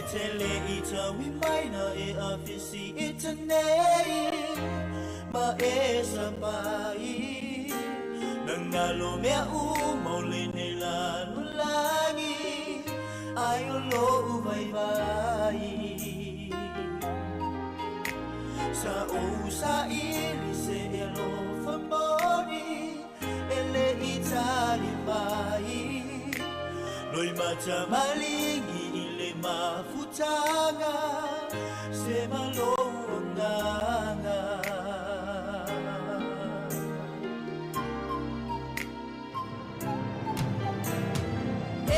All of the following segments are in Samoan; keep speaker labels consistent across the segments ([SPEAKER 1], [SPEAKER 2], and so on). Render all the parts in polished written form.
[SPEAKER 1] E te le i tau i maina e awhisi i te nei ma e sapai. Nangalo mea u le nei lanu langi ai o lo vai vai. Sa o sa ili se e lo famoni e le i tali mai. Loi mata malingi i le mafutanga se malo anganga.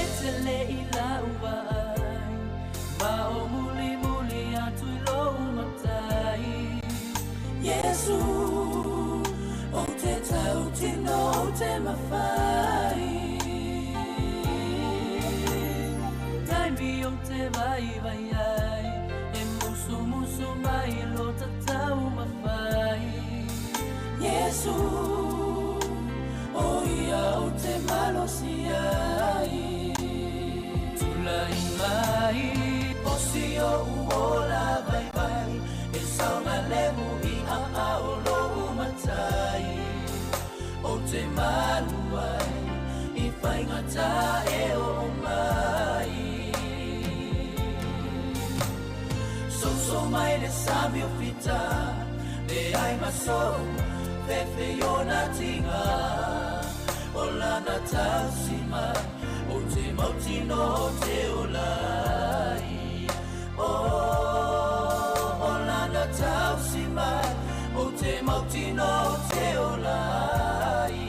[SPEAKER 2] E te le i lau ai, ma o muli muli atu i lou matai. Yesu, o te tau tino o te mawhai. Taimi o te vai vai ai, e musu musu mai lo tatau mawhai. Yesu, o ia o te malosi ai. Tula i mai,
[SPEAKER 1] o si o uola vai vai, e saunga lemu i a ao lo matai. O te malu ai, i whaingata e o mai. So mai le sami o fita, le ai maso, fefe yona tinga. O lana tausi mai, o te mautino o te olai. O, o lana tausi mai, o te mautino o te olai.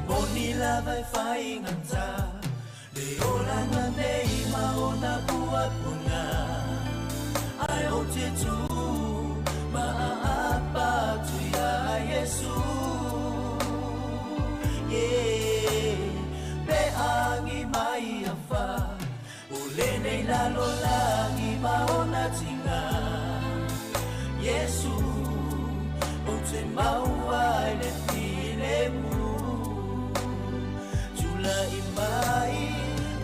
[SPEAKER 1] Moni la vai whai ngata, le oranga nei ma ona pua punga. Ai o te tū, ma a apa tu ia Yesu. Yeah, pe angi mai a wha, o le nei lalo langi ma ona tinga. Yesu, o te maua i le file mu. Tula i mai,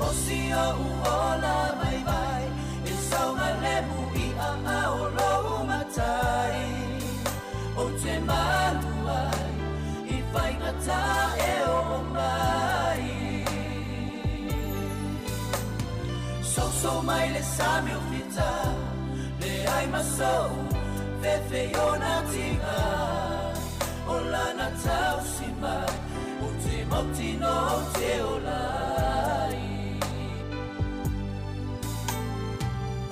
[SPEAKER 1] o si o uola vai vai, e saunga lemu i a ao lo matai. O te malu ai, i whaingata e o mai. So mai le sami o fita, le ai maso, fefe yona tinga. O lana tausi mai, o te mautino o te olai.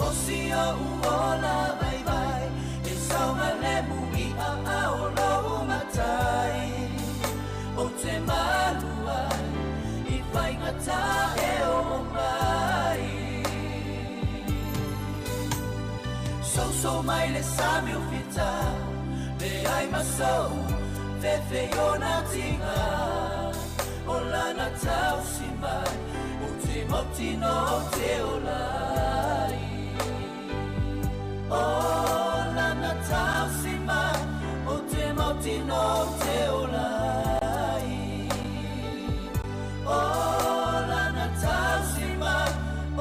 [SPEAKER 1] O si o uola vai vai, e saunga lemu i a ao lo matai. O te malu ai, i whaingata e o mai. So mai le sami o fita, le ai maso, fefe yona tinga. O lana tausi mai, o te mautino o te olai. O lana tausi mai, o te mautino o te olai. O lana tausi mai,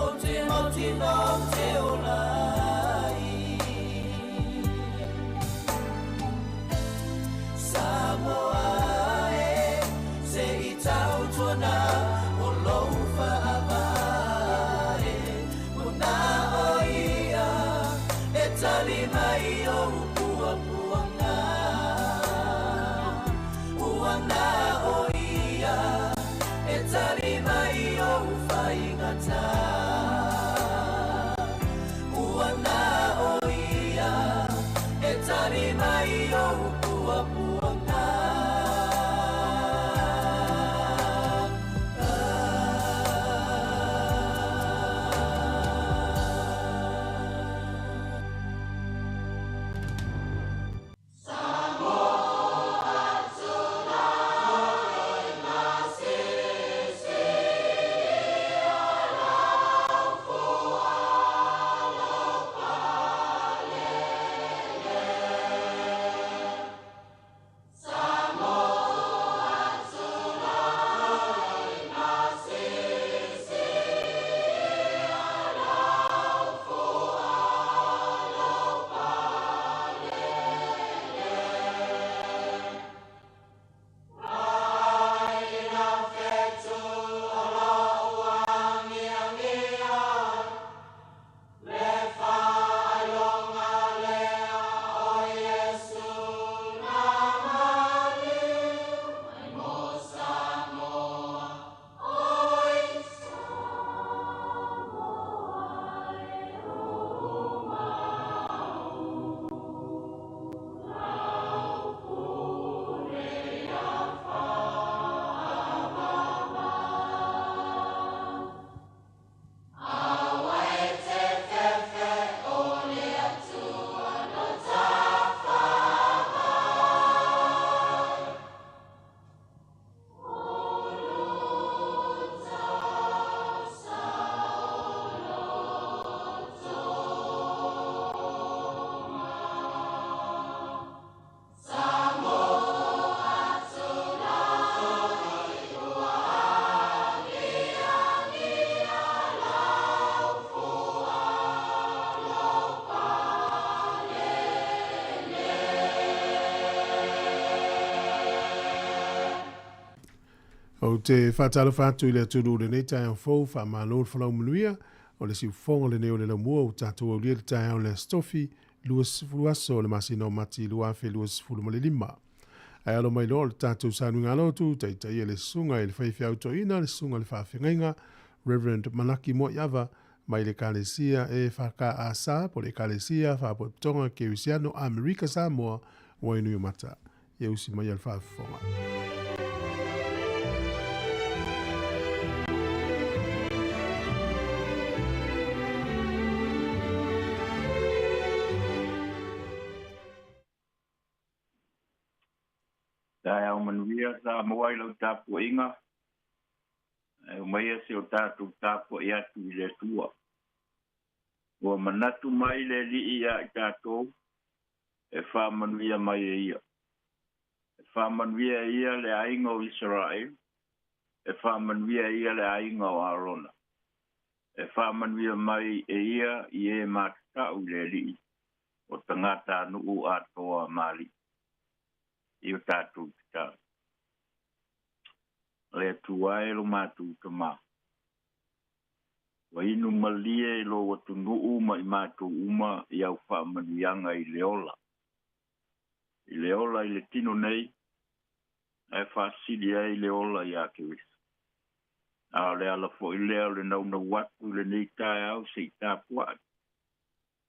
[SPEAKER 1] o te mautino o te olai. Samoa e, se i tautuana o lou whaavai.
[SPEAKER 3] Ou te faatalofa atu i le atunuu i lenei taeao fou, faamalo le folau manuia. O le siufofoga lenei o le laumua ua tatou aulia le taeao le Aso Tofi, 20 aso o le masina o Mati 2025. Ae alo mai loa o le tatou sanuiga alotu, taitaia le susuga i le faifeau toeaina, le susuga i le faafeagaiga, Reverend Malaki Moaiava, mai le Ekalesia EFKASA, po o le Ekalesia Faapotopotoga Kerisiano Amerika Samoa, Wainuiomata. Ia usi mai a le faafofoga.
[SPEAKER 4] Taeao manuia Samoa i lau tapuaiga, e umaia si o tatou tapuai atu i le Atua. Ua manatu mai le Alii ia i tatou, e faamanuia mai e ia. E faamanuia e ia le aiga o Isaraelu, e faamanuia e ia le aiga o Arona. E faamanuia mai e ia i e matatau i le Alii, o tagatanuu atoa ma alii i o tatou tatalo. Le Atua e lo matou Tama, ua inu malie i lou atunuu ma i matou uma i au faamanuiaga i le ola. I le ola i le tino nei, ae faasili ai le ola ia Keriso. A o le ala foi lea o le naunau atu i lenei taeao se i tapuai,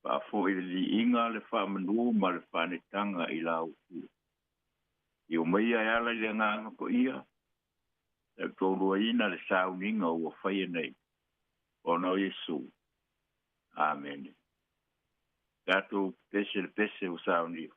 [SPEAKER 4] faafoi le viiga, le faamanu ma le faanetaga i la outou. I omaia e ala i le agaga paia, e toluaina le sauniga ua faia nei, ona o Iesu. Amene. Tatou pese le pese ua saunia.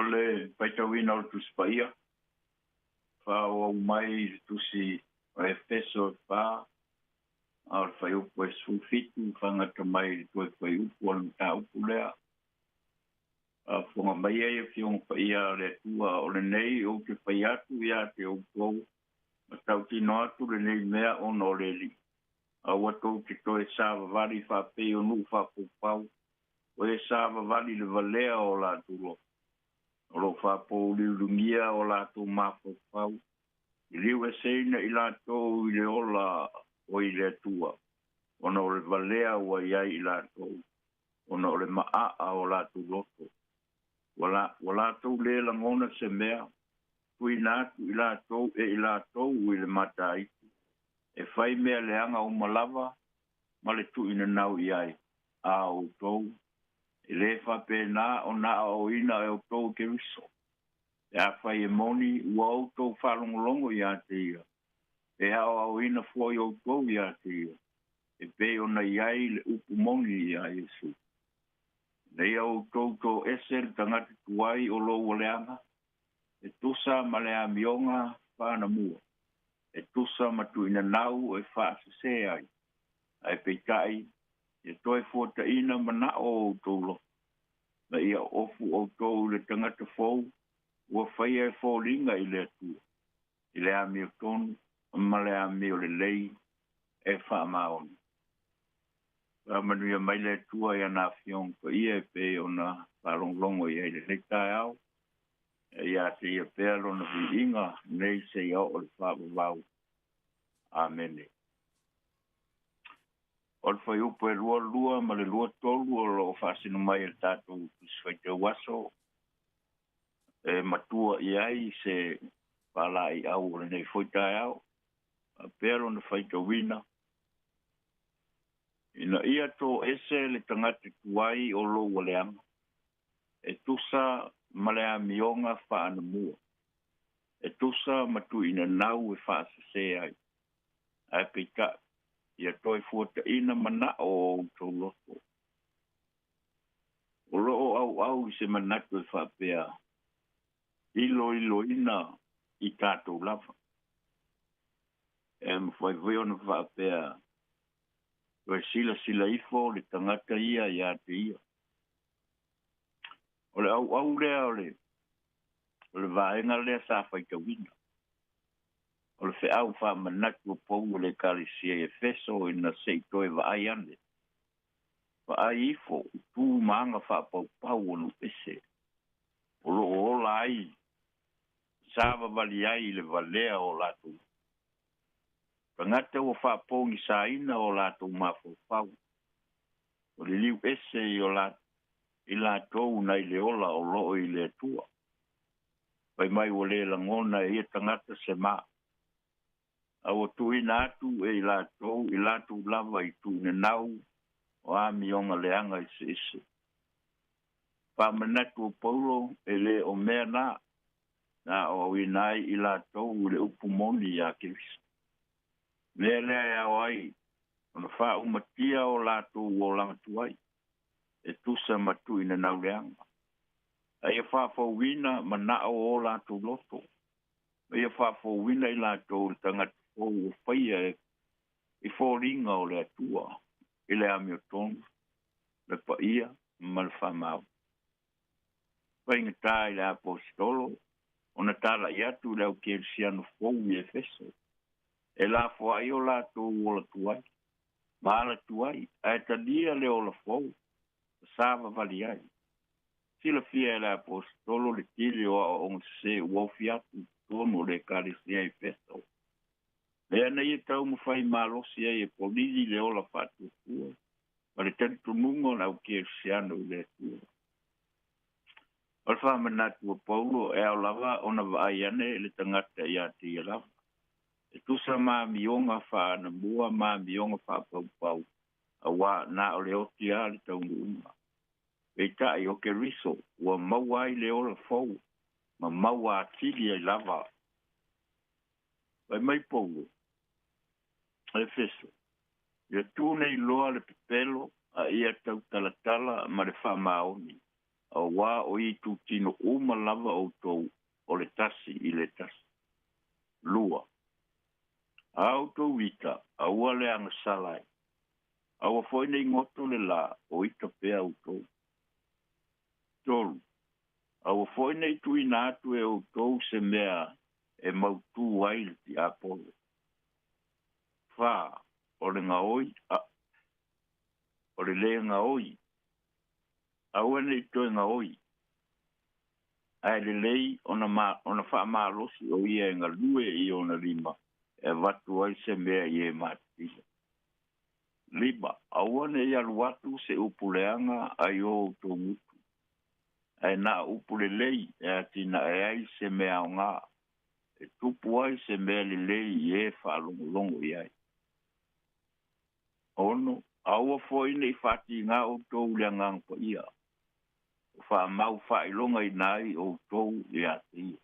[SPEAKER 4] le faitauina o le Tusi Paia, faaauau mai i le Tusi o Efeso e 4, a o le fuaiupu e 17, faagata mai i le toe fuaiupu o le mataupu lea. Faafofoga mai ai Afioga Paia a le Atua, o lenei ou te fai atu ia te outou, ma tautino atu lenei mea ona o le Alii. Aua tou te toe savavali faapei o nuu faapaupau, o e savavali le valea o latou loto. O lo o faapouliuliugia o latou mafaufau, i liueseina i latou i le ola o i le Atua, ona o le valea ua i ai i latou, ona o le maaa o latou loto. Ua latou lē lagona se mea, tuuina atu i latou e i latou i le mataitu, e fai mea leaga uma lava ma le tuuinanau i ai, a outou, e lē faapena ona aoaoina e outou i Keriso. Pe afai e moni ua outou faalogologo ia te ia, e aoaoina foi outou ia te ia, e pei ona i ai le upu moni iā Iesu. Ina ia outou toese le tagata tuai o lou aleaga, e tusa ma le amioga faanamua, e tusa ma tuuinanau e faasesē ai, ae peitai, ia toe fuataina manao o outou loto, ma ia ofu outou i le tagata fou ua faia e foliga i le Atua, i le amiotonu ma le amio lelei e faamaoni. Faamanuia mai le Atua i ana Afioga Paia e pei ona faalogologo i ai lenei taeao, e ia te ia pea lona viiga nei seia oo i le faavavau. Amene. O le fuaiupu e 22 ma le 23 o lo o faasino mai e le tatou Tusi Faitau Aso e matua i ai se faalaeiau o lenei foi taeao, faapea lona faitauina, ina ia toese le tagata tuai o lou aleaga, e tusa ma le amioga faanamua, e tusa ma tuuinanau e faasesē ai, ae peitai, ia toe fuataina manao o outou loto. O lo o auau i se manatu e faapea, iloiloina i tatou lava. E mafai foi ona faapea, toe silasila ifo le tagata ia ia te ia. O le auau lea o le vaega lea sa faitauina. O le feau faamanatu o Paulo i le Ekalesia i Efeso ina se i toe vaai ane. Vaai ifo i tu ma aga faapaupau o nuuese o lo o ola ai, savavali ai i le valea o latou. Tagata ua faapogisaina o latou mafaufau, o le liuese i latou nai le ola o lo o i le Atua. Fai mai ua lē lagona e ia tagata se mā, a ua tuuina atu e i latou i latou lava i tuuinanau o amioga leaga eseese. Faamanatu o Paulo e lē o mea na na aoaoina ai i latou i le upu moni iā Keriso. Mea lea e ao ai ona faaumatia o latou olaga tuai, e tusa ma tuuinanau leaga. A ia faafouina manao o latou loto, ma ia faafouina i latou le tagata fou ua faia i foliga o le Atua, i le amiotonu, le paia ma le faamaoni. Faigata i le aposetolo ona tala'i atu i le au kerisiano fou i Efeso, e lafoai o latou ola tuai, ma ala tuai, ae talia le ola fou, ma savavali ai. Silafia e le aposetolo le tele o aoaoga sesē ua ofi atu i totonu o le Ekalesia i Efeso. Lea na ia taumafai malosi ai e polili le ola faatuatua ma le talitonuga o le au kerisiano i le Atua. O le faamanatu o Paulo e ao lava ona vaai ane le tagata ia te ia lava, e tusa ma amioga faanamua ma amioga faapaupau, auā na o le oti lava le taunuuga. Peitai o Keriso ua maua ai le ola fou ma maua atili ai lava. Fai mai Paulo, Efeso, ia tu nei loa le pepelo a ia tautalatala ma le faamaoni, Auā o itutino uma lava outou o le tasi i le tasi. 2. A outou ita, aua le agasala ai. Aua foi nei goto le lā, o ita pea outou. 3. Aua foi nei tuuina atu e outou se mea e mautū ai le tiapolo. 4. O le gaoi, o le lē gaoi, aua nei toe gaoi, ae lelei ona ona faamalosi o ia e galue i ona lima e avatu ai se mea i e matatila. 5. Aua nei alu atu se upu leaga ai o outou gutu, ae na upu lelei e atinae ai se mea aogā, e tupu ai se mea lelei i e faalogologo i ai. 6. Aua foi nei faatigā outou i le Agaga Paia, o faamau faailogaina ai outou ia te ia.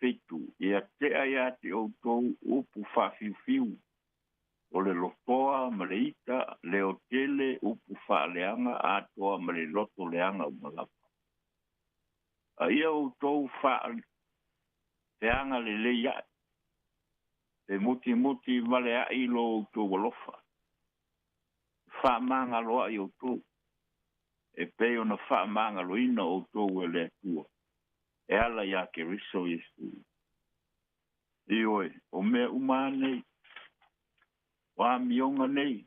[SPEAKER 4] 7. Ia tea ia te outou upu faafiufiu, o le lotoa ma le ita, leotele, upu faaleaga atoa ma le loto leaga uma lava. A ia outou faafeaga lelei ae, pe mutimuti vale a'i lo outou alofa, faamagaloa'i outou, e pei ona faamagaloina outou e le Atua, e ala iā Keriso Iesu. Ioe, o mea uma lava nei, o amioga nei,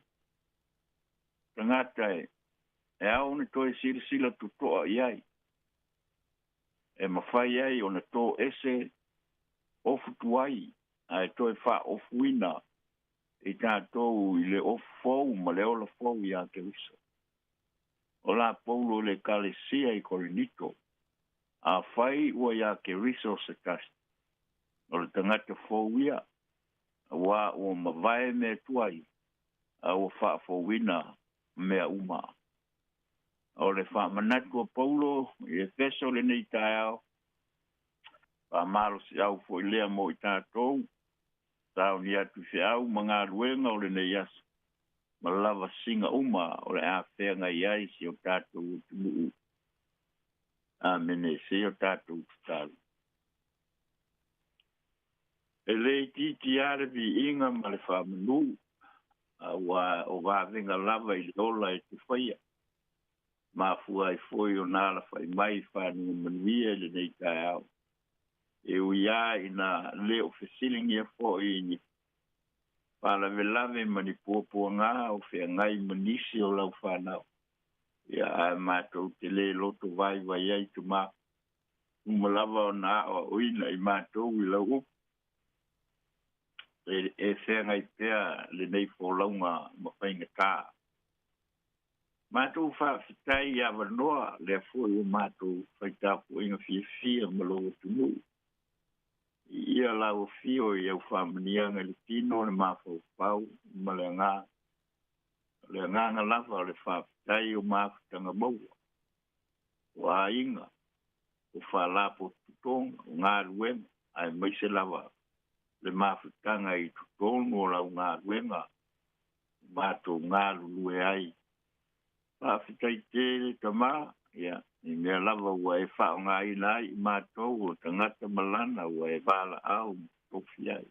[SPEAKER 4] tagata e ao ona toe silasila totoa i ai, e mafai ai ona toese ofu tuai ae toe faaofuina i tatou i le ofu fou ma le ola fou iā Keriso. O la Paulo i le Ekalesia i Korinito, Afai ua iā Keriso se tasi, o le tagata fou ia, auā ua mavae mea tuai, a ua faafouina mea uma. O le faamanatu a Paulo i Efeso lenei taeao, faamalosiau foi lea mo i tatou, sauni atu i feau ma galuega o lenei aso, ma lavasiga uma o le a feagai ai si o tatou atunuu. Amene. Se o tatou tatalo. E le itiiti lava le viiga ma le faamanu, aua o vavega lava i le ola e te faia. Mafua ai foi ona alafai mai i fanuga manuia i lenei taeao. E ui lava ina le o fesiligia foi i ni faalavelave ma ni puapuagā o feagai ma nisi o lau fanau, ia ae matou te le loto vaivai ai tama, uma lava ona aoaoina i matou i lau upu, e feagai pea lenei folauga ma faigatā. Matou faafetai i avanoa lea foi ua matou fai tapuaiga fiafia ma lou atunuu. I ia lau afio i au faamaniaga i le tino, le mafaufau ma le agaga. O le agaga lava o le faafetai o mafutaga maua, o aiga, o faalapotopotoga, o galuega, aemaise lava le mafutaga i totonu o lau galuega ua matou galulue ai. Faafetai tele tama, ia, i mea lava ua e faaaogaina ai i matou o tagata malana ua e valaau ma tofi ai.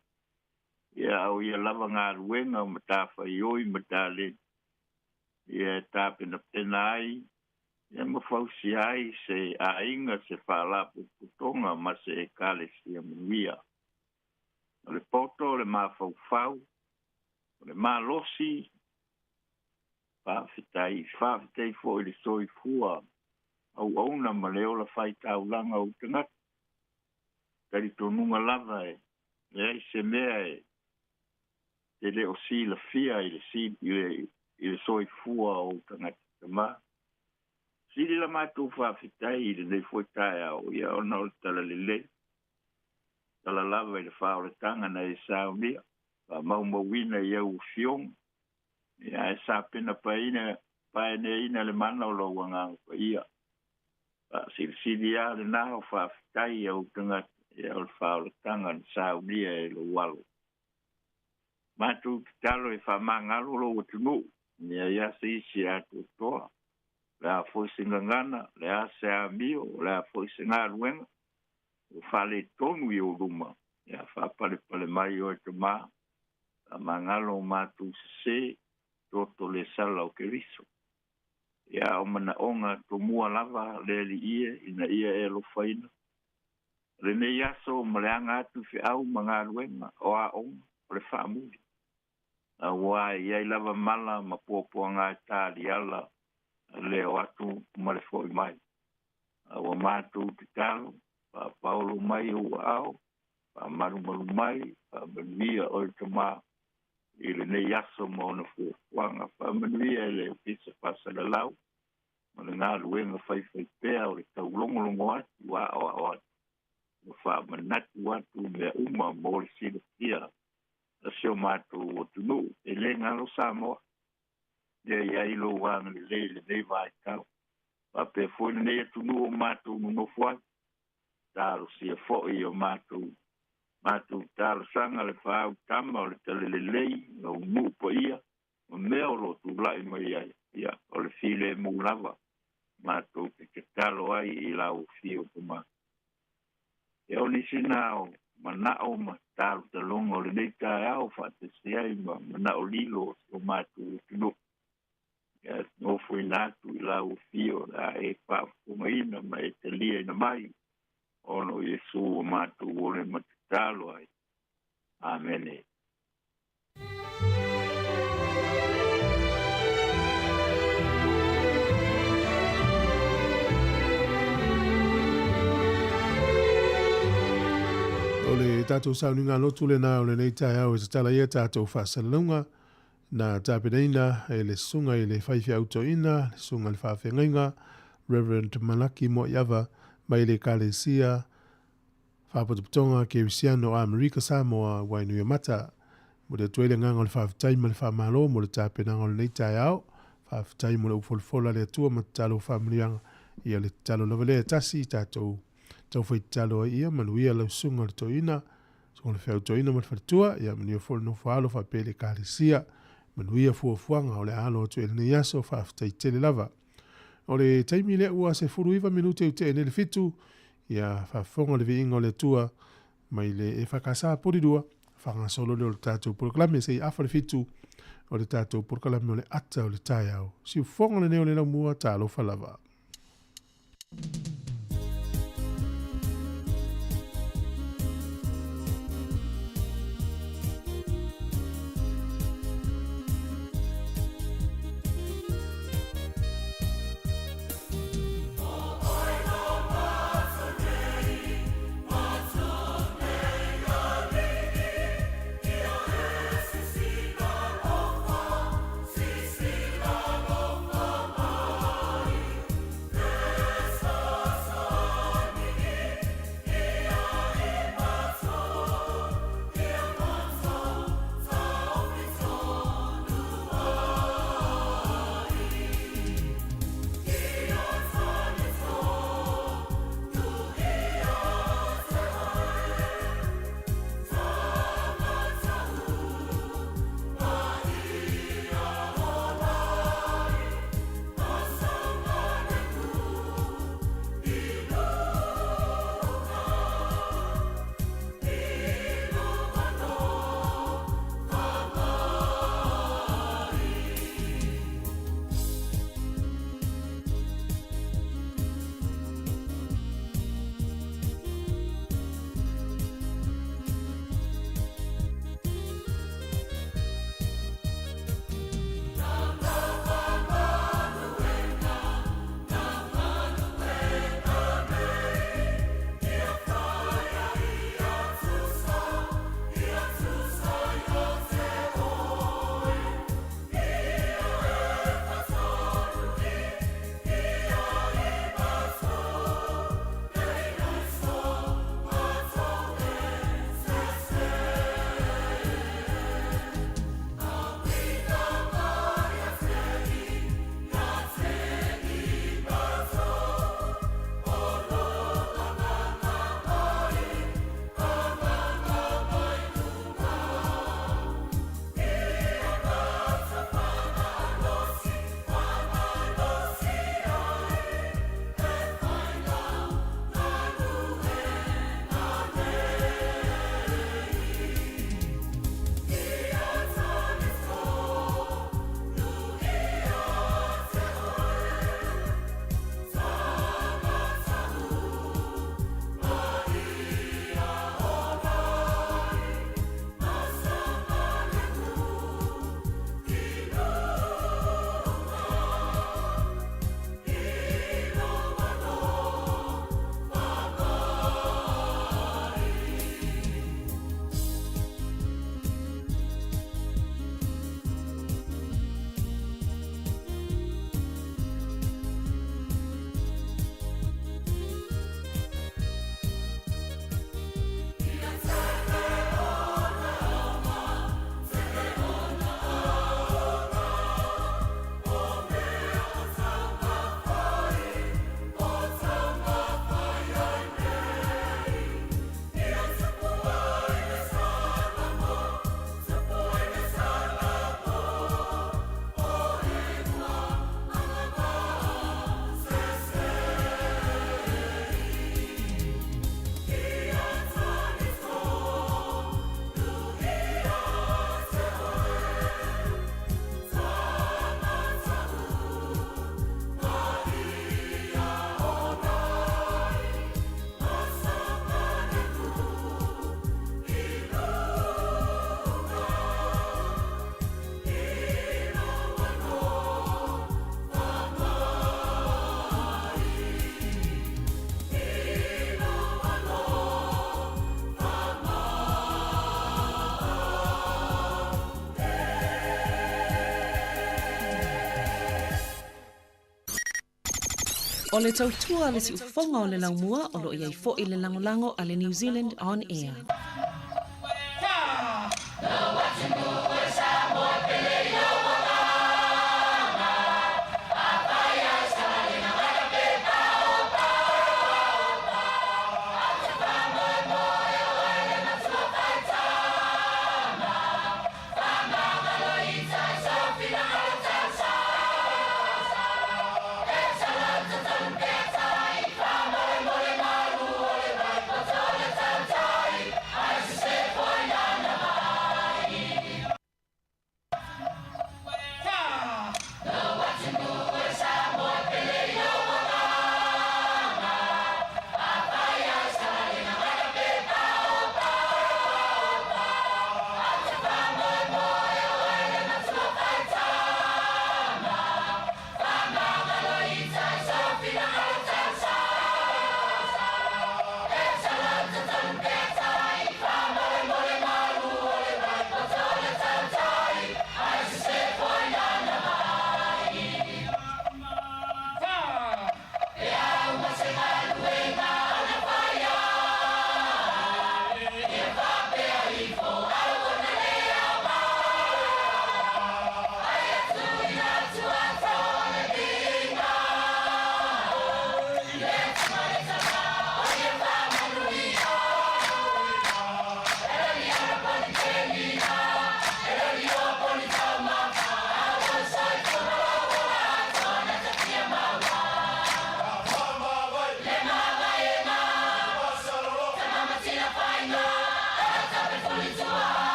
[SPEAKER 4] Ia, a o ia lava galuega o matafaioi ma taleni, ia e tapenapena ai, ia ma fausia ai se aiga, se faalapotopotoga ma se Ekalesia manuia. O le poto, o le mafaufau, o le malosi, faafetai, faafetai foi i le soifua auauna ma le ola faitaulaga o ou tagata. Talitonuga lava e leai se mea e te le o silafia i le, i le, i le soifua o ou tagata tama. Sili la matou faafetai i lenei foi taeao, ia ona o le talalelei. Tala lava i le faaolataga na e saunia, faamaumauina i au afioga, ia ae sapena paeina, paeneaina le mana o lou Agaga Paia. Faasilisili lava lena o faafetai i au tagata, ia o le faaolataga na saunia e lou alo. Matou tatalo e faamagalo lou atunuu, ia ia se isi atoatoa. Le a fo'i se gagana, le a se amio, le a fo'i se galuega ua faaletonu i ou luma, ia faapalepale mai oe tamā, faamagalo o matou sesē, toto le sala o Keriso. Ia o manaʻoga tomua lava le Alii e ina ia e alofaina. Lenei aso ma le aga atu i feʻau ma galuega o aoga o le faamuli. Auā e i ai lava mala ma puapuaga e taliala le o atu ma le fo'i mai. A ua matou tatalo, faapaolo mai ou aao, faamalumalu mai, faamanuia oe tamā i lenei aso ma ona fuafuaga. Faamanuia i le Ofisa Faasalalau ma le galuega faifaipea o le taulogologo atu aoao atu ma faamanatu atu mea uma mo le silafia a si o matou atunuu. E lē galo Samoa, ia i ai lou agalelei i lenei vaitau. Faapea foi lenei atunuu o matou nonofo ai, talosia fo'i o matou matou talosaga le faautama o le talalelei lau nuu paia ma mea o loo tula'i mai ai, ia o le filemu lava matou te tatalo ai i lau afio tamā. Ia o nisi na o manaʻo ma talotaloga o lenei taeao faatasi ai ma manaʻo lilo o si o matou atunuu. Ia nofoina atu i lau afio o le a e faafofogaina ma e taliaina mai ona o Iesu ua matou ole ma tatalo ai. Amene.
[SPEAKER 3] O le tatou sauniga lotu lena o lenei taeao e tatala ia tatou faasalalauga na tapenaina e le susuga i le faifeau toeaina, le susuga i le faafeagaiga Reverend Malaki Moaiava mai le Ekalesia Faapotopotoga Kerisiano a Amerika Samoa Wainuiomata. Momoli atu ai le agaga o le faafetai ma le faamalo mo le tapenaga o lenei taeao. Faafetai mo le upufolafola a le Atua ma tatalo faamanuiaga. Ia le tatalo lava lea e tasi i tatou taufai tatalo ai ia manuia lau susuga i le toeaina, susuga i le feau toeaina ma le faletua, ia manuia foi le nofo alo faapea le Ekalesia. Manuia fuafuaga o le a alo atu i lenei aso, faafetai tele lava. O le taimi lea ua 19 minute i tea nei le 7, ia faafofoga le viiga o le Atua mai le EFKS Polilua, faagasolo lea o le tatou polokalame seia afa le 7 o le tatou polokalame o le ata o le taeao. Siufofoga lenei o le laumua, talofa lava.
[SPEAKER 5] O le tautua a le siufofoga o le laumua o lo o i ai foi le lagolago a le New Zealand On Air.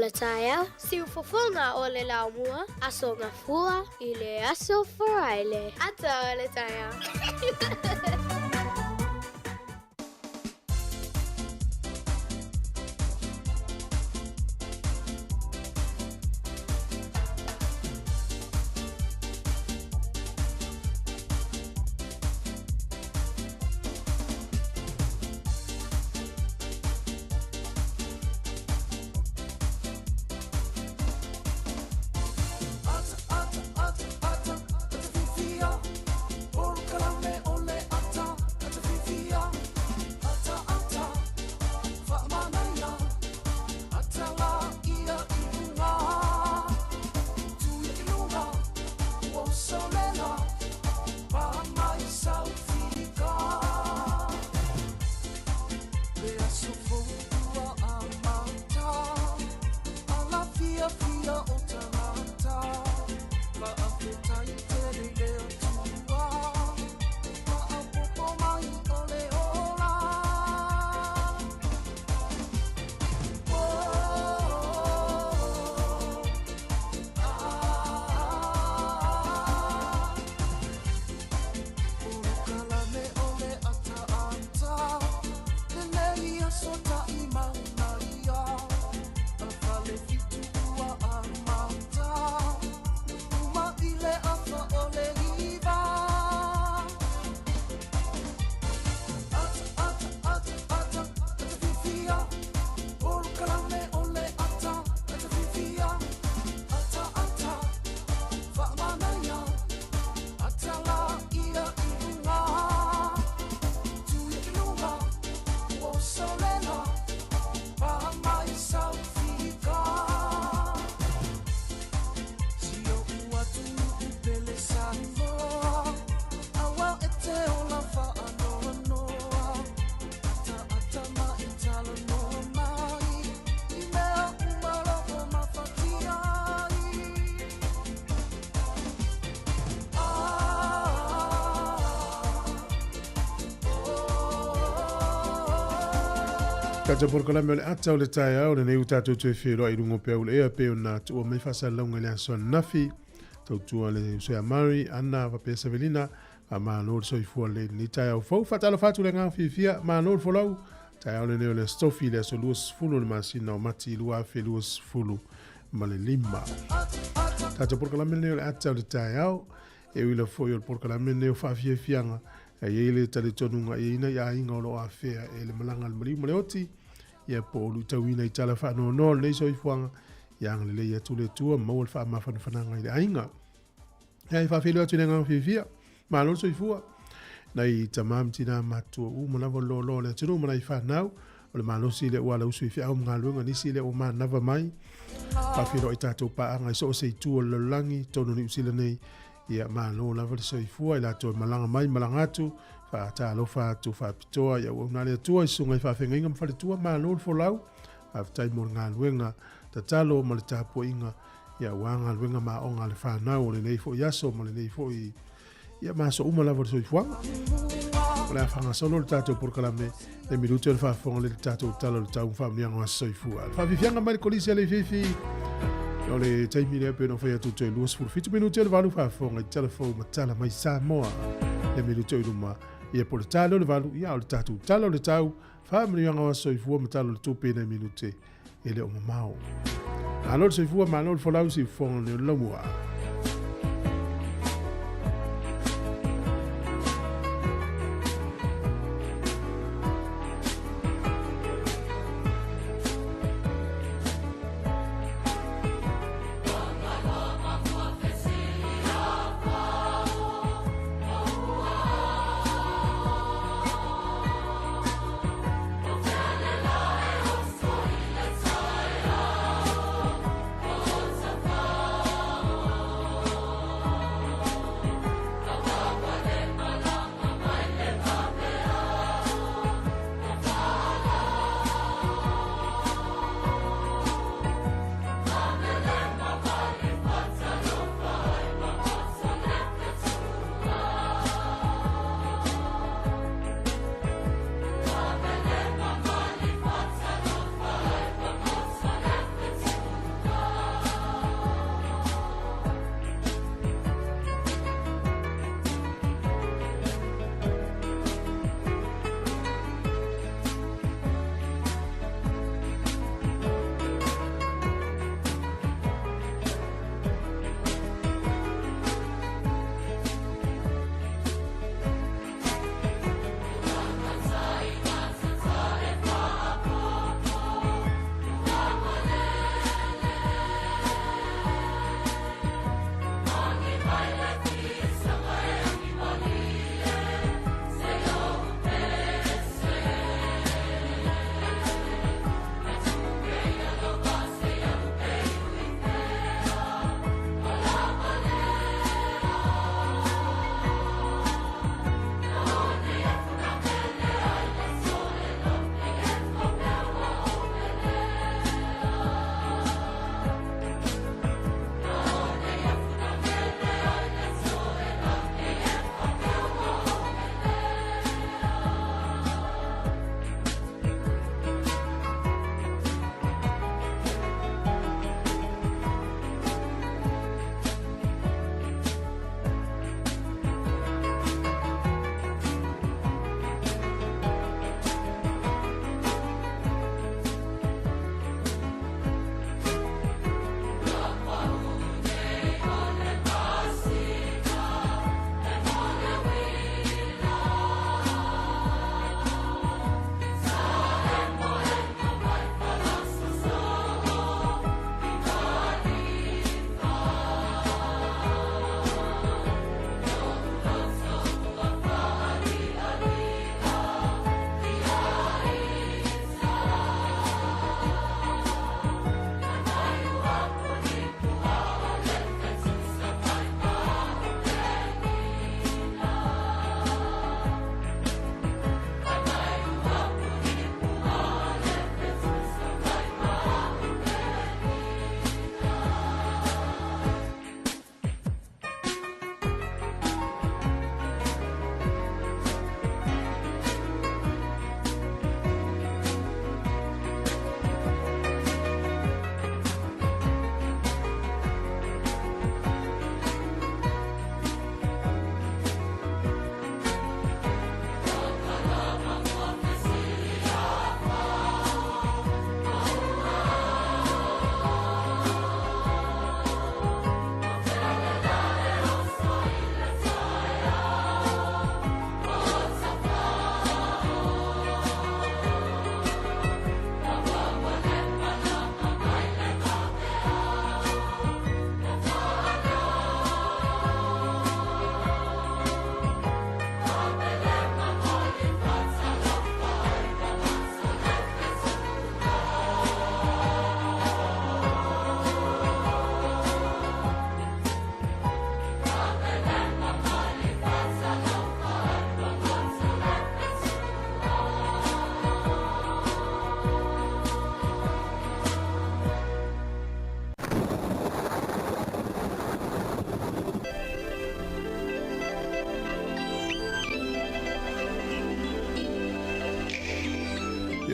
[SPEAKER 6] le taeao, siufofoga o le laumua, aso Gafua i le aso Faraile. Ata o le taeao.
[SPEAKER 3] Tatou polokalame o le ata o le taeao lenei ua tatou toe feloai i luga o peau le ea pei ona tuua mai faasalalauga i le aso ananafi. Tautua le uso ia Mary, Anna faapea Savelina, faamalo le soifua lelei i lenei taeao fou. Faatalofa atu le agaga fiafia, malo le folau. Taeao lenei o le Aso Tofi, le aso 20 o le masina o Mati 2025. Tatou polokalame lenei o le ata o le taeao, e ui lava foi o le polokalame lenei o faafiafiaga, e i ai le talitonuga e i ai nai aiga o lo o afea e le malaga a le maliu ma le oti, ia po o luitauina i tala faanoanoa o lenei soifuaga, ia agalelei atu le Atua ma maua le faamafanafanaga i le aiga. Ia e faafeiloai atu i le agaga fiafia, malo le soifua, nai tama ma tina matutua uma lava o le loaloa o le atunuu ma nai fanau, o le malosi lea ua alausu i feau ma galuega, nisi lea ua manava mai, faafeiloai tatou paaga i so o se itu o le lalolagi, totonu o Niu Sila nei, Ia malo lava le soifua i latou e malaga mai malaga atu, faatalofa atu faapitoa i auauna a le Atua i susuga i faafeagaiga ma faletua, malo le folau, faafetai mo le galuega tatalo ma le tapuaiga ia aua galuega ma aoga a le fanau o lenei foi aso ma lenei foi ia ma aso uma lava o le soifuaga. O le a faagasolo le tatou polokalame le minute o le faafofoga le tatou tala o le tau ma faamanuiaga o aso soifua. Le faafiafiaga mai le kolisi a Leififi o le taimi lea pe no fai atu toe 27 minute o le valu faafofoga i tala fou ma tala mai Samoa. Le minute o i luma ia po le tala o le valu ia o le tatou tala o le tau faamanuiaga o aso soifua ma tala o le tupe nai minute e le o mamao. Malo le soifua, malo le folau si fofoga o le laumua.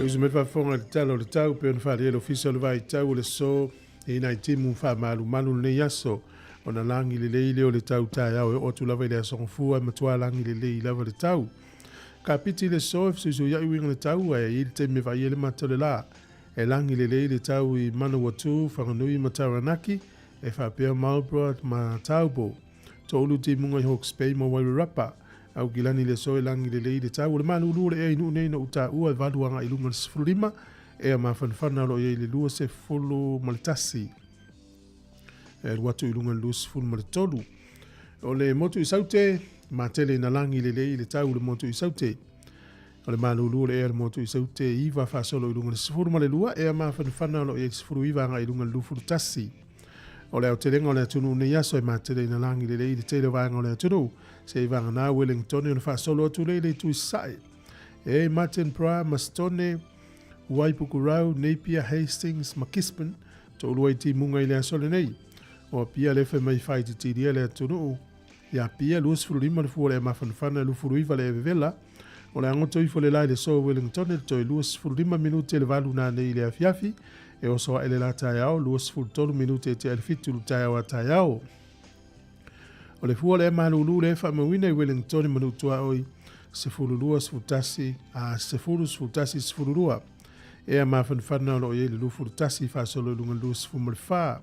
[SPEAKER 3] usu mai le faafofoga i le tala o le tau pei ona faaalia e le Ofisa o le Vaitau o le aso e i nai timu faamalumalu lenei aso ona lagi lelei lea o le tau taeao e oo atu lava i le aso Gafua e matua lagi lelei lava le tau. Kapiti le aso e fesuisuiai uiga o le tau ae i ai le taimi e vaai ai le mata o le la. E lagi lelei le tau i Manawatu, Whanganui ma Taranaki, e faapea Marlborough ma Taupo. Toulu timuga i Hawke's Bay ma Wairarapa. Aukilani le aso e lagi lelei le tau. O le malulu o le ea i Nuu nei na ou taua e 8 agai i luga o le 15, ea mafanafana o lo o i ai le 21. E alu atu i luga o le 23. O le motu i Saute, matele ina lagi lelei le tau i le motu i Saute. O le malulu o le ea i le motu i Saute, 9 faasolo i luga o le 12, ea mafanafana o lo o i ai le 19 agai i luga o le 21. O le aotelega o le atunuu nei aso e matele ina lagi lelei i le tele o vaega o le atunuu, se i vagana Wellingtone ona faasolo atu lea i le itu i sasae. E Martinborough, Mastone, Waipukurau, Napier, Hastings ma Gisborne toalua i timuga i le aso lenei. O Apia le fai mai faaitiitilia le atunuu. I Apia, 25 le fua o le mafanafana, 29 le evevela. O le agoto ifo le la i le aso Wellington le toe 25 minute le 8 nanei i le afiafi. E oso ae le la taeao, 23 minute e tea i le 7 le taeao a taeao. O le fua o le malulu le faamauina i Wellington ma Nuu-tuaoi, 12, 11, a 10, 11, 12. Ea mafanafana o lo o i ai le 21 faasolo i luga i le 24.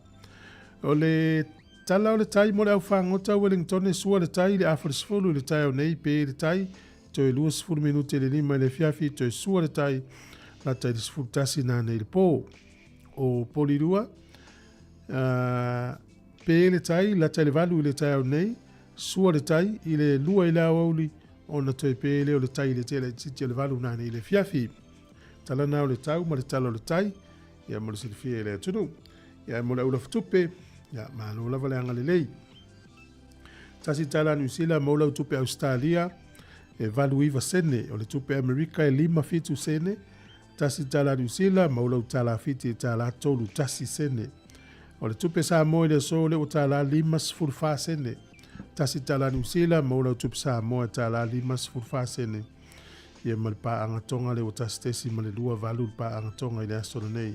[SPEAKER 3] O le tala o le tai mo le aufagota Wellington e sua le tai i le afa le 10 i le taeao nei pe le tai toe 20 minute le 5 i le afiafi toe sua le tai lata i le 11 nanei i le po. O Polirua, pe le tai lata i le 8 i le taeao nei, sua le tai i le 2 i le aoauli ona toe pe lea o le tai i le tele itiiti o le 8 nanei i le afiafi. Tala na o le tau ma le tala o le tai, ia mo le silafia e le atunuu. Ia mo le aulafatupe, ia malo lava le agalelei. Tasi tala Niu Sila maua lau tupe Ausetalia e 89 sene, o le tupe Amerika e 57 sene. Tasi tala Niu Sila maua lau tala Fiti e tala 31 sene. O le tupe Samoa i le aso lea ua tala 54 sene. Tasi tala Niu Sila maua lau tupe Samoa e tala 54 sene. Ia ma le paaga Tonga lea ua 1.28 le paaga Tonga i le aso lenei.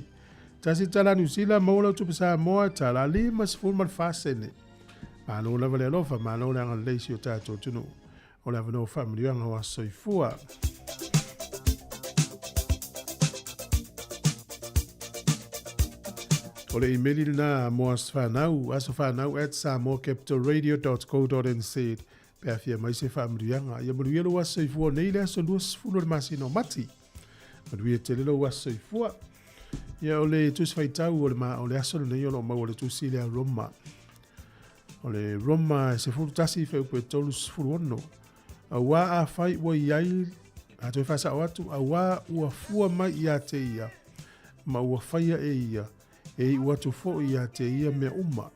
[SPEAKER 3] Tasi tala Niu Sila maua lau tupe Samoa e tala 54 sene. Malo lava le alofa, malo le agalelei si o tatou atunuu. O le avanoa faamanuiaga o aso soifua. O le imeli lena mo aso fanau, asofanau at samoacapitalradio.co.nz pe a fia mai se faamanuiaga. Ia manuia lou aso soifua nei le aso 20 o le masina o Mati. Manuia tele lou aso soifua. Ia o le tusi faitau o le, ma, o le aso lenei o lo o maua le tusi lea Roma. O le Roma e 11 fuaiupu e 36. Auā afai ua i ai, a toe faasao atu, auā ua fua mai ia te ia, ma ua faia e ia, e iu atu foi ia te ia mea uma.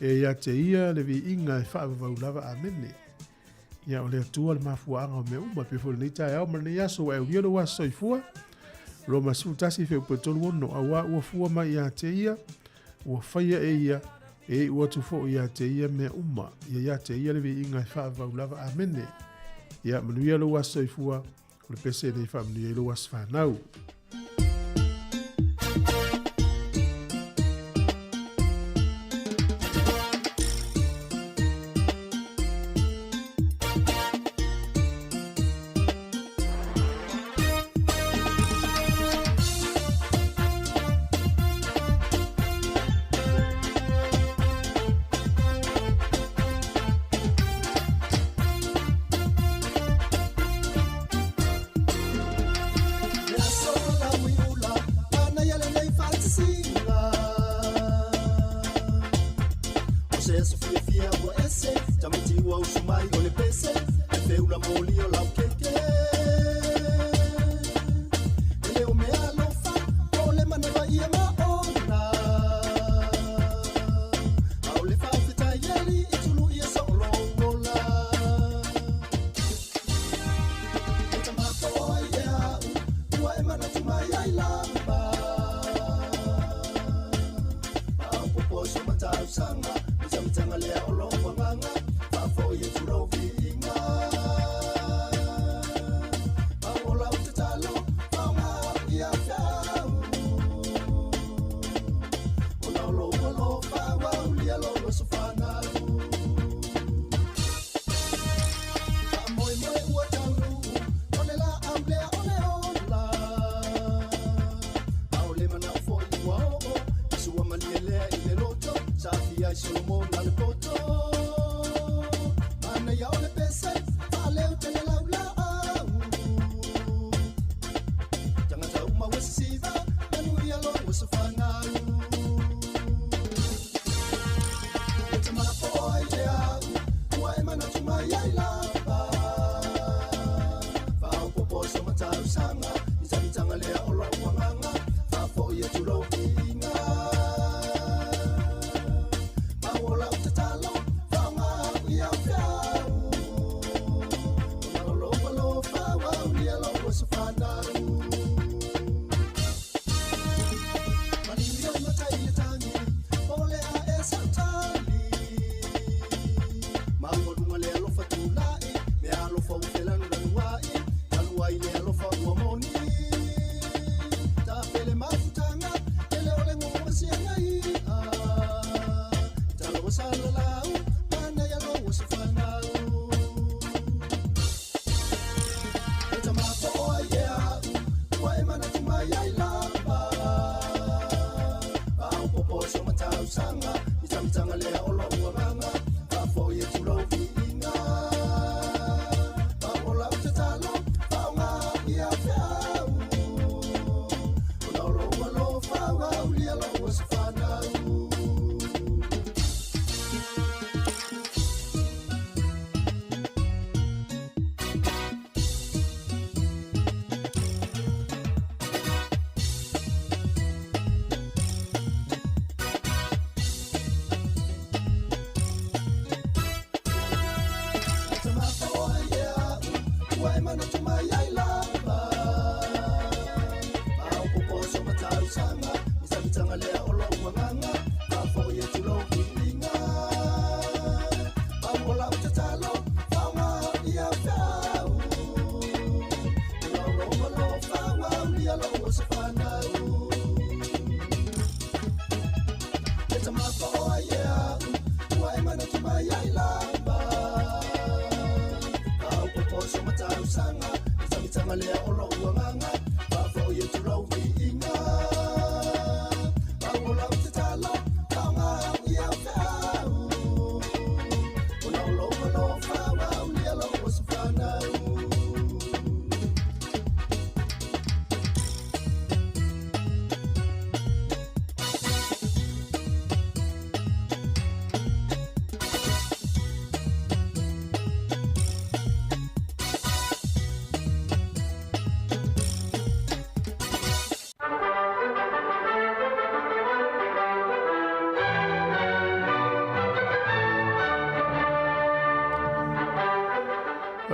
[SPEAKER 3] E ia te ia le viiga e faavavau lava. Amene. Ia o le Atua le mafuaaga o mea uma. Pe foi lenei taeao ma lenei aso ua e aulia lou aso soifua. Roma 11 fuaiupu e 36. Auā ua fua mai ia te ia, ua faia e ia, e iu atu foi ia te ia mea uma. Ia ia te ia le viiga e faavavau lava. Amene. Ia manuia lou aso soifua. O le pese nei faamanuia i lou aso fanau.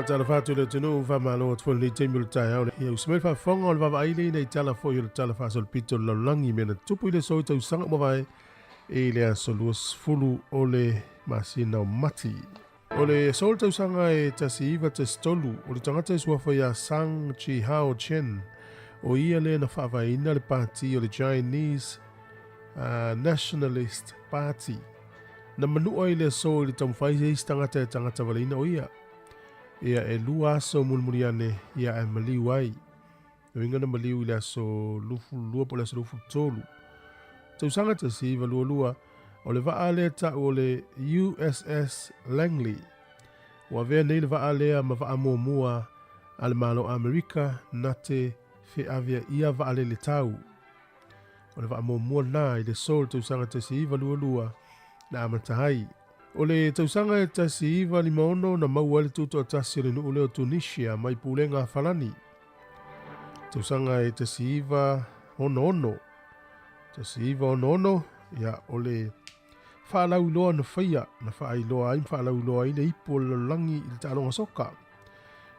[SPEAKER 3] Tala fatu le tunu fa malo atu le taimi o le taeao ia usi mai faafofoga o le vaavaai lea ina i tala fo'i o le tala faasolopito o le lalolagi mea na tupu i le aso i tausaga ua mavae i le aso 20 o le masina o Mati. O le aso o le tausaga e 1913 o le tagata e suafa iā Sang Chi Hao Chen o ia lea na faavaeina le pati o le Chinese Nationalist Party. Na manua i le aso i le taumafai se isi tagata e tagata valeina o ia. Ia e lua aso mulimuli ane ia ae maliu ai. Le uiga na maliu i le aso 22 po o le aso 23. Tausaga 1922 o le vaa lea ta'u o le USS Langley. Ua avea nei le vaa lea ma vaa muamua a le Malo Amerika na te feaveaia vaalele tau. O le vaa muamua lena i le aso o le tausaga 1922 na amata ai. O le tausaga e 1956 na maua ai le tutoatasi o le nuu lea o Tunisia mai pulega a Falani. Tausaga e 1966 1966 ia o le faalauiloa na faia na faailoa ai ma faalauiloa ai le ipu o le lalolagi i le taaloga soka.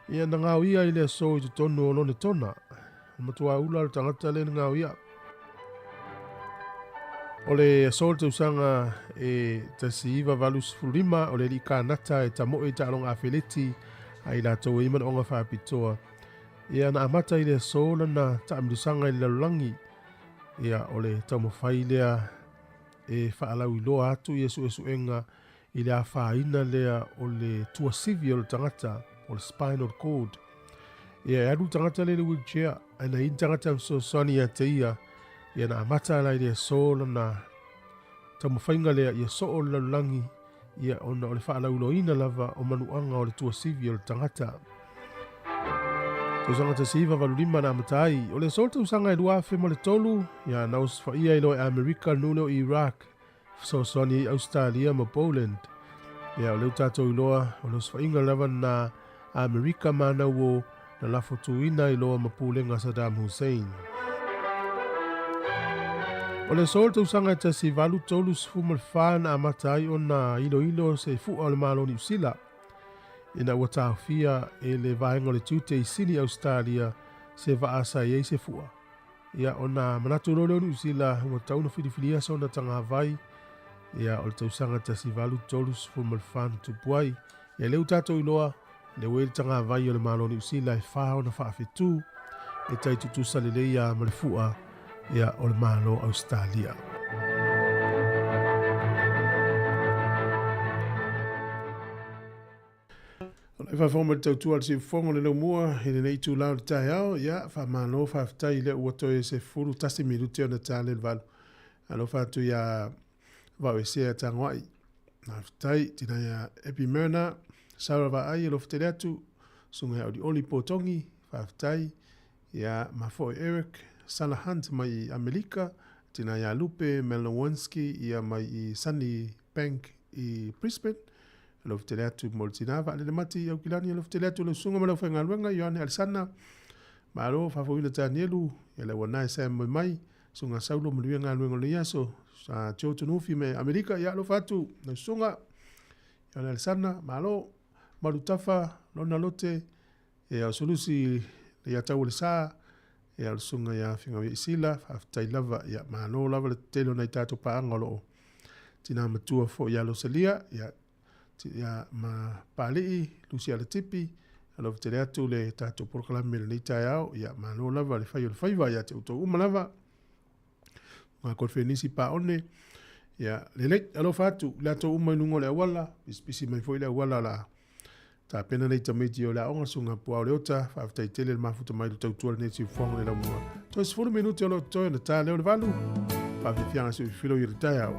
[SPEAKER 3] Ia na gaoia i le aso i totonu o Lonetona. O matua ula le tagata lea na gaoia. O le aso o le tausaga e 1985 o le alii Kanata e tamoe i taaloga afeleti a i latou e i manaoga faapitoa. Ia na amata i le aso lana taamilosaga i le lalolagi. Ia o le taumafai lea e faalauiloa atu ia suesuega i le afaina lea o le tuasivi o le tagata o le spinal cord. Ia e alu le tagata lea i le wheelchair ae na i ai le tagata e fesoasoani ia te ia. Ia na amata la i le aso lana taumafaiga lea ia soo le lalolagi ia ona o le faalauiloaina lava o manuaga o le tuasivi o le tagata. Tausaga 1985 na amata ai. O le aso o le tausaga e 2003, ia na osofaia ai loa e Amerika le nuu lea o Iraq, fesoasoani ai Ausetalia ma Poland. Ia o lea ua tatou iloa, o le osofaiga lava lena a Amerika ma ana uo na lafotuina ai loa ma pulega a Saddam Hussein. O le aso o le tausaga e 1834 na amata ai ona iloilo se fu'a o le Malo o Niu Sila ina ua taofia e le vaega o le tiute i Sini Ausetalia se vaa sa i ai se fu'a. Ia ona manatu loa lea o Niu Sila ua tatau ona filifilia sona tagavai ia o le tausaga 1834 na tupu ai. Ia lea ua tatou iloa, lea ua i ai le tagavai o le Malo o Niu Sila e fa ona faafetu e tai tutusa lelei lava ma le fu'a ia o le Malo o Ausetalia. O le faafofoga mai le tautua a le siufofoga o le laumua i lenei itula o le taeao, ia, faamalo faafetai i lea ua toe 11 minute ona ta lea le 8. Alofa atu iā Vaoesea Tagoai. Faafetai tina ia Epi Myrna, Sarah Vaai alofa tele atu, Susuga ia Olioli Potogi, faafetai ia ma foi Eric Sala Hunt mai i Amelika, tina ia Lupe Melnowinski ia mai i Sunny Bank i Brisbane, alofa tele atu mo le tina Vaalele Mati i Aukilani, alofa tele atu lau susuga ma le aufaigaluega Ioane Alesana, malo faafofoina Tanielu, ia le auanae Sam Moemai, Susuga Saulo manuia galuega o lenei aso, sa Joe Tunufi mai Amerika, ia alofa atu lau susuga Ioane Alesana, malo Malutafa Lona Lote, ia o Sulusi le ia tau o le sa, ia o le susuga ia Figauia Isila, faafetai lava, ia malo lava le tele o nai tatou paaga o lo o tina matua foi ia Losalia, ia ia ma Papalii, Lucy Alatipi, alofa tele atu le tatou polokalame i lenei taeao, ia malo lava le fai o le faiva ia te outou uma lava. Ngā Kolfenisi Paone, ia lelei, alofa atu i latou uma i luga o le auala, pisipisi mai foi le auala la tapena nei tamaiti o le aoga susuga Puao Leota, faafetai tele le mafuta mai le tautua lenei siufofoga le laumua. Toe 10 minute o lo o totoe ona ta lea o le 8, faafiafiaga se i filo i le taeao.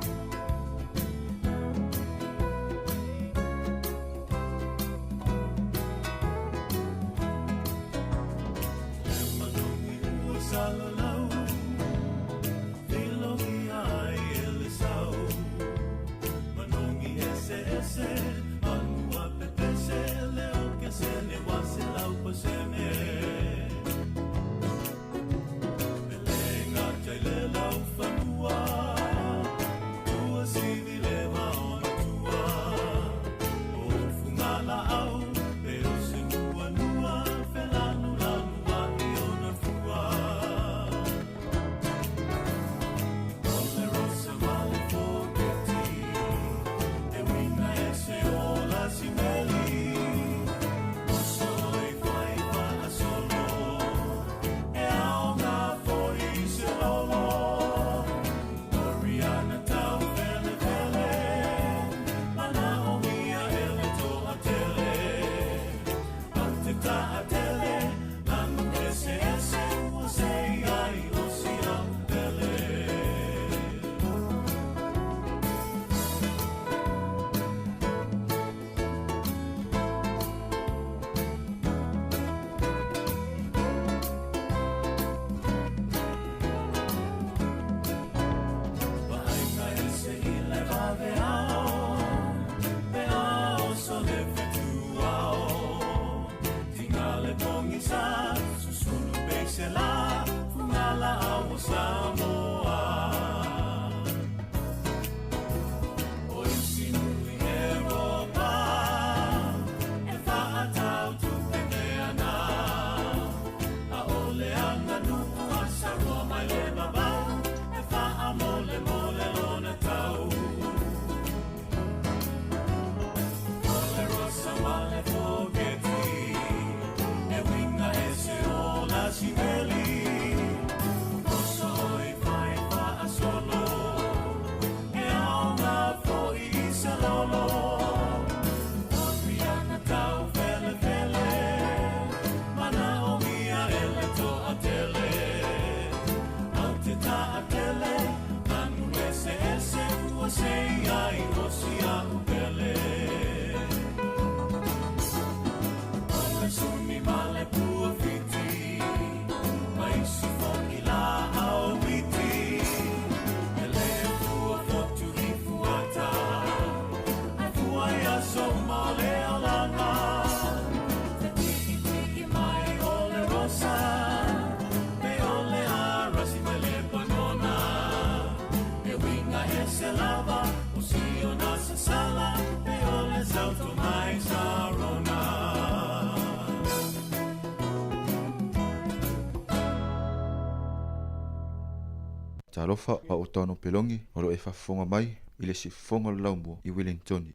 [SPEAKER 7] Talofa, o au o Tano Pelogi, o lo o e faafofoga mai i le siufofoga o le Laumua i Wellingtoni.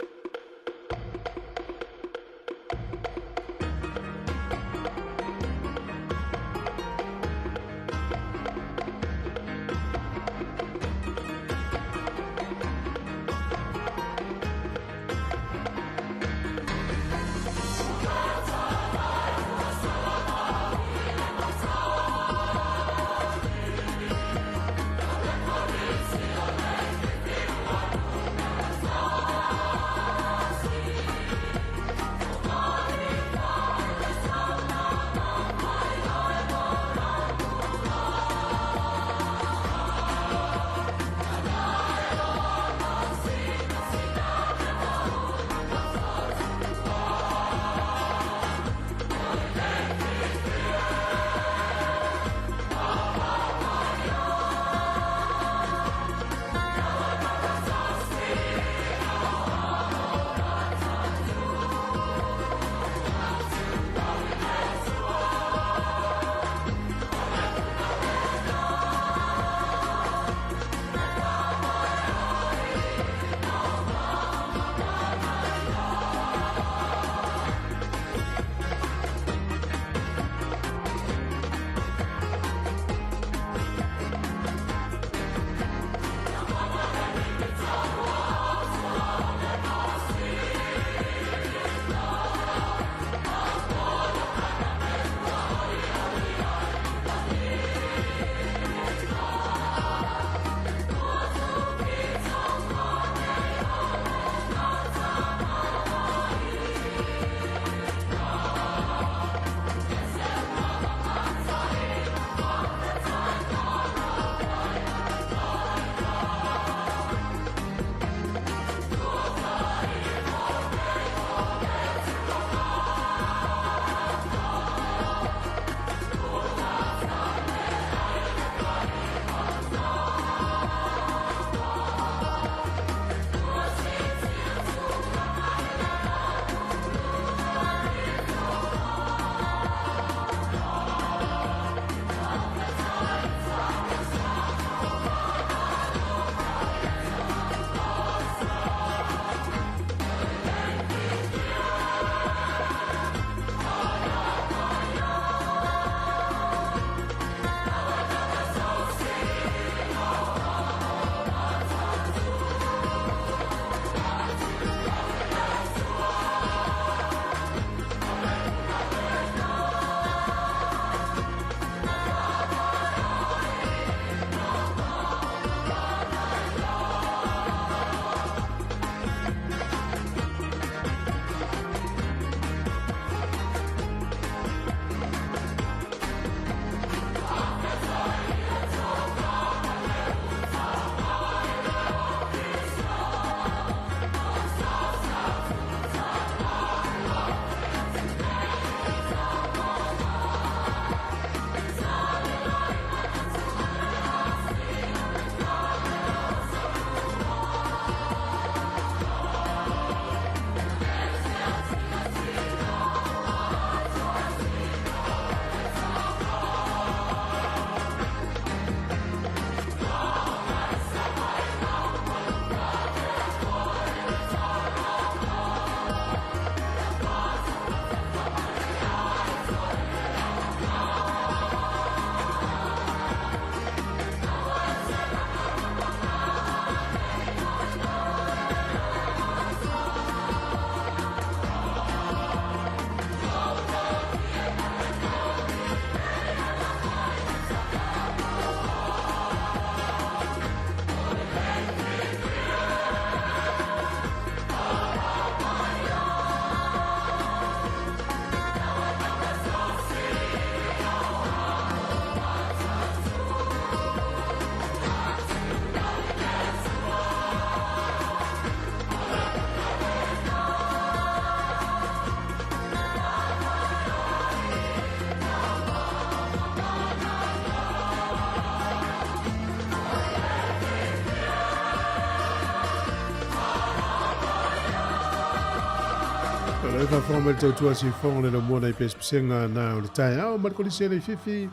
[SPEAKER 3] O le faafofoga mai le tautua siufofoga le laumua nai pesepesega na o le taeao ma le kolisi e le fifi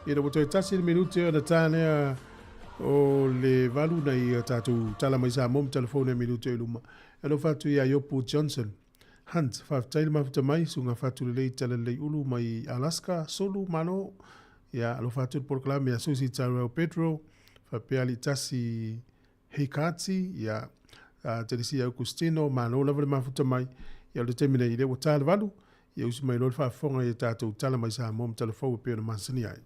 [SPEAKER 3] ina ua toe tasi le minute ona ta lea O le 8 nai a tatou tala mai Samoa ma telefoni e minute i luma. E alofa atu ia Iopu Johnson Hunt, faafetai le mafuta mai, suga fatu lelei tala lelei ulu mai Alaska, Sulu, Malo. Ia, alofa atu le polokalame a Susi Tyrell Pedro, faapea Alitasi Heikati, ia, Telesia Augustino, malo lava le mafuta mai. Ia, o le taimi nei, lea ua ta le 8, ia usi mai loa le faafofoga i a tatou tala mai Samoa ma tala fou e pei ona masani ai.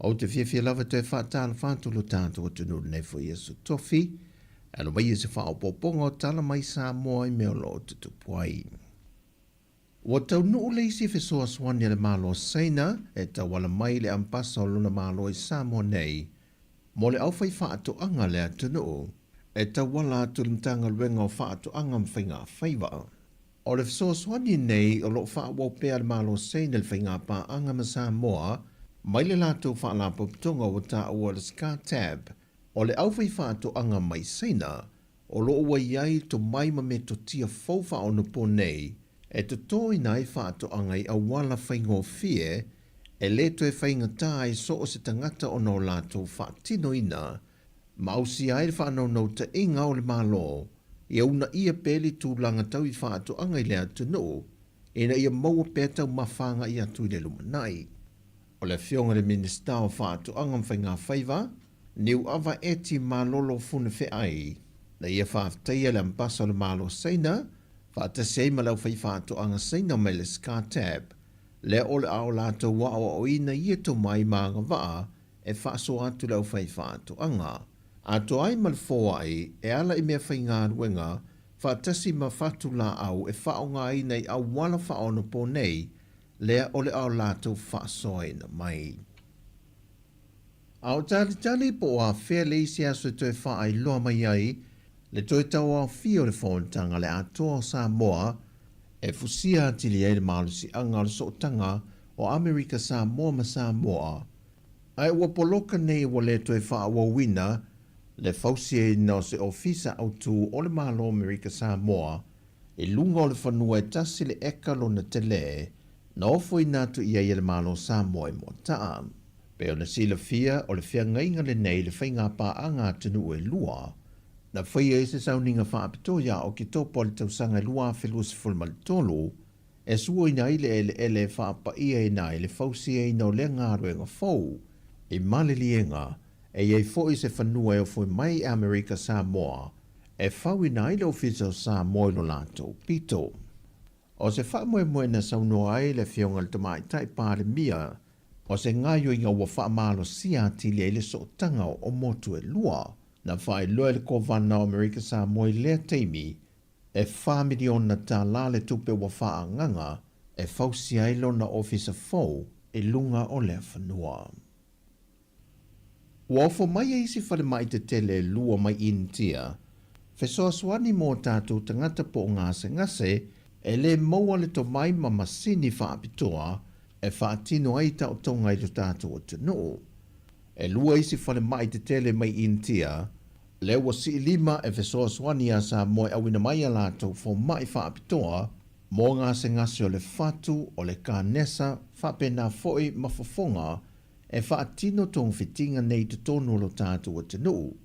[SPEAKER 8] Ou te fiafia lava toe faatalofa atu lo tatou atunuu lenei foi aso tofi, e alo mai se faaopoopoga o tala mai Samoa i mea o lo o tutupu ai. Ua taunuu le isi fesoasoani a le Malo o Saina e tauala mai i le Ambasa o lona Malo i Samoa nei mo le aufaifaatoaga a le atunuu e tauala atu i le Matagaluega o Faatoaga ma Faigafaiva. O le fesoasoani nei o lo o faaauau pea e le Malo o Saina le faigapaaga ma Samoa mai le latou faalapotopotoga ua taua o le SCATAB o le aufaifaatoaga mai Saina O lo o ua i ai tomai ma metotia fou faaonopo nei e totoina ai faatoaga i auala faigofie e le toe faigata ai so o se tagata ona o latou faatinoina ma ausia ai le faanaunautaiga o le Malo ia uunaia pea le tulaga tau i faatoaga i le atunuu ina ia maua pea taumafa agai atu i le lumanai. O le Afioga i le Minisita o Faatoaga ma Faigafaiva, Niuava Eti Malolo Funefeai, na ia faafetaia le Ambasa o le Malo Saina, faatasi ai ma le aufaifaatoaga Saina mai le SCATAB, lea o le a o latou aoaoina ia tomai ma agavaa e faasoa atu le aufaifaatoaga. Atoa ai ma le foai e ala i meafaigaluega faatasi ma fatulaau e faaaogaina i auala faaonopo nei lea o le a o latou faasoaina mai. A o talitali po o afea le isi aso e toe faailoa mai ai le toe tauaofia o le Fonotaga a le Atoa o Samoa e fusia atili ai le malosiaga o le sootaga o Amerika Samoa ma Samoa, ae ua poloka nei ua le toe faaauauina le fausiaina o se Ofisa Autu o le Malo Amerika Samoa i luga o le fanua e tasi le eka lona telē na ofoina atu i ai e le Malo o Samoa i Moataa. Pei ona silafia, o le feagaiga lenei i le faigapaaga atunuu e lua, na faia ai se sauniga faapitoa ia Oketopa o le tausaga e 2023, e suaina ai le eleele e faapaiaina ai le fausiaina o lea galuega fou i Maliliega, e i ai foi se fanua e ofoi mai i Amerika Samoa e fauina ai le Ofisa o Samoa i lo latou pito. O se faamoemoe na saunoa ai le Afioga i le Tamaitai Palemia, o se gaoioiga ua faamalosia atili ai le sootaga o motu e lua. Na faailoa e le Kovana o Amerika Samoa i lea taimi, e $4 miliona le tupe ua faaagaga e fausia ai lona ofisa fou i luga o lea fanua. Ua ofo mai e isi falemai tetele e lua mai Initia, fesoasoani mo tatou tagata po o gasegase e lē maua le tomai ma masini faapitoa e faatino ai taotoga i lo tatou atunuu. E lua isi falemai tetele mai Initia, lea ua siilima e fesoasoani iā Samoa e auina mai a latou fomai faapitoa mo gasegase o le fatu, o le kanesa, faapena foi ma fofoga e faatino togafitiga nei i totonu o lo tatou atunuu,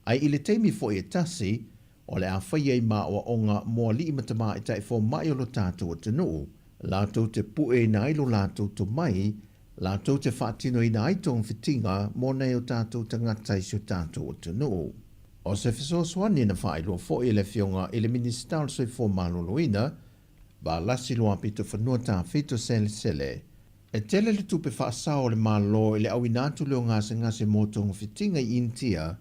[SPEAKER 8] ae i le taimi foi e tasi, o le a faia i maoaoga mo alii ma tamaitai fomai o lo tatou atunuu, latou te pueina ai lo latou tomai, latou te faatinoina ai togafitiga mo nai o tatou tagata i si o tatou atunuu. O se fesoasoani na faailoa foi e le Afioga i le Minisita o le Soifua Maloloina, Valasi Luapitofanua Tafito Selesele, E tele le tupe faasao a le Malo i le auina atu lea o gasegase mo togafitiga i Initia,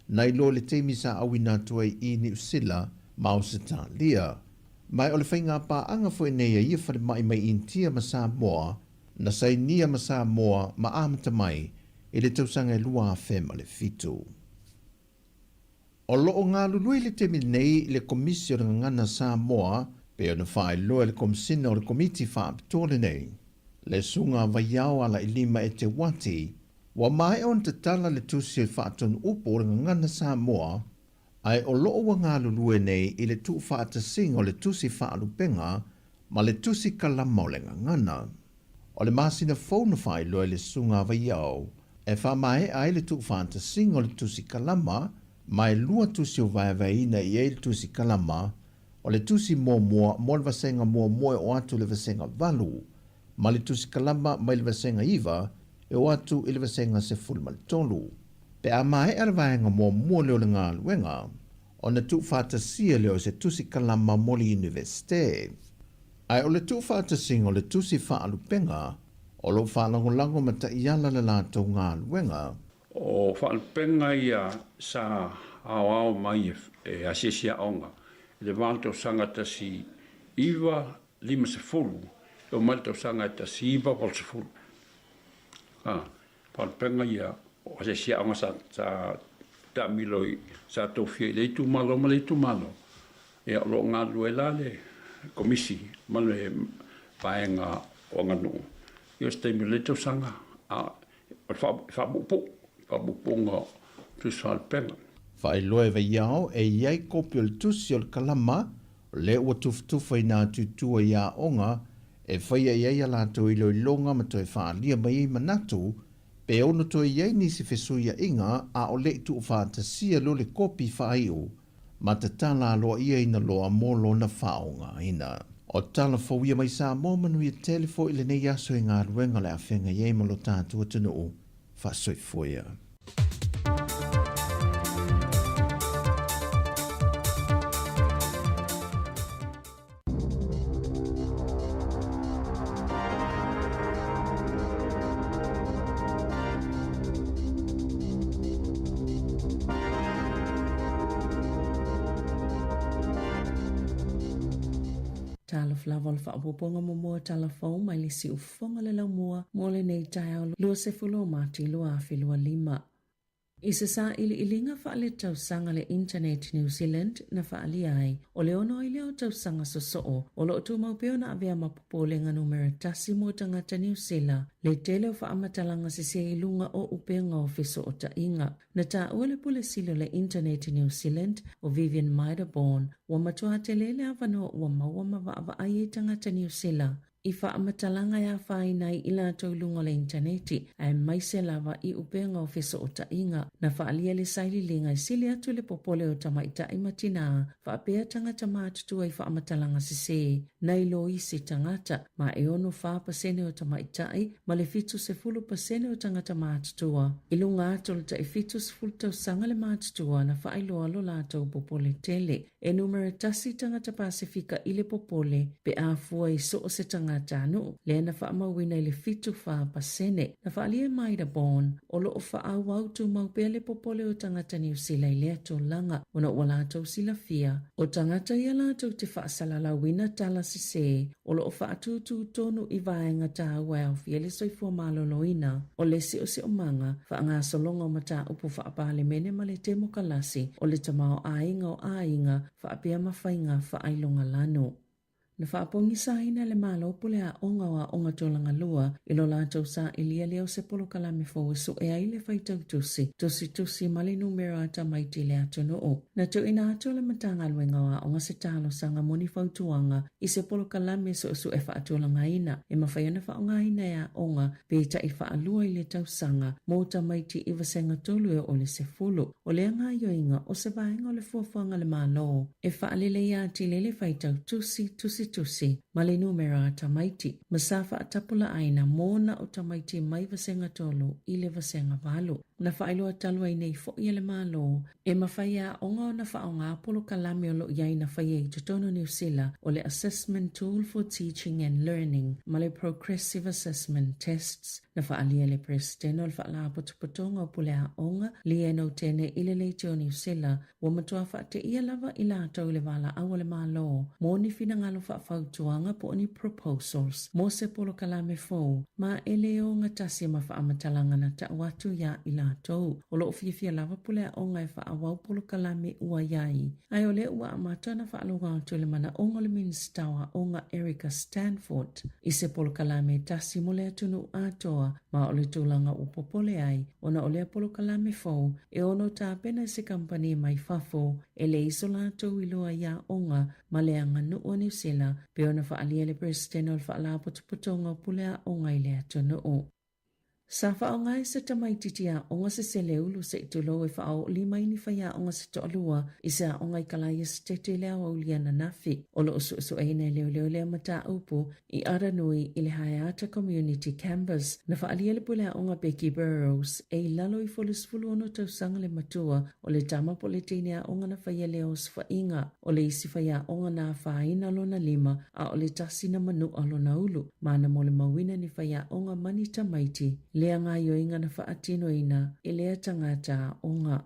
[SPEAKER 8] nai lo le taimi sa auina atu ai i Niu Sila ma Ausetalia. Ma o le faigapaaga foi nei a ia falemai mai Initia ma Samoa, na sainia ma Samoa ma amata mai i le tausaga e 2007. O lo o galulue i le taimi nei le Komisi o le Gagana Samoa pei ona faailoa e le Komisina o le Komiti Faapitoa lenei, le Susuga Vaiao Alailima Eteuati, ua maea ona tatala le tusi o le faatonu upu o le Gagana Samoa, ae o lo o ua galulue nei i le tuufaatasiga o le tusi faalupega ma le tusi kalama o le gagana. O le masina fou na faailoa e le Susuga a Vaiao e faamaea ai le tuufaatasiga o le tusi kalama, ma e lua tusi o vaevaeina i ai le tusi kalama, o le tusi muamua mo le vasega muamua e oo atu i le vasega 8, ma le tusi kalama mai le vasega 9 e oo atu i le vasega 13. Pe a maea le vaega muamua lea o le galuega, ona tuufaatasia lea o se tusi kalama mo le Iunivesite. Ae o le tuufaatasiga o le tusi faalupega, o lo o faalagolago ma taiala le latou galuega.
[SPEAKER 9] O faalupega ia sa aoao mai e asiasi aoga i le va o le tausaga 1950 e oo mai le tausaga 1980. Faalupega ia o asiasi aoga sa taamilo sa tofia i lea itumalo ma lea itumalo. Ia, o lo o galulue la le Komisi ma le Vaega o Aganuu i o se taimi o lenei tausaga, a o le faapuupuu, faapuupuuga o tusi faalupega.
[SPEAKER 8] Faailoa e Vaiao e i ai kopi o le tusi o le kalama o lea ua tufatufa i nā tutua i aoga e faia i ai a latou iloiloga ma toe faaalia mai ai manatu pe ono toe i ai nisi fesuiaiga a o le i tuufaatasia leo le kopi faaiu ma tatala aloaiaina loa mo lona faaaogaina. O tala fou ia mai Samoa manuia tele foi lenei aso i galuega o le afeagai ai ma lo tatou atunuu. Faasoifua ia.
[SPEAKER 5] Talofa lava o le faaopoopoga muamua tala fou mai le siufofoga le laumua mo lenei taeao 20 o Mati 2025. I se sailiiliga faaletausaga le Internet New Zealand na faaalia ai, o le ono ai lea o tausaga sosoo o lo o tumau pea ona avea ma popolega numera tasi mo tagata Niu Sila, le tele o faamatalaga sese i luga o upega o fesootaiga. Na taua le Pule Sili o le Internet New Zealand, o Vivian Maidaborn, ua matua tele le avanoa ua maua ma vaavaai ai tagata Niu Sila i faamatalaga e afaina ai i latou i luga o le initaneti, aemaise lava i upega o fesootaiga. Na faaalia le sailiiliga e sili atu le popole o tamaitai ma tinā faapea tagata matutua i faamatalaga sesē nai lo isi tagata, ma e 64% o tamaitai ma le 70% o tagata matutua. I luga atu o le tai 70 tausaga le matutua na faailoa lo latou popole tele. E numera tasi tagata Pasefika i le popole pe a fua i so o se tagatanuu, lea na faamauina i le 74%. Na faaalia e Maida Bourne, o lo o faaauau tumau pea le popole o tagata Niu Sila i lea tulaga ona ua latou silafia, o tagata ia latou te faasalalauina tala sesē o lo o faatūtū tonu i vaega tāua e aofia le soifua maloloina, o le siosiomaga, faagasologa o mataupu faapalemene ma le temokalasi, o le tamaoaiga o aiga faapea ma faiga faailoga lanu. Na faapogisaina e le Malo pule aoga o Aoga Tulagalua i lo latou sailia lea o se polokalame fou e sue ai le faitau tusi, tusitusi ma le numera a tamaiti i le atunuu. Na tuuina atu e le Matagaluega o Aoga se talosaga mo ni fautuaga i se polokalame suesue faatulagaina e mafai ona faaaogaina e aoga pe tai faalua i le tausaga mo tamaiti i vasega tolu e oo i le 10. O lea gaoioiga o se vaega o le fuafuaga a le Malo e faaleleia atili ai le faitau tusi, tusitusi ma le numera a tamaiti, ma sa faatapulaaina mo na o tamaiti mai vasega tolu i le vasega valu. Na faailoa talu ai nei foi e le Malo e mafai e aoga ona faaaoga polokalame o lo o i ai na faia i totonu o Niu Sila o le Assessment Tool for Teaching and Learning ma le Progressive Assessment Tests. Na faaalia e le Peresetene o le Faalapotopotoga o Pule Aoga, Leanne Otene i le Leitio o Niu Sila, ua matua faateia lava i latou i le valaau a le Malo mo ni finagalo faafautuaga po o ni proposals mo se polokalame fou ma e le ogatasi ma faamatalaga na tau atu iā i latou. latou. O lo o fiafia lava pule aoga e faaauau polokalame ua i ai. Ae o lea ua amata ona faalogo atu i le manaoga o le Minisita o Aoga Erica Stanford i se polokalame e tasi mo le atunuu atoa ma o le tulaga ua popole ai ona o lea polokalame fou e ono tapena e se kamupani mai fafo e leai so latou iloa i aoga ma le aganuu a Niu Sila pei ona faaalia le Peresetene o le Faalapotopotoga o Pule Aoga i le atunuu. Sa faaaoga e se tamaitiiti aoga se seleulu se i tulou e faaoolima ai ni faiaoga se toalua i se aoga i Kalaesetete i le aoauli ananafi. O lo o suesueina e leoleo lea mataupu i Aranui i le Haeata Community Campus. Na faaalia le pule aoga Becky Burrows e i lalo ifo o le 16 tausaga le matua o le tama po o le teine aoga na faia lea osofaiga. O le isi faiaoga na afaina lona lima a o le tasi na manua lona ulu ma na molimauina ni faiaoga ma ni tamaiti lea gaoioiga na faatinoina e lea tagata aoga.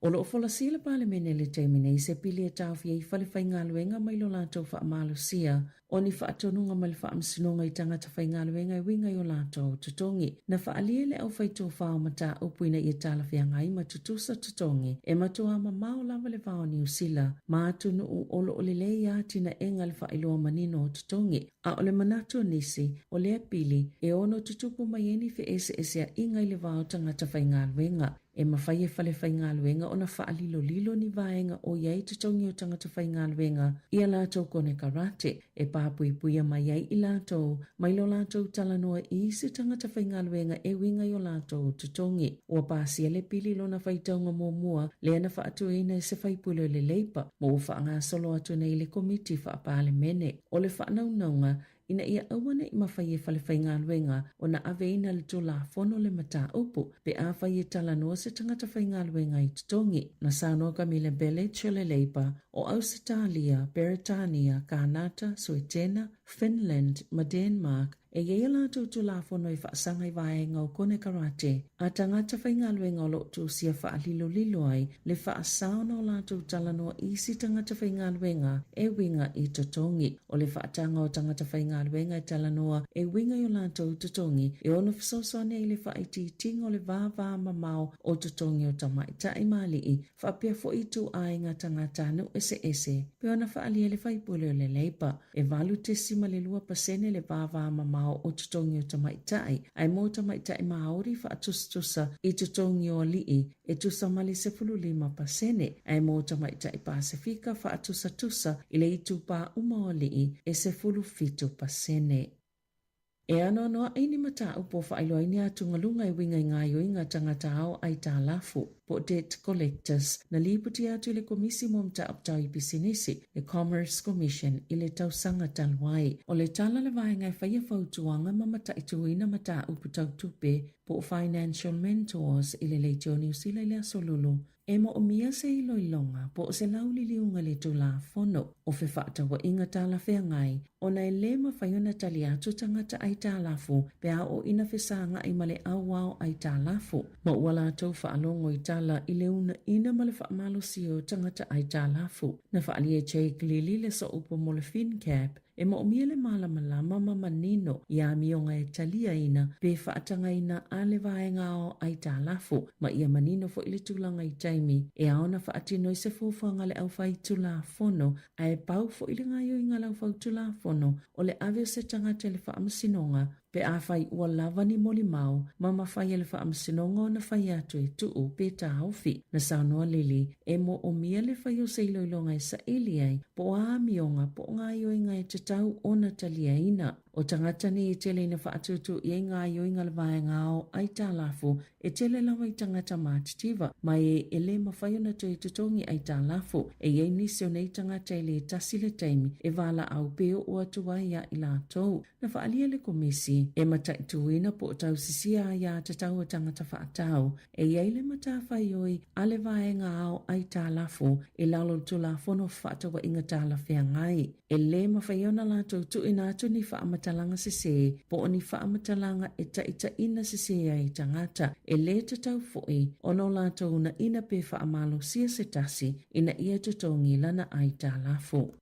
[SPEAKER 5] O lo o folasia le Palemene i le taimi nei se pili e taofia ai falefaigaluega mai lo latou faamalosia o ni faatonuga mai le Faamasinoga i tagata faigaluega e uiga i o latou totogi. Na faaalia e le aufaitofa o mataupu ina ia talafeagai ma tutusa totogi e matuā mamao lava le va o Niu Sila ma atunuu o lo o lelei atinaega le faailoa manino o totogi. A o le manatu o nisi, o lea pili e ono tutupu mai ai ni feeseeseaiga i le va o tagata faigaluega. E mafai e falefaigaluega ona faalilolilo ni vaega o i ai totogi o tagata faigaluega i a latou konekarate e pāpuipuia mai ai i latou mai lo latou talanoa i isi tagata faigaluega e uiga i o latou totogi. Ua pasia le pili lona faitauga muamua lea na faatuina e se faipule o le Leipa ma ua faagasolo atu nei i le Komiti Faa-Palemene o le Faanaunauga ina ia aua ne i mafai e falefaigaluega ona aveina le Tulafono le mataupu pe afai e talanoa se tagata faigaluega i totogi. Na saunoa Camilla Belich o le Labour o Ausetalia, Beretania, Kānata, Suetena, Finland ma Denmark e i ai a latou Tulafono e faasaga i vaega o konekarate a tagata faigaluega o lo o tusia faalilolilo ai le faasao na o latou talanoa i isi tagata faigaluega e uiga i totogi. O le faataga o tagata faigaluega e talanoa e uiga i o latou totogi e ono fesoasoani ai i le faaitiitiga o le vāvāmamao o totogi o tamaitai ma alii faapea foi ituaiga tagatanuu eseese pei ona faaalia e le faipule o le Labour. E 8.2% le vāvāmamao o totogi o tamaitai, ae mo tamaitai Māori faatusatusa i totogi o alii e tusa ma le 15%, ae mo tamaitai Pasefika faatusatusa i le itupa uma o alii e 17%. E anoanoaʻi ni mataupu o faailoa ai ni atugaluga e uiga i gaoioiga tagata ao aitalafu, po o debt collectors, na lipoti atu i le Komisi mo Mataupu Tau i Pisinisi, le Commerce Commission, i le tausaga talu ai. O le tala a le vaega e faia fautuaga ma mataituina mataupu tau tupe, po o Financial Mentors, i le Leitio Niu Sila i le Aso Lulu, E moomia se iloiloga po o se lauliliuga i le Tulafono o Fefaatauaiga Talafeagai ona e lē mafai ona tali atu tagata aitalafu pe a oo ina fesagai ma le auao aitalafu ma ua latou faalogo i tala i le uunaina ma le faamalosia o tagata aitalafu. Na faaalia e Jake Lilly le sooupu mo le FinCap E moomia le malamalama ma manino i amioga e taliaina pe faatagaina a le vaega ao aitalafu ma ia manino foi le tulaga i taimi e ao ona faatino ai se fuafuaga a le aufaitulafono ae pau foi le gaoioiga a le aufaitulafono o le ave o se tagata i le faamasinoga pe afai ua lava ni molimau ma mafai e le Faamasinoga ona fai atu e tuu pe taofi. Na saunoa Lily, e moomia le fai o se iloiloga e saili ai po o a amioga po o gaoioiga e tatau ona taliaina. O tagata nei e tele ina faatutu i ai gaoioiga a le vaega ao aitalafu e tele lava i tagata matitiva ma e e lē mafai ona toe totogi aitalafu. E i ai nisi o nei tagata e lē tasi le taimi e valaau pe oo atu ai ia i latou. Na faaalia le Komisi e mataituina po o tausisia aiā tatau a tagata faatau e i ai le matafaioi a le vaega ao aitalafu i lalo o le Tulafono Fefaatauaiga Talafeagai. E lē mafai ona latou tuuina atu ni faamatalaga sesē po o ni faamatalaga e taitaiina sesē ai tagata. E lē tatau foi ona o latou uunaina pe faamalosia se tasi ina ia totogi lana aitalafu.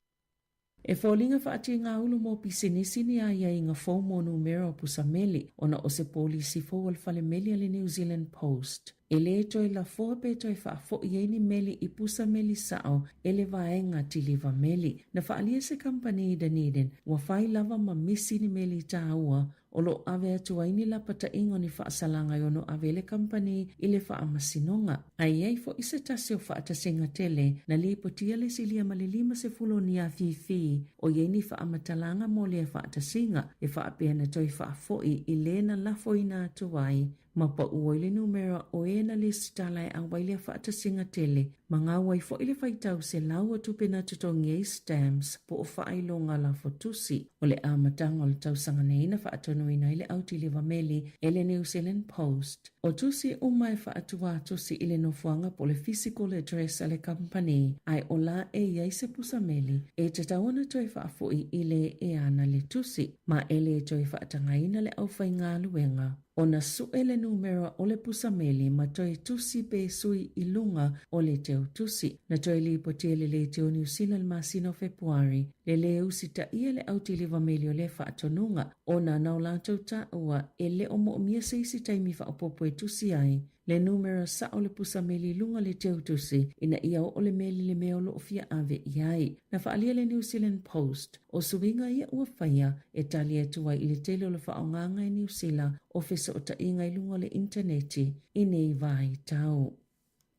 [SPEAKER 5] E foliga faatigāulu mo pisinisi ni aiaiga fou mo numera o pusa meli ona o se polisi fou a le fale meli a le New Zealand Post. E lē toe lafoa pe toe faafoʻi ai ni meli i pusa meli saʻo e le vaega tiliva meli. Na faaalia se kamupani i Dunedin ua fai lava ma misi ni meli tāua o lo o ave atu ai ni lapataʻiga o ni faasalaga e ono ave ai le kamupani i le faamasinoga. A i ai foʻi se tasi o faatasiga tele na lipotia le silia ma le 50 o ni afifi o i ai ni faamatalaga mo lea faatasiga e faapea na toe faafoʻi i le na lafoina atu ai ma paʻu ai le numera o e na lesitala e ʻau ai lea faatasiga tele ma gau ai foʻi le faitau selau o tupe na totogi ai stamps po o faailoga lafo tusi. O le amataga o le tausaga nei na faatonuina ai le autiliva meli e le New Zealand Post. O tusi uma e faatuatusi i le nofoaga po o le physical address a le kamupani, ae o la e i ai se pusa meli e tatau ona toe faafoʻi i le e ana le tusi, ma e le toe faatagaina le aufaigaluega ona suʻe le numera o le pusa meli ma toe tusi pe sui i luga o le teutusi. Na toe lipotia e le Leitio o Niu Sila i le masina o Fepuari le lē usitaia le autiliva meli o lea faatonuga ona na o latou taua e le o moomia se isi taimi faaopoopo e tusi ai le numera saʻo o le pusa meli i luga o le teutusi ina ia oo le meli i le mea o lo o fia ave i ai. Na faaalia le New Zealand Post, o suiga ia ua faia e tali atu ai i le tele o le faaaogaga e Niu Sila o fesootaiga i luga o le initaneti i nei vaitau.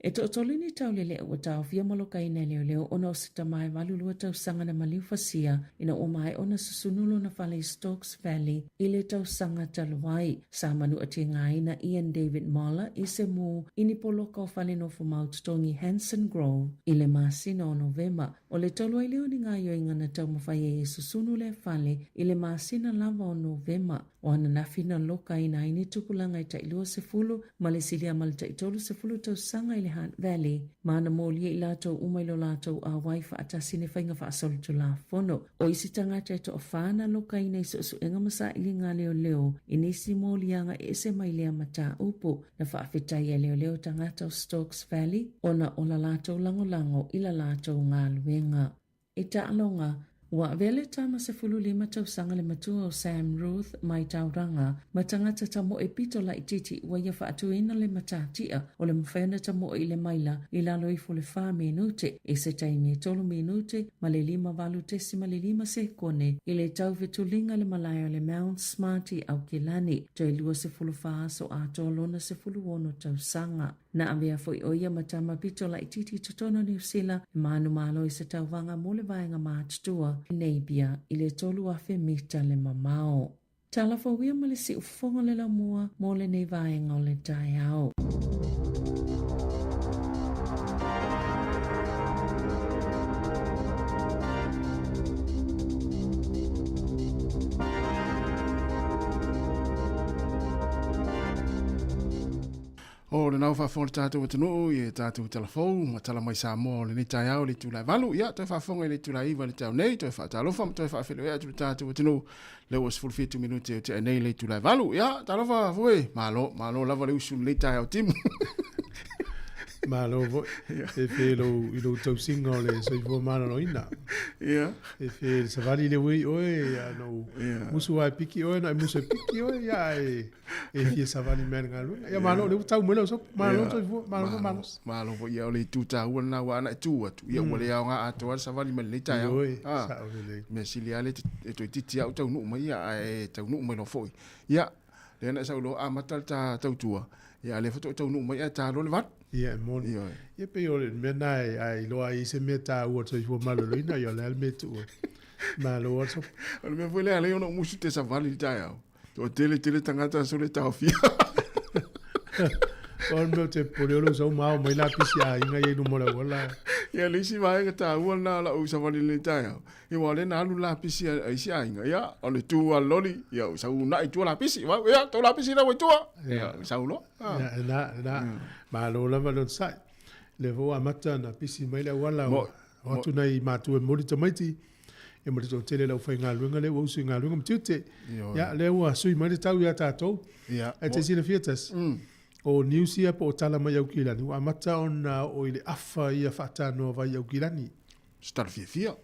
[SPEAKER 5] E toatolu ni taulelea ua taofia ma lokaina e leoleo ona o se tama e 82 tausaga na maliu fasia ina ua maea ona susunu lona fale i Stokes Valley i le tausaga talu ai. Sa manuatiagaina Ian David Moller i se mū i ni poloka o fale nofo mau totogi Hanson Grove i le masina o Novema. O le tolu ai lea o ni gaoioiga na taumafai ai e susunu lea fale i le masina lava o Novema. O ananafi na lokaina ai ni tupulaga e tai 20 ma le silia ma le tai 30 tausaga i le Hutt Valley, ma na molia i latou uma i lo latou auai faatasi ni faiga faasolitulafono. O isi tagata e toafa na lokaina i suesuega ma sailiga a leoleo i nisi moliaga ese mai lea mataupu. Na faafetai e leoleo tagata o Stokes Valley ona o la latou lagolago i la latou galuega. I taaloga, ua avea le tama 15 tausaga le matua o Sam Ruth mai Tauranga ma tagata tamoe pito laitiiti ua ia faatuina le matatia o le mafai ona tamoe i le maila i lalo ifo o le fa minute i se taimi e tolu minute ma le 58.5 sekone i le taufetuliga i le malae o le Mount Smart i Aukilani, toe 24 aso atoa lona 16 tausaga. Na avea foi ʻo ia ma tama pito laitiiti i totonu o Niu Sila e manumalo i se tauvaga mo le vaega matutua i Napier i le 3,000 mita le mamao. Tala fou ia ma le siufofoga o le laumua mo lenei vaega o le taeao.
[SPEAKER 3] O lena ua faafofoga le tatou atunuu i e tatou tala fou ma tala mai Samoa o lenei taeao i le itula e 8. Ia, toe faafofoga i le itula e 9 i le taeao nei, toe faatalofa ma toe faafeiloai atu le tatou atunuu lea ua 17 minute o tea nei le itula e 8. Ia, talofa foi, malo, malo lava le usu i lenei taeao timu. Malo foi. E fe lou, i lou tausiga o le soifua maloloina. Ia. E fe le savali le ui oe, ia, no, musu ai piki oe, na e musu e piki oe, ia, e, e fia savali mea i le galuega. Ia malo, lea ua tau mai lau sopo. Malo soifua, malo foi malosi. Malo foi, ia o le itu taua lena ua ana e tu atu. Ia ua le aoga atoa le savali mai lenei taeao. Ioe, sao lelei. Mea sili lava lea e toeitiiti lava ou taunuu mai, ia, ae taunuu mai loa foi. Ia, lea na e sau loa amata le ta tautua, ia a o lea faatoa ou taunuu mai ae ta loa le 8. Ia, e moni. Ioe. Ia pei o le mea lena a iloa ai se mea taua o le soifua maloloina, ia o le a le mea e tuu ai. Malo lava le sopo. O le mea foi lea e ala ai ona ou musu te savali i le taeao. Toatele tele tagata sole taofia. O le mea o te popole o lou sau ma ao mai lapisi a aiga ia i luma o le auala. Ia le isi vaega taua lena o lau savali i lenei taeao, ia aua o lea na alu lapisi a isi aiga, ia o le tu a le loli, ia ua sau uunai i tua lapisi, vau, ia tou lapisi lea ua i tua. Ia sau loa. Ia lena, lena. Malo lava le onosai. Lea foi ua amata ona pisi mai le auala ua o atu nai matua e momoli tamaiti, ia ma le toatele o le aufaigaluega lea ua usu i galuega ma tiute. Ia, lea ua sui mai le tau ia tatou. Ae te silafia Tasi, o news ia po o tala mai Aukilani, ua amata ona oo i le afa ia faatanoa vai Aukilani. Se tala fiafia.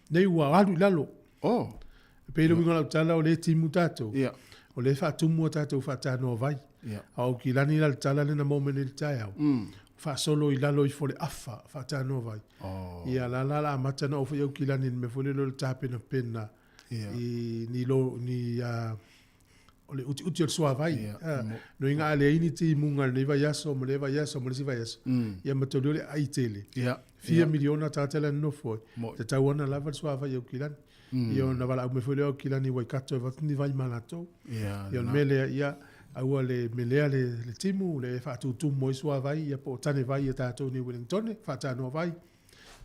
[SPEAKER 3] Nei ua alu i lalo.
[SPEAKER 10] Oh.
[SPEAKER 3] E pei le uiga o lau tala o lea e timu tatou.
[SPEAKER 10] Ia.
[SPEAKER 3] O lea e faatumu a tatou faatanoa vai.
[SPEAKER 10] Ia.
[SPEAKER 3] A o Aukilani la le tala lea na maua mai nei i le taeao. Faasolo i lalo ifo le afa faatanoa vai.
[SPEAKER 10] Oh.
[SPEAKER 3] Ia la la la amata ona oo foi Aukilani i le mea foi lele o le tapenapena
[SPEAKER 10] Ia.
[SPEAKER 3] i ni lo ni o le utiuti o le suavai.
[SPEAKER 10] Ia,
[SPEAKER 3] No inga a leai ni timuga i lenei vaiaso ma lea vaiaso ma le isi vaiaso. Ia ma tolu le ai tele.
[SPEAKER 10] Ia.
[SPEAKER 3] Fia miliona tagata la e nonofo ai.
[SPEAKER 10] Mo'i.
[SPEAKER 3] Tatau ana lava le suavai i Aukilani. Ia ona valaau mai foi lea o Aukilani i Waikato e avatu ni vai ma latou.
[SPEAKER 10] Ia,
[SPEAKER 3] Ia o le mea lea, ia aua le melea le timu, le faatutumu ai suavai, ia po o tane vai ia tatou nei i Wellingtone, faatanoa vai.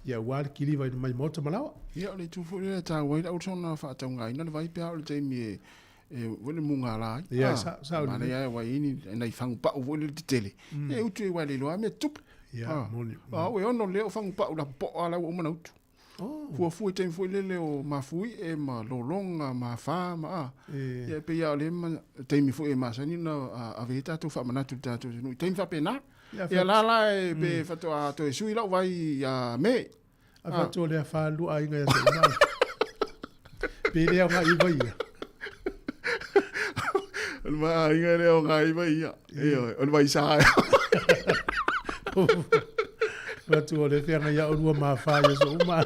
[SPEAKER 3] Ia aua le kiliva ina mai maota ma laoa.
[SPEAKER 10] Ia o le itu foi lea e taua ai lau soona faataugaina le vai pe a o le taimi e e foi le mugala ai.
[SPEAKER 3] Ia, sao lelei.
[SPEAKER 10] Manaia ae ua i ai ni nai fagu pau foi lele tetele. Ia e utu ai aua e le iloa lava mea tutupu.
[SPEAKER 3] Ia, moni.
[SPEAKER 10] A o e ono lea o fagu pau lapopoa la ua uma ona utu.
[SPEAKER 3] Oh.
[SPEAKER 10] Fuafua i taimi foi lele o mafuie ma lologa ma afa ma a. Ia e pei lava o le taimi foi e masani ona ave ai tatou faamanatu i le tatou atunuu i taimi faapena. Ia la la e pe faatoa toe sui lau vai ia Me.
[SPEAKER 3] A faatoa le afa lua aiga ia te Pe le aoga iwa ia.
[SPEAKER 10] O le ma aiga le aoga iwa ia. Ioe, o le vaisa.
[SPEAKER 3] Faatoa le feaga ia o lua ma wha ia so uma.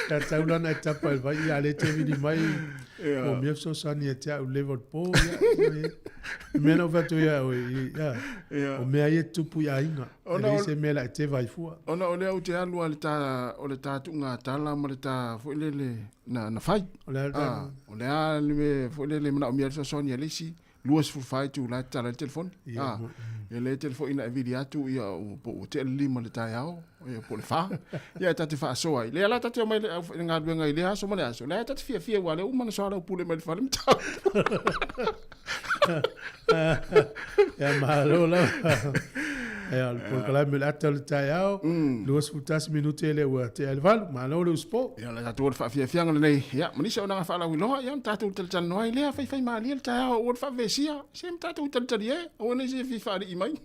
[SPEAKER 3] Ka taulana e tapa e vai ia le te vili mai. O mea fesoasoani ia te au level po. Ia, i mea na ou fai atu ia oe, ia, o mea ia e tupu i aiga. E leai se mea la e teva ai fua.
[SPEAKER 10] Ona o lea ou te alu lava o le ta tuuga tala ma le ta foi lele na fai.
[SPEAKER 3] O le a le ta.
[SPEAKER 10] O le a le mea foi lele e manaomia ai le fesoasoani a le isi 24 itula e tatala ai le telefoni. Ia lea e tele foi ina e vili atu ia po ua tea le 5 i le taeao ia po o le 4. Ia e ta te faasoa ai. Lea la ta te omai i le galuega i lea aso ma le aso, lea ta te fiafia aua o lea ua uma ona soalaupule mai le fale ma tatou.
[SPEAKER 3] Ia malo lava. Ia, o le polokalame o le ata o le taeao, 21 minute lea ua tea i le 8. Malo le usupo.
[SPEAKER 10] Ia, o le tatou o le faafiafiaga lenei. Ia, ma nisi auaunaga faalauiloa, ia, ona tatou talatalanoa ai lea, faifaimalie le taeao aua le faavevesia. Se ma tatou talitalie, aua ne i se fia faalii mai.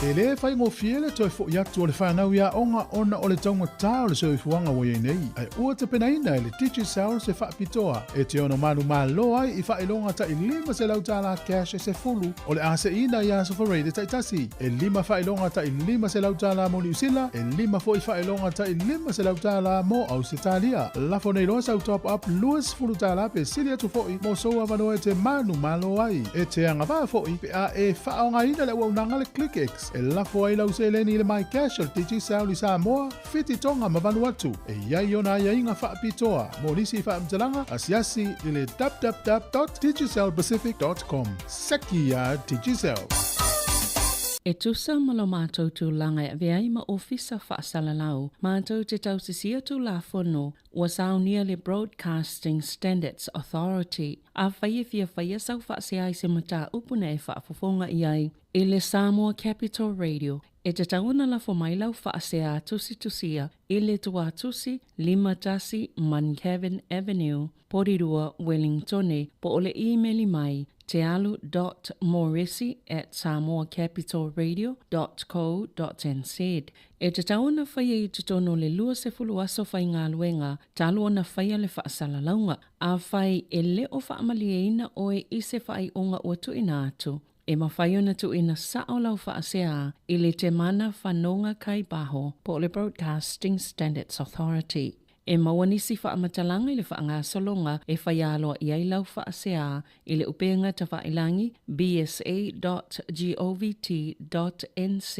[SPEAKER 11] E lē faigofie le toe foʻi atu o le fanau i aoga ona o le taugatā o le soifuaga ua iai nei, ae ua tapenaina e le Digicel se faapitoa e te ono manumalo ai i faailoga taʻi $500 cash e sefulu o le a seʻiina i aso Faraile taitasi, e lima faailoga taʻi $500 mo Niusila, e lima foʻi faailoga taʻi $500 mo Ausetalia. Lafo nei loa sau top up $20 pe sili atu foʻi mo sou avanoa e te manumalo ai. E te agavaa foʻi pe a e faaaogaina le auaunaga le ClickX e lafo ai lau seleni i le MyCash o le Digicel i Samoa, Fiti, Tonga ma Vanuatu. E i ai ona aiaiga faapitoa mo nisi faamatalaga asiasi i le www.digicelpacific.com. Seki iā Digicel!
[SPEAKER 5] E tusa ma lo matou tulaga e avea ai ma Ofisa Faasalalau, matou te tausisia Tulafono ua saunia le Broadcasting Standards Authority. Afai e fia faia sau faasea i se mataupu na e faafofoga i ai i le Samoa Capital Radio, e tatau ona lafo mai lau faasea tusitusia i le Tuatusi 51 Muncavin Avenue, Porirua, Wellingtone, po o le imeli mai tealu dot moresi at samoacapitalradio dot co dot nz. E tatau ona faia i totonu o le 20 aso faigaluega talu ona faia le faasalalauga. Afai e le o faamalieina oe i se faaiuga ua tuuina atu, e mafai ona tuuina sao lau faasea i le Temana Whanonga Kai Baho po o le Broadcasting Standards Authority. E maua nisi faamatalaga i le faagasologa e fai aloa i ai lau faasea i le upega tafailangi bsa.govt.nz.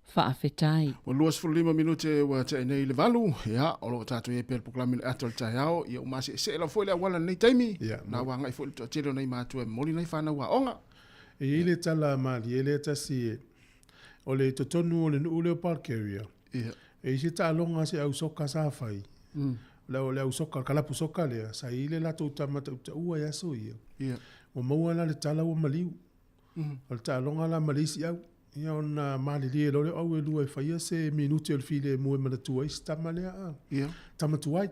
[SPEAKER 5] Faafetai.
[SPEAKER 10] Ua 25 minute ua tea nei i le valu, ia, o lo o tatou i ai pea i le polokalame o le ata o le taeao, ia ua maseesee lava foi le auala i lenei taimi,
[SPEAKER 3] Ia,
[SPEAKER 10] na ua agai foi le toatele o nai matua e momoli nai fanau aoga.
[SPEAKER 3] E i ai le tala malie lea tasi e, o le totonu o le nuu lea o Bulgaria,
[SPEAKER 10] Ia.
[SPEAKER 3] e i ai se taaloga a se au soka sa fai, le au, le au soka, le kalapu soka lea, sa i ai le latou tama tautaua i aso ia.
[SPEAKER 10] Ia.
[SPEAKER 3] Ua maua la le tala ua maliu. O le taaloga la ma le isi au, ia ona malilie loa lea o au e lua e faia se minute o le filemu e manatua ai si tama lea a.
[SPEAKER 10] Ia.
[SPEAKER 3] Tama tuai.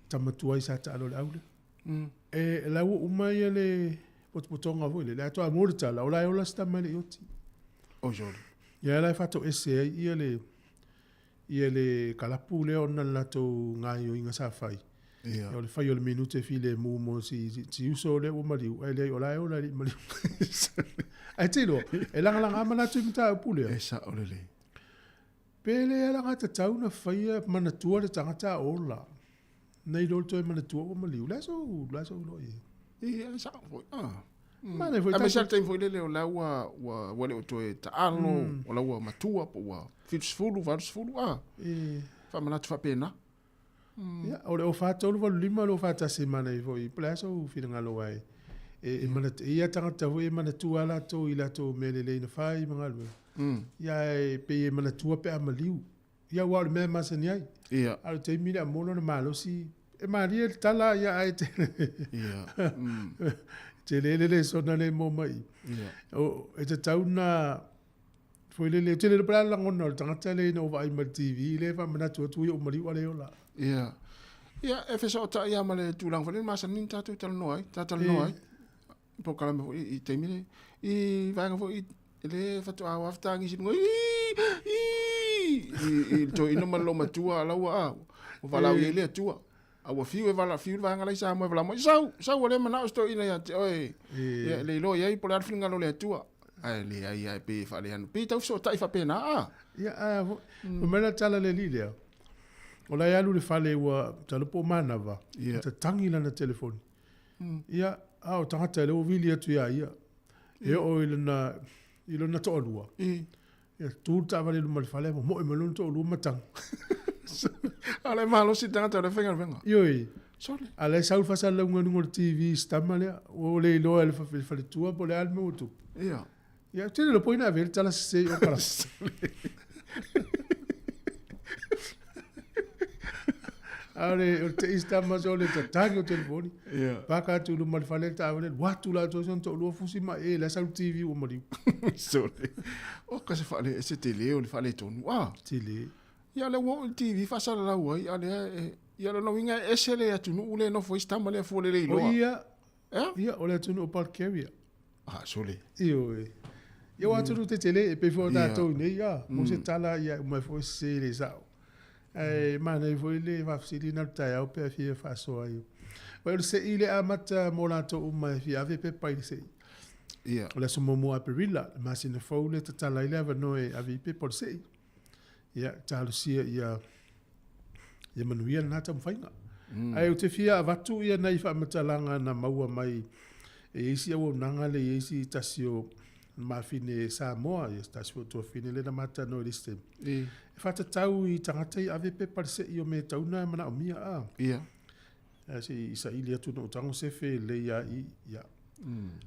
[SPEAKER 3] Tama tuai sa taalo i le au lea. E la ua uma ia le potopotoga foi lele, ae toa mo le tala, o la e ola si tama e le i oti.
[SPEAKER 10] Oi sole.
[SPEAKER 3] Ia la e faatoese ai ia le ia le kalapu lea ona le latou gaoioiga sa fai.
[SPEAKER 10] Ia.
[SPEAKER 3] O le fai o le minute filemu mo si, si, si uso lea ua maliu, ae leai o la e ola e le i maliu. Ae te iloa, e lagalaga manatu i mataupu lea.
[SPEAKER 10] E sao lelei.
[SPEAKER 3] Pe le alagatatau na faia manatua le tagata a ola. Nei lo le toe manatua ua maliu. Le aso, le aso iloa i ai.
[SPEAKER 10] Ia, e sao foi. Ah.
[SPEAKER 3] Manaia foi
[SPEAKER 10] Aemaise lava le taimi foi lele o la ua, ua, ua le o toe taalo, o la ua matua po ua 70, 80, ah.
[SPEAKER 3] E.
[SPEAKER 10] Faamanatu faapena.
[SPEAKER 3] Ia, o le 043 85 241 manaia foi. Po o le a sou finagalo ai. E, e manatu, e ia tagata foi e manatua lava latou i latou mea lelei na fai ma galuega. Ia, ae pei e manatua pe a maliu. Ia aua o le mea e masani ai.
[SPEAKER 10] Ia.
[SPEAKER 3] A o le taimi lea mo lona malosi, e malie le tala, ia ae tele.
[SPEAKER 10] Ia.
[SPEAKER 3] Tele le lesona le mo mai.
[SPEAKER 10] Ia.
[SPEAKER 3] O, e tatau na, foi lele, tele le pala lagona o le tagata le ina ua vaai mai le TV, le faamanatu atu ia ua maliu a le ola.
[SPEAKER 10] Ia. Ia, e fesootai lava ma le tulaga foi lele masani na tatou talanoa ai, ta talanoa ai. Polokalame foi i taimi nei. I vaega foi e le faatoa wafetagi i luga, ii, ii, i le toeaina ma le loomatua a la ua, a, ua valaau i ai le Atua. A ua fiu e vala, fiu le vaega la i Samoa e valaau mai, sau, sau ua le manao si toeaina ia te oe. Ia, e le iloa i ai po o le a le finagalo o le Atua. Ae leai lava e pei e faaleano. Pei e tau fesootai faapena, a.
[SPEAKER 3] Ia, ae fai mai la tala le alii lea, o la e alu i le fale ua, masalo po o manava,
[SPEAKER 10] Ia.
[SPEAKER 3] tatagi lana telefoni. Ia, a o tagata lea ua vili atu iā ia. E oo i lona, i lona toalua. Ia, tu le taavale i luma o le fale, momoe mai lona toalua ma tagi.
[SPEAKER 10] A o le malosi le tagata o lea faigaluega.
[SPEAKER 3] Ioe.
[SPEAKER 10] Sole.
[SPEAKER 3] A o la e sau le faasalalauga i luga o le TV i si tama lea. Ua le iloa e le faletua po o le a le mea ua tupu.
[SPEAKER 10] Ia.
[SPEAKER 3] Ia, ou te le iloa po o ai na ave ai le tala sese i o kala. A o le, o le te isi tama so le tatagi o telefoni.
[SPEAKER 10] Ia.
[SPEAKER 3] Paka atu i luma o le fale le taavale, alu atu latou si ona toalua fusi mai, e, la e sau le TV ua maliu.
[SPEAKER 10] Sole. Oka se faale, se tele o le faaletonu. Ah.
[SPEAKER 3] Tele.
[SPEAKER 10] Ia lea ua oo i le TV faasalalau ai, a lea e, ia lona uiga e ese le atunuu lea e nofo ai si tama lea fua lelei loa.
[SPEAKER 3] O ia,
[SPEAKER 10] Ea?
[SPEAKER 3] Ia, o le atunuu o Bulgaria.
[SPEAKER 10] Ah, sole.
[SPEAKER 3] Ioe. Ia ua atunuu tetele e pei foi o tatou nei a, mo se tala ia uma ai foi sese le sao. Ae manaia foi le faafesili na o le taeao pe a fia faasoa ai. Vai o le se'i le amata mo latou uma e fia ave pepa i le se'i.
[SPEAKER 10] Ia.
[SPEAKER 3] O le aso muamua o Aperila, le masina fou lea tatala ai le avanoa e ave i pepa o le se'i. Ia, talosia ia ia manuia lena taumafaiga. Ae ou te fia avatu ia nai faamatalaga na maua mai e isi auaunaga le i isi tasi o mafine Samoa, ia se tasi foi o tuafafine lea na ma talanoa i le isi taimi. E faatatau i tagata ia ave pepa le se'i o mea tauna e manaomia a.
[SPEAKER 10] Ia.
[SPEAKER 3] Ae se i saili atu na ou tago sefe lelei lava i, ia.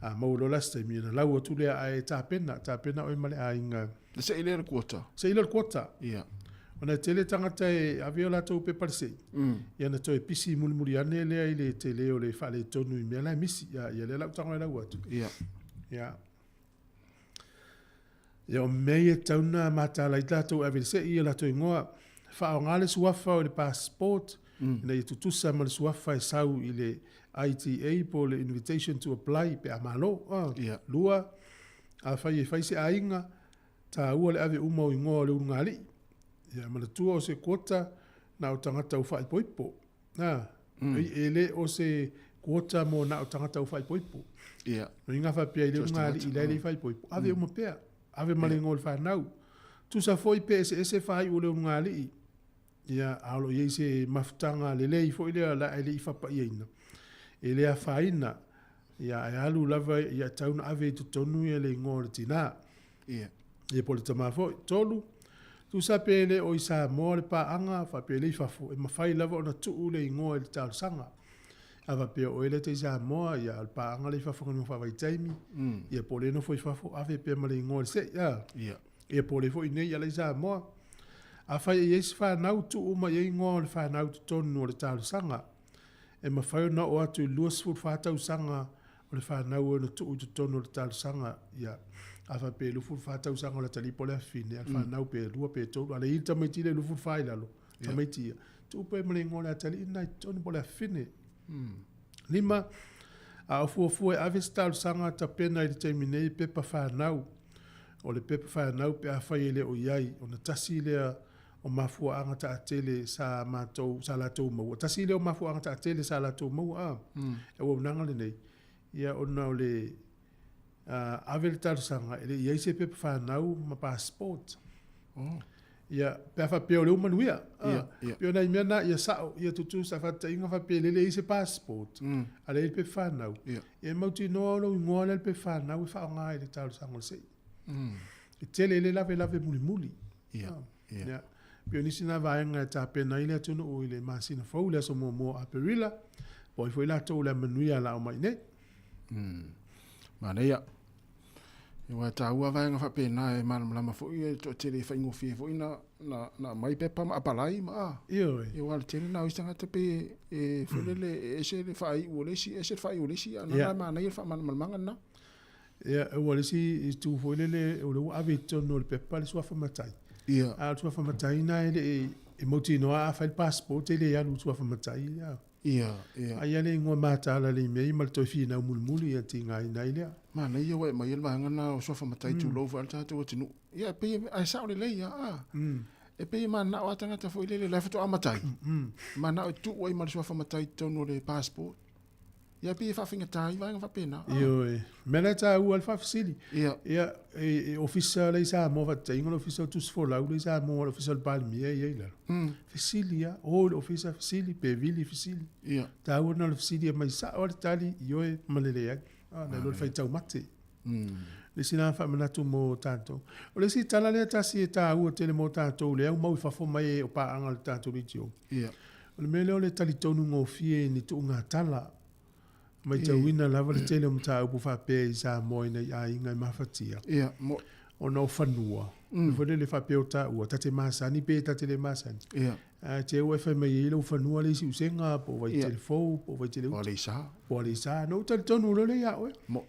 [SPEAKER 3] A maua loa la se taimi ona lau atu lea ae tapena, tapena oe ma le aiga.
[SPEAKER 10] Le se'i lea le quota.
[SPEAKER 3] Se'i lea le quota.
[SPEAKER 10] Ia.
[SPEAKER 3] Ona e tele tagata e ave o latou pepa le se'i, ia ona toe pisi mulimuli ane lea i le tele o le faaletonu i mea la e misi. Ia, ia lea la ou tago e lau atu.
[SPEAKER 10] Ia.
[SPEAKER 3] Ia. Ia o mea ia e tatau ona mataala ai latou e ave i le se'i o latou igoa, faaaoga le suafa o le passport ina ia tutusa ma le suafa e sau i le ITA po o le Invitation to Apply pe a malo. Lua, afai e fai se aiga, taua le ave uma o igoa o le ulugalii. Ia manatua o se quota na o tagata ua faaipoipo. E le o se quota mo na o tagata ua faaipoipo.
[SPEAKER 10] Ia.
[SPEAKER 3] O inga faapea i le ulugalii la e le i faaipoipo, ave uma pea. Ave ma le igoa o le fanau. Tusa foi pe eseese faaiu o le ulugalii, ia, a o lo o i ai se mafutaga lelei foi lea la e le i fapaiaina, e le afaina, ia, ae alu lava, ia, e tatau ona ave i totonu ia le igoa o le tina.
[SPEAKER 10] Ia.
[SPEAKER 3] Ia po o le tama foi. 3, tusa pe le o i Samoa le paaga, faapea le i fafo, e mafai lava ona tuu le igoa i le talosaga. A faapea o oe lea e te i Samoa, ia, o le paaga lea i fafo galuega faavaitaimi, ia po o lea e nofo i fafo, ave pea ma le igoa i le se'i, a.
[SPEAKER 10] Ia.
[SPEAKER 3] Ia po o lea foi i inei, ia la i Samoa. Afai e i ai se fanau, tuu uma i ai igoa o le fanau i totonu o le talosaga. E mafai ona oo atu i le 24 tausaga o le fanau e ono tuu i totonu o le talosaga, ia, a faapea e 24 tausaga o le atalii po o le afafine, a le fanau pe 2 pe 3, a o lea e i ai le tamaiti lea e 24 i lalo, tamaiti ia, tuu pea ma le igoa o le atalii lena i totonu po o le afafine. 5, a o fuafua e ave se talosaga tapena i le taimi nei pepa fanau, o le pepa fanau pe afai e le o i ai, ona tasi lea o mafuaaga taatele sa matou, sa latou maua. Tasi lea o mafuaaga taatele sa latou maua, a, e auaunaga lenei, ia ona o le ave le talosaga e le i ai se pepa fanau ma passport.
[SPEAKER 10] Oh.
[SPEAKER 3] Ia, pe a faapea o lea ua manuia.
[SPEAKER 10] Ia, ia.
[SPEAKER 3] Pei o nai mea na, ia sao, ia tutusa, faataitaiga faapea e le leai se passport, a leai le pepa fanau.
[SPEAKER 10] Ia.
[SPEAKER 3] Ia e mautinoa o lou igoa lea le pepa fanau e faaaoga i le talosaga o le se'i. E tele, e le lavelave mulimuli.
[SPEAKER 10] Ia, ia.
[SPEAKER 3] Ia. Pei o nisi na vaega e tapena ai le atunuu i le masina fou, le aso muamua o Aperila, po o ai foi latou o le a manuia a omai i nei.
[SPEAKER 10] Manaia. Ia aua e taua vaega faapena e malamalama foi e toatele e faigofie foi na na na aumai pepa ma apalai ma a.
[SPEAKER 3] Ioe.
[SPEAKER 10] Ia aua o le tele na o isi tagata pei e e foi lele e ese le faaiu o le isi ese le faaiu o le isi a na la e manaia le faamalamalamaga lena.
[SPEAKER 3] Ia, aua o le isi itu foi lele, o lea ua ave i totonu o le pepa le suafa matai.
[SPEAKER 10] Ia.
[SPEAKER 3] A o le suafa matai lena e le i, e mautinoa a fai le passport e le alu i le suafa matai. Ia.
[SPEAKER 10] Ia, ia.
[SPEAKER 3] Ai lava le igoa mataala i le mea ia ma le toe finau mulimuli ia tigaina ai lea.
[SPEAKER 10] Manaia ua e aumaia le vaega lena o suafa matai tulou foi lava le tatou atunuu. Ia e pei e, ae sao lelei lava a. E pei e mananao lava tagata foi lele, la e faatoa matai. E mananao e tuu ai ma le suafa matai i totonu o le passport. Ia pei e faafaigata ai vaega faapena.
[SPEAKER 3] Ioe. Mea la e taua le faafesili.
[SPEAKER 10] Ia.
[SPEAKER 3] Ia, e ofisa lea i Samoa faataitaiga o le ofisa o Tusi Folau lea i Samoa, o le ofisa o le Palemia e i ai i lalo. Fesili lava, o i le ofisa fesili, pe vili fesili.
[SPEAKER 10] Ia.
[SPEAKER 3] Taua lena o le fesili e aumai sao lava le tali, ioe ma le leai. Nai lo le faitau mate. Le isi lena faamanatu mo tatou. O le isi tala lea tasi e taua tele mo tatou lea ua mau i fafo mai o paaga a le tatou leitio.
[SPEAKER 10] Ia.
[SPEAKER 3] O le mea lea o le talitonu gofie i ni tuugatala. Matauina lava le tele o mataupu faapea i Samoa i nai aiga e mafatia.
[SPEAKER 10] Ia, mo.
[SPEAKER 3] Ona o fanua. Mm. Foi lele faapea o taua, ta te masani pe ta te le masani.
[SPEAKER 10] Ia.
[SPEAKER 3] A te ua e fai mai ai lau fanua le i Siusega, po o Vaitele Fou, po o Vaitele
[SPEAKER 10] Uta. Po o Aleisa.
[SPEAKER 3] Po o Aleisa. Na ou talitonu loa lea ia oe.
[SPEAKER 10] Mo.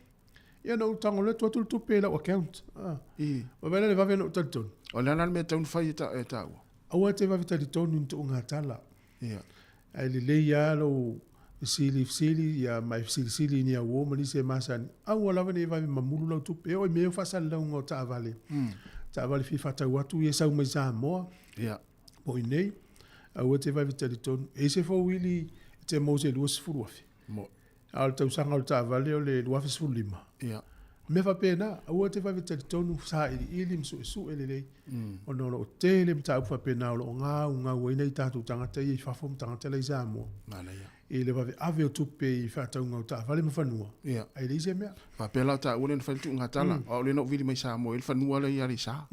[SPEAKER 3] Ia na ou tago loa tuu atu le tupe i lau account. Ah.
[SPEAKER 10] I.
[SPEAKER 3] Vaai la le vave na ou talitonu.
[SPEAKER 10] O le a la le mea e tatau ona fai e taua?
[SPEAKER 3] Aua e te vave talitonu i ni tuugatala.
[SPEAKER 10] Ia.
[SPEAKER 3] Ae lelei lava lou Fesili ia ma e fesilisili i ni auō ma nisi e masani, aua lava ne i vave mamulu lau tupe, e oo i mea ia o faasalalauga o taavale, taavale fia faatau atu ia e sau mai Samoa, po o i inei, aua e te vave talitonu. E i ai se fouili e te maua i se $20,000. A o le tausaga o le taavale o le 2015. Mea faapena, aua e te vave talitonu, sailiili ma suesue lelei, ona o lo o tele mataupu faapena o lo o gaugau ai nai tatou tagata ia i fafo ma tagata la i Samoa. I le vaveave o tupe i faatauga o taavale ma fanua, ae leai se mea.
[SPEAKER 10] Faapea la o taua lea na fai le tuugatala, o au lea na ou vili mai Samoa i le fanua lea i Aleisa.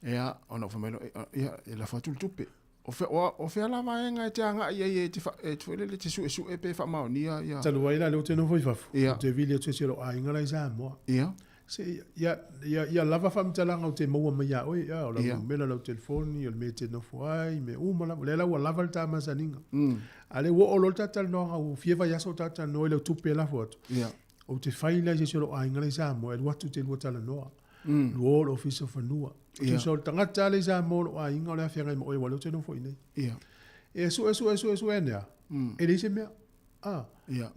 [SPEAKER 10] Ia, ona ou fai mai loa, ia, e lafo atu le tupe. O fea la vaega e te agai ai e te, e te, foi lele, te suesue pe faamaonia ia.
[SPEAKER 3] Talu ai la lea ou te nofo i fafo, ou te vili atu e si o lou aiga la i Samoa. Se ia, ia, ia lava faamatalaga ou te maua mai iā oe, ia, o lau numera, lau telefoni, o le mea e te nofo ai, mea uma lava. O lea la ua lava le ta masaniga. A o lea ua oo loa le ta talanoaga, ua fia vaiaso o ta talanoa i lau tupe e lafo atu. Ou te fai la i se isi o lou aiga la i Samoa, e alu atu te lua talanoa. Lua o le Ofisa o Fanua. Tusa o le tagata lava lea i Samoa o lou aiga o le a feagai ma oe aua o lea ou te nofo i inei. E sue, sue, sue, sue ane lava, e leai se mea.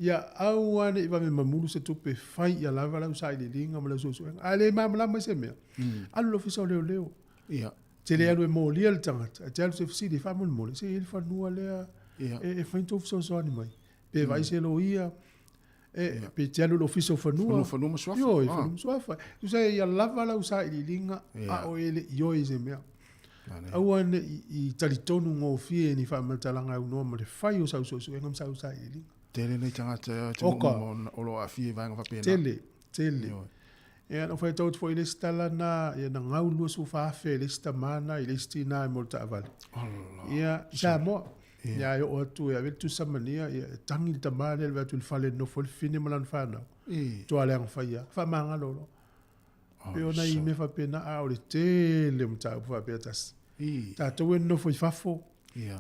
[SPEAKER 3] Ia aua ne i vave mamulu se tupe, fai ia lava lau sailiiliga ma lau suesuega. A le malamalama i se mea, alu i le Ofisa o Leoleo. Te le alu e molia le tagata, e te alu e te fesili, faamolemole, se i ai le fanua lea e fai ni tou fesoasoani mai. Pe vaai se loia, e, pe te alu i le Ofisa o Fanua.
[SPEAKER 10] Fanua ma Suafa.
[SPEAKER 3] Ioe, Fanua ma Suafa. Tusa ia lava lau sailiiliga, a o e le i ioe i se mea. Aua ne i talitonu gofie i ni faamatalaga e aunoa ma le fai o sau suesuega ma sau sailiiliga.
[SPEAKER 10] Tele nei tagata te moomoo o lo o aafia i vaega faapena.
[SPEAKER 3] Tele, tele. Ia, na ou faitau atu foi i le isi tala na, ia na gau $24,000 e le isi tama na i le isi tinā mo le taavale. Ia, i Samoa. Ia, e oo atu e ave le tusi samania, ia, e tagi le tama lea e alu atu i le fale e nofo ai le fafine ma lana fanau. Toa leaga fai lava. Faamagalo loa. Pei o nai mea faapena, a o le tele o mataupu faapea tasi. Tatou e nonofo i fafo,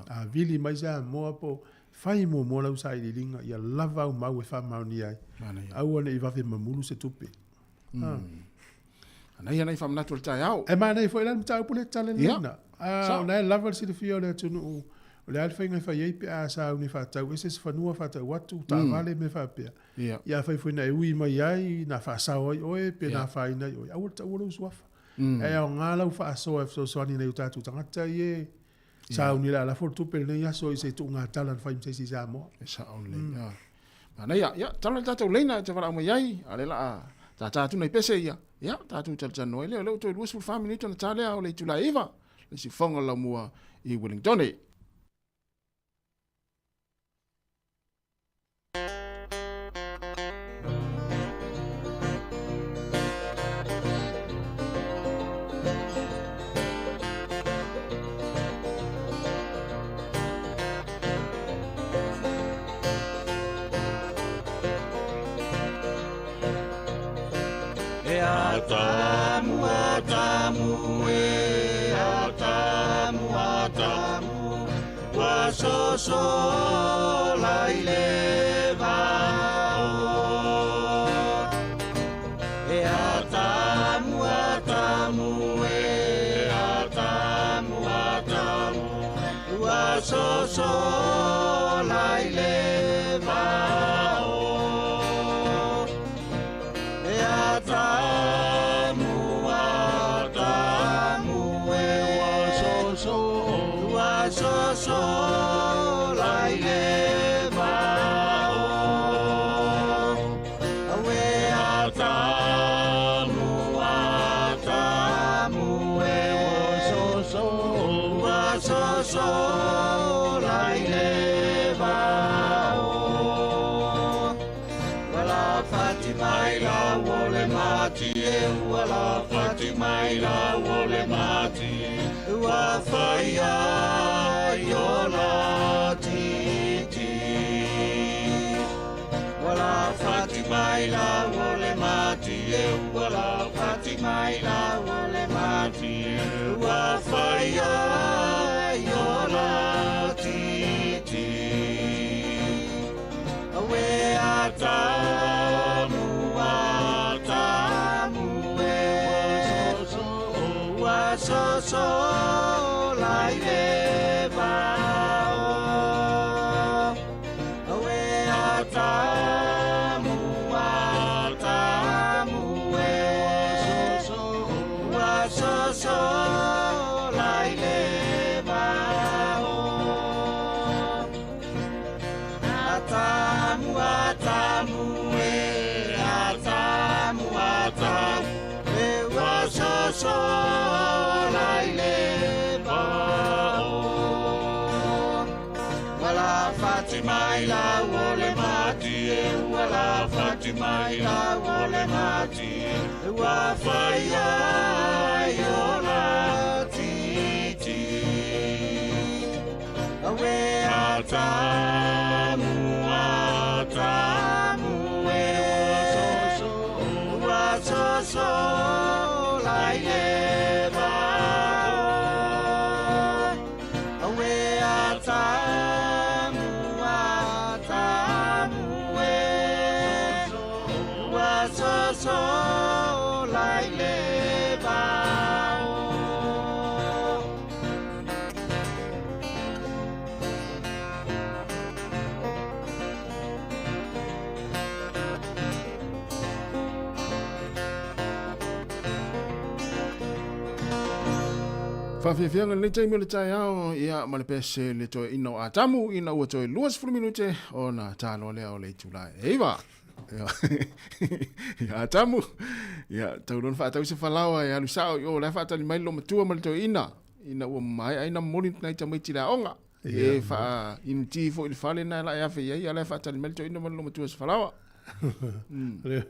[SPEAKER 3] a vili mai Samoa po fai muamua lau sailiiliga ia lava au mau e faamaonia ai. Aua ne i vave mamulu se tupe.
[SPEAKER 10] Manaia nai faamanatu o le taeao.
[SPEAKER 3] E manaia foi la le mataupu lea e talanoaina. A o la e lava le silafia o le atunuu, o le a le faiga e fai ai pe a sauni faatau ese se fanua faatau atu, taavale mea faapea. Ia afai foi na e ui mai ai, na faasao ai oe pe na afaina ai oe, aua le taua lou suafa. Ae aoga lau faasoa e fesoasoani i nai o tatou tagata ia e sauni o le a lafo le tupe i lenei aso i se tuugatala na fai ma se isi i Samoa.
[SPEAKER 10] E sao lelei. Manaia, ia, tala le tatou leina e te valaau mai ai, a o lea o le a tata atu nai pese ia, ia, tatou talatalanoa ai lea, o lea ua toe 24 minute ona ta lea o le itula e 9, le siufofoga o le laumua i Wellingtone.
[SPEAKER 1] E atamu, atamu, e atamu, atamu, ua soso la i le vao. E atamu, atamu, e atamu, atamu, ua soso la i le vao. E atamu, atamu, e ua soso, ua soso la i le vao. Aue atamu, atamu, e ua soso, ua soso la i le vao. Wala fati mai la wole mati e, wala fati mai la wole mati, ua whaia i o la titi. Wala fati mai la wole mati e, wala fati mai la wole mati, ua whaia i o la titi. Awe atamu, atamu, e ua soso la i le vao. Awe Atamu e, Atamu, Atamu e ua sosola i le vao. Ua lafati mai lau o le mati e, ua lafati mai lau o le mati e, ua faia ai ola titi. Awe Atamu, Atamu e, ua sosola i le vao. Awe Atamu, Atamu e, ua sosola i le vao.
[SPEAKER 10] Faafiafiaga lenei taimi o le taeao, ia ma le pese le toeaina o Atamu ina ua toe 20 minute ona taloa lea o le itula e 9. Ia, ia Atamu, ia tau loa ona faatau se falaoa e alu sao i o la e faatali mai le loomatua ma le toeaina ina ua maea ai ona momoli nai tamaiti i le aoga. E faa-initi foi i le fale na e la e afe i ai, a la e faatali mai le toeaina ma le loomatua i se falaoa.
[SPEAKER 3] Le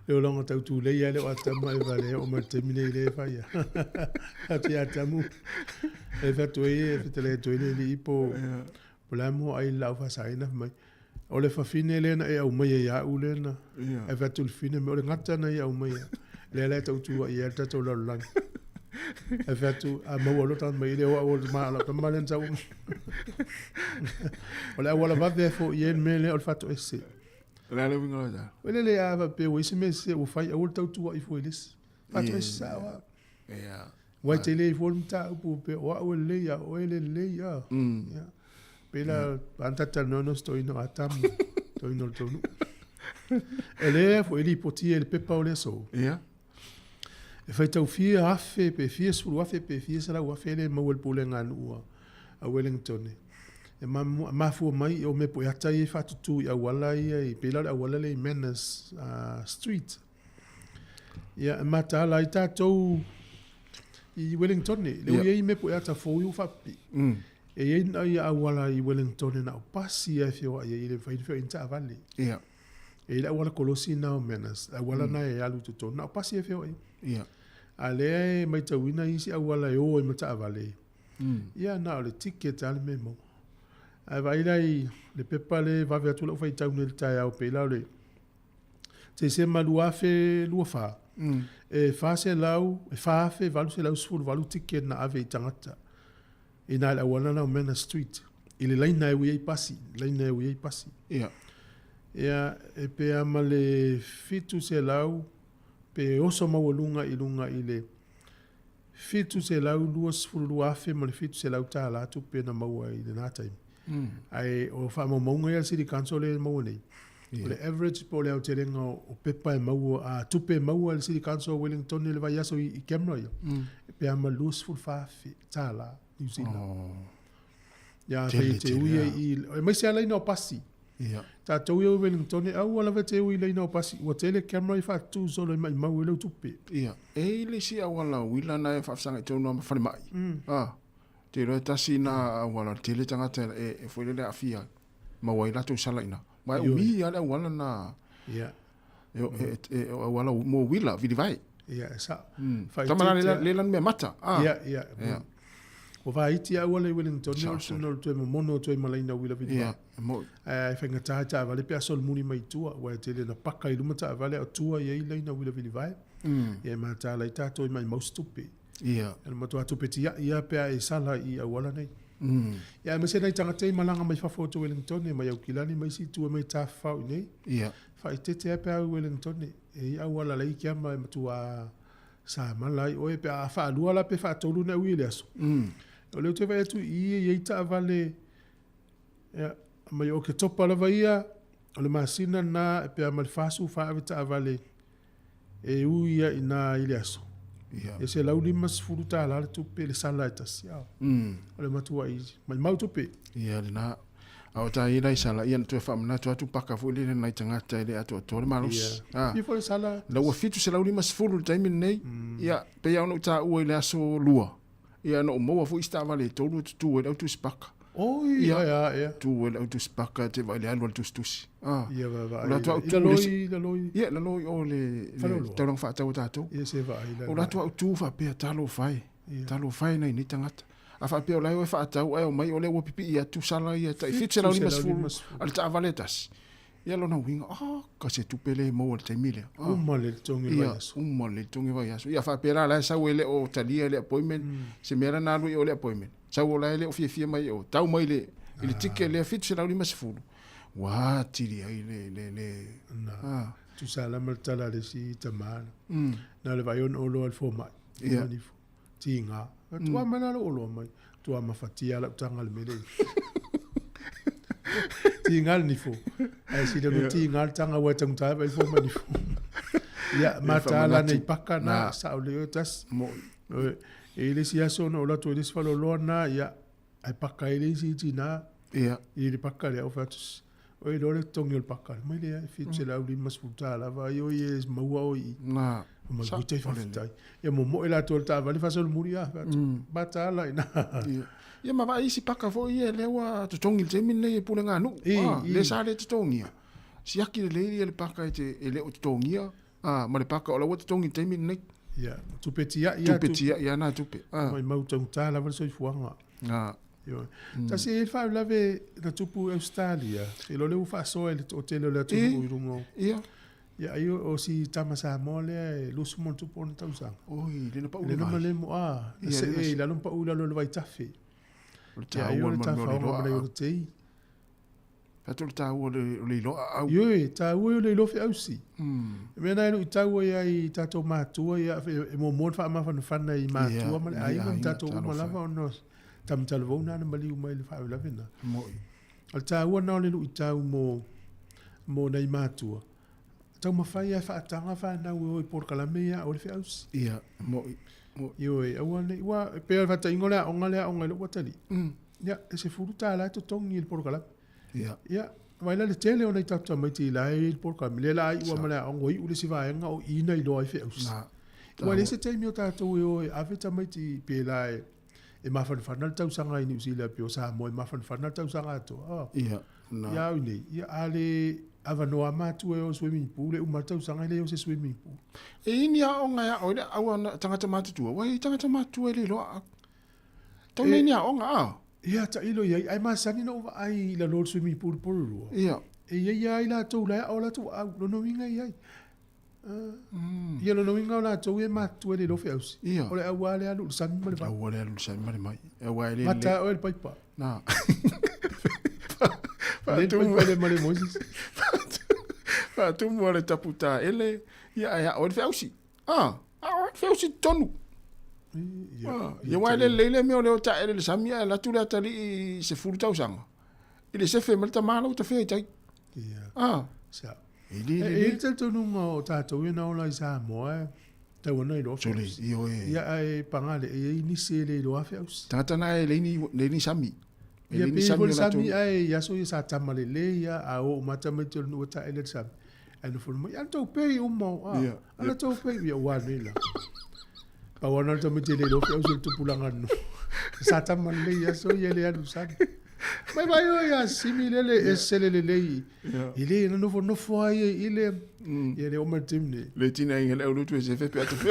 [SPEAKER 3] le olaga tau tulei lea o Atamu e vale o ma le taimi nei le fai. Atu ia Atamu. E fai atu ai e fetele atu ai le alii po po le a mo ai lau faasaina mai. O le fafine lea na e aumaia ia au lea na. E fai atu le fine me o le gata na i aumaia. Lea la e tau tua i ai le tatou lalolagi. E fai atu a maua loa tagata mai le o au o le ma lau tama lea na sau. O le auala vave e fo'i ai le mea lea o le faatoese.
[SPEAKER 10] O le a le uiga o lea?
[SPEAKER 3] O le le a faapea ua i se mea sese ua fai aua le tau tuuai fua i le isi. Faatoese sao lava. Ua e tele ai fua le mataupu pe o au e lelei a o oe e le lelei a. Ia. Pei la ana talatalanoa na o si toeaina o Atamu, toeaina o le tou nuu. E lea foi e lipoti e le pepa o le aso.
[SPEAKER 10] Ia.
[SPEAKER 3] E faitau fia afe pe fia sefulu afe pe fia selau afe le maua e le pulega a nuu a Wellington. E mafua mai o mea poeata ia e faatutu i auala ia i pei la o le auala lea i Manners Street. Ia e mataala ai tatou i Wellington le ua i ai mea poeata fou ia ua faapipii. E i ai na ia auala i Wellington na o pasi lava e feoai ai e le mafai ona feoai ni taavale.
[SPEAKER 10] Ia.
[SPEAKER 3] E i ai le auala kolosi na o Manners, le auala na e alu i totonu, na o pasi e feoai.
[SPEAKER 10] Ia.
[SPEAKER 3] A lea e matauina isi auala e o ai ma taavale. Ia na o le ticket lava le mea e maua. Ae vaai la i le pepa lea e vave atu lau faitau nei i le taeao pei la o le Tesema 2024, e 400, e 4,818 ticket na ave i tagata i nā le auala na o Manor Street, i le laina e ui ai pasi, laina e ui ai pasi.
[SPEAKER 10] Ia.
[SPEAKER 3] Ia, e pe a ma le 700 pe oso maualuga i luga i le $722,700 ma le $700 tupe na maua i lena taimi. Ae o faamaumauga ia a le City Council lea e maua nei, o le average po o le aotelega o pepa e maua, a tupe e maua e le City Council o Wellington i le vaiaso i camera ia, e pe a ma le $24,000 New Zealand. Ia, afai e te ui ai i, aemaise lava laina o pasi.
[SPEAKER 10] Ia.
[SPEAKER 3] Tatou ia o Wellington, e aua lava e te ui i laina o pasi, ua tele camera i faatutu solo e maimau ai lau tupe.
[SPEAKER 10] Ia, e i ai le isi auala uila na e faafesagai tonu lava ma falemai. A, te iloa e tasi na auala o le tele tagata e foi lele aafia ai, maua ai latou sala i ina. Ma e umi lava le auala na.
[SPEAKER 3] Ia.
[SPEAKER 10] E auala mo uila, vilivae.
[SPEAKER 3] Ia, e sao.
[SPEAKER 10] Tama la le lanu mea mata.
[SPEAKER 3] Ia, ia. Ia. Ua vaiti lava auala i Wellington, o le tuna o le toe momono o toe malaina uila vilivae.
[SPEAKER 10] Ia, e moi.
[SPEAKER 3] Ae faigata ai taavale pe a solomuli mai i tua, aua e tele ina paka i luma taavale a o tua i ai laina uila vilivae. Ia e mataala ai tatou i maimau se tupe.
[SPEAKER 10] Ia.
[SPEAKER 3] E matua tupe tiai lava pe a e sala i auala nei. Ia aemaise nai tagata i malaga mai fafo atu o Wellington, mai Aukilani ma isi itu e mai tafafao i nei.
[SPEAKER 10] Ia.
[SPEAKER 3] Faaeteete lava pe a au i Wellington, e i ai auala laiti lava ma e matua samala ai oe pe a faalua la pe faatolu ona ui i le aso. O lea ou te vaai atu i i e i ai taavale ia, mai o Oketopa lava ia, o le masina lena e pe a ma le 44 ave taavale e ui ia i na i le aso.
[SPEAKER 10] Ia.
[SPEAKER 3] E $150 le tupe le sala e tasi. O le matuai maimau tupe.
[SPEAKER 10] Ia lena. A o tā i lai sala, ia na toe whaamanatu atu paka foi le nai tagata e le atoatoa le malosi.
[SPEAKER 3] Ia. Ia foi le sala.
[SPEAKER 10] La ua 750 le taimi lenei. Ia, pei lava ona ou taua i le aso lua. Ia na ou maua foi isi taavale e tolu e tutu ai le au tusi paka.
[SPEAKER 3] Oi,
[SPEAKER 10] Ia,
[SPEAKER 3] ia, ia.
[SPEAKER 10] tu ai le au tusi paka te vaai le alu a le tusitusi. Ah.
[SPEAKER 3] Ia, vaavaai.
[SPEAKER 10] O le atu au
[SPEAKER 3] I
[SPEAKER 10] tu
[SPEAKER 3] laloi,
[SPEAKER 10] le isi-
[SPEAKER 3] i laloi.
[SPEAKER 10] Ia, laloi o le
[SPEAKER 3] Faleoloa.
[SPEAKER 10] taulaga faatau a tatou.
[SPEAKER 3] Ia, se vaai,
[SPEAKER 10] O le atu au tu faapea talofa e. Talofa e nai nei tagata. A faapea o la e o e faatau ae omai o lea ua pipii atu sala ia tai 750 a le taavale e tasi. Ia lona uiga, ah, ka se tupe le maua i le taimi lea. Ah.
[SPEAKER 3] Uma le totogi o le
[SPEAKER 10] Ia,
[SPEAKER 3] vaiaso.
[SPEAKER 10] uma le totogi o le vaiaso. Ia faapea la, la e sau e le o talia le appointment, se mea la na alu i o le appointment. Sau o la e le o fiafia mai i o, tau mai le, i le ticket lea 750. Ua atili ai le, le, le,
[SPEAKER 3] Na.
[SPEAKER 10] ah.
[SPEAKER 3] Tusa la ma le tala a le isi tama. Na le vaai ona oloa i le fomai.
[SPEAKER 10] Ia.
[SPEAKER 3] Manifo. Tiga. Tua mai la lou oloa mai. Tua mafatia lau taga le mea lea. Tiga le nifo. Ae sili ona tiga le taga ua e taugata ai vaai le fomai nifo. Ia, mataala nei paka na, sao lelei oe tasi.
[SPEAKER 10] Mo'i.
[SPEAKER 3] Oi, e i le isi aso na ou alu atu ai i le isi faleoloa lena, ia, ae paka ai le isi tina.
[SPEAKER 10] Ia.
[SPEAKER 3] I le paka lea, ou fai atu, oi loa le totogi o le paka. Mai lea, e $750 lava, ai oi e maua oi i.
[SPEAKER 10] Na.
[SPEAKER 3] Mai
[SPEAKER 10] Sa-
[SPEAKER 3] kutai faafetai. Ia momoe latou i le taavale faasolomuli a, fai atu, mataala i ina.
[SPEAKER 10] Ia. Ia ma vaai isi paka foi ia lea ua totogi i le taimi lenei e pulega a nuu.
[SPEAKER 3] I,
[SPEAKER 10] Ah,
[SPEAKER 3] i.
[SPEAKER 10] lea sa le totogia. Siaki lelei ia le paka e te e le o totogia, ah, ma le paka o la ua totogi i le taimi lenei.
[SPEAKER 3] Ia, tupe tiai a
[SPEAKER 10] Tupe tiai a na tupe. Ah.
[SPEAKER 3] Mai mau taugata lava le soifuaga.
[SPEAKER 10] Ah.
[SPEAKER 3] Ioe. Tasi e i ai le faalavelave na tupu i Australia, e iloa lea ua faasoa i le toatele o le atunuu i luga o.
[SPEAKER 10] Ia.
[SPEAKER 3] Ia, ai o si tama Samoa lea e 20 ma ona tupu ona tausaga.
[SPEAKER 10] Oi, le na pau
[SPEAKER 3] Le
[SPEAKER 10] le
[SPEAKER 3] na
[SPEAKER 10] vai.
[SPEAKER 3] malemo, a, na
[SPEAKER 10] Ia,
[SPEAKER 3] see
[SPEAKER 10] le na
[SPEAKER 3] i lalo ma pau i lalo o le vaitafe.
[SPEAKER 10] O le
[SPEAKER 3] Ia, ai o
[SPEAKER 10] taua
[SPEAKER 3] le
[SPEAKER 10] ma le mea o le
[SPEAKER 3] tafaoga
[SPEAKER 10] iloa
[SPEAKER 3] ma nai
[SPEAKER 10] au.
[SPEAKER 3] ona tei.
[SPEAKER 10] Faatu le taua o le iloa au.
[SPEAKER 3] Ioe, taua o le iloa feausi. E mea na e luitau ai ai i tatou matua, ia, e muamua ona faamafanafana i matua
[SPEAKER 10] Ia,
[SPEAKER 3] ma le
[SPEAKER 10] i
[SPEAKER 3] aiga ma
[SPEAKER 10] aiga,
[SPEAKER 3] tatou uma
[SPEAKER 10] talofa.
[SPEAKER 3] lava ona tamatalavou na na maliu mai le faalavelave na.
[SPEAKER 10] Mo'i.
[SPEAKER 3] O le taua na o le luitau mo, mo nai matua. Taumafai ai faataga whanau e o i polokalame ia o le feausi.
[SPEAKER 10] Ia, mo'i. Mo'i.
[SPEAKER 3] Ioe, aua nei, ua, e pei o le faataingo le aoga le aoga i lou atalii. Ia, e $10 e totogi i le polokalame.
[SPEAKER 10] Ia.
[SPEAKER 3] Ia, vai la le tele o nai tatou tamaiti i la e i le polokalame. Lea la ai ua ma le aoga, ua iu le isi vaega o i na iloa ai feausi.
[SPEAKER 10] Na.
[SPEAKER 3] Ua le se taimi o tatou e o e ave tamaiti pe la e, e mafanafana le tausaga i Niu Sila pe o Samoa e mafanafana le tausaga atoa. Oh.
[SPEAKER 10] Ia, na.
[SPEAKER 3] Ia au nei, ia a le avanoa matua e o swimming pool, e uma le tausaga e le o se swimming pool.
[SPEAKER 10] E ini aoga e ao i le au ana tagata matutua. Ua i tagata matutua e le iloa au. Tau nei ni aoga, a?
[SPEAKER 3] Ia, tailo iai, ai masani na ou vaai i lalo o le swimming pool Porirua.
[SPEAKER 10] Ia.
[SPEAKER 3] E ia ia ai latou la e ao latou au, lona uiga iai. Ia lona uiga o latou e matutua e le iloa feausi.
[SPEAKER 10] Ia.
[SPEAKER 3] O le au lava le alu i le sami ma le vai.
[SPEAKER 10] Au le alu i le sami ma le mai. E aua e le
[SPEAKER 3] Mata oe le paipa.
[SPEAKER 10] Na.
[SPEAKER 3] Le paipa le ma le Moses.
[SPEAKER 10] Faatumu le taputa ele, ia ai ao le feausi. Ah, ao le feausi tonu.
[SPEAKER 3] Ia,
[SPEAKER 10] Ia wa le le mea o le o ta ele le sami a latu le atali i se fulu tausaga. I le sefe ma le tamala o ta fea i tai.
[SPEAKER 3] Ia.
[SPEAKER 10] Ah.
[SPEAKER 3] Sa.
[SPEAKER 10] E le
[SPEAKER 3] E
[SPEAKER 10] le.
[SPEAKER 3] e le talitonuga o tatou ia na ola i Samoa e tau ana iloa
[SPEAKER 10] Sole,
[SPEAKER 3] feausi.
[SPEAKER 10] ioe.
[SPEAKER 3] Ia ae pagale e iai nisi e le iloa feausi.
[SPEAKER 10] Tagata na e le ni sami. E
[SPEAKER 3] Ia
[SPEAKER 10] le ni
[SPEAKER 3] pei
[SPEAKER 10] sami
[SPEAKER 3] foi
[SPEAKER 10] o
[SPEAKER 3] le
[SPEAKER 10] latou.
[SPEAKER 3] sami ae i aso ia sa tama lelei ia a oo uma tamaiti o le nuu e taele le sami. Ae nofo mai, ana tou pei uma o, a,
[SPEAKER 10] Ia,
[SPEAKER 3] ana tou pei, ia ua nei la. Pau ana le tamaiti e le iloa feausi o le tupulaga nuu. Sa tama lelei aso ia le alu sami. Mai vai o ia simi lele e sele lelei.
[SPEAKER 10] Ia.
[SPEAKER 3] I le na nofo nofo ai i le ia le o ma le taimi nei.
[SPEAKER 10] Le tina inga le aulutu e sefe pe atu fe.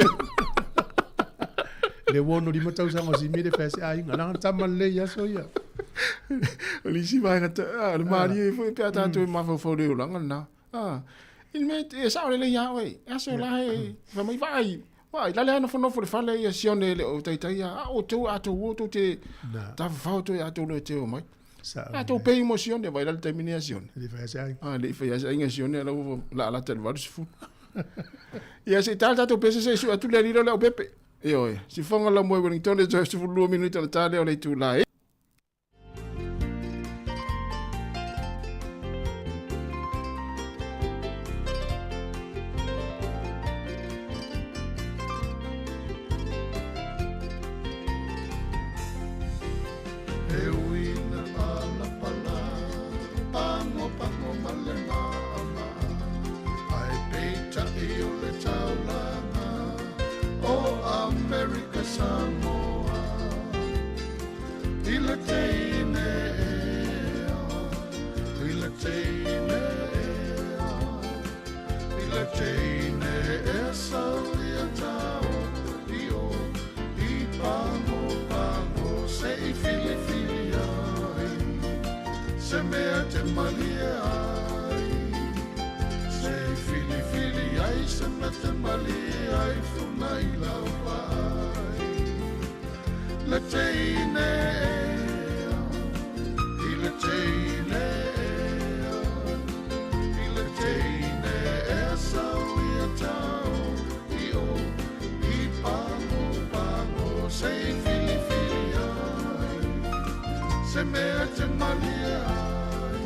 [SPEAKER 3] Le 65 tausaga o simi le fai se aiga. Langa tama lelei aso ia.
[SPEAKER 10] O le isi vaega ta, ah, le malie e foi pe a tātou e mafaufau le olaga lena. Ah, i le mea e sao lelei ia oe. Aso la e, fai mai vaai. Vaai, la le ana nofonofo le fale ia sione le o taitai ia. A o tou a tou o tou te
[SPEAKER 3] Na.
[SPEAKER 10] tafafao toe a tou le te o mai.
[SPEAKER 3] Sao
[SPEAKER 10] A tou pei mo sione, vai la le taimi nei a sione.
[SPEAKER 3] Le fai se aiga.
[SPEAKER 10] Ah, le i fai ase aiga sione la ua la alata le 80. Ia se tala tātou pese se su atu le alilo le au pepe. E oe, si fonga la moe Wellington le toe 12 minuta na tale o le itula e.
[SPEAKER 1] E uina pala pala,
[SPEAKER 12] I le teine ea, i le teine ea, i le teine ea saulia tau i o i pango pango se i filifili ai, se mea te malie ai, se i filifili ai, se mea te malie ai, funa i lau ai. Le teine ea, i le teine ea, i le teine ea saulia tau i o i pango pango se i filifili ai, se mea te malie ai,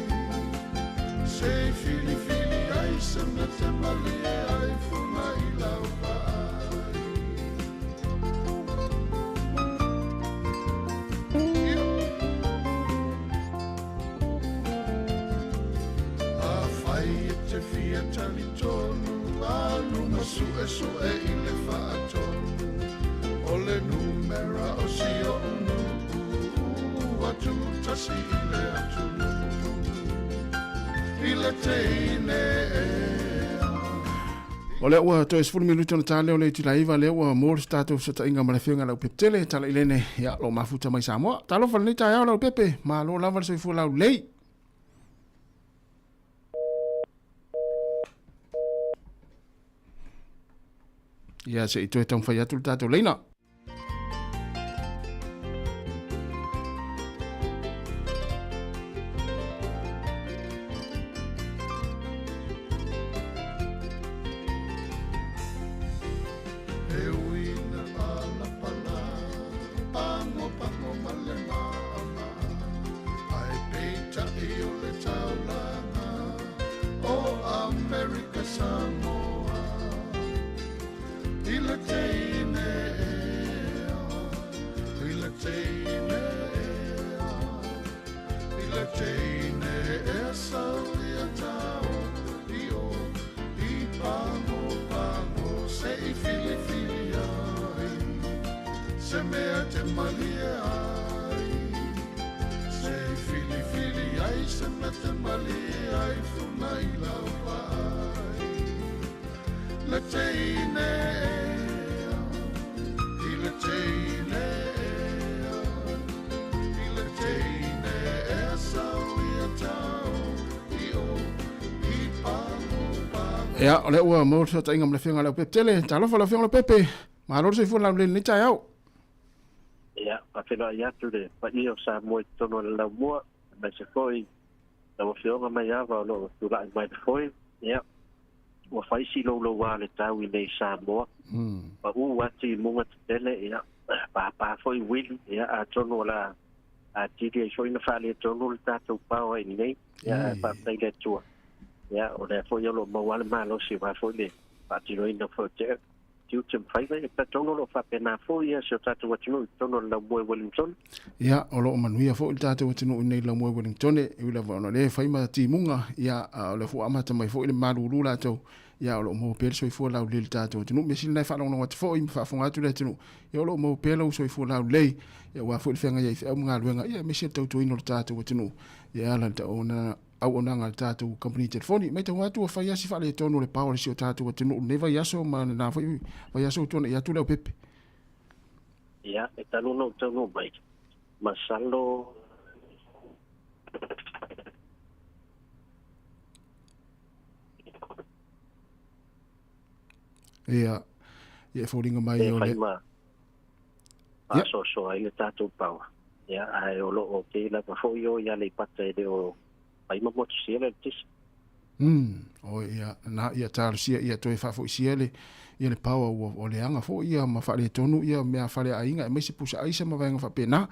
[SPEAKER 12] se i filifili ai, se mea te malie ai, funa i lau ai. A fai e te fia tali tonu, a luma sue sue i le whaatonu. O le numera o si o unu, atu tasi i le atunu. I le teine ea.
[SPEAKER 10] O lea ua toe 10 minuti ona tā lea o le itula 9 lea ua mo le tatou fesootaiga ma le afioga i Leaupepe Tala i lene ia lo mafuta mai Samoa. Talofa lenei taeao Leaupepe, malo lava le soifua laulelei. Ia se i toe taumafai atu le tatou leina.
[SPEAKER 12] E uina pala pala, pango pango male maama, ai peita i o le taulanga, o Amerika Samoa. I le teine ea, i le teine ea, i le teine ea saulia tau i o i pango pango se i filifili ai, se mea te malie ai, se i filifili ai, se mea te malie ai, funa i lau ai. Le teine ea, i le teine ea, i le teine ea saulia tau i o i pango pango.
[SPEAKER 10] Ia, o lea ua maua le fesootaiga ma le afioga i Leaupepe Tele. Talofa le afioga i Leaupepe, malo le soifua laulelei lenei taeao.
[SPEAKER 13] Ia, faafeiloai atu le paia o Samoa i totonu o le laumua, aemaise foi lau afioga mai ava o loo tulai mai le foe. Ia, ua faisi louloua le tau i nei Samoa. Pa u atu i muga tetele, ia, pāpā foi uili, ia, atonu o la atili ai foi na faaletonu le tatou pao ai nei, ia, ae faafetai le Atua. Ia, o lea foi o loo maua le malosi aua foi le faatinoina foi o te tiute ma faiva, ia, talitonu o loo faapena foi ia si o tatou atunuu i totonu o le laumua i Wellington.
[SPEAKER 10] Ia, o loo manuia foi le tatou atunuu i nei laumua i Wellington, e ui lava ona o lea e fai ma timuga, ia, a o lea foi ua amata mai foi le malulu latou, ia, o loo maua pea le soifua laulelei i le tatou atunuu. Mea sili na e faalogologo atu foi ma faafofoga atu le atunuu, ia, o loo maua pea lou soifua laulelei, ia, aua foi le feagai ai i feau ma galuega, ia, aemaise le tautuaina o le tatou atunuu, ia, e ala i le taona auaunaga a le tatou kamupani telefoni. Matau atu ua fai lava si faaletonu o le pao a le si o tatou atunuu i lenei vaiaso ma lena foi vaiaso ua tuanai atu Leaupepe.
[SPEAKER 13] Ia, e talu ona ou taunuu mai, masalo
[SPEAKER 10] Ia, ia e foliga mai
[SPEAKER 13] e
[SPEAKER 10] o
[SPEAKER 13] fai
[SPEAKER 10] le
[SPEAKER 13] ma faasoasoa ai le tatou paoa. Ia, ae o loo okei lava foi o i Aleipata e le o fai ma motu sia le eletise.
[SPEAKER 10] O ia, na ia talosia ia toe faafoisia le ia le paoa ua o leaga foi ia ma faaletonu ia mea fale aiga aemaise pusa aisa ma vaega faapena.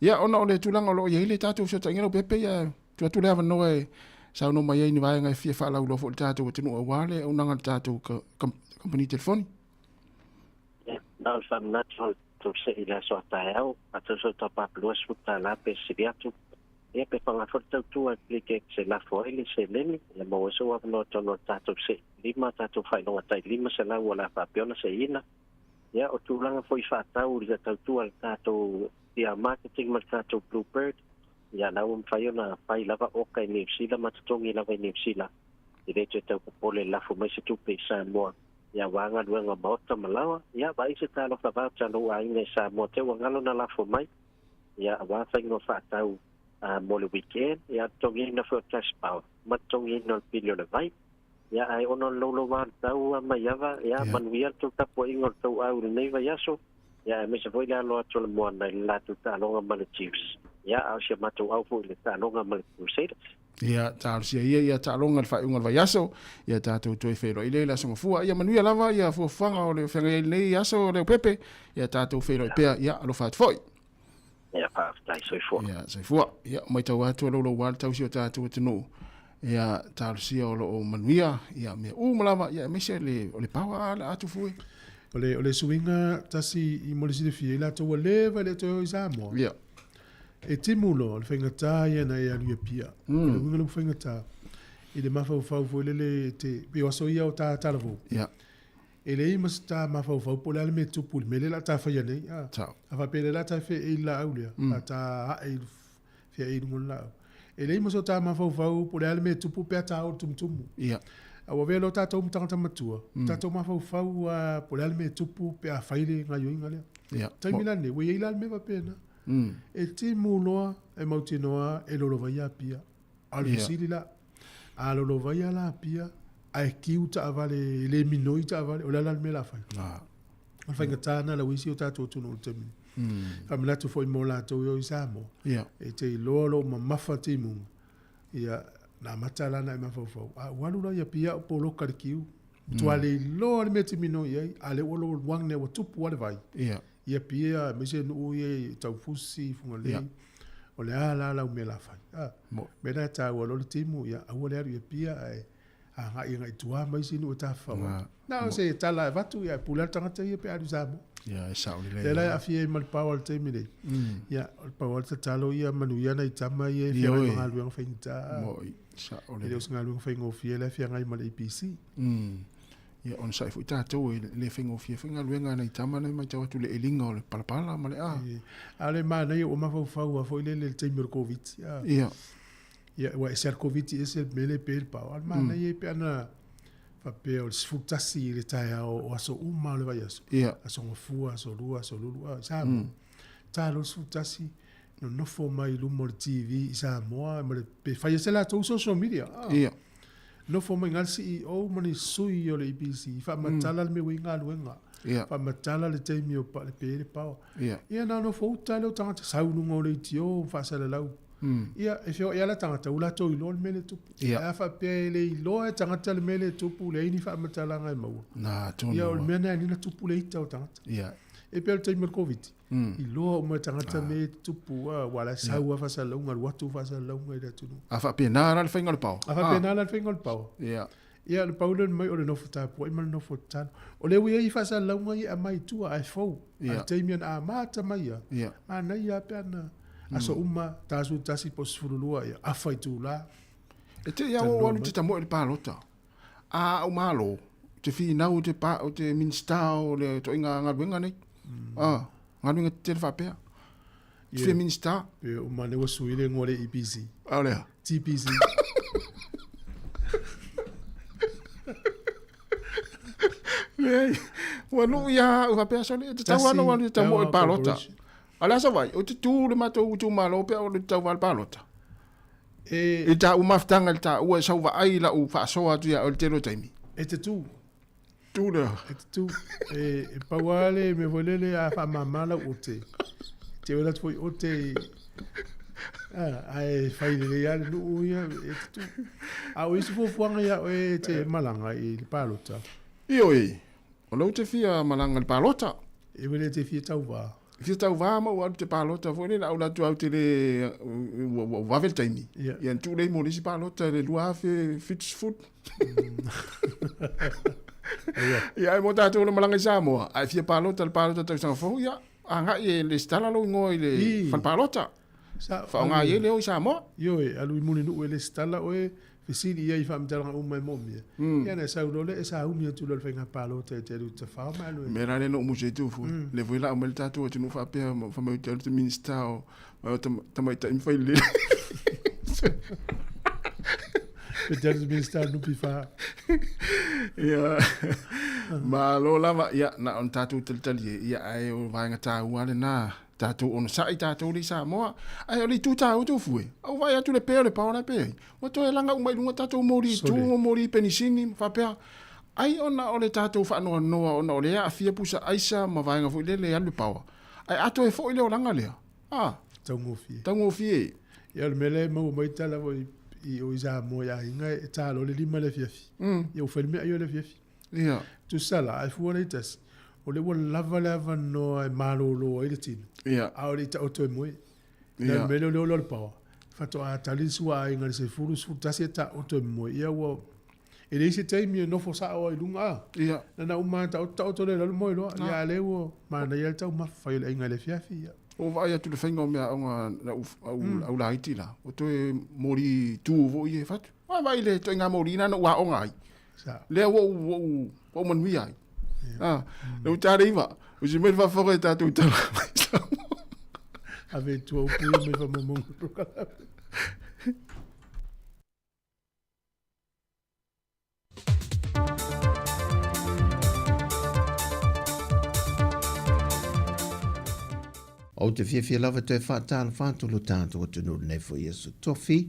[SPEAKER 10] Ia ona o le tulaga o lo o i ai le tatou fesootaiga Leaupepe ia tuu atu le avanoa e saunoa mai ai ni vaega e fia faalauiloa foi i le tatou atunuu aua le auaunaga a le tatou kamupani telefoni.
[SPEAKER 13] Ia, na o le faamanatu o le tou sei i le aso a taeao, a tau sau top-up $20 pe sili atu. Ia, pe faga foi le tautua e pili ke se lafo ai le seleni, ia maua ai sou avanoa tonu o le tatou sei lima, tatou faailoga tai 500 o le a faapea ona seiina. Ia, o tulaga foi faatau i le tautua a le tatou PR Marketing ma le tatou Bluebird, ia la ua mafai ona fai lava oka i Niu Sila ma totogi lava i Niu Sila. E le toe tau popole e lafo mai se tupe i Samoa, ia aua galuega o maota ma laoa, ia vaai se talofa vao lou aiga i Samoa te ua galo na lafo mai, ia aua faiga o faatau mo le weekend, ia totogiina foi o cash power, ma totogiina o le pili o le vai. Ia ae ona o le louloua o le tau Maiava, ia manuia le tou tapuaiga o le tou au i lenei vaiaso, ia aemaise foi le alo atu o le moana i le latou taaloga ma le Chiefs. Ia a o si a matou au foi i le taaloga ma le Crusaders.
[SPEAKER 10] Ia, talosia ia ia taaloga i le faaiuga o le vaiaso, ia tatou toe feiloai lea i le Aso Gafua. Ia manuia lava ia fuafuaga o le feagai ai i lenei aso Leaupepe, ia tatou feiloai pea, ia alofa atu foi.
[SPEAKER 13] Ia, faafetai, soifua.
[SPEAKER 10] Ia, soifua. Ia, matau atu o louloua le tausi o tatou atunuu. Ia, talosia o loo manuia, ia, mea uma lava, ia, aemaise le, o le paoa a le atu fue.
[SPEAKER 3] O le suiga tasi i mo le silafia i latou ua leva e le toe o i Samoa.
[SPEAKER 10] Ia.
[SPEAKER 3] E timu loa, o le faigata ia na e alu i Apia. O le uiga lea ua faigata i le mafaufau foi lele te, pei o aso ia o ta talavou.
[SPEAKER 10] Ia.
[SPEAKER 3] E leai ma se ta mafaufau po o le a le mea e tupu i le mea lea o le a ta faia nei. A faapea o lea o le a ta feei i le laau lea, a ta ae i feei i luga o le laau. E leai ma so ta mafaufau po o le a le mea e tupu pe a ta o i le tumutumu. A ua avea loa tatou ma tagata matua, tatou mafaufau lava po o le a le mea e tupu pe a fai le gaoioiga lea. Taimi la lenei, ua i ai la le mea faapena. E timu loa, e mautinoa e lolovaia Apia. A o le fesili la, a lolovaia la Apia ae kiu taavale, e le minoi taavale, o le a la le mea o le a fai? O le faigata lena lau isi o tatou atunuu i le taimi nei. Faamanatu foi mo latou e o i Samoa, e te iloa o lo o mamafa timuga, ia, na amata la ona e mafaufau, a ua alu la i Apia au poloka i le kiu, matua le iloa le mea e te minoi i ai, a o lea ua lualuaga nei ua tupu lava le vai. I Apia, aemaise nuu ia i Taufusi, Fugalei, o le a la lau mea la fai? A, mea na e taua loa le timu, ia aua le alu i Apia ae agai agai i tua ma isi nuu e tafafao atu. Na o se tala e avatu, ia e pule lava le tagata ia pe a alu i Samoa.
[SPEAKER 10] Ia, e sao lelei.
[SPEAKER 3] Lea la e aafia ai ma le paoa i le taimi nei. Ia, o le paoa le tatalo ia manuia nai tama ia e feagai ma galuega faigata.
[SPEAKER 10] Moi, sao lelei.
[SPEAKER 3] E le o se galuega faigofie la e feagai ma le EPC.
[SPEAKER 10] Ia onosai foi tatou e le faigofie foi galuega a nai tama na e matau atu le eliga o le palapala ma le a.
[SPEAKER 3] A o le manaia ua mafaufau lava foi lele i le taimi o le Koviti.
[SPEAKER 10] Ia.
[SPEAKER 3] Ia, ua ese lava le Koviti ese le mea lea e pe le paoa. A o le manaia pe ana faapea o le 11 i le taeao o aso uma o le vaiaso.
[SPEAKER 10] Ia.
[SPEAKER 3] Aso Gafua, aso Lua, aso Lulu, a, i Samoa. Ta loa le 11, nonofo mai i luma o le TV i Samoa ma le, pe fai ai se latou social media.
[SPEAKER 10] Ia.
[SPEAKER 3] Nofo mai le CEO ma ni sui o le EPC, faamatala le mea ua i galuega.
[SPEAKER 10] Ia.
[SPEAKER 3] Faamatala le taimi o pa, le pe le paoa.
[SPEAKER 10] Ia.
[SPEAKER 3] Ia na nofo uta lea o tagata sau luga o leitio faasalalau. Ia, e feoai lava la tagata, ua latou iloa le mea lea e tupu.
[SPEAKER 10] Ia.
[SPEAKER 3] Ae a faapea e le iloa e tagata le mea lea e tupu, leai ni faamatalaga e maua.
[SPEAKER 10] Na, tonu.
[SPEAKER 3] Ia, o le mea lena e ala ai ona tupu le ita o tagata.
[SPEAKER 10] Ia.
[SPEAKER 3] E pei o le taimi o le Koviti, iloa uma e tagata mea e tutupu, aua o la e sau lava faasalalauga, alu atu faasalalauga i le atunuu.
[SPEAKER 10] A faapena la le faiga o le paoa.
[SPEAKER 3] A faapena la le faiga o le paoa.
[SPEAKER 10] Ia.
[SPEAKER 3] Ia, na pau lea mai o le nofo tapuai ma le nofo tatalo. O lea ua i ai faasalalauga ia e aumai i tua ae fou. A le taimi na amata mai ia, manaia lava pe ana aso uma, 41 po o 12, ia afa itula.
[SPEAKER 10] E te i a ua alu te tamoe i le palota. A au malo, te finau te pa, o te Minista o le toaiga galuega nei. A, galuega tetele faapea. Te fia Minista.
[SPEAKER 3] Pe o mane ua sui le igoa o le EPC.
[SPEAKER 10] A o le a?
[SPEAKER 3] TPC.
[SPEAKER 10] Leai, ua luu ia au faapea sole, e tatau lava ona ou alu e tamoe i le palota. A o le a sau ai? Ou te tu i le matou itumalo pe a ou alu e tauva i le palota.
[SPEAKER 3] E.
[SPEAKER 10] I taua mafutaga i le taua e sau vaai i lau faasoa atu ia oe i le tele o taimi.
[SPEAKER 3] E te tu.
[SPEAKER 10] Tu lea.
[SPEAKER 3] E te tu. E, e pau lava le mea foi lele a faamama lau ote. Te oe atu foi ote i... Ah, ae fai lelei lava le nuu ia, e te tu. A o isi fuafuaga ia oe e te malaga i le palota?
[SPEAKER 10] Ioe, o lea ou te fia malaga i le palota.
[SPEAKER 3] E ua le te fia tauvā.
[SPEAKER 10] Fia tauvā ma ua alu te palota foi lele, a ua atu au te le, ua vave le taimi. Ia na tuu lea mo le isi palota i le 2070. Ia ai mo tatou o le malaga i Samoa, a e fia palota i le palota tausaga fou, ia, agai e lesitala lou igoa i le fale palota. Faaaoga i ai le o i Samoa.
[SPEAKER 3] Ioe, alu i Mulinuu e lesitala oe, fesili i ai i faamatalaga uma e moomia. Ia ona e sau loa lea e sauni atu loa i le faiga palota e te alu i Tafao ma alu e.
[SPEAKER 10] O le mea la lea na ou musu ai Tufu, lea foi o le a aumai le tatou atunuu faapea fai mai ou te alu ou te Minisita o tamaitai ma failele.
[SPEAKER 3] Pe te alu i te Minisita o le NPF.
[SPEAKER 10] Ia, malo lava, ia, na ona tatou talitali e, ia, ae o vaega taua lena, tatou onosai tatou le i Samoa. Ae o le itu taua Tufu e, au vaai atu le pē o le paoa la e pē ai, ua toe laga uma i luga tatou moli tu ma moli penisini ma faapea, ai ona o le tatou faanoanoa ona o lea e aafia pusa aisa ma vaega foi lele e alu le paoa. Ae a toe foi le olaga lea, a.
[SPEAKER 3] Taugofie.
[SPEAKER 10] Taugofie.
[SPEAKER 3] Ia o le mea lea e maua mai tala foi i o i Samoa i aiga e ta loa le 5 i le afiafi. Ia ua fai le meaai o le afiafi.
[SPEAKER 10] Ia.
[SPEAKER 3] Tusa la, ae fua le tasi, o lea ua lava le avanoa e malolo ai le tino.
[SPEAKER 10] Ia.
[SPEAKER 3] A o le i taoto e moe. Ia. Le mea lea o le ola o le paoa, faatoa tali le suaaiga i le 10, 11 e taoto e moe. Ia ua e leai se taimi e nofo sao ai i luga a.
[SPEAKER 10] Ia.
[SPEAKER 3] Na na uma taoto taoto lea i lalo moe loa. Ia a lea ua manaia le taumafa fai o le aiga i le afiafi. Ia.
[SPEAKER 10] Ua vaai atu i le faiga o meaaoga a au laiti la, ua toe moli tu foi e fatu. Ua vaai i le ituaiga moli lena na ou aoga ai. Lea ua ou, ua ou manuia ai. Ah, le ua usi mai le faafofoga i tatou tala mai Samoa.
[SPEAKER 3] Ave i tua upu ia mai faamaumauga.
[SPEAKER 8] Ou te fiafia lava toe faatalofa atu lo tatou atunuu lenei foi aso tofi,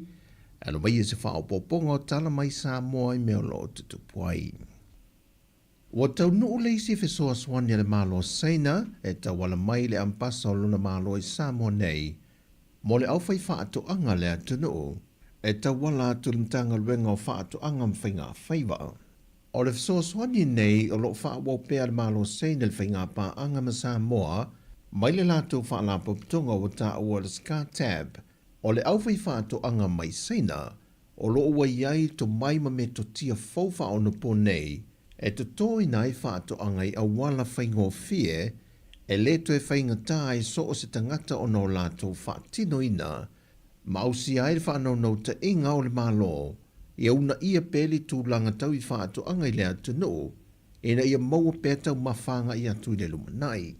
[SPEAKER 8] alo mai se faaopoopoga o tala mai Samoa i mea o lo o tutupu ai. Ua taunuu le isi fesoasoani a le Malo o Saina e tauala mai i le Ambasa o lona Malo i Samoa nei mo le aufaifaatoaga a le atunuu e tauala atu i le Matagaluega o Faatoaga ma Faigafaiva. O le fesoasoani nei o lo o faaauau pea e le Malo o Saina le faigapaaga ma Samoa mai le latou faalapotopotoga ua taua o le SCATAB, o le aufaifaatoaga mai Saina o lo o ua i ai tomai ma metotia fou faaonopo nei e totoina ai faatoaga i auala faigofie e le toe faigata ai so o se tagata ona o latou faatinoina ma ausia ai le faanaunautaiga o le Malo ia uunaia pea le tulaga tau i faatoaga i le atunuu ina ia maua pea taumafa agai atu i le lumanai.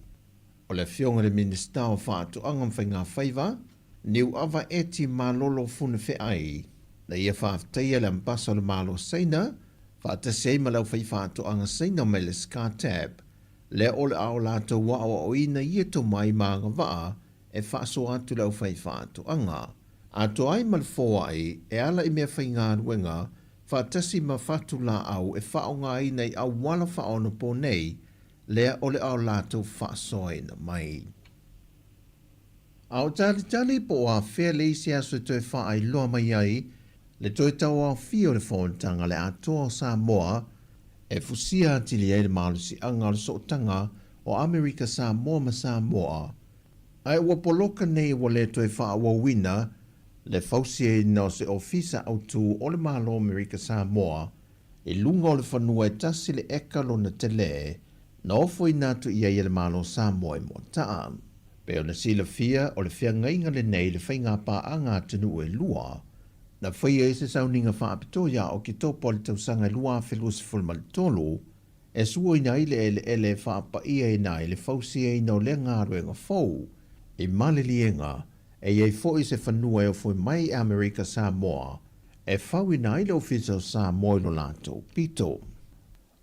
[SPEAKER 8] O le Afioga i le Minisita o Faatoaga ma Faigafaiva, Niuava Eti Malolo Funefeai, na ia faafetaia le Ambasa o le Malo Saina faatasi ai ma le aufaifaatoaga Saina mai le SCATAB, lea o le a o latou aoaoina ia tomai ma agavaa e faasoa atu le aufaifaatoaga. Atoa ai ma le foai e ala i meafaigaluega faatasi ma fatulaau e faaaogaina i auala faaonopo nei lea o le a o latou faasoaina mai. A o talitali po o afea le isi aso e toe faailoa mai ai le toe tauaofia o le Fonotaga a le Atoa o Samoa e fusia atili ai le malosiaga o le sootaga o Amerika Samoa ma Samoa, ae ua poloka nei ua le toe faaauauina le fausiaina o se Ofisa Autu o le Malo Amerika Samoa i luga o le fanua e tasi le eka lona tele na ofoina atu i ai e le Malo Samoa i Moataa. Pei ona silafia, o le feagaiga lenei i le faigapaaga atunuu e lua, na faia ai se sauniga faapitoa ia Oketopa o le tausaga e 2023, e suaina ai le eleele e faapaiaina ai le fausiaina o lea galuega fou i Maliliega, e i ai foi se fanua e ofoi mai i Amerika Samoa e fauina ai le Ofisa o Samoa i lo latou pito.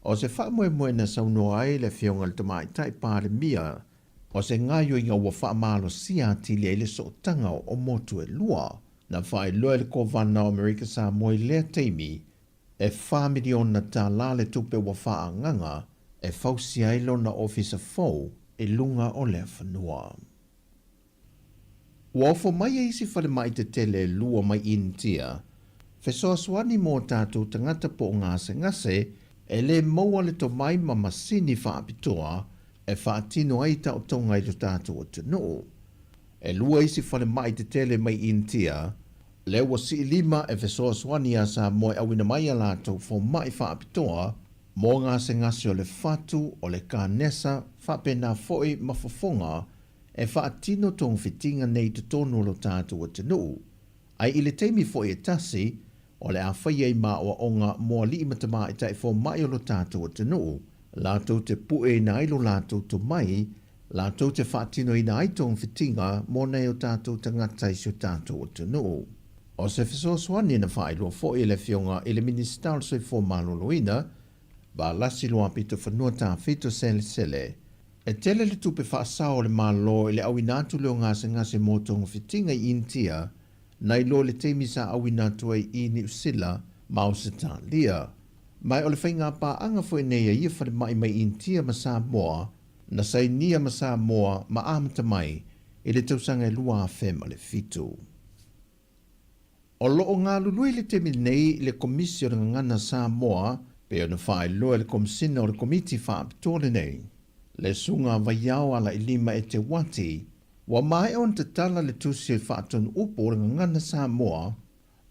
[SPEAKER 8] O se faamoemoe na saunoa ai le Afioga i le Tamaitai Palemia, o se gaoioiga ua faamalosia atili ai le sootaga o motu e lua. Na faailoa e le Kovana o Amerika Samoa i lea taimi, e $4 miliona le tupe ua faaagaga e fausia ai lona ofisa fou i luga o lea fanua. Ua ofo mai e isi falemai tetele e lua mai Initia, fesoasoani mo tatou tagata po o gasegase e le maua le tomai ma masini faapitoa e faatino ai taotoga i lo tatou atunuu. E lua isi falemai tetele mai Initia, lea ua siilima e fesoasoani iā Samoa e auina mai a latou fomai faapitoa mo gasegase o le fatu, o le kanesa, faapena foi ma fofoga. e faatino togafitiga nei i totonu o lo tatou atunuu, ae i le taimi foi e tasi, o le a faia i maoaoga mo alii ma tamaitai fomai o lo tatou atunuu, latou te pueina ai lo latou tomai, latou te faatinoina ai togafitiga mo nai o tatou tagata i si o tatou atunuu. O se fesoasoani na faailoa foi e le Afioga i le Minisita o le Soifua Maloloina, Valasi Luapitofanua Tafito Selesele, e tele le tupe faasao a le Malo i le auina atu lea o gasegase mo togafitiga i Initia, nai lo le taimi sa auina atu ai i Niu Sila ma Ausetalia. Ma o le faiga paaga foi nei a ia falemai mai Initia ma Samoa, na sainia ma Samoa ma amata mai i le tausaga e 2007. O lo o galulue i le taimi nei le Komisi o le Gagana Samoa pei ona faailoa e le Komisina o le Komiti Faapitoa lenei, le Susuga Vaiao Alailima Eteuati, ua maea ona tatala le tusi o le faatonu upu o le Gagana Samoa,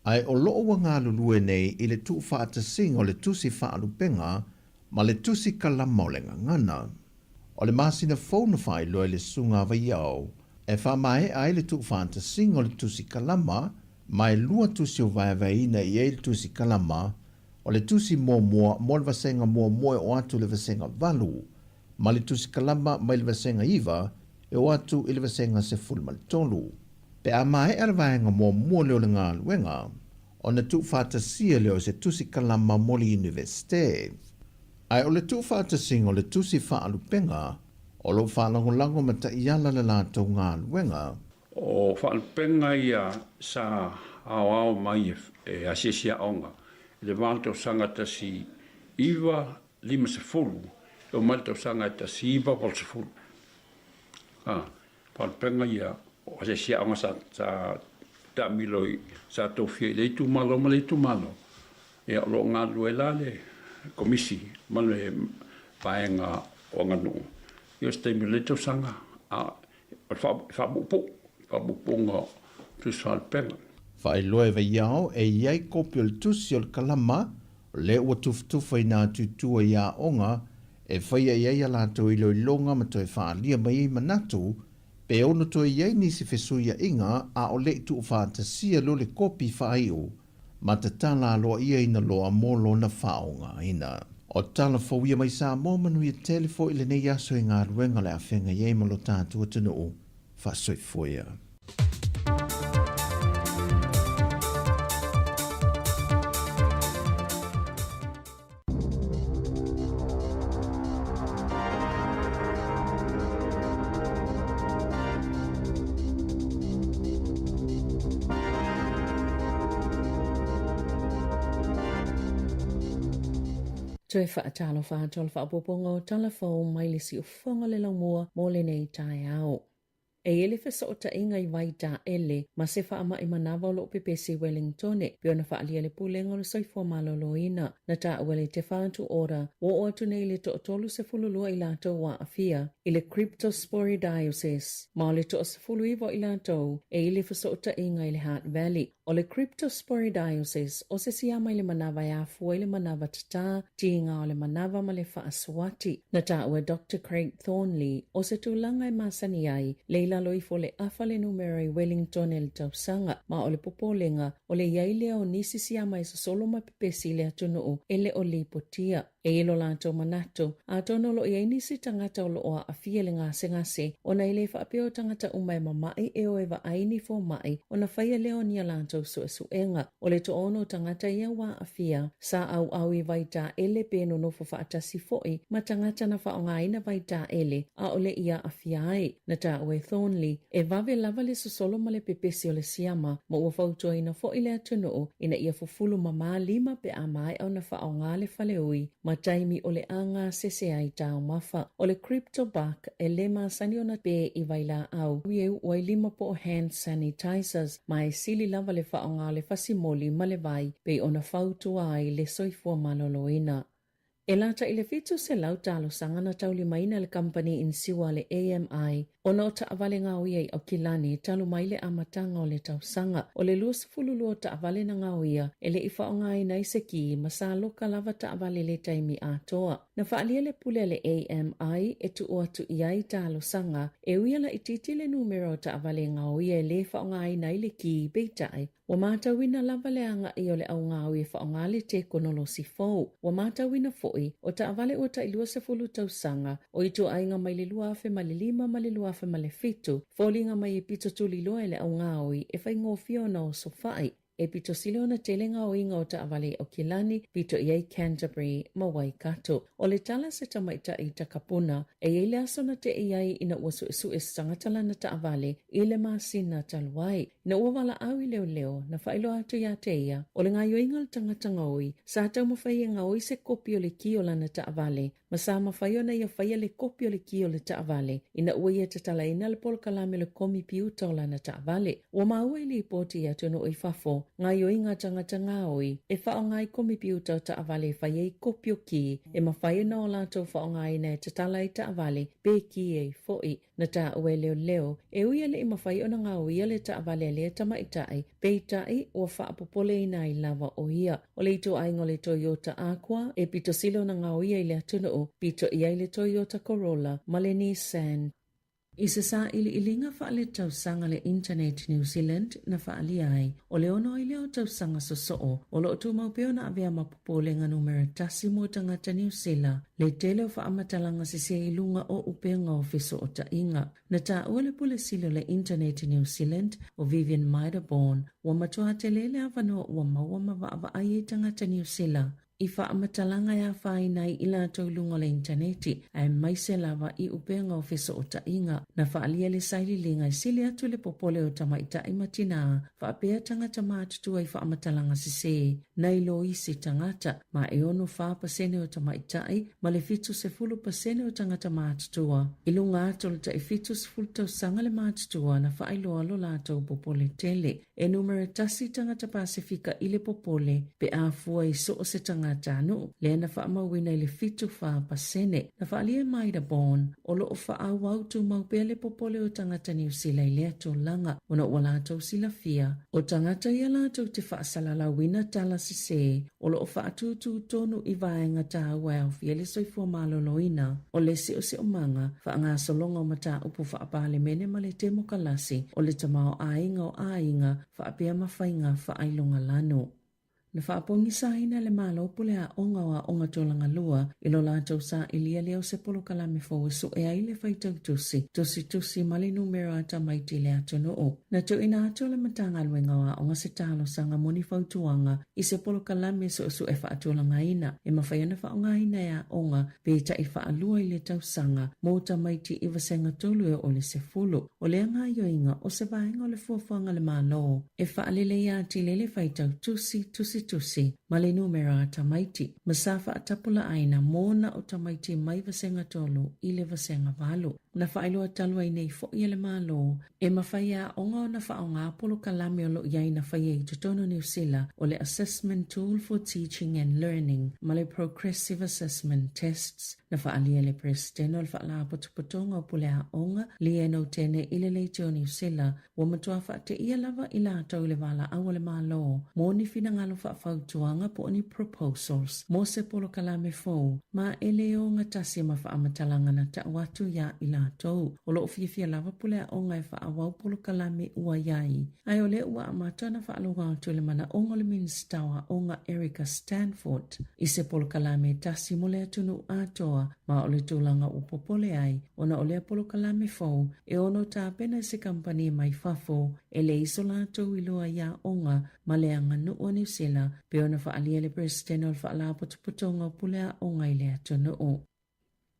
[SPEAKER 8] ae o lo o ua galulue nei i le tuufaatasiga o le tusi faalupega ma le tusi kalama o le gagana. O le masina fou na faailoa e le Susuga Vaiao e faamaea ai le tuufaatasiga o le tusi kalama, ma e lua tusi o vaevaeina i ai le tusi kalama, o le tusi muamua mo le vasega muamua e oo atu i le vasega 8, ma le tusi kalama mai le vasega 9 e oo atu i le vasega 13. Pe a maea le vaega muamua lea o le galuega, ona tuufaatasia lea o se tusi kalama mo le Iunivesite. Ae o le tuufaatasiga o le tusi faalupega, o lo o faalagolago ma taiala le latou galuega.
[SPEAKER 9] O faalupega ia sa aoao mai e asiasi aoga i le va o le tausaga 1950 e oo mai le tausaga e 1980. Faalupega ia o asiasi aoga sa taamilo i sa tofia i le itumalo ma le itumalo. Ia, o lo o galulue la le Komisi ma le Vaega o Aganuu i o se taimi o lenei tausaga, a o le faapuupuu, faapuupuuga o tusi faalupega.
[SPEAKER 8] Faailoa e Vaiao e i ai kopi o le tusi o le kalama o lea ua tufatufaina atu i tua i aoga e faia i ai a latou iloiloga ma toe faaalia mai ai manatu pe ono toe i ai nisi fesuiaiga a o le i tuufaatasia loa le kopi faaiu ma tatala aloaiaina loa mo lona faaaogaina. O tala fou ia mai Samoa manuia tele foi lenei aso i galuega o le a feagai ai ma lo tatou atunuu. Faasoifua ia.
[SPEAKER 5] Toe faatalofa atu o le faaopoopoga o tala fou mai le siufofoga o le laumua mo lenei taeao. E i ai le fesootaiga i Vaitaele ma se faamai manava o lo o pepesi i Wellingtone, pei ona faaalia le Pulega o le Soifua Maloloina. Na taua le Te Whatu Ora, ua oo atu nei i le toa-32 i latou ua aafia i le cryptosporidiosis, ma o le toa-19 o i latou e i le fesootaiga i le Hutt Valley. O le cryptosporidiosis o se siama i le manava e afua i le manava tatā, tiga o le manava ma le faasuati. Na taua e Doctor Craig Thornley o se tulaga e masani ai le i lalo ifo o le afa le numera i Wellington i le tausaga, ma o le popolega o le i ai lea o nisi siama e sosolo ma pepesi i le atunuu e le o lipotia. E i ai lo latou manatu, atonu o lo o i ai nisi tagata o lo o aafia i le gasegase, ona e le faapea o tagata uma e mama'i e o e vaai ni fomai ona faia lea o ni a latou suesuega. O le toaono o tagata ia ua aafia, sa auau i Vaitaele pe nonofo faatasi foi ma tagata na faaaogaina Vaitaele ʻaʻole i aafia ai. Na taua e Thornley, e vave lava le sosolo ma le pepesi o le siama, ma ua fautuaina foi le atunuu ina ia fufulu mamā lima pe a maea ona faaaoga le faleui ma taimi o le a gasese ai taumafa. O le crypto bug e lē masani ona pē i vailaau e uʻu ai lima po o hand sanitizers ma e sili lava le faaaoga o le fasimoli ma le vai pei ona fautua ai le soifua maloloina. E lata i le 700 talosaga na taulimaina e le kamupani inisiua a le AMI. Ona o taavale gaoia i Aukilani talu mai le amataga o le tausaga, o le 22 o taavale na gaoia e le i faaaogaina ai se ki ma sa loka lava taavale i le taimi atoa. Na faaalia le pule a le AMI e tuu atu i ai talosaga e ui a laitiiti le numera o taavale gaoia e le faaaogaina ai le ki, peitai, Ua matauina lava le agai o le augaoi e faaaoga le tekonolosi fou. Ua matauina foi, o taavale ua tai 20 tausaga, o ituaiga mai le 2005 ma le 2007, foliga mai e pito tuliloa e le augaoi e faigofie ona osofai. E pito sili ona tele gaoiga o taavale i Aukilani, pito i ai Canterbury ma Waikato. O le tala a se tamaitai i Takapuna, e i ai le aso na te'i ai ina ua suesue se tagata lana taavale i le masina talu ai. Ina ua valaau i leoleo, na faailoa atu ia te ia, o le gaoioiga o le tagata gaoi, sa taumafai e gaoi se kopi o le ki o lana taavale, ma sa mafai ona ia faia le kopi o le ki o le taavale ina ua ia tatalaina le polokalame o le komipiuta o lana taavale. Ua maua i lipoti i atunuu i fafo, gaoioiga a tagata gaoi e faaaoga i komipiuta o taavale e fai ai kopi o ki e mafai ona o latou faaaogaina e tatala ai taavale pe ki ai foi. Na taua e leoleo, e ui e le i mafai ona gaoia le taavale a lea tamaitai, peitai ua faapopoleina ai lava ʻo ia. O le ituaiga o le Toyota Aqua e pito sili ona gaoia i le atunuu, pito i ai le Toyota Corolla ma le Nissan. I se sailiiliga faaletausaga le Internet New Zealand na faaalia ai, o le ono ai lea o tausaga sosoo o lo o tumau pea ona avea ma popolega numera tasi mo tagata Niu Sila, le tele o faamatalaga sese i luga o upega o fesootaiga. Na taua le Pule Sili o le Internet i New Zealand, o Vivian Maidaborn, ua matua tele le avanoa ua maua ma vaavaai ai tagata Niu Sila i faamatalaga e afaina ai i latou i luga o le initaneti, aemaise lava i upega o fesootaiga. Na faaalia le sailiiliga e sili atu le popole o tamaitai ma tinā faapea tagata matutua i faamatalaga sese nai lo isi tagata, ma e 64% o tamaitai ma le 70% o tagata matutua. I luga atu o le tai 70 tausaga le matutua na faailoa lo latou popole tele. E numera tasi tagata Pasefika i le popole pe a fua i so o se tagatanuu, lea na faamauina i le 74%. Na faaalia e Maida Bourne, o lo o faaauau tumau pea le popole o tagata Niu Sila i lea tulaga ona ua latou silafia, o tagata ia latou te faasalalauina tala sesē o lo o faatūtū tonu i vaega tāua e aofia le soifua maloloina, o le siosiomaga, faagasologa o mataupu faapalemene ma le temokalasi, o le tamaoaiga o aiga faapea ma faiga faailogalanu. Na faapogisaina e le Malo pule aoga o Aoga Tulagalua i lo latou sailia lea o se polokalame fou e sue ai le faitau tusi, tusitusi ma le numera a tamaiti i le atunuu. Na tuuina atu e le Matagaluega o Aoga se talosaga mo ni fautuaga i se polokalame suesue faatulagaina e mafai ona faaaogaina e aoga pe tai faalua i le tausaga mo tamaiti i vasega tolu e oo i le sefulu. O lea gaoioiga o se vaega o le fuafuaga a le Malo e faaleleia atili ai le faitau tusi, tusitusi ma le numera a tamaiti, ma sa faatapulaaina mo na o tamaiti mai vasega tolu i le vasega valu. Na faailoa talu ai nei foi e le Malo e mafai e aoga ona faaaoga polokalame o lo o i ai na faia i totonu o Niu Sila o le Assessment Tool for Teaching and Learning ma le Progressive Assessment Tests. Na faaalia e le Peresetene o le Faalapotopotoga o Pule Aoga, Leanne Otene i le Leitio o Niu Sila, ua matua faateia lava i latou i le valaau a le Malo mo ni finagalo faafautuaga po o ni proposals mo se polokalame fou ma e le ogatasi ma faamatalaga na tau atu iā i latou. O lo o fiafia lava pule aoga e faaauau polokalame ua i ai, ae o lea ua amata ona faalogo atu i le manaoga o le Minisita o Aoga Erica Stanford i se polokalame e tasi mo le atunuu atoa ma o le tulaga ua popole ai ona o lea polokalame fou e ono tapena e se kamupani mai fafo e leai so latou iloa i aoga ma le aganuu a Niu Sila, pei ona faaalia e le Peresetene o le Faalapotopotoga o Pule Aoga i le atunuu.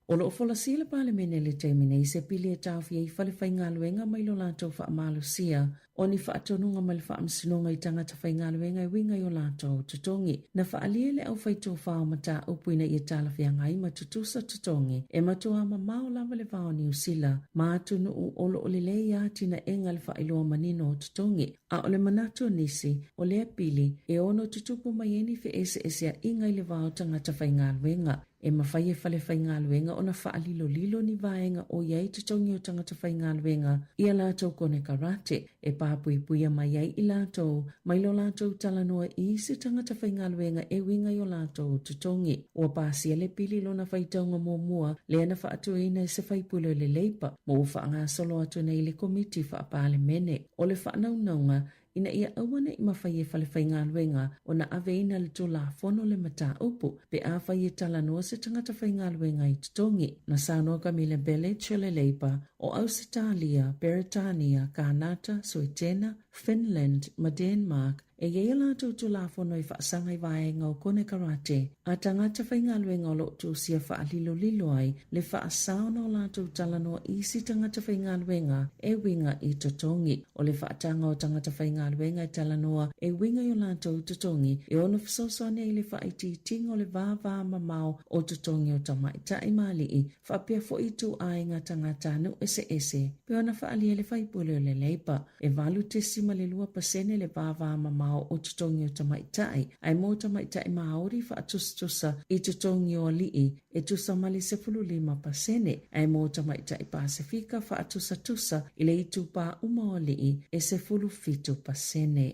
[SPEAKER 5] O lo o folasia le Palemene i le taimi nei se pili e taofia ai fale faigaluega mai lo latou faamalosia o ni faatonuga mai le Faamasinoga i tagata faigaluega e uiga i o latou totogi. Na faaalia e le aufaitofa o mataupu ina ia talafeagai ma tutusa totogi e matua mamao lava le va o Niu Sila ma atunuu o lo o lelei atinaega le faailoa manino o totogi. A o le manatu o nisi, o lea pili e ono tutupu mai ai ni feeseeseaiga i le va o tagata faigaluega. E mafai e falefaigaluega ona faalilolilo ni vaega o i ai totogi o tagata faigaluega i a latou konekarate e papuipuia mai ai i latou mai lo latou talanoa i isi tagata faigaluega e uiga i o latou totogi. Ua pasia le pili lona faitauga muamua lea na faatuina e se faipule o le Leipa ma ua faagasolo atu nei i le Komiti Faa-Palemene o le Faanaunauga ina ia aua ne i mafai e falefaigaluega ona aveina le Tulafono le mataupu pe afai e talanoa se tagata faigaluega i totogi. Na saunoa Camilla Belich o le Leipa o Ausetalia, Beretania, Kanata, Suetena, Finland ma Denmark e i ai a latou Tulafono e faasaga i vaega o konekarate a tagata faigaluega o lo o tusia faalilolilo ai le faasao ona o latou talanoa i isi tagata faigaluega e uiga i totogi. O le faataga o tagata faigaluega e talanoa e uiga i o latou totogi e ono fesoasoani ai i le faaitiitiga o le vāvāmamao o totogi o tamaitai ma alii faapea foi ituaiga tagatanuu eseese pei ona faaalia le faipule o le Leipa. E 8.2% le vāvāmamao o totogi o tamaitai, ae mo tamaitai Māori faatusatusa i totogi o alii e tusa ma le 15%, ae mo tamaitai Pasefika faatusatusa i le itupā uma o alii e 17%.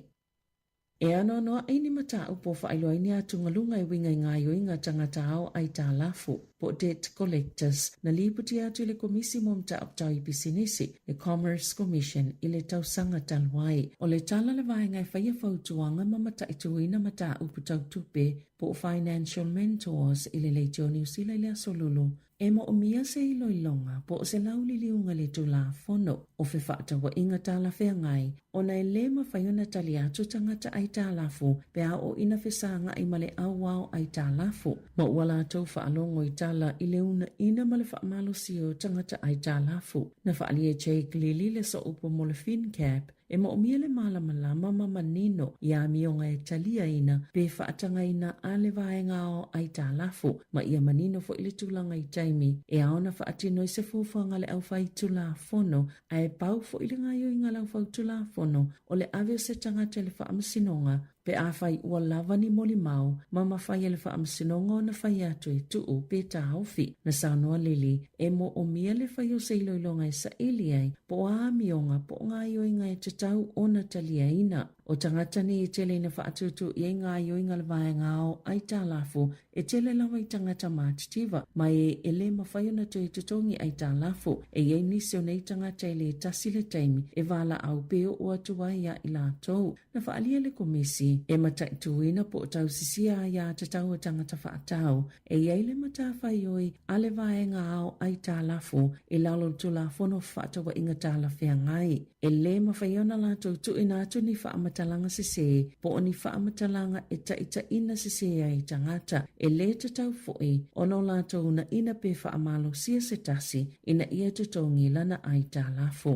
[SPEAKER 5] E anoanoaʻi ni mataupu o faailoaina atugaluga e uiga i gaoioiga tagata ao aitalafu, po o debt collectors, na lipoti atu i le Komisi mo Mataupu Tau i Pisinisi, le Commerce Commission, i le tausaga talu ai. O le tala le vaega e faia fautuaga ma mataituina mataupu tau tupe, po o financial mentors, i le Leitio Niu Sila i le Aso Lulu, E moomia se iloiloga po o se lauliliuga i le Tulafono o Fefaatauaiga Talafeagai ona e lē mafai ona tali atu tagata aitalafu pe a oo ina fesagai ma le auao aitalafu ma ua latou faalogo i tala i le uunaina ma le faamalosia o tagata aitalafu. Na faaalia e Jake Lilly le sooupu mo le FinCap E moomia le malamalama ma manino i amioga e taliaina pe faatagaina a le vaega ao aitalafu ma ia manino foi le tulaga i taimi e ao ona faatino ai se fuafuaga a le aufaitulafono ae pau foi le gaoioiga a le aufaitulafono o le ave o se tagata i le faamasinoga pe afai ua lava ni molimau ma mafai e le Faamasinoga ona fai atu e tuu pe taofi. Na saunoa Lily, e moomia le fai o se iloiloga e saili ai po o a amioga po o gaoioiga e tatau ona taliaina. O tagata nei e tele ina faatūtū i ai gaoioiga a le vaega ao aitalafu E tele lava i tagata matitiva, ma e e lē mafai ona toe totogi aitalafu. E i ai nisi o nei tagata e lē tasi le taimi e valaau pe oo atu ai iā i latou. Na faaalia le Komisi e mataituina po o tausisia aiā tatau a tagata faatau. E i ai le matafaioi a le vaega ao aitalafu i lalo o le Tulafono Fefaatauaiga Talafeagai. E lē mafai ona latou tuuina atu ni faamatalaga sesē po o ni faamatalaga e taitaiina sesē ai tagata. E lē tatau foi ona o latou uunaina pe faamalosia se tasi ina ia totogi lana aitalafu.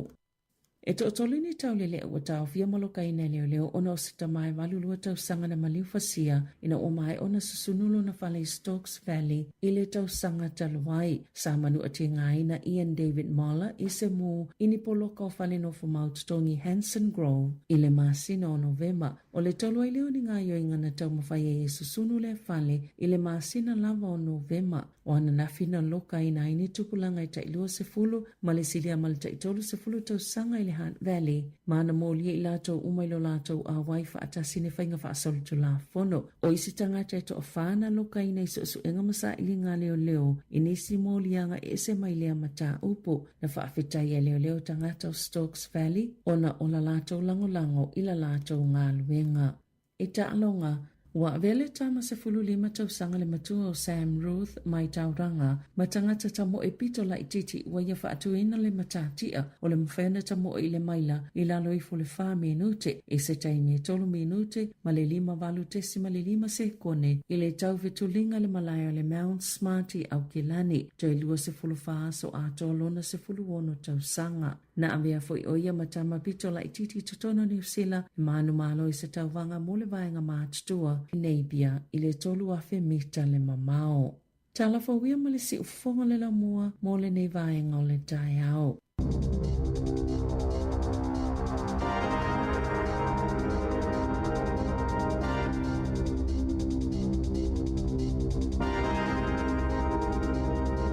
[SPEAKER 5] E toatolu ni taulele'a ua taofia ma lokaina e leoleo ona o se tama e 82 tausaga na maliu fasia ina ua maea ona susunu lona fale i Stokes Valley i le tausaga talu ai. Sa manuatiagaina Ian David Moller i se mū i ni poloka o fale nofomau totogi Hanson Grove i le masina o Novema. O le talu ai lea o ni gaoioiga na taumafai ai e susunu lea fale i le masina lava o Novema. O ananafi na lokaina ai ni tupulaga e tai 20 ma le silia ma le tai 30 tausaga i le Hutt Valley ma na molia i latou uma i lo latou auai faatasi ni faiga faasolitulafono. O isi tagata e toafā na lokaina i suesuega ma sailiga a leoleo i nisi moliaga ese mai lea mataupu. Na faafetai e leoleo tagata o Stokes Valley ona o la latou lagolago i la latou galuega. I taaloga, ua avea le tama 15 tausaga le matua o Sam Ruth mai Tauranga ma tagata tamoe pito laitiiti ua ia faatuina le matatia o le mafai ona tamoe i le maila i lalo ifo o le 4 minute i se taimi e 3 minute ma le 58.5 sekone i le taufetuliga i le malae o le Mount Smart i Aukilani, toe 24 aso atoa lona 16 tausaga. Na avea foi ʻo ia ma tama pito laitiiti i totonu o Niu Sila e manumalo i se tauvaga mo le vaega matutua i Napier i le 3,000 mita le mamao. Tala fou ia ma le siufofoga o le laumua mo lenei vaega o le taeao.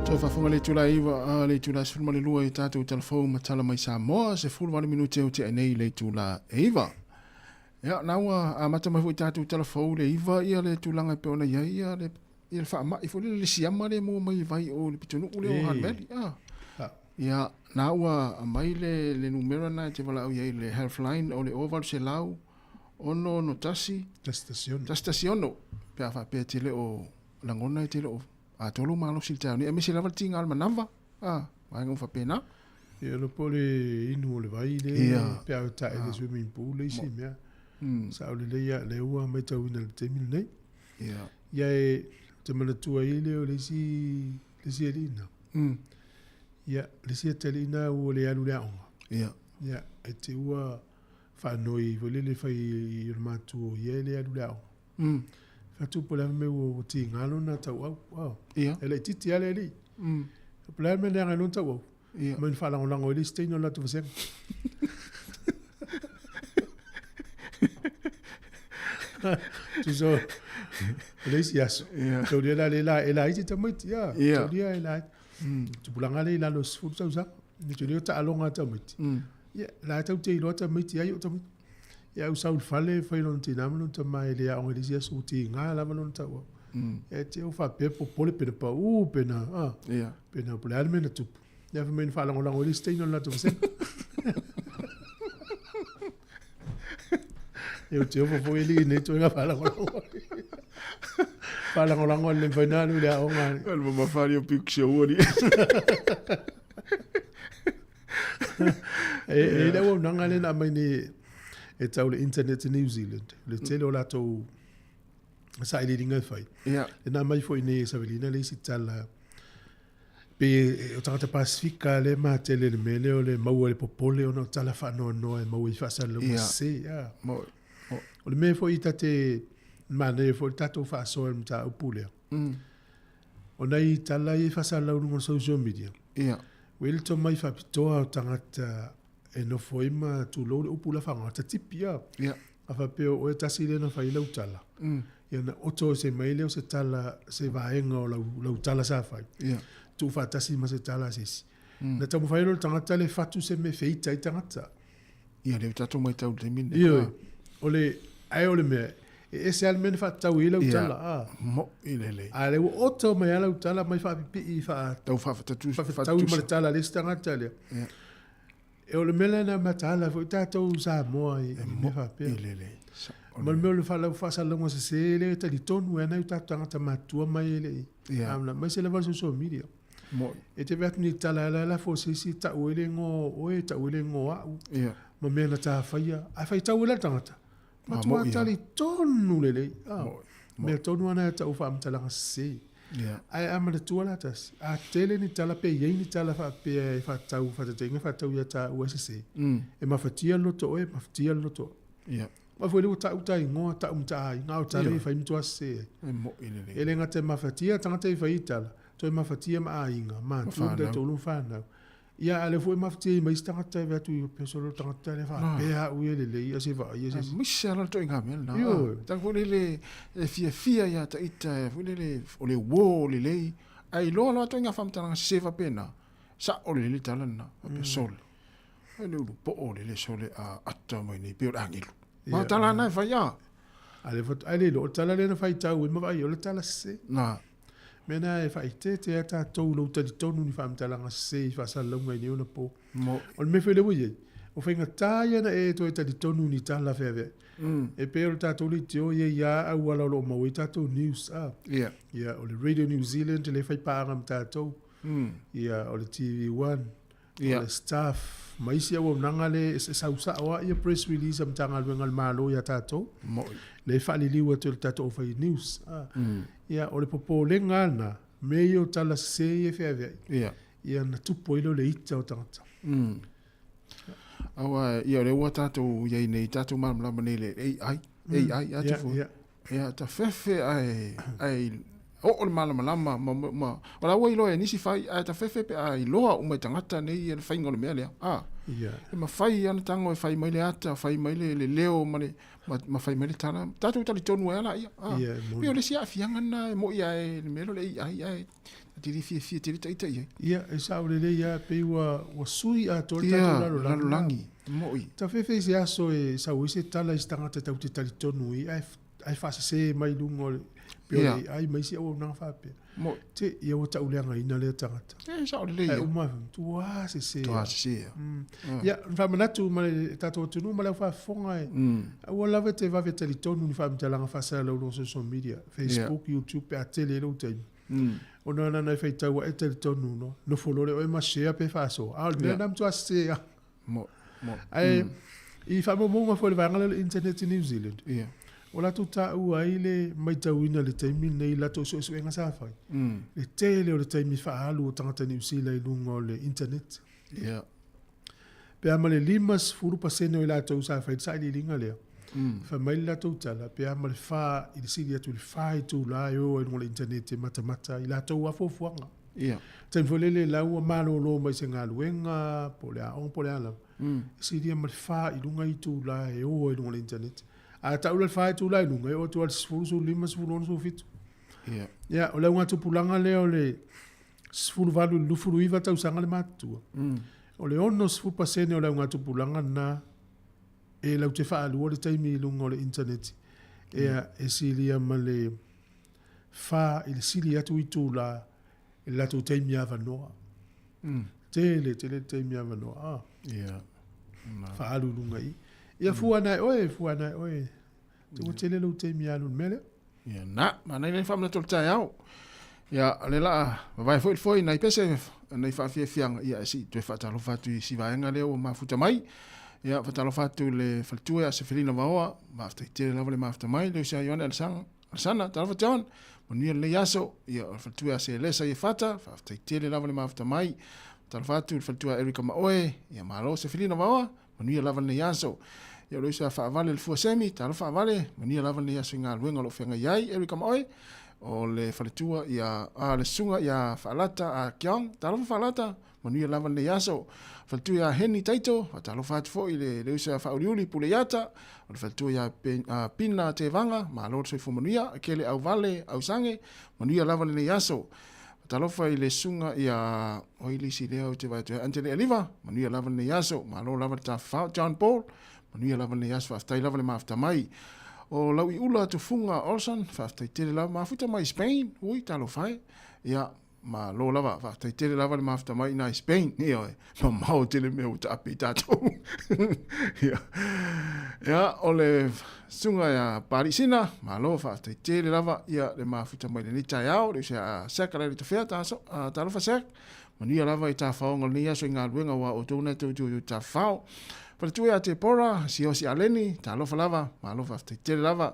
[SPEAKER 10] Toe faafofoga le itula e 9 a le itula 12 i tatou talafou ma tala mai Samoa, 18 minute o tea nei le itula e 9. Ia, na ua amata mai foi tatou talafou le 9 ia le tulaga e pei ona i ai ia le ia le faamai foi le siama le mua mai vai o le pitonuu le o Han Valley. Ah. Ia, na ua aumai le, le numera na e te valaau i ai le helpline o le 0800 661
[SPEAKER 3] 116.
[SPEAKER 10] 116 pe a faapea e te le o lagona e te le o atoa lou malosi i le taeao nei, aemaise lava le tiga o le manava, a, vaega uma faapena.
[SPEAKER 3] Ia, le po o le inu o le vai le pe a tae i le swimming pool le isi mea. Sao lelei lava, lea ua matauina i le taimi lenei. Ia e, ou te manatua ai lea o le isi, le isi alii na. Ia, le isi atalii na ua le alu i le aoga. Ia, e te ua faanoi foi lele fai i le matua o ia e le alu i le aoga. Fai atu po o le a le mea ua tiga lona tauau. Oh.
[SPEAKER 10] Ia.
[SPEAKER 3] E laitiiti lava le alii. Po o le a le mea na leaga ai lona tauau.
[SPEAKER 10] Ia.
[SPEAKER 3] Mai na faalagolago ai le isi teine o le latou vasega. Tusa o le isi aso.
[SPEAKER 10] Ia.
[SPEAKER 3] Taulia la le la e laiti tamaiti. Ia.
[SPEAKER 10] Ia.
[SPEAKER 3] Taulia e laiti. Tupulaga lea i lalo o le 10 tausaga. Ni taulia o taaloga a tamaiti. Ia, la e tau te iloa tamaiti ai o tamaiti. Ia, au sau i le fale, fai lona tinā ma lona tamā e le aoga i le isi aso, ua tiga lava lona tauau. Ia, te au faapea popole pe na pau pe na, a, pe na, po o le a le mea na tupu. Ia, fai mai na faalagolago ai le isi teine o le latou vasega. Ia, ou te ofo foi alii i nei toega faalagolago. Faalagolago le mafai ona alu i le aoga.
[SPEAKER 10] O le mamafa ali o piku se ua ni.
[SPEAKER 3] E e le auaunaga lea na aumai nei e tau le internet i New Zealand, le tele o latou sailiiliga e fai.
[SPEAKER 10] Ia.
[SPEAKER 3] E na aumai foi nei e Savelina le isi tala pe o tagata Pasifika lea e matele i le mea lea o le maua i le popole ona o tala faanoanoa e maua i faasalalauga sese. Ia. O le mea foi ta te manaia foi le tatou faasoa i le mataupu lea. O nai tala ia e faasalalau i luga o social media.
[SPEAKER 10] Ia.
[SPEAKER 3] Ua i ai le tomai faapitoa o tagata e nofo ai ma tulou le upu la faaaoga, tatipi a.
[SPEAKER 10] Ia.
[SPEAKER 3] A faapea o oe tasi lea na fai ai lau tala. Ia na oto ese mai lea o se tala, se vaega o lau, lau tala sa fai.
[SPEAKER 10] Ia.
[SPEAKER 3] Tuufaatasi ma se tala a se isi. Na taumafai ai loa le tagata lea e fatu se mea e feita ai tagata.
[SPEAKER 10] Ia, lea ua tatou matau i le taimi lenei.
[SPEAKER 3] Ioe. O le, ae o le mea, e ese lava le mea na faatatau i ai lau tala.
[SPEAKER 10] Ia, mo'i lelei.
[SPEAKER 3] A o lea ua oto mai lava lau tala mai faapipii faa...
[SPEAKER 10] Tau faafatatu,
[SPEAKER 3] faafetaui ma le tala a le isi tagata lea.
[SPEAKER 10] Ia.
[SPEAKER 3] E o le mea lea na mataala foi tatou Samoa i mea faapea.
[SPEAKER 10] E mo'i lelei.
[SPEAKER 3] Ma le mea o le faalau faasalalauga sese lea e talitonu ai nai o tatou tagata matutua mai e le i.
[SPEAKER 10] Ia.
[SPEAKER 3] Aemaise lava le social media.
[SPEAKER 10] Mo'i.
[SPEAKER 3] E te vaai atu nei tala ala lafo se isi tau ai le igoa o oe, tau ai le igoa o au,
[SPEAKER 10] Ia.
[SPEAKER 3] ma mea na ta faia. Ae faitau ai la le tagata. Matua
[SPEAKER 10] mo'i,
[SPEAKER 3] talitonu lelei. Ah,
[SPEAKER 10] Mo'i.
[SPEAKER 3] Mea tonu lava na e tau faamatalaga sese.
[SPEAKER 10] Ia.
[SPEAKER 3] Ae a manatua la tasi, a tele ni tala pe i ai ni tala faapea e faatatau faataitaiga faatatau ia taua e sese, e mafatia le loto o oe, mafatia le loto o au.
[SPEAKER 10] Ia.
[SPEAKER 3] Aua foi lea ua tau ta igoa, tau ma ta aiga, a o tala ia e fai matua sese ai.
[SPEAKER 10] E mo'i lelei.
[SPEAKER 3] E le gata e mafatia tagata e fai i tala, toe mafatia ma aiga, matua ma taitolu ma fanau. Ia, a o lea foi e mafatia ai ma isi tagata e vaai atu i pei solo le tagata lea faapea au ia lelei a se vaai a se isi.
[SPEAKER 10] Aemaise lava la le ituaiga mea lena.
[SPEAKER 3] Ioe.
[SPEAKER 10] Tau foi lele e fiafia ia ta ita foi lele o le uo lelei, ae iloa loa ituaiga faamatalaga sese faapena, sao lelei le tala lena, faapea sole. Ai le ulu po'o lele sole a ata mai nei pei o le agelu. Ma o tala na e fai a.
[SPEAKER 3] A le fatu, ai le iloa, o le tala lea na faitau ai ma vaai o le tala sese.
[SPEAKER 10] Na.
[SPEAKER 3] Mea na e faaeteete ai tatou i lou talitonu ni faamatalaga sese i faasalalauga i nei ona po.
[SPEAKER 10] Mo.
[SPEAKER 3] O le mea foi lea ua i ai, o faigata ia na e toe talitonu i ni tala feaveai. E pei o le tatou leitio ia i a auala o lo o maua ai tatou news a.
[SPEAKER 10] Ia.
[SPEAKER 3] Ia, o le Radio New Zealand lea e fai paaga ma tatou. Ia, o le TV1.
[SPEAKER 10] Ia.
[SPEAKER 3] O le staff ma isi auaunaga le e sau sao lava ia press release a Matagaluega a le Malo ia tatou.
[SPEAKER 10] Mo'i.
[SPEAKER 3] Lea e faaliliu atu e le tatou aufai news. Ia, o le popolega lava lena, mea ia o tala sese ia e feaveai.
[SPEAKER 10] Ia.
[SPEAKER 3] Ia na tupu ai lea o le ita o tagata.
[SPEAKER 10] Aua, ia o lea ua tatou i ai nei, tatou malamalama nei i le AI, AI atu foi.
[SPEAKER 3] Ia,
[SPEAKER 10] Ia, ta fefe ae, ae oo le malamalama ma, ma, o la ua iloa e nisi fai, ae ta fefe pe a iloa uma e tagata nei ia le faiga o le mea lea. Ah. E mafai lava ona tago e fai mai le ata, fai mai le, le leo ma le, ma, ma fai mai le tala. Tatou talitonu ai lava laia. Ah.
[SPEAKER 3] Ia, e moni.
[SPEAKER 10] Pei o le isi aafiaga lena e moi lava e le mea lea o le AI ae ta te le fiafia tele ita i ai.
[SPEAKER 3] Ia, e sao lelei lava, pei ua, ua sui atoa le tatou lalolagi.
[SPEAKER 10] Lalolagi, e moi.
[SPEAKER 3] Tafefe i se aso e sau ai se tala i se tagata tatou te talitonu i ai, ae ae faasese mai luga o le pei o le AI ma isi auaunaga faapea.
[SPEAKER 10] Moi.
[SPEAKER 3] Te, ia ua tauleagaina lea tagata.
[SPEAKER 10] E sao lelei.
[SPEAKER 3] Ae uma tua sese.
[SPEAKER 10] Tua sese.
[SPEAKER 3] Ia, faamanatu ma le tatou atunuu ma le au faafofoga e aua lava e te vave talitonu ni faamatalaga faasalalau i luga o social media, Facebook, YouTube pe a tele ai lou taimi. Ona na ona e faitau ae talitonu no, nofo loa lea oe ma share pe faasoa. A o le mea lena matua sese lava.
[SPEAKER 10] Mo, mo.
[SPEAKER 3] Ae i faamaumauga foi a le vaega lea o le internet i New Zealand, ua latou taua ai le maitauina i le taimi lenei i latou suesuega sa fai, le tele o le taimi faaalu o tagata Niu Sila i luga o le internet. Pe a ma le 50% o i latou sa fai le sailiiliga lea, fai mai le latou tala, pe a ma le fa i le sili atu i le fa itula e o ai i luga o le internet e matamata i latou lava fuafuaga. Taimi foi lele la ua malolo mai se galuega po o le aoga po o le a lava, e silia ma le fa i luga itula e o ai i luga o le internet. A tau la le fa itula i luga, e oo atu lava i le 10, 15, 16, 17. Ia, o le augatupulaga lea o le 18 i le 29 tausaga le matutua, o le 60% o le augatupulaga lena e laute faalua le taimi i luga o le internet, ia, e silia ma le fa i le sili atu itula i le latou taimi avanoa. Tele, tele le taimi avanoa. Ah. Faaalu i luga i. Ia fua ana e oe, fua ana e oe. Te ua tele lou taimi alu i le mea lea.
[SPEAKER 10] Ia, na, manaia le faamanatu o le taeao. Ia, o lea la vavae foi le foe i nai pese, nai faafiafiaga, ia, se i toe faatalofa atu i si vaega lea ua mafuta mai. Ia, faatalofa atu i le faletua ia Sefelina Vaoa, faafetai tele lava le mafuta mai, le uso ia Ioane Alesana, Alesana, talofa John, manuia lenei aso, ia, o le faletua ia Selesa Iefata, faafetai tele lava le mafuta mai. Faatalofa atu i le faletua ia Erika Maoe, ia malo Sefelina Vaoa, Manuia lava lenei aso. Ia o le uso ia Faavale le fua semi, talofa Faavale, manuia lava lenei aso i galuega o lo o feagai ai, Erica ma oe. O le faletua ia, a le susuga ia Faalata a Kiong, talofa Faalata, manuia lava lenei aso. Faletua ia Heni Taito, faatalofa atu foi i le, le uso ia Faauliuli Puleiata, o le faletua ia Pina Tevaga, malo le soifua manuia, Kele Auvale Ausange, manuia lava lenei aso. Talofa i le susuga ia o ai le isi lea ou te vaai atu ai, Angele Aliva, manuia lava lenei aso, malo lava le tafafao, John Paul, manuia lava lenei aso, faafetai lava le mafuta mai. O Lauiula Tufuga Olson, faafetai tele lava, mafuta mai Spain, ui talofa e, ia, malo lava, faafetai tele lava le mafuta mai ina i Spain, ioe, mamao tele mea ua taape i tatou. Ia, ia, o le susuga ia Palisina, malo faafetai tele lava ia le mafuta mai lenei taeao, le uso ia Sek Alele Tafea, talofa Sek, manuia lava i tafaoga o lenei aso i galuega aua outou na tou tu tafafao. Faletua ia Tepora, Siosi Aleni, talofa lava, malo faafetai tele lava.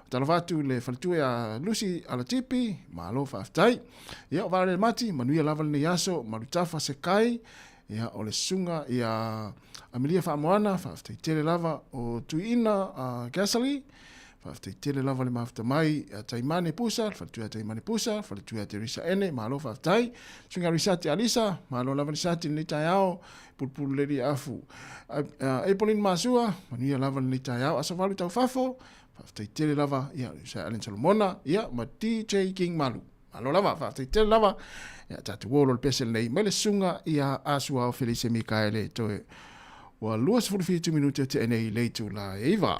[SPEAKER 10] Talofa atu i le faletua ia Lucy Alatipi, malo faafetai. Ia, o Valele Mati, manuia lava lenei aso, Malutafa Sekai, ia, o le susuga ia Amelia Faamoana, faafetai tele lava, o Tuiina Gasly, faafetai tele lava le mafuta mai, ia Taimane Pusa, le faletua ia Taimane Pusa, faletua ia Teresa Ene, malo faafetai. Susuga Risati Alisa, malo lava Risati lenei taeao, pulupulu leli afu. Apolline Masua, manuia lava lenei taeao, aso valu taufafo, Faafetai tele lava ia Sir Allen Solomona ia ma DJ King Malu. Malo lava, faafetai tele lava. Ia tatou o lo le pese lenei mai le susuga ia Asuao Felice Mikaele toe ua 27 minute o tea nei i le itula e 9.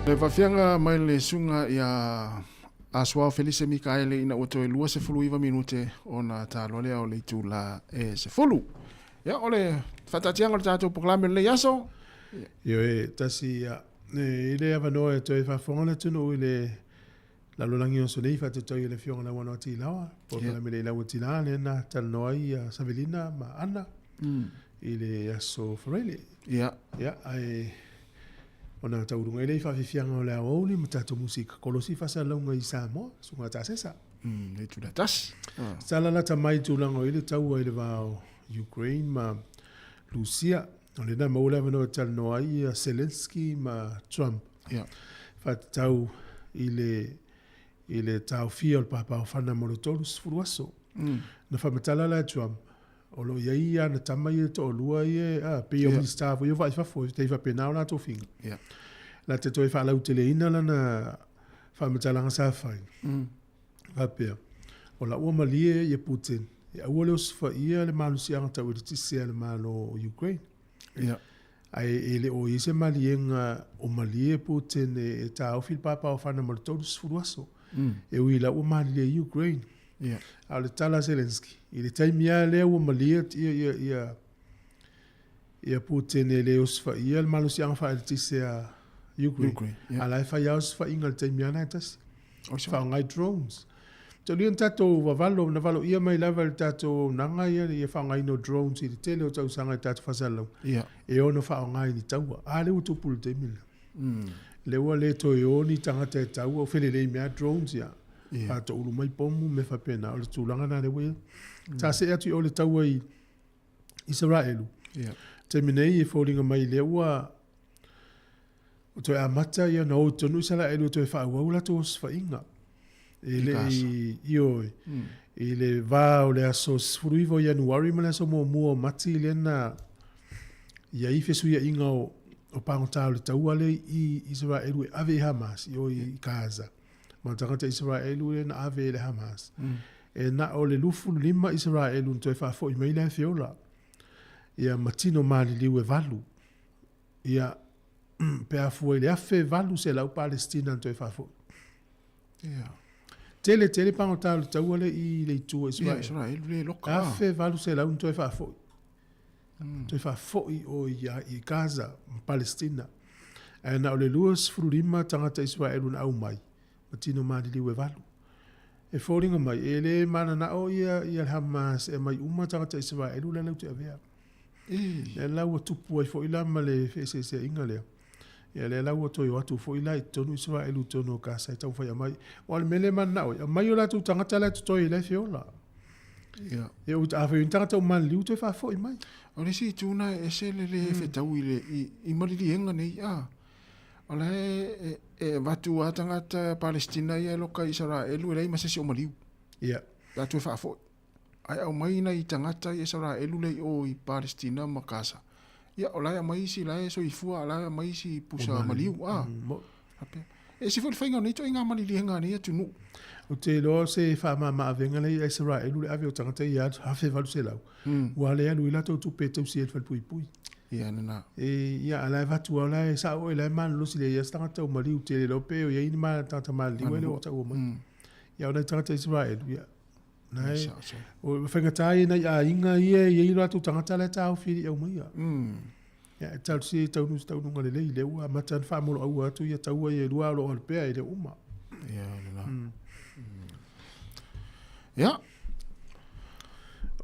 [SPEAKER 10] Le faafiaga mai le suga ia Asuao Felise Mikaele ina ua toe 29 minute ona taloa lea o le itula e 10. Ia, o le faataatiaga o le tatou polokalame o lenei aso.
[SPEAKER 3] Ioe, tasi ia, i le avanoa e toe faafofoga le atunuu i le lalolagi o aso nei faatatau i le Afioga Lauano Atilaoa, polokalame le Lau Atilā lea na talanoa ai ia Savelina ma Ana i le aso Faraile.
[SPEAKER 10] Ia.
[SPEAKER 3] Ia, ae ona tauuluga ai lea i faafiafiaga o le aoauli ma tatou musika kolosi faasalalauga i Samoa, Susuga Tasesa.
[SPEAKER 10] Le itula tasi.
[SPEAKER 3] Sa lalata mai tulaga o i le taua i le va o Ukraine ma Rusia. O lena maua le avanoa e talanoa ai ia Zelensky ma Trump.
[SPEAKER 10] Ia.
[SPEAKER 3] Faatatau i le i le taofia o le papaofana mo le 30 aso. Na faamatala la e Trump, o lo o i ai ana tama ia e toalua ia, pei o Minisita foi ia o Vaa i Fafo, e tai faapena o latou figa. La te toe faalauteleina lana faamatalaga sa fai, faapea, o la ua malie ia Putin, e aua le osofaia le malosiaga tau eletise a le Malo o Ukraine. Ae e le o i ai se maliega o malie Putin e taofi le papaofana mo le 30 aso. E ui la ua malilie ai Ukraine. A o le tala a Zelensky, i le taimi lava lea ua malie ia Putin e le osofaia le malosiaga faaeletise a Ukraine, a la e fai lava osofaiga i le taimi lava lena e tasi. Faaaoga ai drones. Taulia na tatou vavalo, na valoia mai lava e le tatou auaunaga ia le faaaogaina o drones i le tele o tausaga i tatou faasalalauga, e ono faaaoga i ni taua. A lea ua tupu i le taimi lena. Lea ua le toe o ni tagata e taua, ua felelei mai lava drones ia, faatoulu mai pomu ma mea faapena. O le tulaga lena lea ua i ai. Sa see atu i o i le taua i Isaraelu. Taimi nei e foliga mai lea ua Ua toe amata ia ona o i totonu Isaraelu e toe faaauau latou osofaiga. E le i, ioe, i le va o le aso 19 o Ianuari ma le aso muamua o Mati lea na i ai fesuiaiga o, o pagota o le taua lea i Isaraelu e ave i Hamas, i o i Gaza. Ma tagata Isaraelu lea na ave e le Hamas. E na o le 25 Isaraelu na toe faafoi mai lea feola. Ia ma tino maliliu e valu. Ia, pe a fua i le 1800 Palestina na toe faafoi.
[SPEAKER 10] Ia.
[SPEAKER 3] Tele tele pagota o le taua lea i le itu o
[SPEAKER 10] Israel. Ia, Israel le loka.
[SPEAKER 3] 1800 na toe faafoi. Toe faafoi o i, i Gaza ma Palestina. Ae na o le 25 tagata Israelu na aumai, ma tino maliliu e valu. E foliga mai, e le mananao ia, ia le Hamas e aumai uma tagata Israelu la lau te avea. Lea la ua tupu ai foi la ma le feeseeseaiga lea. Ia lea la ua toe o atu foi la i totonu Isaraelu i totonu o Gasa e taumafai e aumai. Aua o le mea lea e mananao ai, aumai o latou tagata la e totoe ai la e feola.
[SPEAKER 10] Ia.
[SPEAKER 3] Ia afai o ni tagata ua maliliu toe faafoi mai.
[SPEAKER 10] O le isi itu na e ese le le fetau i le i maliliega nei a. O la e e avatu a tagata Palestina ia e loka i Isaraelu e leai ma se isi o maliu.
[SPEAKER 3] Ia.
[SPEAKER 10] Pe a toe faafoi. Ae aumai nai tagata i Esaraelu lea i o i Palestina ma Kasa. Ia, o la e aumai isi la e soifua, a la e aumai isi pusa maliu, a. Faapea. E ese foi le faiga o nei ituaiga maliliega a nei atunuu.
[SPEAKER 3] Ou te iloa o se faamama-avega lea i Isaraelu le ave o tagata ia 1800, ua le alu ai latou tupe e tausi ai le falepuipui.
[SPEAKER 10] Ia, lena.
[SPEAKER 3] E, ia, a la e avatu lava, o la e sao oe, la e malolosi leai lava se tagata o maliu tele loa pe o i ai ni tagata maliliu ai lea ua taua mai. Ia, o nai tagata Isaraelu, ia, Nai, o faigata ia nai aiga ia e i ai o latou tagata la e taofi e le i aumaia. Ia, e talosia ia taunu se taunuuga lelei, lea ua amata ona faamoloaua atu ia taua ia e lua o lo o alu pea e le o uma.
[SPEAKER 10] Ia, lena. Ia.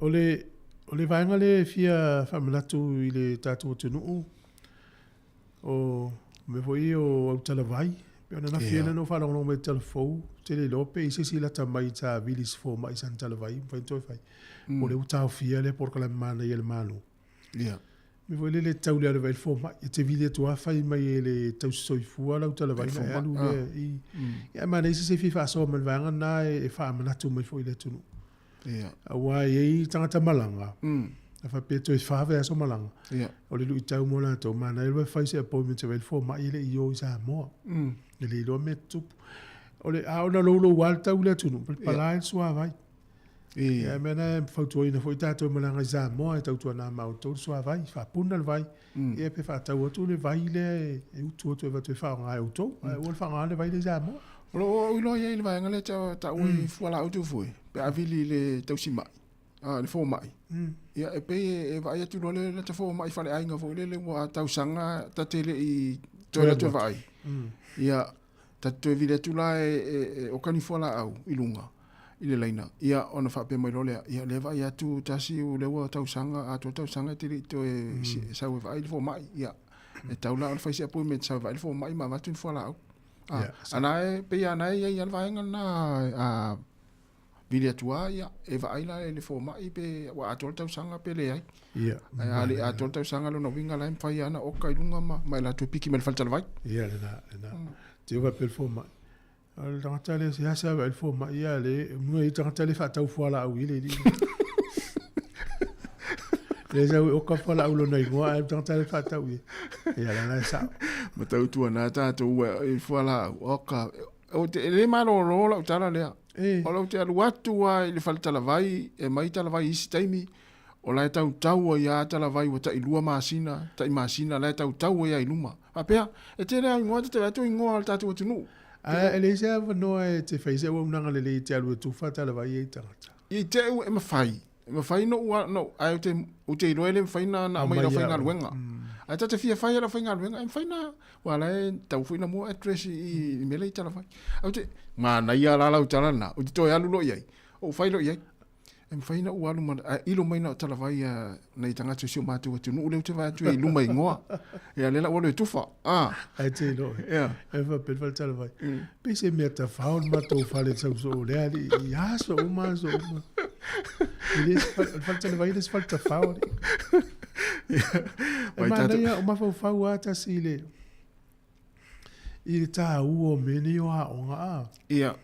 [SPEAKER 3] O le, o le vaega lea e fia faamanatu i le tatou atunuu, O mea foi ia o autalavai, pei ona nafi ai na ou faalogologo mai i le tala fou, ou te le iloa pe i ai se isi lata mai sa vili i se fomai i sana talavai, mafai ona toe fai. Po o lea ua taofia lea polokalame manaia a le Malo.
[SPEAKER 10] Ia.
[SPEAKER 3] Mea foi lele e tatau le alu e vaai i le fomai. E te vili atu lava fai mai e le tausisoifua lau talavai ona e alu lea i. Ia ae manaia se fia faasoa ma le vaega lena e faamanatu mai foi i le atunuu.
[SPEAKER 10] Ia.
[SPEAKER 3] Aua e i ai tagata malaga, a faapea toe fa vaiaso malaga, o le luitau mo latou, manaia loa e fai se appointment e vaai le fomai e le i o i Samoa. E le iloa mea tutupu. O le, a ona louloua le tau i le atunuu, palapala ai le suavai. Ia, mea na e fautuaina foi tatou e malaga i Samoa e tautuana ma outou le suavai, faapuna le vai, ia pe faatau atu le vai lea e utu atu e avatu e faaaoga e outou, ae aua le faaaogaina le vai lea i Samoa.
[SPEAKER 10] O lo o iloa i ai le vaega lea e taua i fualaau tufue, pe a vili i le tausimai, le fomai, ia e pei e vaai atu loa le lata fomai faleaiga foi lele ua tausaga ta te le i toe alu atu e vaai. Ia, ta te toe vili atu la e oka ni fualaau i luga i le laina, ia ona faapea mai loa lea, ia lea e vaai atu tasi o lea ua tausaga, atoa tausaga e te le i toe sau e vaai le fomai. Ia, e tau la ona fai se appointment e sau e vaai le fomai ma avatu ni fualaau. A na e pei a na e i ai lava le vaega lena a vili atu lava, ia, e vaai la i le fomai pe ua atoa le tausaga pe leai.
[SPEAKER 3] Ia.
[SPEAKER 10] Ae a le atoa le tausaga lona uiga la e mafai lava ona oka i luga ma e latou piki mai le faletalavai.
[SPEAKER 3] Ia, lena, lena. Te ua faapea le fomai. O le tagata lea seasea vaai le fomai ia le luga i tagata le faatau fualaau i le alii. Le sau e oka fualaau lona igoa ae tagata le faatau i. Ia la la sao.
[SPEAKER 10] Ma tau tua na tatou ua i fualaau oka. O te le malolo lau tala lea. O lau te alu atu a i le fale talavai e mai talavai isi taimi. O la e tautau ai a talavai ua tai 2 masina, tai masina la e tautau ai a i luma. Faapea, e tele a igoa te te atu igoa o le tatou atunuu.
[SPEAKER 3] A e leai se avanoa e te fai se auaunaga lelei e te alu e tufa talavai ai tagata.
[SPEAKER 10] I te e mafai, e mafai noʻu a, no, ae ou te, ou te iloa e le mafai na, na aumai i lau faigaluega. Ae ta te fia fai e lau faigaluega, e mafai na, ua la e tau foi na mua address i mea la i talavai. Ae ou te, manaia la lau tala lena, ou te toe alu loa i ai, ou fai loa i ai. E mafai na ou alu ma, ae ilo mai na o talavai a nai tagata o si o matou atunuu lea ou te vaai atu ai i luma igoa. Ia lea la ua alu e tufa.
[SPEAKER 3] Ah. Ae te iloa.
[SPEAKER 10] Ia.
[SPEAKER 3] E faapea le fale talavai. Pei se mea tafao le matou fale sau soo lea alii i aso uma aso uma. E le se fale, o le fale talavai e le se fale tafao alii. E manaia o mafaufau lava tasi i le i le taua o mea nei o aoga a.
[SPEAKER 10] Ia.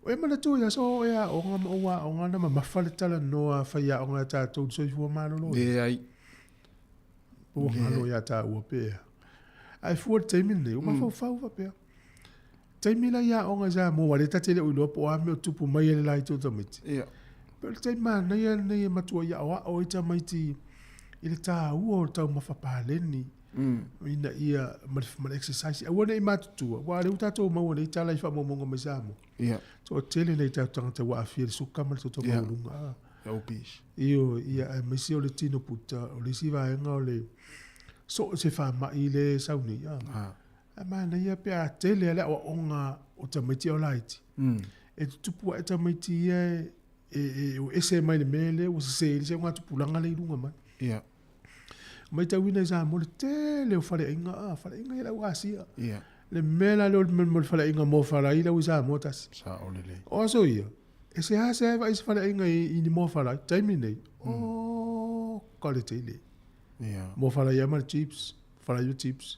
[SPEAKER 3] E manatua i aso o e aoga ma ou aoga na mamafa le talanoa a faiaoga ia tatou i le soifua maloloina.
[SPEAKER 10] Leai.
[SPEAKER 3] Po ua galo ia taua pe ea. Ae fua i le taimi lenei, ua mafaufau faapea. Taimi la i aoga i Samoa, aua o lea ta te le o iloa po o a mea o tupu mai e le la itu o tamaiti.
[SPEAKER 10] Ia.
[SPEAKER 3] Pe o le taimi manaia lenei e matuai aoao ai tamaiti i le taua o le taumafa paleni. Ina ia, ma le, ma le exercise. Aua ne i matutua, aua o lea ua tatou maua nei tala i faamaumauga mai Samoa.
[SPEAKER 10] Ia.
[SPEAKER 3] Toatele nai tatou tagata ua aafia i le suka ma le toto maualuga.
[SPEAKER 10] Ia. Obese.
[SPEAKER 3] Ioe, ia, aemaise o le tino puta, o le isi vaega o le so o se faamai lea e sau nei. Ae manaia pe a tele lava le aoaoga o tamaiti a o laiti. E tutupu ae tamaiti ia e o ese mai le mea lea ua sese ai le isi augatupulaga lea i luga mai.
[SPEAKER 10] Ia.
[SPEAKER 3] Matauina i Samoa le tele o faleaiga, a, faleaiga ia le au Asia.
[SPEAKER 10] Ia.
[SPEAKER 3] Le mea la lea o le faleaiga mo falai lau i Samoa tasi.
[SPEAKER 10] Sao lelei.
[SPEAKER 3] O aso ia, e seasea e vaai se faleaiga i ni moa falai, taimi nei, o ka le tele.
[SPEAKER 10] Ia.
[SPEAKER 3] Moa falai lava ma le chips, falai ma chips.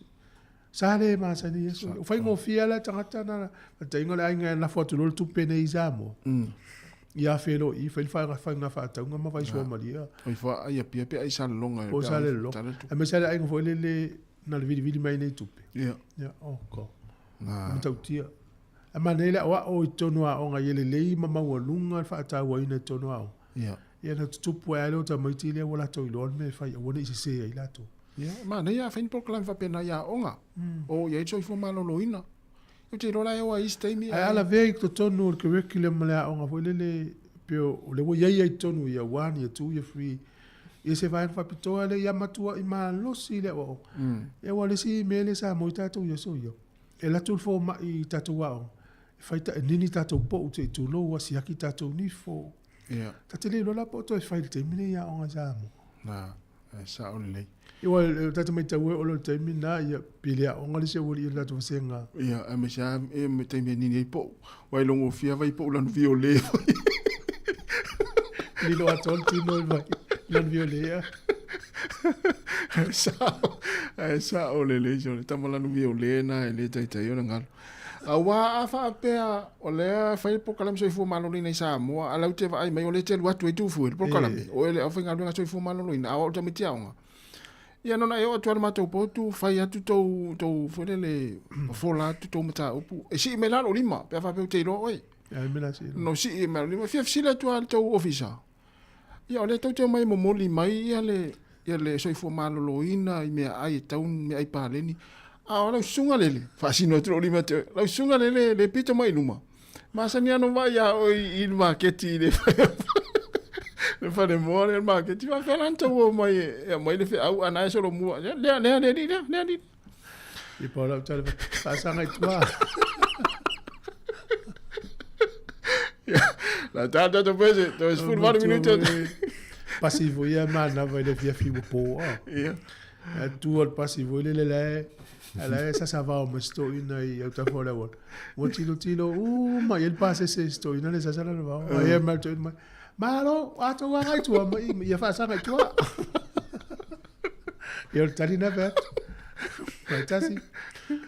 [SPEAKER 3] Sa le masani ia aso ia. Ua faigofie lava la tagata na, faataitaiga o le aiga e lafo atu loa le tupe nei i Samoa. Ia afe loa i i, fai le faiga faatauga ma fai suamalie.
[SPEAKER 10] Oi fa ai Apia pe ai Salelologa.
[SPEAKER 3] Po o Salelologa. Aemaise lava le aiga foi lele na le vilivili mai nei tupe.
[SPEAKER 10] Ia.
[SPEAKER 3] Ia, oh God. Na. Matautia. Ae manaia le aoao i totonu o aoga ia lelei ma maualuga le faatauaina i totonu o aoga.
[SPEAKER 10] Ia.
[SPEAKER 3] Ia na tutupu ai lava lea o tamaiti lea ua latou iloa le mea e fai aua ne i sese ai latou.
[SPEAKER 10] Ia, manaia a fai ni polokalame faapena i aoga. O i ai le soifua maloloina. Ou te iloa la e oo lava i isi taimi.
[SPEAKER 3] Ae a lavea i totonu o le curriculum ma le aoga foi lele pei o lea ua i ai ai i totonu year one, year two, year three, ia se vaega faapitoa lea ia matuai malosi le aoaoga. Ia aua o le isi mea lea sa maua ai tatou i aso ia, e alu atu le fomai i tatou aoga, e fai e nini tatou pou se i tulou, ua siaki tatou nifo.
[SPEAKER 10] Ia.
[SPEAKER 3] Ta te le iloa la po o toe fai i le taimi lenei i aoga i Samoa.
[SPEAKER 10] Na, e sao lelei.
[SPEAKER 3] Ia aua ta te matau e Olo i le taimi lena, ia, pe le aoga le isi aualii o le tatou vasega.
[SPEAKER 10] Ia, aemaise lava le taimi e nini ai pou. Aua e logofia vai pou lanu viole foi.
[SPEAKER 3] Lilo atoa le tino i vai lanu viole, ia.
[SPEAKER 10] Sao, ae sao lelei sole. Tama lanu viole na e le taitai ona galo. Aua a faapea o lea e fai le polokalame soifua maloloina i Samoa, a lau te vaai mai o lea e te alu atu ai tufue le polokalame, o oe le aufaigaluega soifua maloloina, a o au le tamaiti aoga. Ia na ona e oo atu lava i le matou potu, fai atu tou, tou foi lele, fofola atu tou mataupu, e sii mai la lou lima, pe a faapea ou te iloa oe. No sii ma lima fia fesili atu lava i le tou ofisa. Ia o lea tou te omai e momoli mai ia le ia le soifua maloloina i meaai e tau meaai paleni. A o lau susuga lele, faasino atu lou lima ia te oe, lau susuga lele le pito mai i luma, masani lava ona vaai ia oe i le maketi i le le falemoa lea i le maketi. Faapefea la ona tou omai e aumai le feau a o na e solomua. Lea, lea, lea le alii lea, lea alii.
[SPEAKER 3] I pa lau tale faasaga i tua.
[SPEAKER 10] La tā tātou pese, toe 18 minute.
[SPEAKER 3] Pasi fo ia manava i le fiafi ua pō.
[SPEAKER 10] Ia.
[SPEAKER 3] A tua le pasi foi lele la ala e sasa vao ma stoina i au tafa o le auala. Ua tilotilo uma i ai le pasese i stoina le sasa la le vao. Ai e mai le toeaina mai, Malo, a tou agai i tua ma ia faasaga i tua. Ia o le tali na fai atu. Faitasi,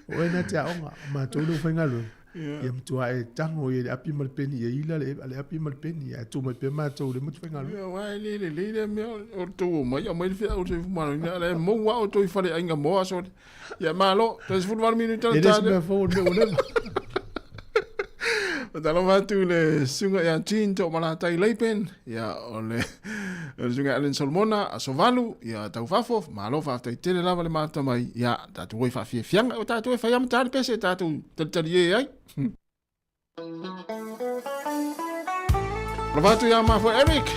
[SPEAKER 3] o oe na te aoga, matou le aufaigaluega. Ia matua e tago i le api ma le peni, ia ila le api ma le peni, ae tuu mai pea matou i le motu faigaluega.
[SPEAKER 10] Ia, aua e le lelei lea mea o le tou omai, aumai le feau o le soifua maloloina, a o la e maua lava outou i faleaiga mo aso. Ia malo, toe 18 minute
[SPEAKER 3] le. E le se mea fou o le mea ua leva.
[SPEAKER 10] Faatalofa atu i le susuga ia Jean Toomalatai Leipen, ia o le susuga Allen Solomona, aso 8, ia taufafo, malo faafetai tele lava le mafuta mai, ia tatou o i faafiafiaga, o tatou e fai lava ma ta le pese tatou talitalie ai. Alofa atu ia mafoe Eric.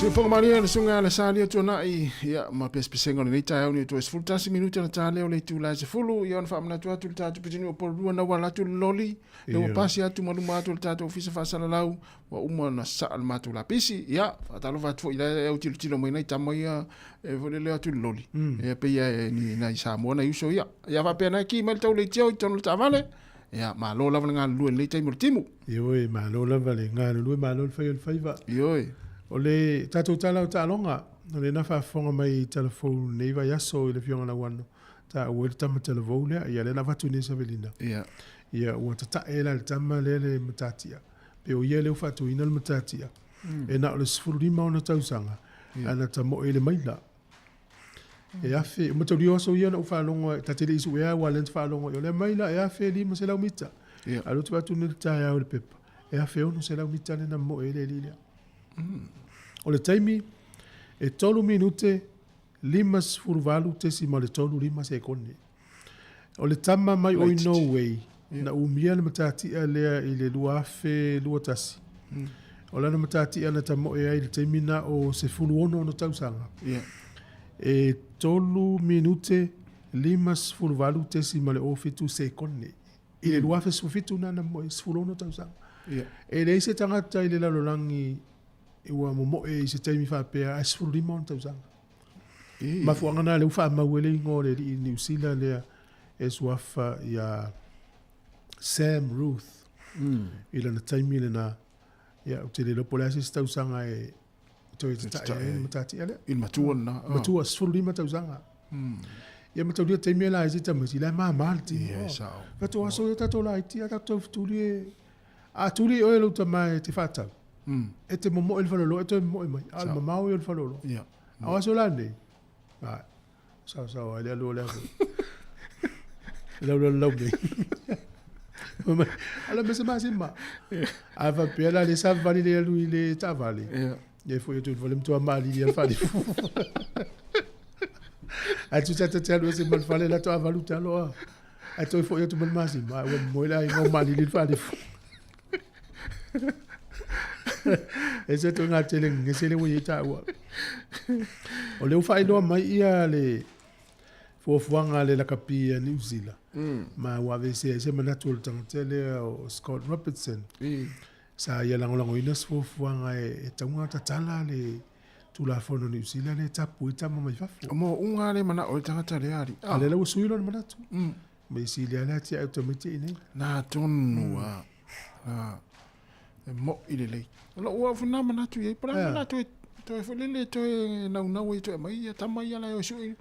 [SPEAKER 10] Siufoga malie le suga le salia tuanai ia ma pesepesega o lenei taeao nei toe 11 minute na ta lea o le itula e 10 ia ona faamanatu atu le tatou pitonuu o Pololua na ua alu atu le loli le ua pasi atu ma luma atu o le tatou ofisa faasalalau ua uma ona sasaa le matou lapisi ia faatalofa atu foi i la e autilotilo mai nai tama ia e foi lele atu le loli ia pei e ni nai Samoa nai uso ia ia faapea na ki mai le tau leitio i totonu o le taavale ia malo lava le galulue i lenei taimi o le timu.
[SPEAKER 3] Ioe, malo lava le galulue, malo le fai o le faiva.
[SPEAKER 10] Ioe.
[SPEAKER 3] O le tatou tala o taaloga, o lena faafofoga mai i Talafou lenei vaiaso i le Afioga Lauano, taua ai le tama talavou lea, ia lea na avatu nei Savelina.
[SPEAKER 10] Ia.
[SPEAKER 3] Ia ua tatae la le tama lea le matatia. Pe o ia lea ua faatuina le matatia. E na o le 15 ona tausaga, ae na tamoe i le maila. E afe, o mataulia aso ia na ou faalogo ai, ta te le i suea aua lea na te faalogo ai, o lea maila e 1500 mita. A o lea ou te vaai atu nei i le taeao i le pepa, e 1600 mita lea na momoe ai le alii lea. O le taimi, e 3 minute 58.35 sekone. O le tama mai o i Norway, na umia le matatia lea i le 2021. O lana matatia na tamoe ai i le taimi na o 16 ona tausaga. E 3 minute 58.07 sekone. I le 2017 na na moe 16 tausaga. E leai se tagata i le lalolagi ua momoe i se taimi faapea ae 15 ona tausaga. Mafuaaga na lea ua faamau ai le igoa o le alii Niu Sila lea e suafa ia Sam Ruth i lana taimi lena. Ia, ou te le iloa po o le a se isi tausaga e toe tatae ai le matatia lea.
[SPEAKER 10] I le matua lena.
[SPEAKER 3] Matua, 15 tausaga. Ia mataulia taimi e la ai se tamaiti, la e mama le tino.
[SPEAKER 10] Ia, e sao.
[SPEAKER 3] Tatou aso ia tatou laiti, a tatou fetuli e... A tuli oe lou tama e te faatau, e te momoe i le faleoloa, e toe momoe mai. A o le mamao ia o le faleoloa.
[SPEAKER 10] Ia.
[SPEAKER 3] A o aso la nei, ai, saosaoa ai le alu o le aso. Lau lau lau nei. Ala me se masima. A faapea la le savavali le alu i le taavale. Ia foi atu i le fale matua maalili a le faalifu. Ae tusa ta te alu ese ma le fale la toa valu talo a. Ae toe foi atu ma le masima, ai ua moe le aiga o maalili le faalifu. E se toe ngā tele ngese le ua i ai tāua. O lea ua faailoa mai ia le fuafuaga a le lakapi a Niu Sila. Ma ua aveesea ai se manatu o le tagata lea o Scott Robertson. Sa ia lagolagoina se fuafuaga e tauga tatala le Tulafono Niu Sila lea e tapu ai tama mai fafo.
[SPEAKER 10] Mo uga le manao o le tagata lea ali.
[SPEAKER 3] A lea la ua sui lona manatu. Ma i sili lava le atiae o tamaiti i nei.
[SPEAKER 10] Na tonu a. Na. E mo'i lelei. O lou au foi lena manatu i ai. Po o le a le mea toe, toe foi lele, toe naunau ai toe aumai ia tama ia la e o e sue,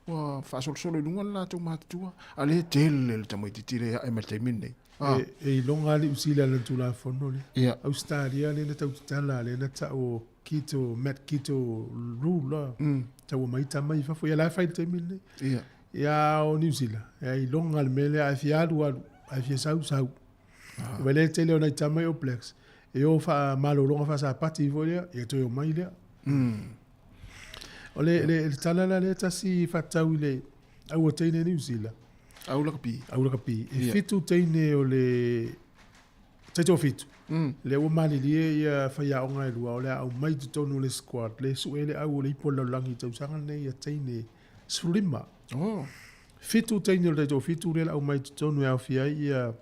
[SPEAKER 10] ua faasolosolo i luga le latou matutua. A o lea e tele le tamaitiiti lea e ae mai i le taimi lenei.
[SPEAKER 3] Ah. E iloga lava le Niu Sila i lana Tulafono lea. Yeah. Ausetalia lea na tau tatala, lea na tau o Keto, Matt Keto Rule la. Tau aumai tama i fafo. Ia la e fai i le taimi lenei.
[SPEAKER 10] Yeah.
[SPEAKER 3] Ia o Niu Sila, e iloga le mea lea, a e fia alu, alu. A e fia sau, sau. Ah. Vai lea tele o nai tama i All Blacks, e o faamalologa faasapati foi lea, ia toe omai lea. O le, le, le tala la lea tasi faatatau i le aua teine Niu Sila.
[SPEAKER 10] Au lakapi.
[SPEAKER 3] Au lakapi. E fitu teine o le taitoafitu. Lea ua malilie ia faiaoga e lua, o le a aumai i totonu o le squad, le sue le au o le ipu o le lalolagi i tausaga lenei ia teine 15.
[SPEAKER 10] Oh.
[SPEAKER 3] Fitu teine o le taitoafitu lea la aumai i totonu e aofia ai ia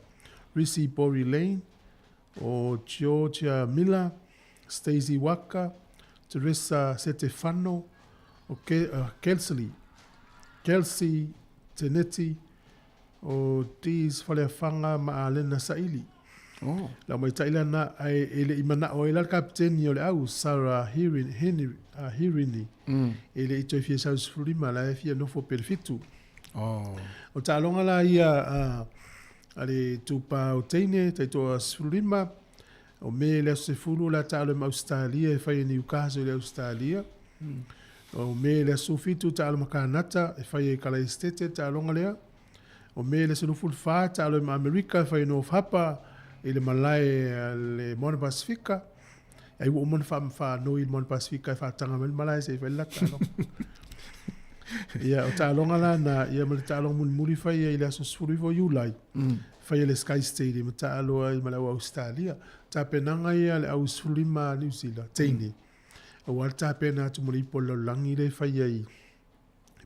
[SPEAKER 3] Risi Bori Lane, o Georgia Miller, Stacey Waka, Teresa Setefano, o Kelsley, Kelsey Teneti, o Dees Faleafaga ma Alena Saili.
[SPEAKER 10] Oh.
[SPEAKER 3] Lau maitai lana ae e le i manao ai la le kapiteni o le au Sarah Hirini, e le i toe fia sau 15 la e fia nofo pe le fitu.
[SPEAKER 10] Oh.
[SPEAKER 3] O taaloga la ia a le itupa o teine taitoa 15, o Me le aso 10 la taalo ma Ausetalia e fai e Newcastle i le Ausetalia. O Me le aso 17 taalo ma Kanata e fai e Kalaestete taaloga lea. O Me le aso 24 taalo ma Amerika e fai e North Harbour i le malae a le Moana Pasifika. Ai ua uma ona faanoi i le Moana Pasifika e faataga mai le malae se i fai le latou taaloga. Ia, o taaloga la na, ia ma le taaloga mulimuli fai ai i le aso 19 o Iulai, fai e le Sky Stadium e taalo ai ma le au Ausetalia. Tapenaga ia a le au 15 a Niu Sila, teine. Aua le tapena atu mo le ipu o le lalolagi lea e faia i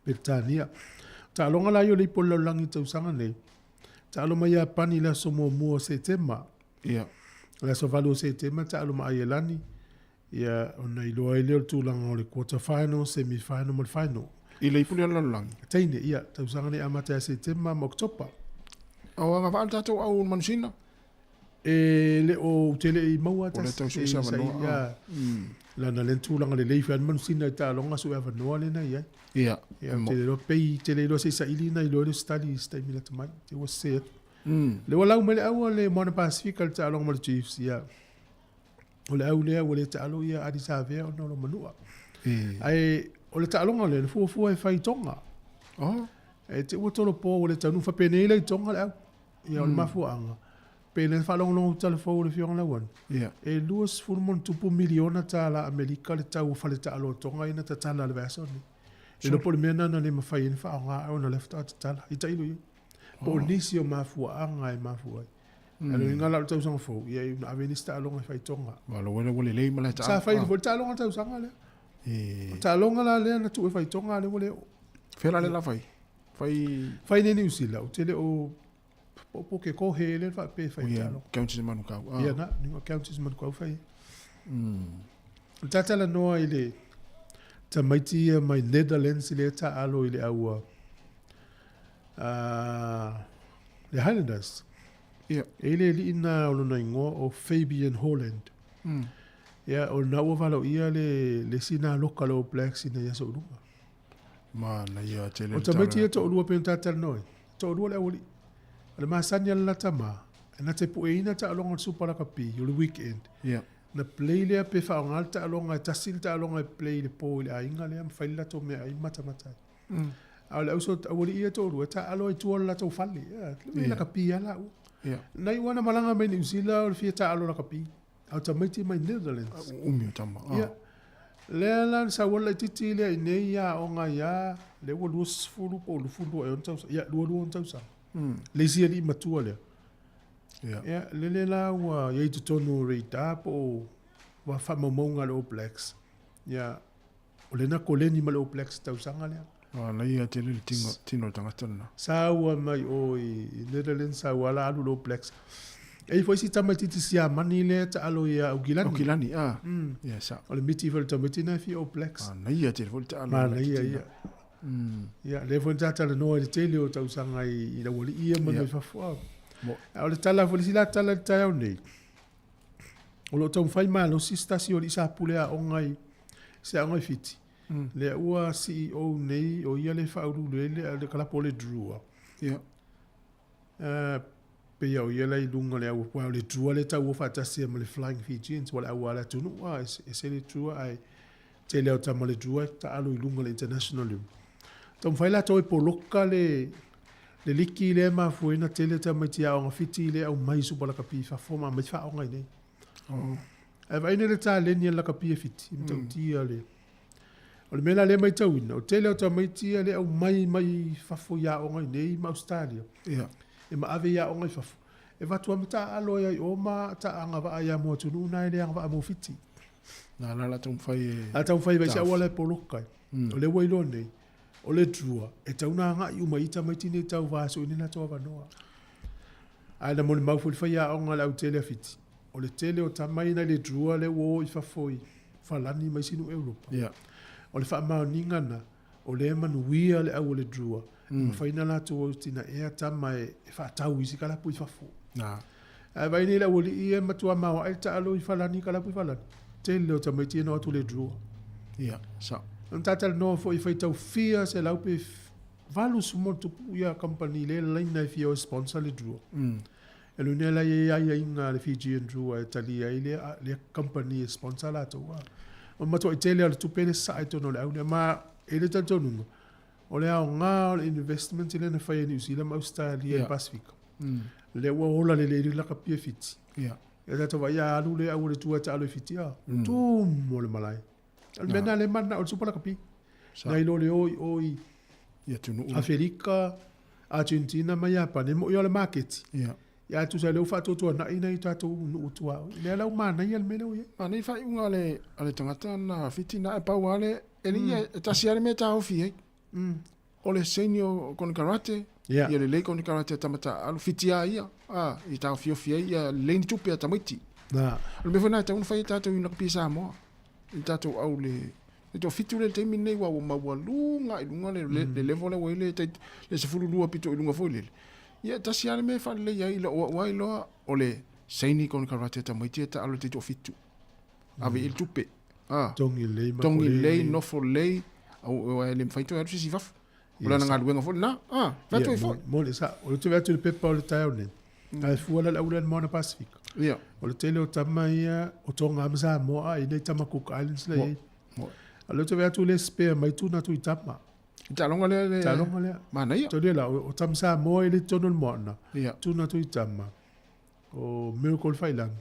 [SPEAKER 3] Peretania. O taaloga la ia o le ipu o le lalolagi i le tausaga nei, taalo mai Iapani i le aso muamua o Setema.
[SPEAKER 10] Ia.
[SPEAKER 3] O le aso 8 o Setema taalo ma Aielani, ia ona iloa ai lea o le tulaga o le quarter final, semi final ma le final.
[SPEAKER 10] I le ipu lea o le lalolagi?
[SPEAKER 3] Teine, ia, tausaga nei amata ia Setema ma Oketopa.
[SPEAKER 10] O agavaa le tatou au manusina?
[SPEAKER 3] E le o, ou te le i maua
[SPEAKER 10] O le tau sue se avanoa.
[SPEAKER 3] Ia, lana lea tulaga lelei foi a le manusina i taaloga sue avanoa lea na i ai.
[SPEAKER 10] Ia.
[SPEAKER 3] Ia, ou te le iloa pei, te le iloa se i saili na iloa ai le study i se taimi lata mai. Te ua sese atu. Le ua lau mai le au a le Moana Pasifika i le taaloga ma le Chiefs, ia. O le au lea ua le taalo ia Adi Savea ona o lo manua. Ae o le taaloga lea, na fuafua e fai i Tonga.
[SPEAKER 10] Oh.
[SPEAKER 3] E te ua tolopo ua le taunuu faapenei la i Tonga le au. Ia o le mafuaaga, pe le faalogologo i tala fou a le Afioga Lauano, e $20+ miliona tala Amerika le tau o faletaalo a Tonga ia na tatala i le vaiaso lenei. E le iloa po o le mea lena na le mafai ai ona faaaoga ae ona o lea faatoa tatala. I tailo i ai. Po o nisi o mafuaaga e mafua ai. Ae o le uiga la o le tausaga fou, ia na ave nisi taaloga e fai i Tonga.
[SPEAKER 10] Malo ua lelei ma le
[SPEAKER 3] taaloga. Sa fai foi le taaloga le tausaga lea. O le taaloga la lea na tuu e fai i Tonga lea ua le oo.
[SPEAKER 10] Fea la lea la fai?
[SPEAKER 3] Fai Fai nei Niu Sila, ou te le o po po ke kohe le faapea fai
[SPEAKER 10] yeah, talo. Counties Manukau.
[SPEAKER 3] Ah. Ia na, ni Counties Manukau fai. Tatala noa i le tamaiti ia mai Netherlands i le taalo i le aua le Highlanders.
[SPEAKER 10] Ia.
[SPEAKER 3] E le alii na o lona igoa o Fabian Holland. Ia, o lena ua valaoia le, le isi na loka le All Blacks ina ia souluga.
[SPEAKER 10] Manaia tele
[SPEAKER 3] O tamaiti ia toalua pei ona ta talanoa ai, toalua le aualii. O le masani a le lata ma, e na te pueina taaloga o le Super Lakapi o le weekend.
[SPEAKER 10] Ia.
[SPEAKER 3] Na play lea pe faaaoga le taaloga e tasi le taaloga e play i le po i le aiga lea ma fai le latou meaai ma matamata ai. A o le auso aualii ia e toalua, e taaalo ai i tua o le latou fale. Ia, le mea lakapi lava laua.
[SPEAKER 10] Ia.
[SPEAKER 3] Na iu lava na malaga mai Niu Sila o le fia taaalo lakapi. A o tamaiti mai Netherlands.
[SPEAKER 10] Umi o tama.
[SPEAKER 3] Ia. Lea la na sau ai le laitiiti lea i inei ia aoga ia, lea ua 20 po o 22 ea ona tausaga. Ia, 22 ona tausaga. Le isi alii matua lea.
[SPEAKER 10] Ia.
[SPEAKER 3] Ia, lele la ua i ai i totonu o radar po o ua faamaumauga a le All Blacks. Ia, o lea na koleni ma le All Blacks i le tausaga lea.
[SPEAKER 10] Manaia tele le tino, tino o le tagata lena.
[SPEAKER 3] Sa ua mai o i Netherlands, sa ua ala alu le All Blacks. E i foi si tamaitiiti Siamani lea taalo ia Aukilani.
[SPEAKER 10] Aukilani, ah. Ia, sa.
[SPEAKER 3] O le miti foi o le tamaiti na e fia All Blacks.
[SPEAKER 10] Manaia tele foi le taalo.
[SPEAKER 3] Manaia ia. Ia, lea foi na talanoa i le tele o tausaga i le aualii ia ma nai fafo. A o le tala foi, le isi la tala i le taeao nei, o lo o taumafai malosi se tasi o alii sa pule aoga i se aoga i Fiti. Lea ua CEO nei, o ia le faauluulu ai le kalapu o le Drua.
[SPEAKER 10] Ia.
[SPEAKER 3] Pei o ia la i luga o le au, aua o le Drua lea e taua faatasi ai ma le Flying Fijians, ua le au a le atunuu, a, e ese le Drua, ae tele lava o tama o le Drua e taalo i luga o le international level. Taumafai latou e poloka le le liki lea e mafua ai ona tele tamaiti aoga Fiti lea e aumai i Supa Lakapi i fafo ma aumai faaoga i inei. Ae vaai nei le taleni a le lakapi e Fiti, e matautia le... O le mea la lea e matauina, o le tele o tamaiti ia lea e aumai mai fafo i aoga i inei ma Ausetalia, e maave i aoga i fafo, e avatu lava ma taaalo ai i o ma agavaa ai lava mo atunuu na e le agavaa mo Fiti.
[SPEAKER 10] Na la la taumafai e...
[SPEAKER 3] A taumafai e vaai se auala e poloka ai. O lea ua iloa nei, o le Drua, e tatau ona agai uma i tamaiti nei tau vaesueina latou avanoa. Ae na molimau foi le faiaoga a le autele a Fiti, o le tele o tama ia nai le Drua lea ua o i fafo i Falani ma isi nuu Europa. O le faamaoniga na, o lea e manuia le au o le Drua, e mafai ona latou atinaea tama e faatau i isi kalapu i fafo. Ae vaai nei le aualii ia e matua maoae le taalo i Falani, kalapu i Falani, tele o tamaiti ia na o atu le Drua.
[SPEAKER 10] Ia, sao.
[SPEAKER 3] Na talanoa foi e faitau fia selau pe 80+ ia kamupani lea e laina e fia o e sponsor le Drua. E luna la i ai aiaiga a le Fijian Drua e talia ai lea, lea kamupani e sponsor latou. O matuai tele o le tupe le sasaa i totonu o le au lea. Ma e le talitonuga, o le aoga o le investment lea na fai e Niu Sila ma Ausetalia i le Pasefika. Lea ua ola lelei le lakapi e Fiti. Ia tatou vaai a alu le au o le tua e taalo i Fiti, a, tumu o le malae. O le mea lena lea e mananao i le Supa Lakapi. Nai lo le o i o i Aferika, Argentina ma Iapani, e moi o le maketi. Ia tusa lea ua faatuatuanai nai o tatou nuu tuaoi. Lea la ua manaia le mea lea ua i ai.
[SPEAKER 10] Manaia faaiuga a le a le tagata na Fiti na e pau lava le e le ia e tasi lava le mea e taofi ai. O le saini o konekarate, ia lelei konekarate a tama taaalo, Fiti lava ia, a, i taofiofi ai ia lelei ni tupe a tamaiti. O le mea foi lena e tatau ona fai e tatou i lakapi Samoa, i tatou au le le toafitu lea i le taimi lenei aua ua maualuga i luga le le level lea ua i ai le tai le 12 pito i luga foi lele. Ia e tasi lava le mea e faaleleia ai i lou au lava iloa o le saini konekarate a tamaiti ia taalo i le taitoafitu. Ave i ai le tupe.
[SPEAKER 3] A. Togi lelei
[SPEAKER 10] ma Togi lelei, nofo lelei, aua e le mafai toe alu se isi i fafo. O lana galuega foi lena. A, fai atu ai foi.
[SPEAKER 3] Mo le sa, o le toe atu i le pepa o le taeao nei. Ae fua la le au lea i le Moana Pasifika. O le tele o tama ia o Tonga ma Samoa a i nei tama Cook Islands la i ai. A o lea ou te vaai atu le spare mai tuna atu i tama.
[SPEAKER 10] I taaloga lea
[SPEAKER 3] le taaloga lea.
[SPEAKER 10] Manaia.
[SPEAKER 3] Tau la o tama Samoa i le totonu o le moana. Tuna atu i tama. O Miracle Failagi.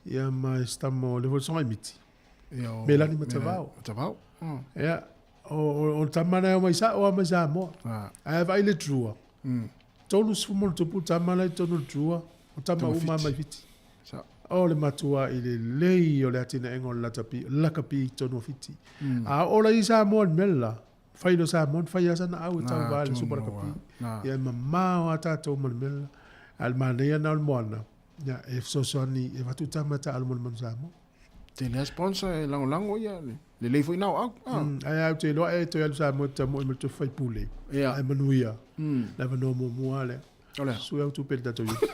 [SPEAKER 3] Ia ma e tama o le foi Songa Miti.
[SPEAKER 10] Ia o
[SPEAKER 3] Melani Matavao.
[SPEAKER 10] Matavao.
[SPEAKER 3] Ia o o tama na mai sa o mai Samoa. Ae vaai le drua. 30 ma ono tupu tama la i totonu o le drua. O tama uma mai Fiti. O le matua i lelei o le atinaega o le latapi, lakapi i totonu o Fiti. A oo la i Samoa i le mea le la, fai loa Samoa na fai lava sana au e tauva i le Super Lakapi. Ia e mamao lava tatou ma le mea le la. A o le manaia lena o le moana, ia e fesoasoani e avatu tama e taaalo mo le manu Samoa.
[SPEAKER 10] Tele lava sponsor e lagolago ia lelei foi na o au.
[SPEAKER 3] Ae ou te iloa e toe alu Samoa e te tamoe ma le tofi faipule. Ae manuia. Le avanoa muamua lea.
[SPEAKER 10] O le a?
[SPEAKER 3] Sue au tupe i le tatou iuta.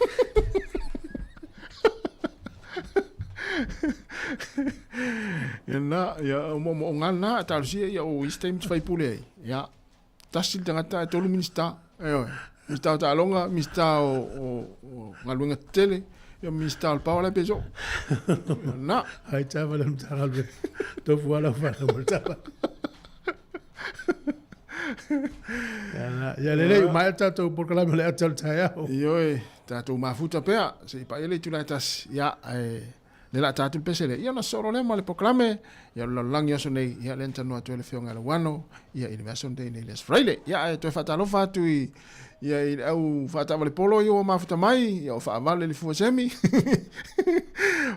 [SPEAKER 10] Ia na, ia o moomooga lena a talosia ia o isi taimi te faipule ai. Ia, tasi le tagata ae tolu Minista. Ioe. Minista o taaloga, Minista o, o, o galuega tetele, ia Minista o le power la pe soo. Ia na.
[SPEAKER 3] Ai tava le Matagaluega. Tofu lava lau fanau ma le tava. Ia lelei, ua maea le tatou polokalame o le ata o le taeao.
[SPEAKER 10] Ioe, tatou mafuta pea, se i paia le itula e tasi. Ia, ae le la tatou le pese lea. Ia ona sosolo lea ma le polokalame, ia o le lalolagi o aso nei, ia lea na talanoa atu ai le Afioga ia Lauano, ia i le vaiaso lenei nei le Aso Faraile. Ia ae toe faatalofa atu i ia i le au faataavale polo ia ua mafuta mai, ia o faavale le fua semi.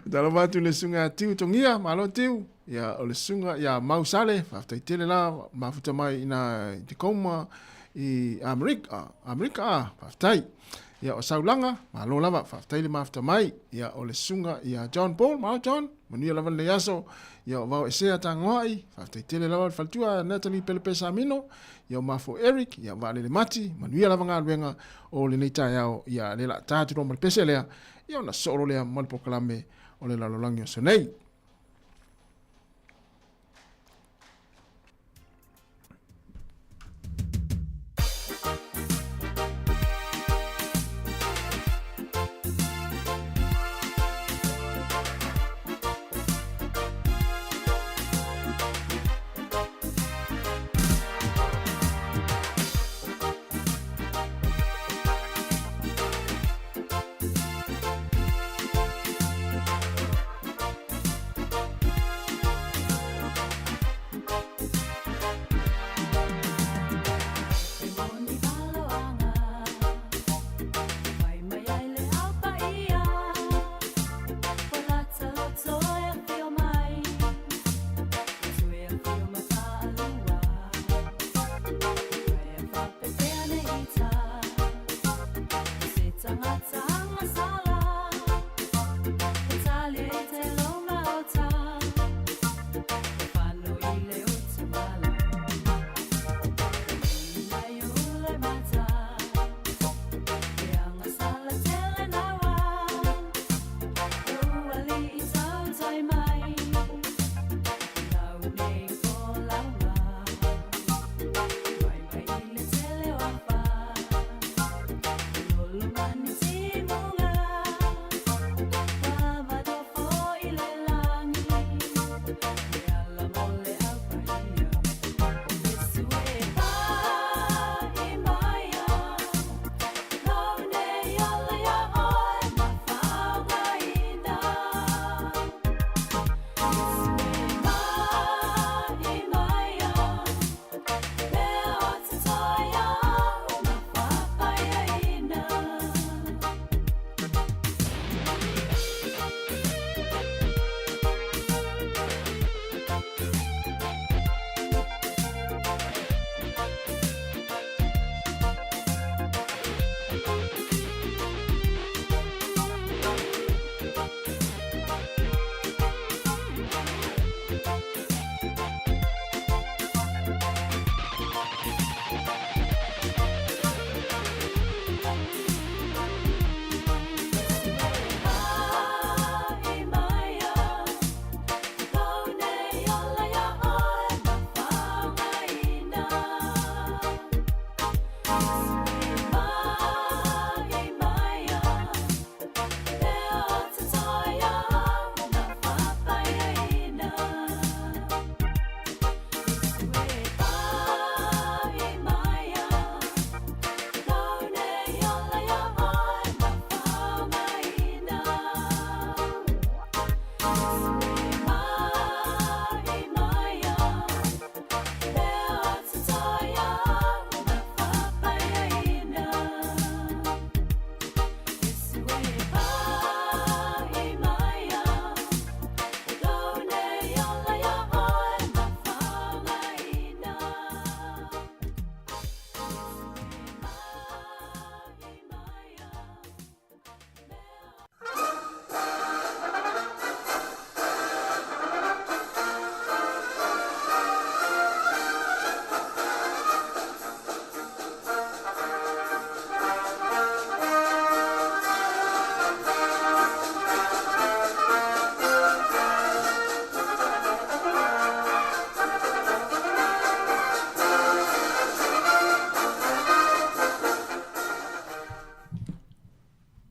[SPEAKER 10] Faatalofa atu i le Susuga ia Tiu Togia, malo Tiu. Ia, o le susuga ia Mau Sale, faafetai tele la, mafuta mai ina i Tacoma i Amerika, Amerika a, faafetai. Ia, o Saulaga, malo lava, faafetai le mafuta mai. Ia, o le susuga ia John Paul, malo John, manuia lava lenei aso. Ia, o Vao Esea Tagoai, faafetai tele lava le faletua Natalie Pelepe Samino, ia o Mafo Eric, ia Vaalele Mati, manuia lava galuega o lenei taeao, ia le la ta atu loa ma le pese lea, ia ona sosoo loa lea ma le polokalame o le lalolagi o aso nei.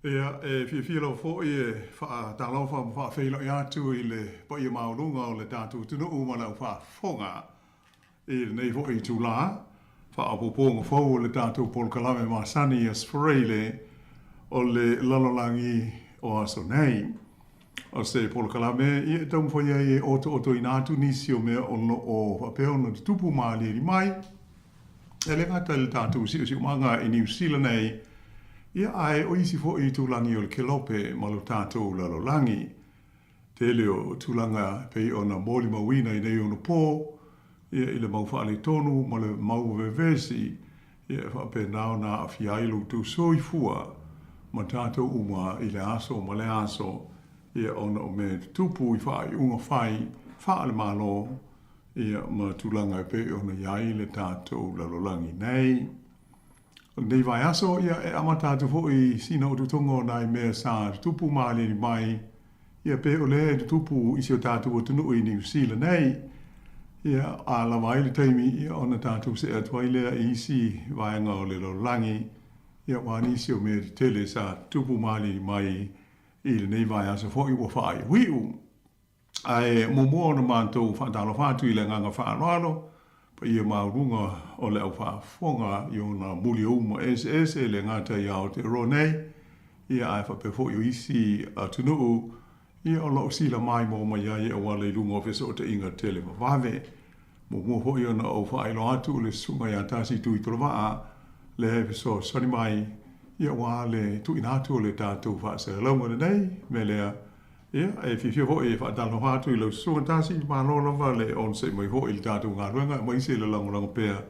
[SPEAKER 12] Ia, e fiafia lava foi e faatalofa ma faafeiloai atu i le paia maualuga o le tatou atunuu ma le aufaafofoga i lenei foi itulā faaopoopoga fou o le tatou polokalame masani Aso Faraile o le lalolagi o aso nei. O se polokalame ia e taumafai ai e otootoina atu nisi o mea o lo o faapea ona tutupu ma aliali mai e le gata i le tatou siosiomaga i Niu Sila nei, ia ae o isi foi itulagi o le kelope ma lo tatou lalolagi. Tele o tulaga e pei ona molimauina i nei ono pō, ia i le mau faaletonu ma le mau vevesi, ia e faapena ona aafia ai lo outou soifua ma tatou uma i le aso ma le aso, ia ona o mea e tutupu i faaiuga fai faale-Malo, ia ma tulaga e pei ona i ai le tatou lalolagi nei. O lenei vaiaso, ia, e amata atu foi sina ututoga o nai mea sa tutupu ma aliali mai, ia, pe o lea e tutupu i si o tatou atunuu i Niu Sila nei. Ia, a lava ai le taimi, ia, ona tatou see atu ai lea i isi vaega o le lalolagi, ia, aua nisi o mea tetele sa tutupu ma aliali mai i lenei vaiaso foi ua faaiuiu. Ae muamua ona matou faatalofa atu i le agaga faaaloalo, paia maualuga o le au faafofoga i ona muliauma eseese e le gata i Aotearoa nei, ia ae faapea foi o isi atunuu, ia o lo o silamaimoa mai ai e auala i luga o fesootaiga televavave. Muamua foi ona ou faailoa atu le susuga ia Tasi Tuitolovaa, lea e fesoasoani mai, ia aua le tuuina atu o le tatou faasalalauga lenei, mea lea, Ia, e fiafia foi e faatalofa atu i lau susuga Tasi, malo lava le onosai mai foi i le tatou galuega aemaise le lagolago pea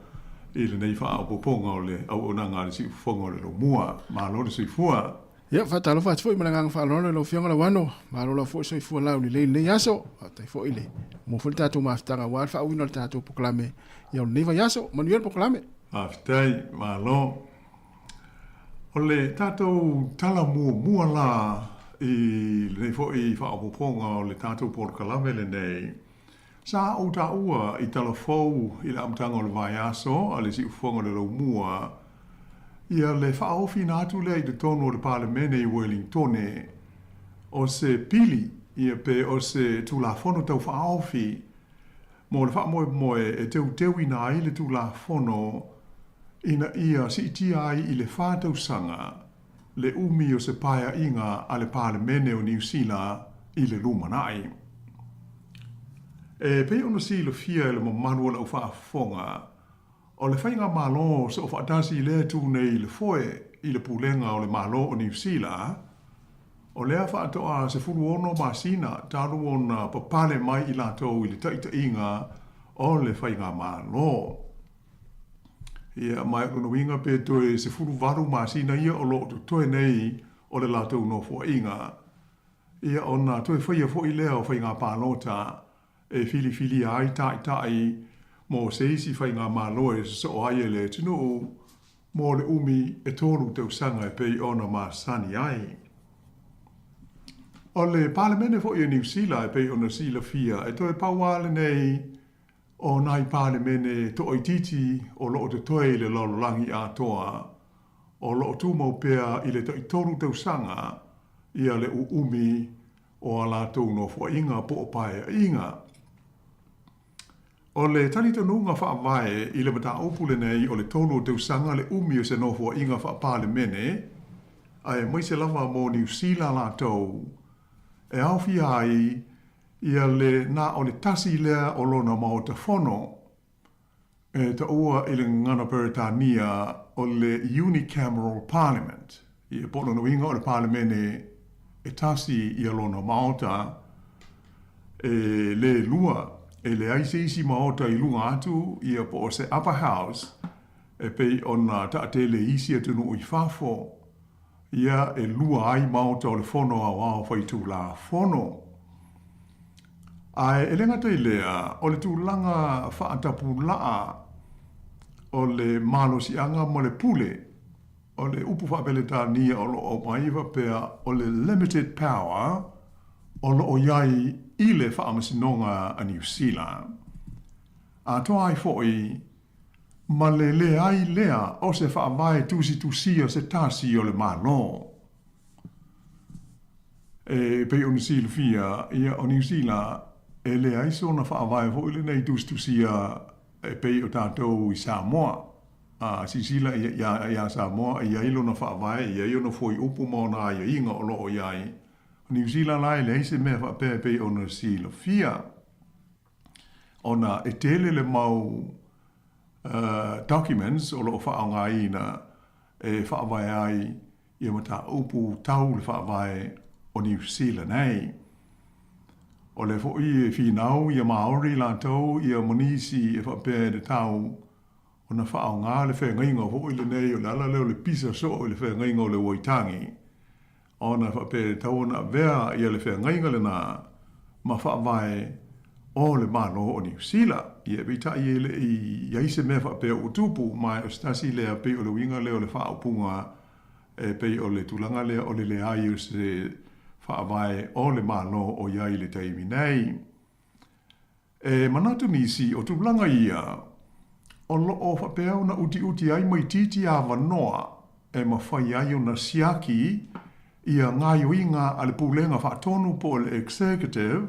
[SPEAKER 12] i lenei faaopoopoga o le auaunaga a le Siufofoga o le Lomua. Malo le soifua.
[SPEAKER 10] Ia, faatalofa atu foi ma le agaga faaaloalo i lau Afioga Lauano. Malo lava foi soifua laulelei i lenei aso. Faafetai foi le maua foi le tatou mafutaga aua le faauuina o le tatou polokalame ia o lenei vaiaso. Manuia le polokalame.
[SPEAKER 12] Faafetai, malo. O le tatou tala muamua la i lenei foi faaopoopoga o le tatou polokalame lenei, sa ou taua i tala fou i le amataga o le vaiaso a le Siufofoga o le Laumua, ia le faaofiina atu lea i totonu o le Palemene i Uelintone o se pili ia pe o se Tulafono Tau Faaofi mo le faamoemoe e teuteuina ai le Tulafono ina ia siitia ai i le 4 tausaga le umi o se paeaiga a le Palemene o Niu Sila i le lumanai. E pei ona silafia e le mamalu o le aufaafofoga, o le faigamalo soofaatasi lea e tu nei i le foe i le pulega o le Malo o Niu Sila, o lea faatoa 16 masina talu ona papale mai i latou i le taitaiga o le faigamalo. Ia, ma o lona uiga pe toe 18 masina ia o lo o totoe nei o le latou nofoaiga, ia ona toe faia foi lea o faiga palota e filifilia ai taitai mo se isi faigamalo e sosoo ai e le atunuu mo le umi e 3 tausaga e pei ona masani ai. O le Palemene foi o Niu Sila e pei ona silafia e toe pau lava lenei.
[SPEAKER 14] o nai Palemene toaitiiti o lo o totoe i le lalolagi atoa, o lo o tumau pea i le taitolu tausaga ia le uumi o a latou nofoaiga po o paeaiga. O le talitonuga faavae i le mataupu lenei o le tolu o tausaga le umi o se nofoaiga faa-Palemene, aemaise lava mo Niu Sila latou, e aofia ai ia le na o le tasi lea o lona Maota Fono, e taua i le gagana Peretania o le Unicameral Parliament, ia po o lona uiga o le Palemene e tasi ia lona Maota, e le lua, e leai se isi Maota i luga atu ia po o se Upper House e pei ona taatele i isi atunuu i fafo. Ia e lua ai Maota o le Fono Aoao Faitulafono. Ae e le gata i lea, o le tulaga faatapulaa o le malosiaga ma le pule, o le upu faa-Peretania o lo o aumai e faapea o le limited power o lo o i ai i le Faamasinoga a Niu Sila. Atoa ai foi ma le leai lea o se faavae tusitusia se tasi o le Malo. E pei ona silafia, ia, o Niu Sila, e leai sona faavae foi lenei tusitusia e pei o tatou i Samoa. A silasila ia Samoa, e i ai lona faavae, e i ai ona fuaiupu ma ona aiaiga o lo o i ai. O Niu Sila la e leai se mea faapea e pei ona silafia. Ona e tele le mau documents o lo o faaaogaina e faavae ai ia mataupu tau le faavae o Niu Sila nei. O lea foi e finau ia Māori latou ia ma nisi e faapea e tatau ona faaaoga le feagaiga foi lenei, o le ala lea o le pisa soo i le feagaiga o le Waitangi, ona e faapea e tatau ona avea ia le feagaiga lena ma faavae o le Malo o Niu Sila. Ia, peitai e le i i ai se mea faapea ua tupu, ma o se tasi lea pei o le uiga lea o le faaupuga e pei o le tulaga lea o le leai o se faavae o le Malo o i ai i le taimi nei. E manatu nisi o tulaga ia o lo o faapea ona utiuti ai ma itiiti avanoa e mafai ai ona siaki ia gaoioiga a le Pulega Faatonu po o le Executive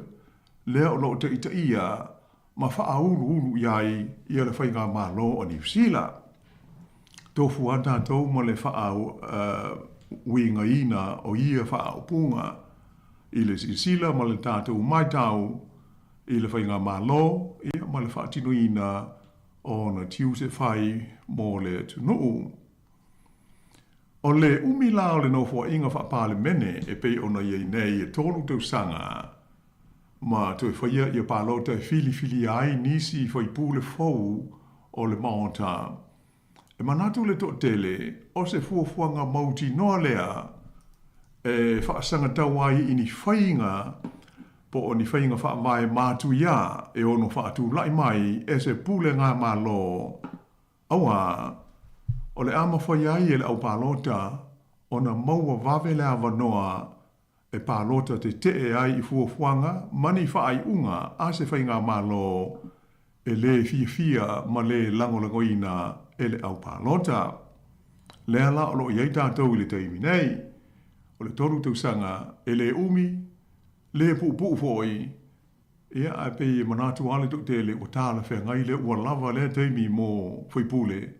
[SPEAKER 14] lea o lo o taitaia ma faauluulu i ai ia le Faigamalo a Niu Sila. Tofu a tatou ma le faauigaina o ia faaupuga i le silasila ma le tatou matau i le Faigamalo ia ma le faatinoina o ona tiute fai mo le atunuu. O le umi la o le Nofoaiga Faa-Palemene e pei ona i ai nei e tolu tausaga ma toe faia ia palota e filifilia ai nisi faipule fou o le Maota. E manatu le toatele o se fuafuaga mautinoa lea e faasagatau ai i ni faiga po o ni faiga faavae matuia e ono faatulai mai e se pulega Malo, auā o le a mafai ai e le aupalota ona maua vave le avanoa e palota tetee ai i fuafuaga ma ni faaiuga a se faigamalo e lē fiafia ma lē lagolagoina e le aupalota. Lea la o lo o i ai tatou i le taimi nei, o le tolu tausaga e lē umi, lē puupuu foi, ia ae pei e manatu lava le toatele ua talafeagai lea, ua lava lea taimi mo faipule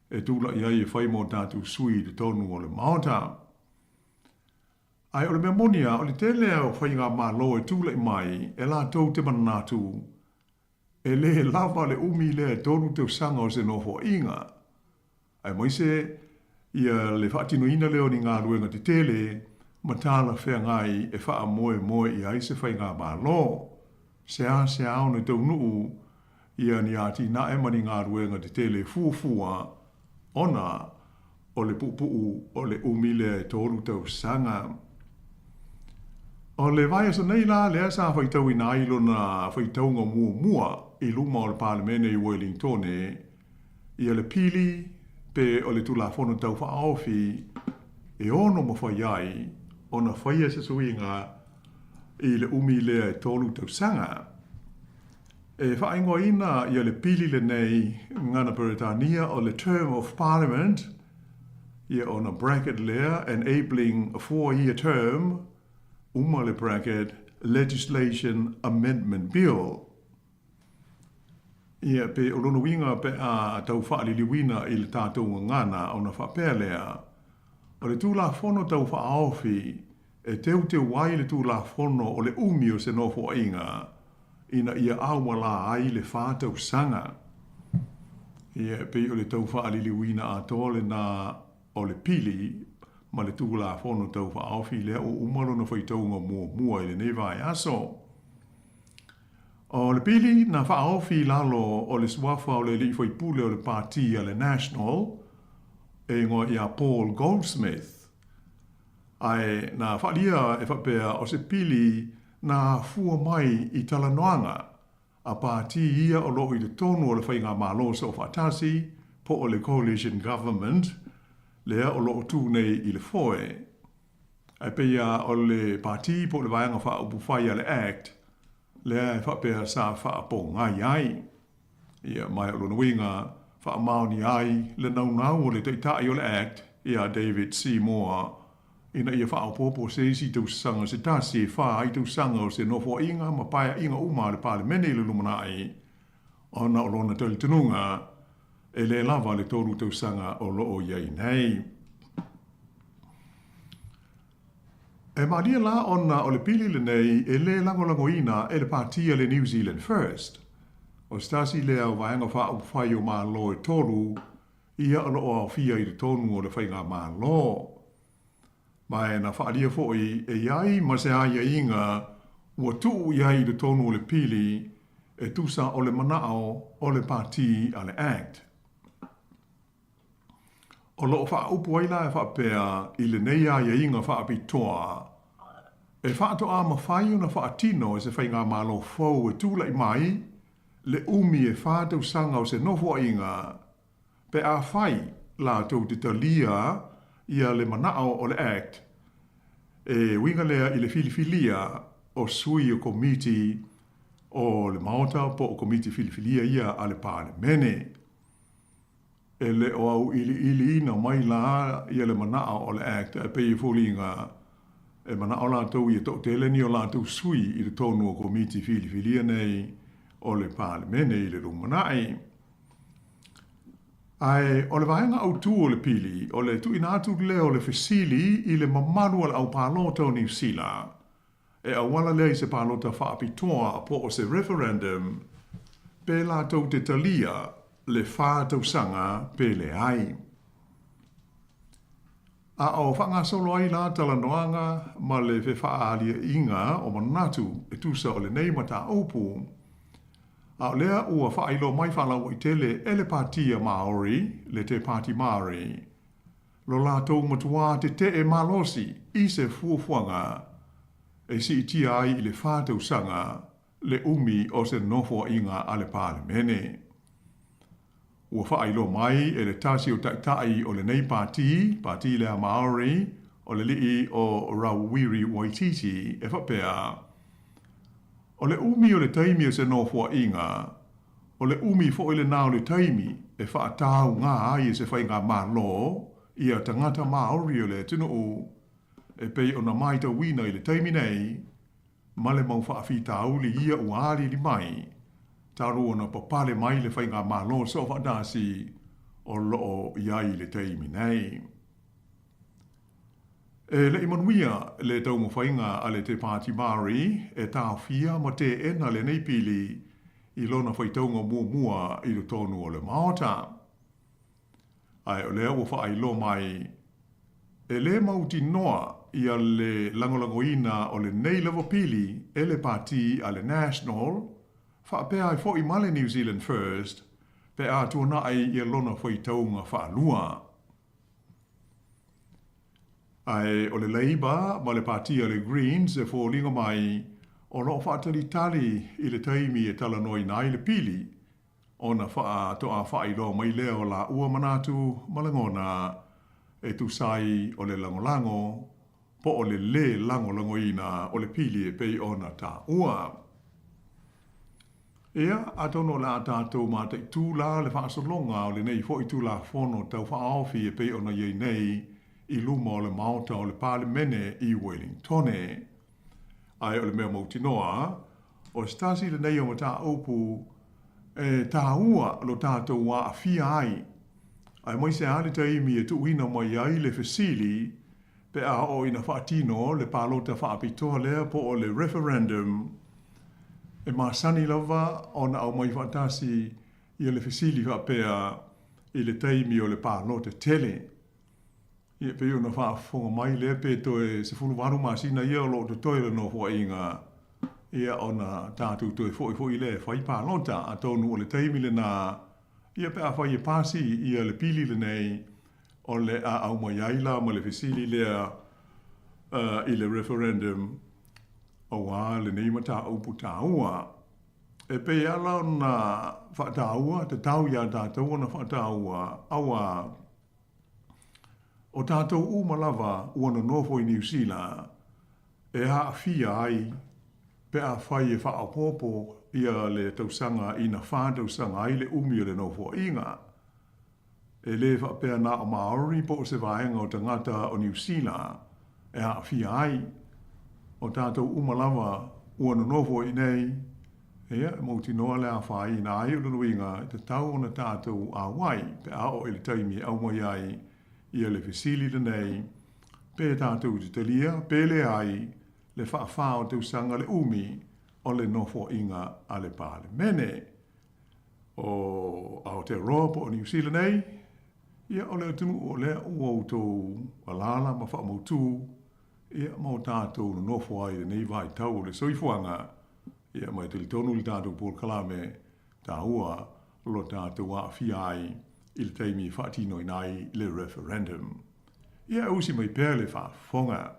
[SPEAKER 14] e tulai ai e fai mo tatou sui i totonu o le Maota. Ae o le mea moni a, o le tele o faigamalo e tulai mai e latou te manatu e lē lava le umi lea e tolu tausaga o se nofoaiga, aemaise ia le faatinoina lea o ni galuega tetele ma talafeagai e faamoemoe i ai se faigamalo. Seasea ona taunuu ia ni atinae ma ni galuega tetele fuafua ona o le puupuu o le umi lea e tolu tausaga. O le vaiaso nei la lea sa faitauina ai lona faitauga muamua i luma o le Palemene i Uelintone ia le pili pe o le Tulafono Tau Faaofi e ono mafai ai ona faia se suiga i le umi lea e tolu tausaga. E faaigoaina ia le pili lenei gagana Peretania o le Term of Parliament, ia ona bracket lea, Enabling Four-Year Term, uma le bracket, Legislation Amendment Bill. Ia, pe o lona uiga pe a tau faaliliuina i le tatou gagana ona faapea lea, o le Tulafono Tau Faaofi e teuteu ai le Tulafono o le umi o se nofoaiga ina ia aualā ai le 4 tausaga. Ia, e pei o le tau faaliliuina atoa lenā o le pili ma le Tulafono Tau Faaofi lea ua uma lona faitauga muamua i lenei vaiaso. O le pili na faaofi i lalo o le suafa o le alii faipule o le Pati a le National e igoa ia Paul Goldsmith. Ae na faaalia e faapea o se pili na afua mai i talanoaga a pati ia o loo i totonu o le Faigamalo Soofaatasi po o le Coalition Government lea o loo tu nei i le foe. Ae pei lava o le pati po o le Vaega Faaupufai a le act lea e faapea sa faapogai ai. Ia, ma o lona uiga, faamaonia ai le naunau o le taitai o le act ia David Seymour ina ia faaopoopo se isi tausaga se tasi e 4 ai tausaga o se nofoaiga ma paeaiga uma a le Palemene i le lumanai, ona o lona talitonuga e lē lava le 3 tausaga o loo i ai nei. E malie la ona o le pili lenei e lē lagolagoina e le pati a le New Zealand First. O se tasi lea o vaega faaupufai o malo e tolu ia o loo aofia i totonu o le Faigamalo. Ma e na faalia foi e iai ma se aiaiga ua tuu i ai i totonu o le pili e tusa o le manao o le pati a le Act. O loo faaupu ai la e faapea i lenei aiaiga faapitoa, e faatoa mafai ona faatino e se faigamalo fou e tulai mai le umi e 4 tausaga o se nofoaiga pe afai latou te talia ia le manao o le Act e uiga lea i le filifilia o sui o komiti o le Maota po o komiti filifilia ia a le Palemene. E le o au iliiliina mai la ia le manao o le Act e pei e foliga e manao latou ia toatele ni o latou sui i totonu o komiti filifilia nei o le Palemene i le lumanai. Ae o le vaega autū o le pili, o le tuuina atu lea o le fesili i le mamalu o le aupalota o Niu Sila e auala lea i se palota faapitoa po o se referendum pe latou te talia le 4 tausaga pe leai. A o faagasolo ai la talanoaga ma le fefaaliaiga o manatu e tusa o lenei mataupu. A o lea ua faailoa mai faalauaitele e le Patia Maori, le Te Pāti Māori, lo latou matuā tetee malosi i se fuafuaga e siitia ai i le 4 tausaga le umi o se nofoaiga a le Palemene. Ua faailoa mai e le tasi o taitai o lenei pati, pati lea Maori, o le alii o Rawiri Waititi e faapea, o le umi o le taimi o se nofoaiga, o le umi foi lenā o le taimi e faataugā ai e se faigamalo ia tagata Maori o le atunuu e pei ona matauina i le taimi nei ma le mau faafitauli ia ua aliali mai talu ona papale mai le Faigamalo Soofaatasi o loo i ai i le taimi nei. E le'i manuia le taumafaiga a le Te Pāti Māori e taofia ma teena lenei pili i lona faitauga muamua i totonu o le Maota. Ae o lea ua faailoa mai e lē mautinoa ia le lagolagoina o lenei lava pili e le pati a le National faapea ai foi ma le New Zealand First pe a tuanai ia lona faitauga faalua. Ae o le Labour ma le pati a le Greens e foliga mai o loo faatalitali i le taimi e talanoaina ai le pili ona faatoa faailoa mai lea o laua manatu ma lagona e tusa ai o le lagolago po o le lē lagolagoina o le pili e pei ona taua. Ia, atonu o le a tatou mataitū la le faasologa o lenei foi Tulafono Tau Faaofi e pei ona i ai nei i luma o le Maota o le Palemene i Welingtone. Ae o le mea mautinoa, o se tasi lenei o mataupu e tāua lo tatou aafia ai, aemaise lava le taimi e tuuina mai ai le fesili pe a oo ina faatino le palota faapitoa lea po o le referendum, e masani lava ona aumai faatasi ia le fesili faapea i le taimi o le palota tele. Ia, e pei ona faafofoga mai lea pe toe 18 masina ia o lo o totoe le Nofoaiga, ia ona tatou toe foi foi lea e fai palota. Atonu o le taimi lena, ia pe afai e pasi ia le pili lenei, o le a aumai ai la ma le fesili lea i le referendum auā lenei mataupu tāua. E pei lava la ona faataua, tatau iā tatou ona faataua, auā o tatou uma lava ua nonofo i Niu Sila e aafia ai pe afai e faaopoopo ia le tausaga ina fa tausaga ai le umi o le nofoaiga. E le faapea na o Māori po o se vaega o tagata o Niu Sila e aafia ai. O tatou uma lava ua nonofo i inei, ia, e mautinoa le afaina ai o lona uiga e tatau ona tatou auai pe a oo i le taimi e aumai ai ia le fesili lenei, pe tatou te talia pe leai le faafa o tausaga le umi o le nofoaiga a le Palemene. O Aotearoa po o Niu Sila nei, ia o le atunuu o lea ua outou alaala ma faamautū, ia ma o tatou nonofo ai i lenei vaitau o le soifuaga, ia ma e talitonu le tatou polokalame taua lo tatou aafia ai i le taimi e faatinoina ai le referendum. Ia e usi mai pea le faafofoga.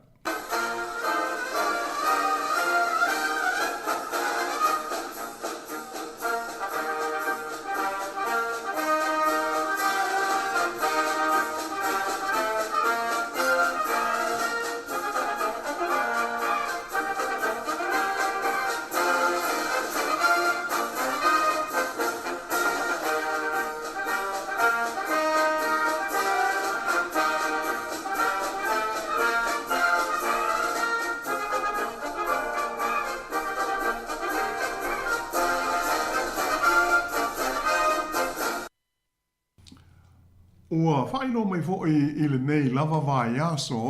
[SPEAKER 14] Ua faailoa mai foi i lenei lava vaiaso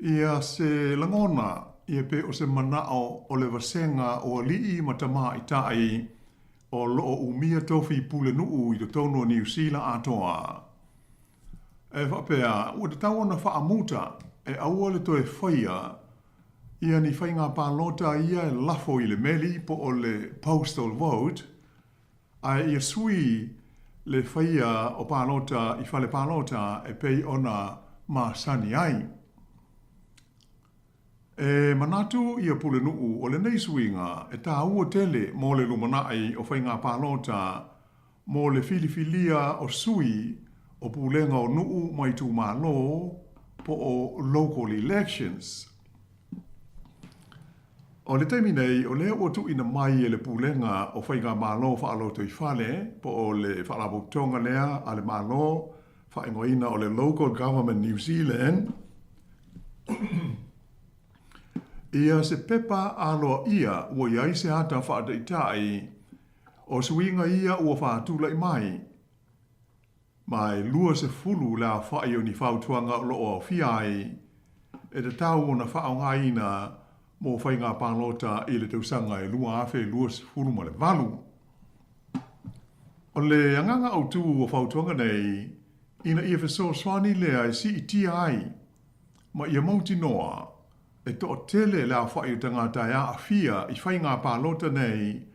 [SPEAKER 14] ia se lagona ia pe o se manao o le vasega o alii ma tamaitai o lo o umia tofi pulenuu i totonu o Niu Sila atoa. E faapea, ua tatau ona faamuta e aua le toe faia ia ni faiga palota ia e lafo i le meli po o le postal vote, ae ia sui le faia o palota i fale palota e pei ona masani ai. E manatu ia Pulenuu o lenei suiga e tāua tele mo le lumanai o faiga palota mo le filifilia o sui o pulega o nuu ma itumalo po o local elections. O le taimi nei, o lea ua tuuina mai e le Pulega o Faigamalo Faalotoifale po o le Faalapotopotoga lea a le Malo faaigoaina o le Local Government New Zealand, ia se pepa aloaia ua i ai se ata faataitai o suiga ia ua faatulai mai, ma e 20 le aofai o ni fautuaga o lo o aofia ai e tatau ona faaaogaina mo faiga palota i le tausaga e 2028. O le agaga autu o fautuaga nei, ina ia fesoasoani lea e siitia ai ma ia mautinoa e toatele le aofai o tagata e aafia i faiga palota nei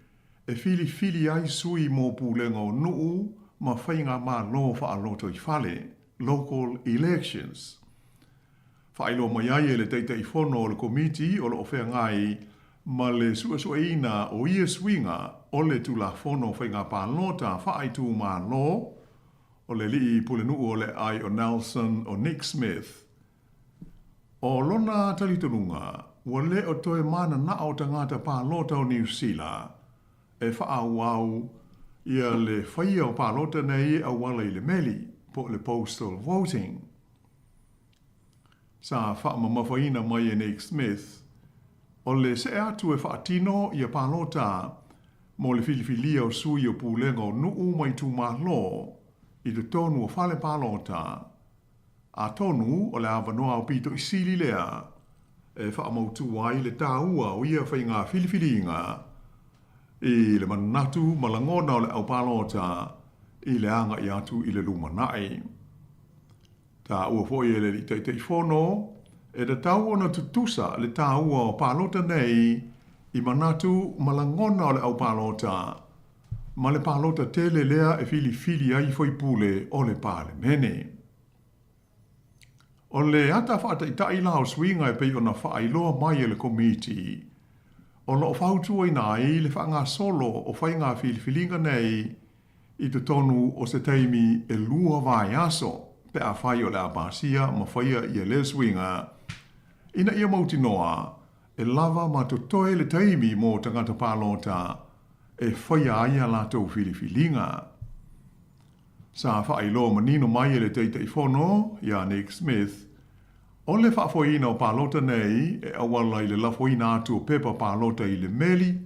[SPEAKER 14] e filifili ai sui mo pulega o nuu ma faigamalo faalotoifale, local elections. Faailoa mai ai e le Taitaifono o le Komiti o lo o feagai ma le suesueina o ia suiga o le Tulafono Faiga Palota Faaitumalo o le Alii Pulenuu o le Aai o Nelson o Nick Smith. O lona talitonuga, ua le o toe mananao tagata palota o Niu Sila. e faaauau ia le faia o palota nei e auala i le meli, po o le postal voting. Sa faamamafaina mai e Nick Smith, o le see atu e faatino ia palota mo le filifilia o sui o pulega o nuu ma itumalo i totonu o fale palota. Atonu o le avanoa aupito i sili lea e faamautu ai le taua o ia faiga filifiliga i le manatu ma lagona o le aupalota i le agai atu i le lumanai. Taua foi e le Alii Taitaifono e tatau ona tutusa le taua o palota nei i manatu ma lagona o le aupalota ma le palota tele lea e filifili ai faipule o le Palemene. O le ata faataitai la o suiga e pei ona faailoa mai e le Komiti, o lo o fautuaina ai le faagasolo o faiga filifiliga nei i totonu o se taimi e 2 vaiaso pe afai o le a pasia ma faia ia lea suiga, ina ia mautinoa e lava ma totoe le taimi mo tagata palota e faia ai a latou filifiliga. Sa faailoa manino mai e le Taitaifono iā Nick Smith, o le faafoeina o palota nei e auala i le lafoina atu o pepa palota i le meli,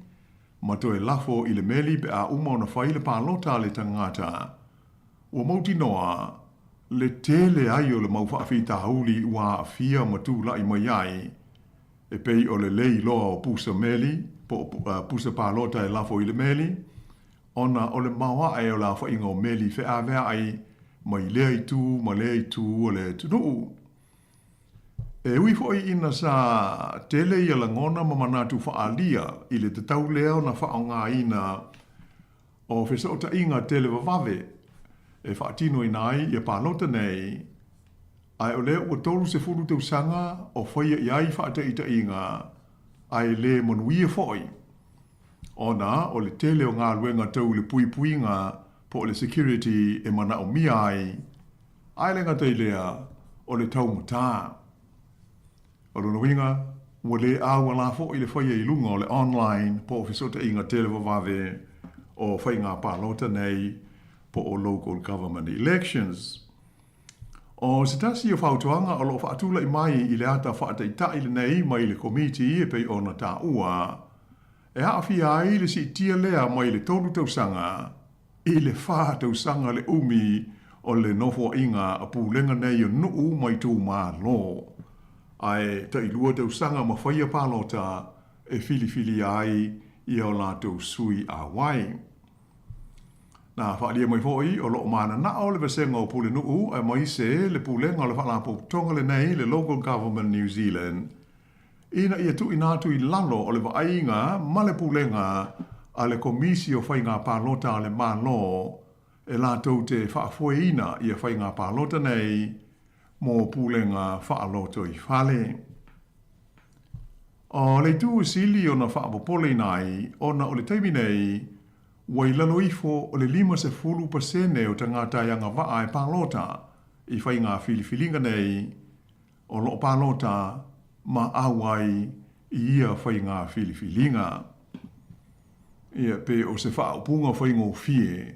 [SPEAKER 14] ma toe lafo i le meli pe a uma ona fai le palota a le tagata. Ua mautinoa le tele ai o le mau faafitauli ua aafia ma tulai mai ai, e pei o le le iloa o pusa meli, po o pusa palota e lafo i le meli, ona o le maoae o le aofaiga o meli feaveai mai lea itu ma lea itu o le atunuu. E ui foi ina sa tele ia lagona ma manatu faaalia i le tatau lea ona faaaogaina o fesootaiga televavave e faatinoina ai ia palota nei, ae o lea ua 30 tausaga o faia i ai faataitaiga ae le manuia foi, ona o le tele o galuega tau i le puipuiga po o le security e manaomia ai, ae le gata i lea, o le taugata. O lona uiga, ua le auala foi le faia i luga o le online po o fesootaiga televavave o faiga palota nei po o local government elections. O se tasi o fautuaga o lo o faatulai mai i le ata faataitai lenei mai le Komiti e pei ona taua, e aafia ai le siitia lea mai le 3 tausaga i le 4 tausaga le umi o le nofoaiga a pulega nei o nuu ma itumalo, ae tailua tausaga ma faia palota e filifilia ai ia o latou sui auai. Na faaalia mai foi o lo o mananao le vasega o Pulenuu aemaise le pulega o le Faalapotopotoga lenei, le Local Government New Zealand, ina ia tuuina atu i lalo o le vaaiga ma le pulega a le Komisi o Faiga Palota a le Malo e latou te faafoeina ia faiga palota nei mo pulega faalotoifale. O le itu sili ona faapopoleina ai ona o le taimi nei ua i lalo ifo o le 50% o tagata e agavaa e palota i faiga filifiliga nei o lo o palota ma auai i ia faiga filifiliga. Ia, pe o se faaupuga faigofie,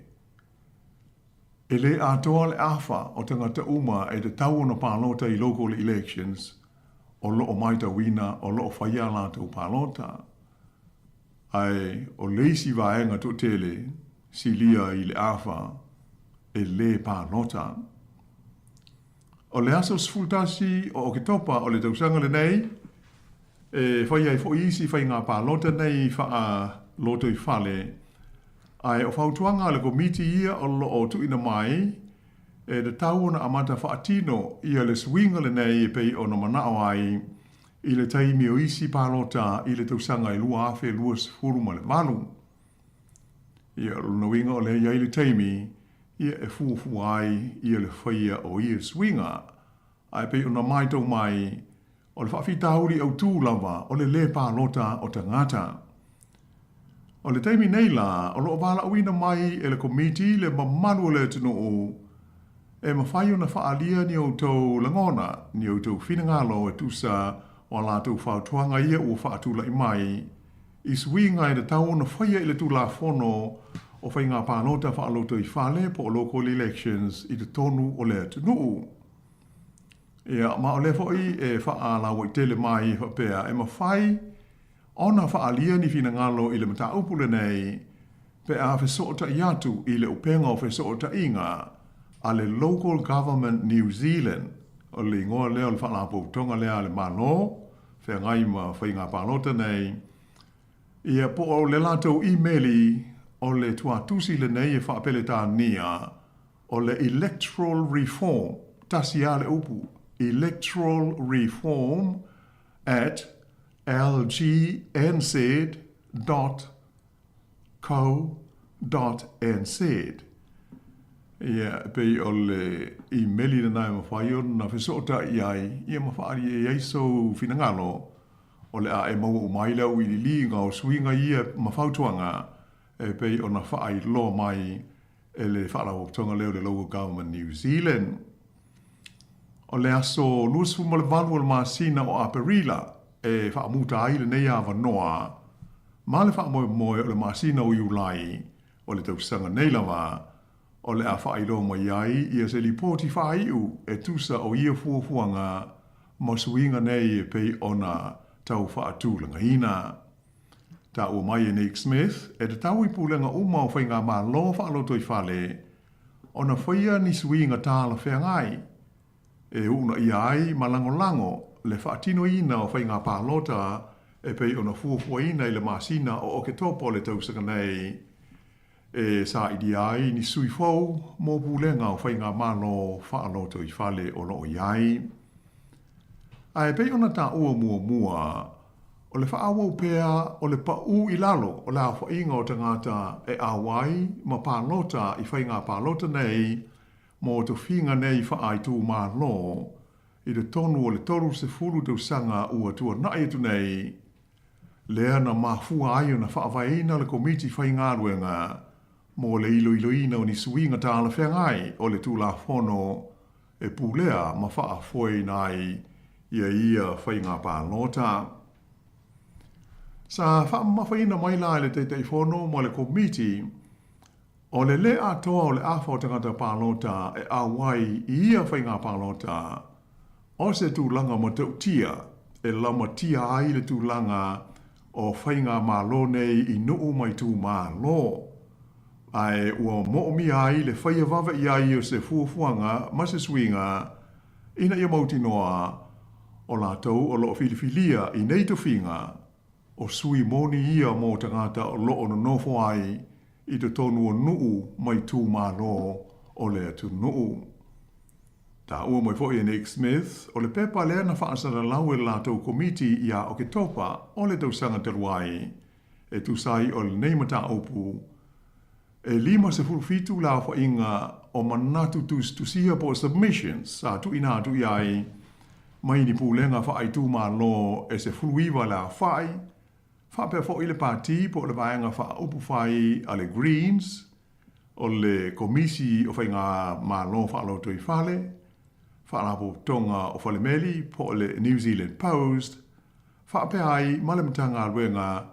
[SPEAKER 14] e le atoa le afa o tagata uma e tatau ona palota i local elections o lo o matauina o lo o faia a latou palota. Ae o le isi vaega toatele silia i le afa e le palota. O le aso 11 o Oketopa o le tausaga lenei, e fai ai foi isi faiga palota nei faalotoifale, ae o fautuaga a le Komiti ia o lo o tuuina mai e tatau ona amata faatino ia le suiga lenei e pei ona manao ai i le taimi o isi palota i le tausaga e 2028. Ia, o lona uiga o lea e i ai le taimi ia e fuafua ai ia le faia o ia suiga. Ae pei ona matau mai, o le faafitauli autū lava o le lē palota o tagata. O le taimi nei la, o lo o valaauina mai e le Komiti le mamalu o le atunuu e mafai ona faaalia ni outou lagona, ni outou finagalo e tusa o a latou fautuaga ia ua faatulai mai. i suiga e tatau ona faia i le Tulafono o Faiga Palota Faalotoifale po o Local Elections i totonu o le atunuu. Ia, ma o lea foi e faalauaitele mai e faapea e mafai ona faaalia ni finagalo i le mataupu lenei pe a fesootai atu i le upega o fesootaiga a le Local Government New Zealand, o le igoa lea o le faalapotopotoga lea a le Malo feagai ma faiga palota nei, ia po o le latou imeli o le tuatusi lenei e faapeletania o le Electoral Reform, tasi lava le upu, Electoral Reform at lgnz dot co dot nz. Ia, e pei o le imeli lena e mafai ona fesootai i ai, ia ma faaali i ai sou finagalo, o le a e maua uma ai le auiliiliga o suiga ia ma fautuaga e pei ona faailoa mai e le Faalapotopotoga lea o le Local Government New Zealand. O le aso 28 o le masina o Aperila e faamuta ai lenei avanoa ma le faamoemoe o le masina o Iulai o le tausaga nei lava o le a faailoa mai ai ia se lipoti faaiu e tusa o ia fuafuaga ma suiga nei e pei ona tau faatulagaina. Taua mai e Nick Smith, e tatau i pulega uma o faigamalo faalotoifale ona faia ni suiga talafeagai e uunaia ai ma lagolago le faatinoina o faiga palota e pei ona fuafuaina i le masina o Oketopa o le tausaga nei e sailia ai ni sui fou mo pulega o faigamalo faalotoifale o lo o i ai. Ae pei ona taua muamua, o le faaauau pea o le paʻū i lalo o le aofaiga o tagata e auai ma palota i faiga palota nei mo tofiga nei faaitumalo i totonu o le 30 tausaga ua tuanai atu nei, lea na mafua ai ona faavaeina le Komiti Faigaluega mo le iloiloina o ni suiga talafeagai o le Tulafono e pulea ma faafoeina ai ia ia faiga palota. Sa faamamafaina mai la e le Taitaifono ma le Komiti, o le lē atoa o le afa o tagata palota e auai i ia faiga palota, o se tulaga matautia e lamatia ai le tulaga o faigamalo nei i nuu ma itumalo, ae ua moomia ai le faia vave i ai o se fuafuaga ma se suiga ina ia mautinoa o latou o lo o filifilia i nei tofiga, o sui moni ia mo tagata o lo o nonofo ai i totonu o nuu ma itumalo o le atunuu. Taua mai foi e Nick Smith, o le pepa lea na faasalalau e le latou komiti iā Oketopa o le tausaga talu ai, e tusa ai o lenei mataupu, e 57 le aofaiga o manatu tusitusia po o submissions sa tuuina atu i ai mai ni pulega faaitumalo e 19 le aofai, faapea foi le pati po o le vaega faaupufai a le Greens, o le Komisi o Faigamalo Faalotoifale, Faalapotopotoga o Falemeli po o le New Zealand Post, faapea ai ma le Matagaluega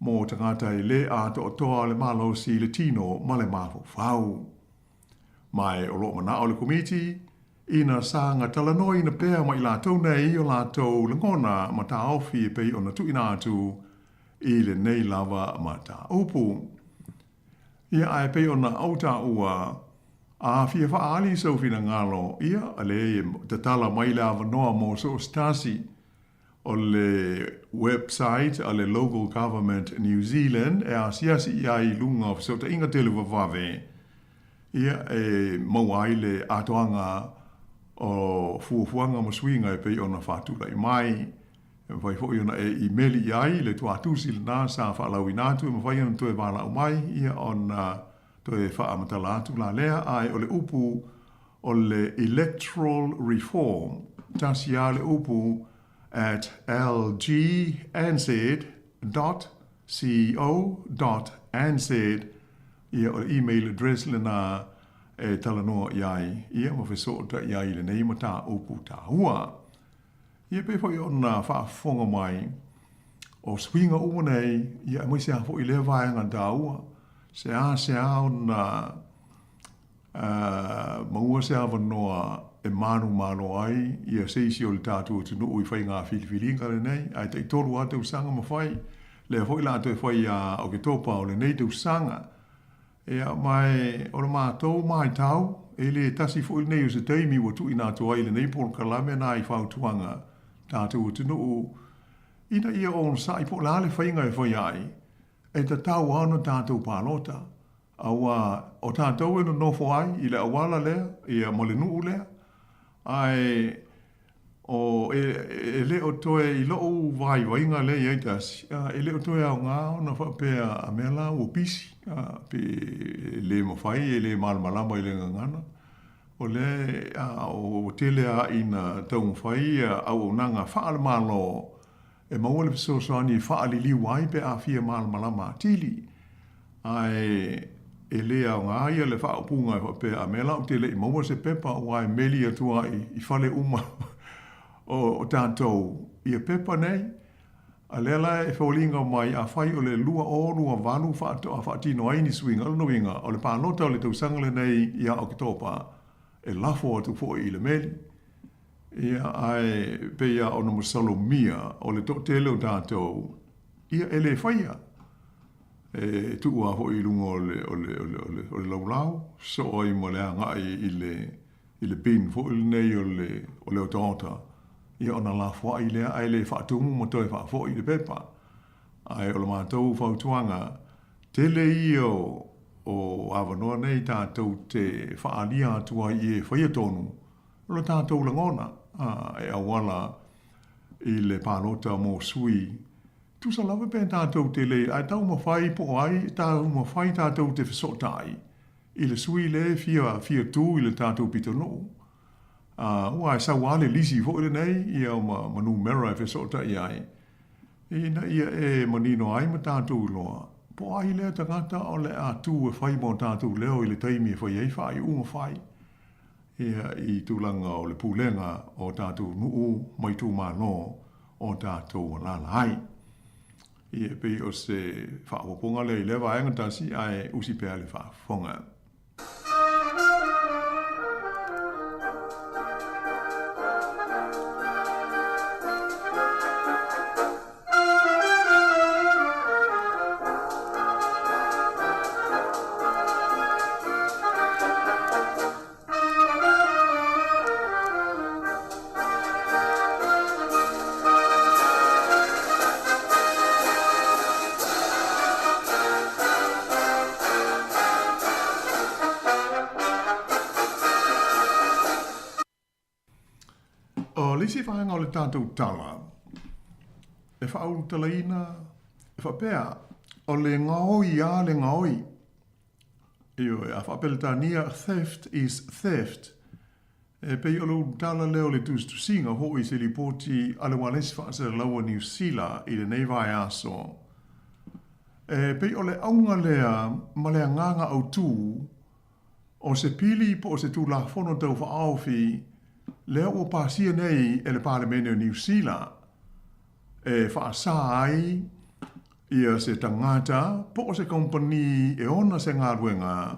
[SPEAKER 14] mo Tagata e le Atoatoa le Malosi i le Tino ma le Mafaufau. Ma e o lo o manao le Komiti ina saga talanoaina pea ma i latou nei o latou lagona ma taofi e pei ona tuuina atu i lenei lava mataupu. Ia, ae pei ona ou taua, a fia faaali sou finagalo, ia, leai, e tatala mai le avanoa mo so o se tasi. O le website a le Local Government New Zealand e asiasi i ai i luga o fesootaiga televavave, ia, e maua ai le atoaga o fuafuaga ma suiga e pei ona faatulai mai. E mafai foi ona e imeli i ai le tuatusi lena sa faalauina atu, e mafai ona toe valaau mai, ia ona toe faamatala atu la lea, ae o le upu o le electoral reform, tasi lava le upu at lgnz dot co dot nz, ia o le email address lena e talanoa i ai, ia ma fesootai i ai i lenei mataupu taua. Ia pei foi ona faafofoga mai, O suiga uma nei, ia aemaise lava foi lea vaega taua, seasea ona maua se avanoa e manumalo ai ia se isi o le tatou atunuu i faiga filifiliga lenei, ae taitolu lava tausaga ma fai, lea foi o le a toe fai ia Oketopa o lenei tausaga. Ia, ma o le matou matau, e le tasi foi lenei o se taimi ua tuuina atu ai lenei polokalame nai fautuaga tatou atunuu ina ia onosai po o le a le faiga e fai ai, e tatau lava ona tatou palota. Aua o tatou e nonofo ai i le auala lea, ia, ma le nuu lea, ae o, e, e le o toe i lou vaivaiga lea i ai tasi, e le o toe aoga ona faapea a mea la ua pisi, pe le mafai, e le malamalama i le gagana. O lea, a, ua tele lava ina taumafai ia auaunaga faale-Malo e maua le fesoasoani e faaliliu ai pe a fia malamalama atili. Ae e le aoga ia le faaupuga e faapea, a mea la ou te le i maua se pepa aua e meli atu lava i fale uma o tatou ia pepa nei. A lea la e foliga mai afai o le 2028 faatoa faatino ai ni suiga, o lona uiga o le palota o le tausaga lenei ia Oketopa e lafo atu foi i le meli. Ia, ae pei lava ona masalomia o le toatele o tatou, ia e le faia. E tuu lava foi i luga o le, o le, o le, o le, o le laulau, sosoo ai ma le agai i le, i le bin foi lenei o le, o le otaota, ia ona lafoai lea, ae le faatumu ma toe faafoi le pepa. Ae o le matou fautuaga, tele ia o, o avanoa nei tatou te faaalia atu ai i e faia tonu, O lo tatou lagona e auala i le palota mo sui, tusa lava pe tatou te le ae taumafai po o ai taumafai tatou te fesootai i le sui le fia fia tu i le tatou pitonuu. Aua e sau lava le lisi foi lenei ia ma ma numera e fesootai ai ina ia e manino ai ma tatou iloa po o ai lea tagata o le a tu e fai mo tatou leo i le taimi e fai ai faaiuga fai. Ia, i tulaga o le pulega o tatou nuu ma itumalo o tatou alaala ai. Ia, e pei o se faaopoopoga lea i lea vaega tasi, ae usi pea le faafofoga. O le isi vaega o le tatou tala e faaulutalaina e faapea, o le gaoi lava le gaoi. Ioe, a faa-Peretania, theft is theft. E pei o le ulutala lea o le tusitusiga foi i se lipoti a le Ualesi Faasalalau a Niu Sila i lenei vaiaso. E pei o le auga lea ma le agaga autū o se pili po o se Tulafono Tau Faaofi lea ua pasia nei e le Palemene o Niu Sila e faasā ai ia se tagata po o se kamupani e ona se galuega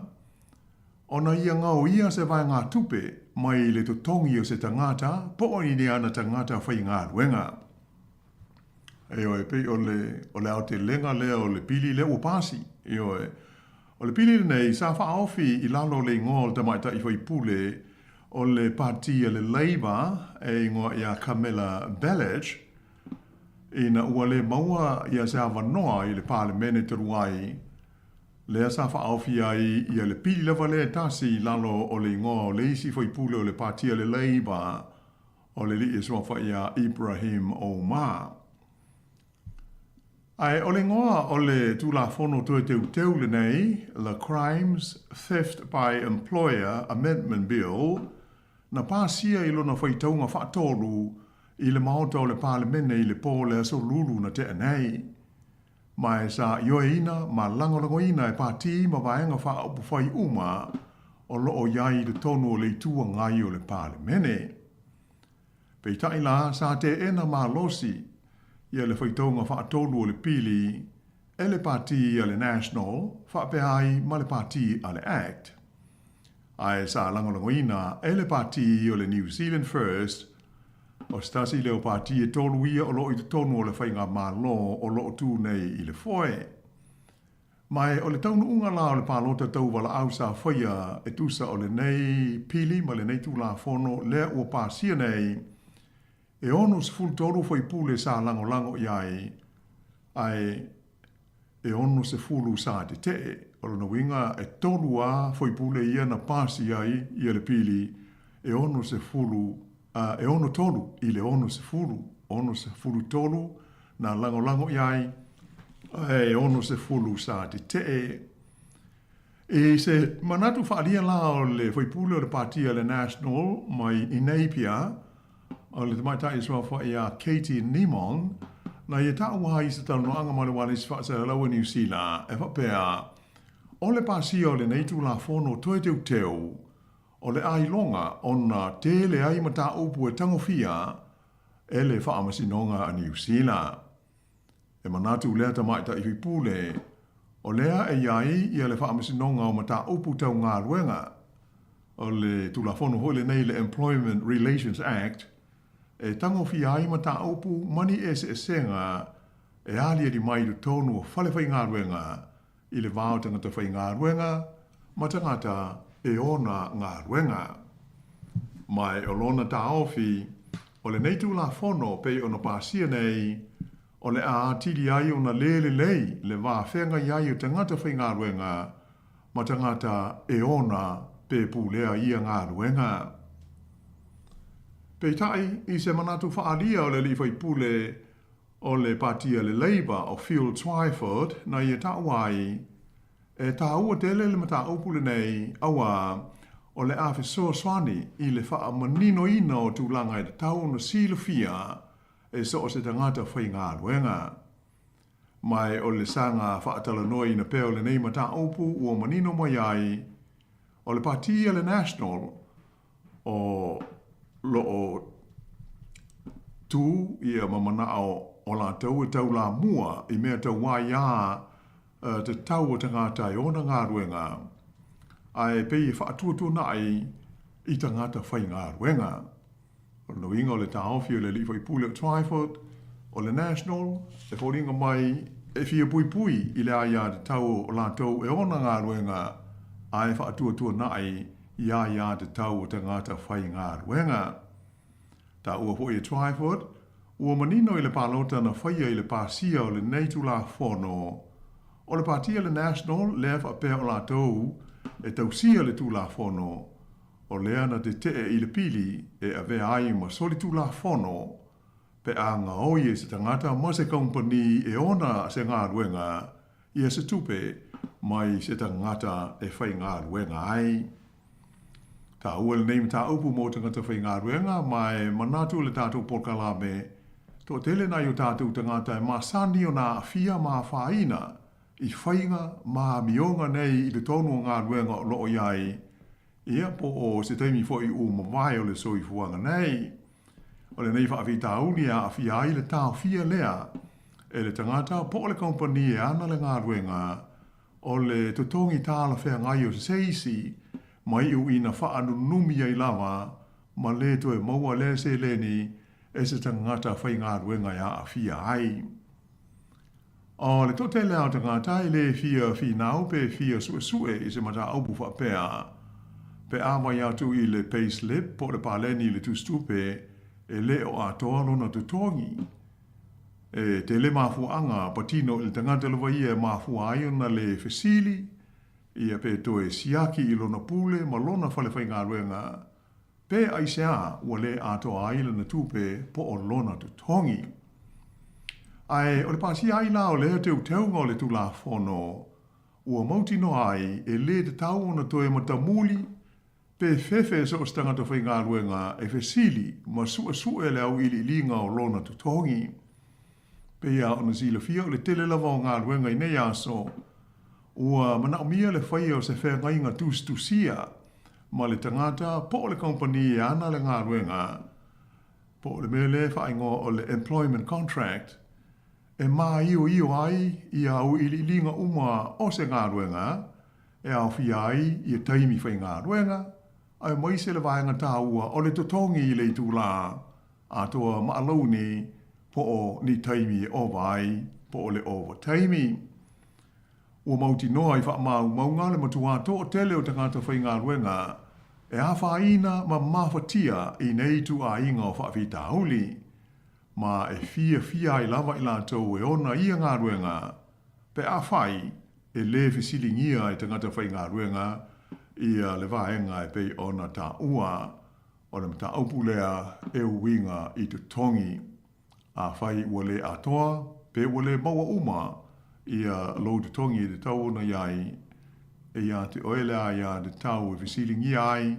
[SPEAKER 14] ona ia gaoia se vaegatupe mai le totogi o se tagata po o ni ana tagata faigaluega. Ioe, pei o le, o le aotelega lea o le pili lea ua pasi. Ioe, o le pili lenei sa faaofi i lalo o le igoa o le tamaitai faipule o le Pati a le Labour e igoa ia Camilla Belich, Ina ua le maua ia se avanoa i le Palemene talu ai, lea sa faaofi ai ia le pili lava lea e tasi i lalo o le igoa o le isi faipule o le Pati a le Labour, o le alii e suafa ia Ibrahim Omar. Ae o le igoa o le Tulafono Toe Teuteu lenei, The Crimes, Theft by Employer, Amendment Bill, Na pasia i lona faitauga faatolu i le Maota o le Palemene i le po o le Aso Lulu na tea nei. Ma e sa ioeina ma lagolagoina e pati ma vaega faaupufai uma o lo o i ai i totonu o le Itu Agai o le Palemene. Peitai la, sa teena malosi ia le faitauga faatolu o le pili e le Pati a le National faapea ai ma le Pati a le Act. Ae sa lagolagoina e le Pati o le New Zealand First, o se tasi lea o pati e tolu ia o lo o i totonu o le faigamalo o lo o tu nei i le foe. Ma e o le taunuuga la o le palota tau valaau sa faia e tusa o lenei pili ma lenei Tulafono lea ua pasia nei, e 63 faipule sa lagolago i ai, ae e 60 sa tetee. O lona uiga e tolu a faipule ia na pasi ai ia le pili, e 60, e 63 i le 60, 63 na lagolago i ai, ae 60 sa tetee. I se manatu faaalia la o le faipule o le Pati a le National mai i Napier, o le tamaitai suafa ia Katie Nimon, na ia taua ai i se talanoaga ma le ualesi faasalalau a Niu Sila, e faapea, O le pasia o lenei Tulafono toe teuteu, o le ailoga ona tele ai mataupu e tagofia e le Faamasinoga a Niu Sila. E manatu lea tamaitai faipule, o lea e i ai ia le Faamasinoga o Mataupu Tau Galuega, o le Tulafono foi lenei le Employment Relations Act, e tagofia ai mataupu ma ni eseesega e aliali mai i totonu o fale faigaluega i le va o tagata faigaluega ma tagata e ona galuega. Ma e o lona taofi, o lenei Tulafono pei ona pasia nei, o le a atili ai ona lē lelei le va feagai ai o tagata faigaluega ma tagata e ona pe pulea ia galuega. Peitai, i se manatu faaalia o le alii faipule o le Pati a le Labour o Phil Twyford na ia taua ai, e tāua tele le mataupu lenei auā o le a fesoasoani i le faamaninoina o tulaga e tatau ona silafia e so o se tagata faigaluega. Ma e o le saga faatalanoaina pea o lenei mataupu ua manino mai ai, o le Pati a le National o lo o tu ia ma manao o latou e taulamua i mea tau aiā tatau o tagata e ona galuega, ae pei e faatuatuanai i tagata faigaluega. O lona uiga o le taofi o le alii faipule o Twyford, o le National, e foliga mai e fia puipui i le aia tatau o latou e ona galuega, ae faatuatuanai i aia tatau o tagata faigaluega. Taua foi e Twyford, ua manino i le palota na faia i le pasia o lenei Tulafono, o le Pati a le National lea faapea o latou e tausia le Tulafono, o lea na tetee i le pili e avea ai ma solitulafono pe a gaoi e se tagata ma se kamupani e ona se galuega ia se tupe mai se tagata e faigaluega ai. Taua lenei mataupu mo tagata faigaluega ma e manatu le tatou polokalame toatele nai o tatou tagata e masani ona aafia ma afaina i faiga ma amioga nei i totonu o galuega o lo o i ai, ia, po o se taimi foi ua mavae o le soifuaga nei. O lenei faafitauli e aafia ai le taofia lea e le tagata po o le kamupani e ana le galuega o le totogi talafeagai o se isi ma iu ina faanunumi ai lava ma le toe maua lea seleni e se tagata faigaluega e aafia ai. O le toatele lava o tagata e le fia finau pe fia suesue i se mataupu faapea, pe a vaai atu i le pay slip po o le paleni i le tusitupe e le o atoa lona totogi. E tele mafuaaga patino i le tagata lava ia e mafua ai ona le fesili ia pe toe siaki i lona pule ma lona fale faigaluega Pe aisea ua le atoa ai lana tupe po o lona totogi. Ae o le pasia ai la o lea teuteuga o le Tulafono, ua mautinoa ai e le tatau ona toe matamuli pe fefe so o se tagata faigaluega e fesili ma suesue le auiliiliga o lona totogi. Pei lava ona silafia o le tele lava o galuega i nei aso, ua manaomia le faia o se feagaiga tusitusia ma le tagata po o le kamupani e ana le galuega, po o le mea lea e faaigoa o le employment contract. e māioio ai ia auiliiliga uma o se galuega e aofia ai ia taimi faigaluega, aemaise le vaega taua o le totogi i le itulā atoa ma alauni po o ni taimi e ova ai po o le ovataimi. Ua mautinoa i faamaumauga le matuā toatele o tagata faigaluega e afaina ma mafatia i nei ituaiga o faafitauli, ma e fiafia ai lava i latou e ona ia galuega, pe afai e lē fesiligia e tagata faigaluega ia le vaega e pei ona taua o le mataupu lea e uiga i totogi. Afai ua lē atoa pe ua lē maua uma ia lou totogi e tatau ona i ai, e iā te oe le aia tatau e fesiligia ai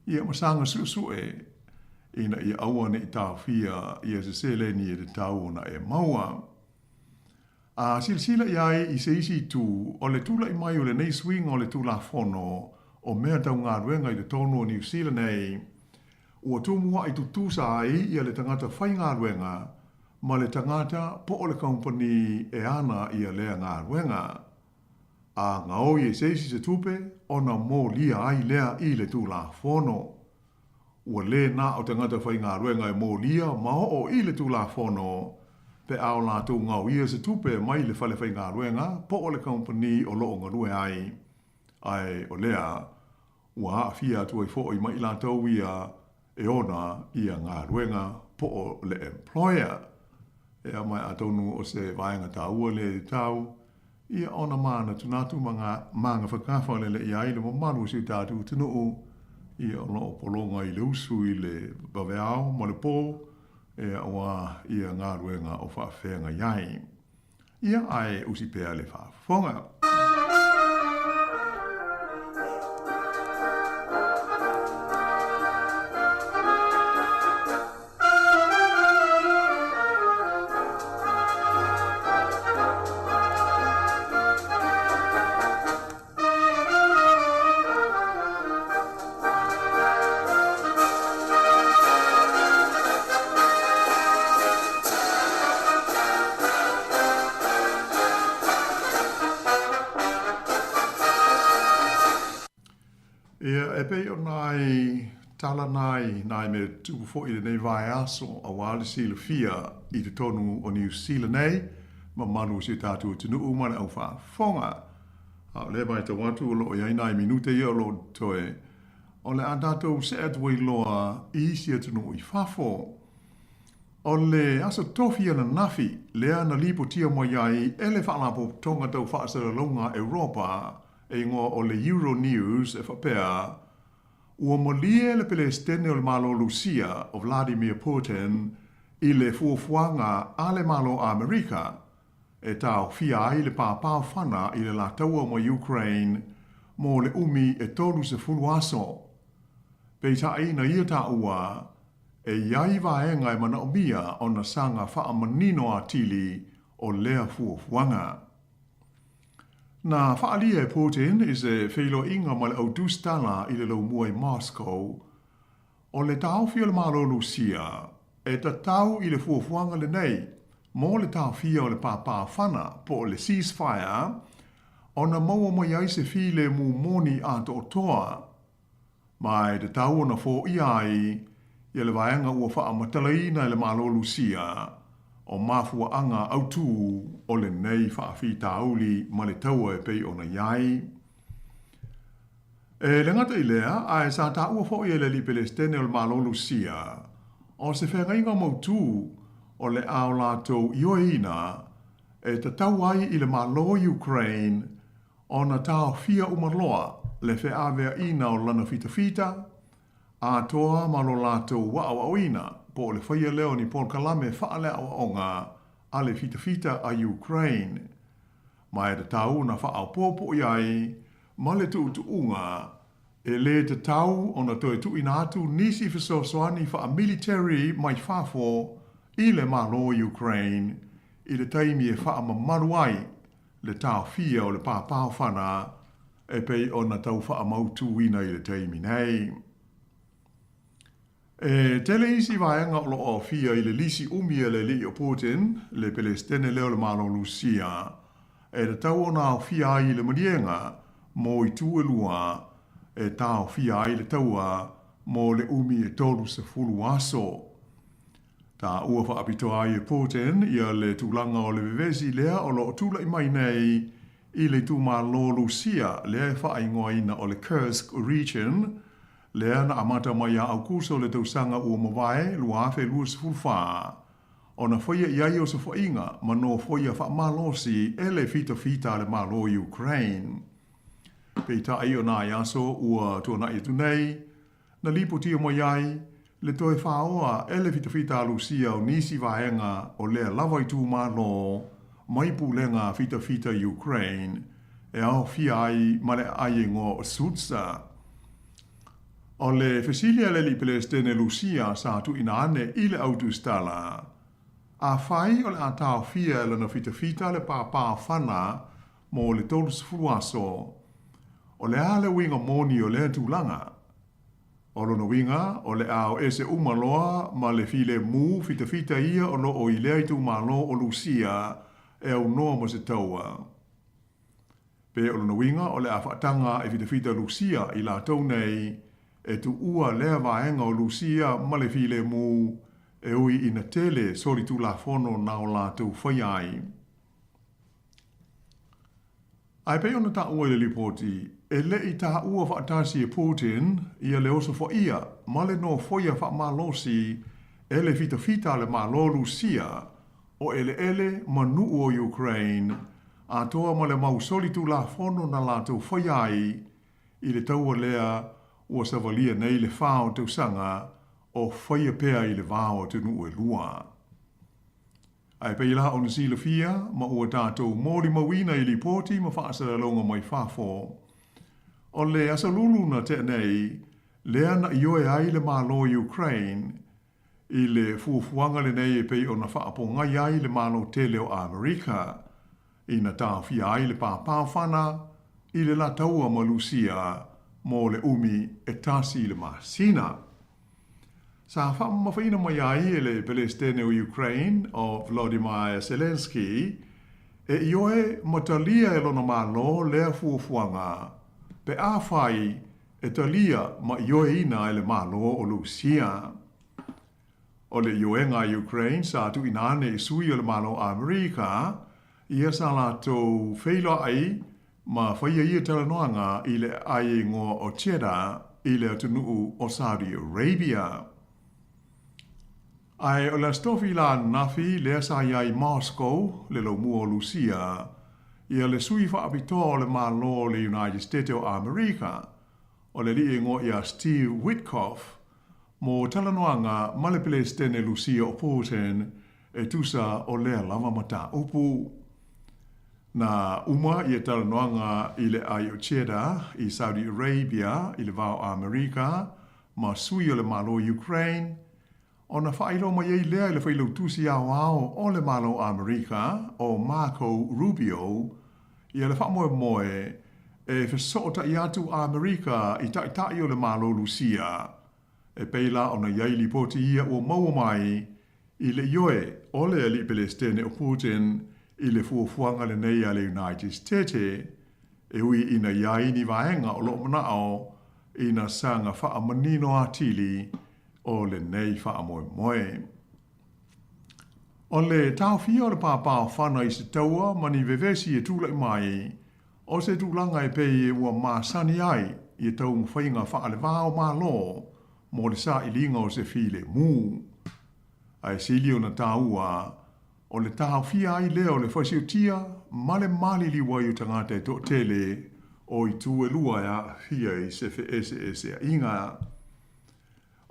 [SPEAKER 14] ia ma saga suesue ina ia aua ne i taofia ia se seleni e tatau ona e maua. A silasila i ai i se isi itu o le tulai mai o lenei suiga o le Tulafono o Mea Tau Galuega i totonu o Niu Sila nei, ua tumuaʻi tutusa ai ia le tagata faigaluega ma le tagata po o le kamupani e ana ia lea galuega. A gaoi e se isi se tupe ona molia ai lea i le Tulafono. Ua lē na o tagata faigaluega e molia ma oo i le Tulafono pe a o latou gaoia se tupe mai le fale faigaluega po o le kamupani o lo o galue ai, ae o lea ua aafia atu ai foi ma i latou ia e ona ia galuega po o le employer. Ea ma atonu o se vaega taua lea e tatau ia ona manatunatu ma magafakafa lele i ai le mamalu o si o tatou atunuu ia o lo o pologa i le usu i le vaveao ma le pō ea auā ia galuega o faafeagai ai. Ia ae usi pea le faafofoga. Ia, e pei o nai tala nai, nai mea tupu foi i lenei vaiaso auā le silafia i totonu o Niu Sila nei, mamalu o si o tatou atunuu ma le au faafofoga. A o lea e matau atu o lo o i ai nai minute ia o lo o totoe, o le a tatou see atu ai loa i isi atunuu i fafo. O le Aso Tofi ananafi lea na lipotia mai ai e le Faalapotopotoga Tau Faasalalauga a Europa e igoa o le Euronews e faapea, ua malie le Peresetene o le Malo Lusia o Vladimir Putin i le fuafuaga a le Malo Amerika e taofia ai le pāpāofana i le lā taua ma Ukraine mo le umi e 30 aso. Peitai na ia taua, e i ai vaega e manaomia ona saga faamanino atili o lea fuafuaga. Na faaalia e Putin i se feiloaiga ma le au tusitala i le laumua i Moscow, o le taofi o le Malo Lusia e tatau i le fuafuaga lenei mo le taofia o le pāpāfana po o le ceasefire ona maua mai ai se filemu moni atoatoa ma e tatau ona foia ai ia le vaega ua faamatalaina e le Malo Lusia o mafuaaga autū o lenei faafitauli ma le taua e pei ona i ai. E le gata i lea, ae sa taua foi e le Alii Pelesitene o le Malo Lusia, o se feagaiga mautū o le a o latou ioeina e tatau ai i le Malo Ukraine ona taofia uma loa le feaveaina o lana fitafita atoa ma lo latou aoaoina po o le faia lea o ni polokalame faaleaoaoga a le fitafita a Ukraine ma e tatau ona faaopoopo i ai ma le tuutuuga e lē tatau ona toe tuuina atu nisi fesoasoani faamiliteri mai fafo i le Malo Ukraine i le taimi e faamamalu ai le taofia o le pāpāofana e pei ona tau faamautuina i le taimi nei. E tele isi vaega o lo o aofia i le lisi umi a le alii o Putin, le Pelesitene lea o le Malo o Lusia, e tatau ona aofia ai i le maliega mo itu e lua e taofia ai le taua mo le umi e 30 aso. Taua faapitoa ai e Putin ia le tulaga o le vevesi lea o lo o tulai mai nei i le itumalo Lusia lea e faaigoaina o le Kursk Region, lea na amata mai ia Aukuso le tausaga ua mavae 2024, ona faia i ai osofaiga ma nofoia faamalosi e le fitafita a le Malo o Ukraine. Peitai o nai aso ua tuanai atu nei, na lipotia mai ai le toe faoa e le fitafita a Lusia o nisi vaega o lea lava itumalo mai pulega fitafita Ukraine e aofia ai ma le aai igoa o Sutsa. O le fesili a le alii Pelesitene Lusia sa tuuina ane i le au tusitala, Afai o le a taofia e lona fitafita le pāpāwhana mo le 30 aso, o le a le uiga moni o lea tulaga? O lona uiga, o le a o ese uma loa ma le filemu fitafita ia o lo o i lea itumalo o Lusia e aunoa ma se taua. Pe o lona uiga o le a faataga e fitafita Lusia i latou nei e tuua lea vaega o Lusia ma le filemu e ui ina tele solitulafono na o latou faia ai. Ae pei ona taua i le lipoti, e le i taua faatasi e Putin ia le osofaia ma le nofoia faamalosi e le fitafita a le Malo Lusia o eleele ma nuu o Ukraine atoa ma le mau solitulafono na latou faia ai i le taua lea ua savalia nei le fa o tausaga o faia pea i le va o atunuu e lua. Ae pei la ona silafia ma ua tatou molimauina i lipoti ma faasalalauga mai fafo, o le aso lulu na tea nei lea na ioe ai le Malo o Ukraine i le fuafuaga lenei e pei ona faapogai ai le Malo tele o Amerika ina taofia ai le pāpāwhana i le la taua ma Lusia mo le umi e tasi le masina. Sa faamamafaina mai ai e le Pelesitene o Ukraine o Volodymyr Zelenskyy e ioe ma talia e lona Malo lea fuafuaga pe afai e talia ma ioeina e le Malo o Lusia. O le ioega a Ukraine sa tuuina ane i sui o le Malo o Amerika ia sa latou feiloai ma faia ia talanoaga i le aai igoa o Jeddah i le atunuu o Saudi Arabia. Ae o le Aso Tofi la ananafi lea sa i ai i Moscow, le laumua o Lusia, ia le sui faapitoa o le Malo o le United State o Amerika, o le alii igoa ia Steve Witkoff, mo talanoaga ma le Pelesitene Lusia o Putin e tusa o lea lava mataupu. Na uma ia talanoaga i le aai o Jeddah i Saudi Arabia i le va o Amerika ma sui o le Malo Ukraine, ona faailoa mai ai lea i le Failautusi Aoao o le Malo Amerika o Marco Rubio ia le faamoemoe e fesootai atu a Amerika i taitai o le Malo Lusia e pei la ona i ai lipoti ia ua maua mai i le ioe o le alii Pelesitene o Putin i le fuafuaga lenei a le United State e ui ina i ai ni vaega o lo o manao ina saga faamanino atili o lenei faamoemoe. O le taofia o le pāpāwhana i se taua ma ni vevesi e tulai mai, o se tulaga e pei ua masani ai ia taumafaiga faalevā o Malo mo le sailiga o se filemu. Ae sili ona taua, o le taofia ai lea o le faisiutia ma le maliliu ai o tagata e toatele o itu e lua e aafia i se feeseeseaiga.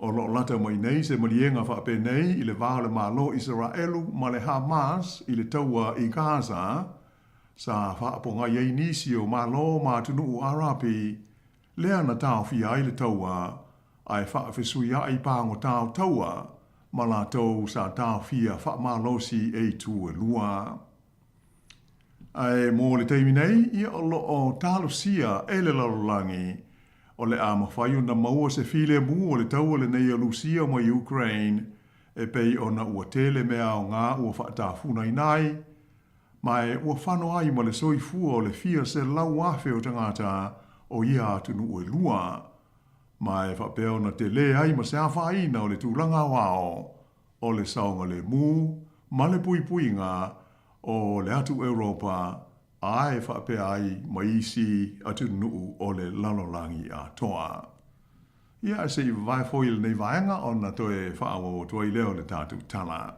[SPEAKER 14] O lo o lata mai nei se maliega faapenei i le va o le Malo o Isaraelu ma le Hamas i le taua i Gaza, sa faapogai ai nisi o Malo ma atunuu Arapi, lea na taofia ai le taua ae faafesuiaʻi pagota o taua ma latou sa taofia faamalosi e itu e lua. Ae mo le taimi nei, ia o lo o talosia e le lalolagi. O le a mafai ona maua se filemu o le taua lenei o Lusia ma Ukraine e pei ona ua tele mea aoga ua faatafunaina ai, ma e ua fano ai ma le soifua o le fia 100,000 o tagata o ia atunuu e lua, ma e faapea ona telē ai ma se afaina o le tulaga aoao o le saogalemu ma le puipuiga o le atu Europa ae faapea ai ma isi atunuu o le lalolagi atoa. Ia, se i vavae foi i lenei vaega ona toe faaauau atu ai lea o le tatou tala.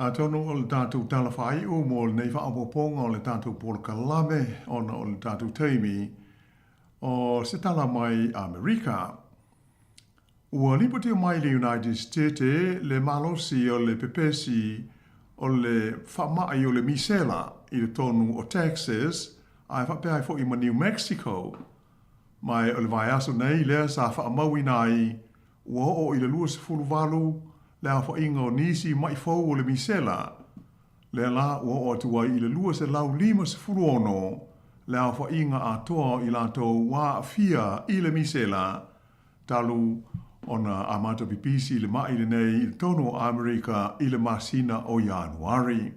[SPEAKER 14] Atonu o le tatou tala faaiu mo lenei faaopoopoga o le tatou polokalame ona o le tatou taimi o se tala mai Amerika. Ua lipotia mai le United State le malosi o le pepesi o le faamai o le misela i totonu o Texas ae faapea ai foi ma New Mexico. Ma o le vaiaso nei lea sa faamauina ai ua oo i le 28 le aofaiga o nisi ma'i fou o le misela, lea la ua oo atu ai i le 256 le aofaiga atoa o i latou ua aafia i le misela talu ona amata pipisi le ma'i lenei i totonu o Amerika i le masina o Ianuari.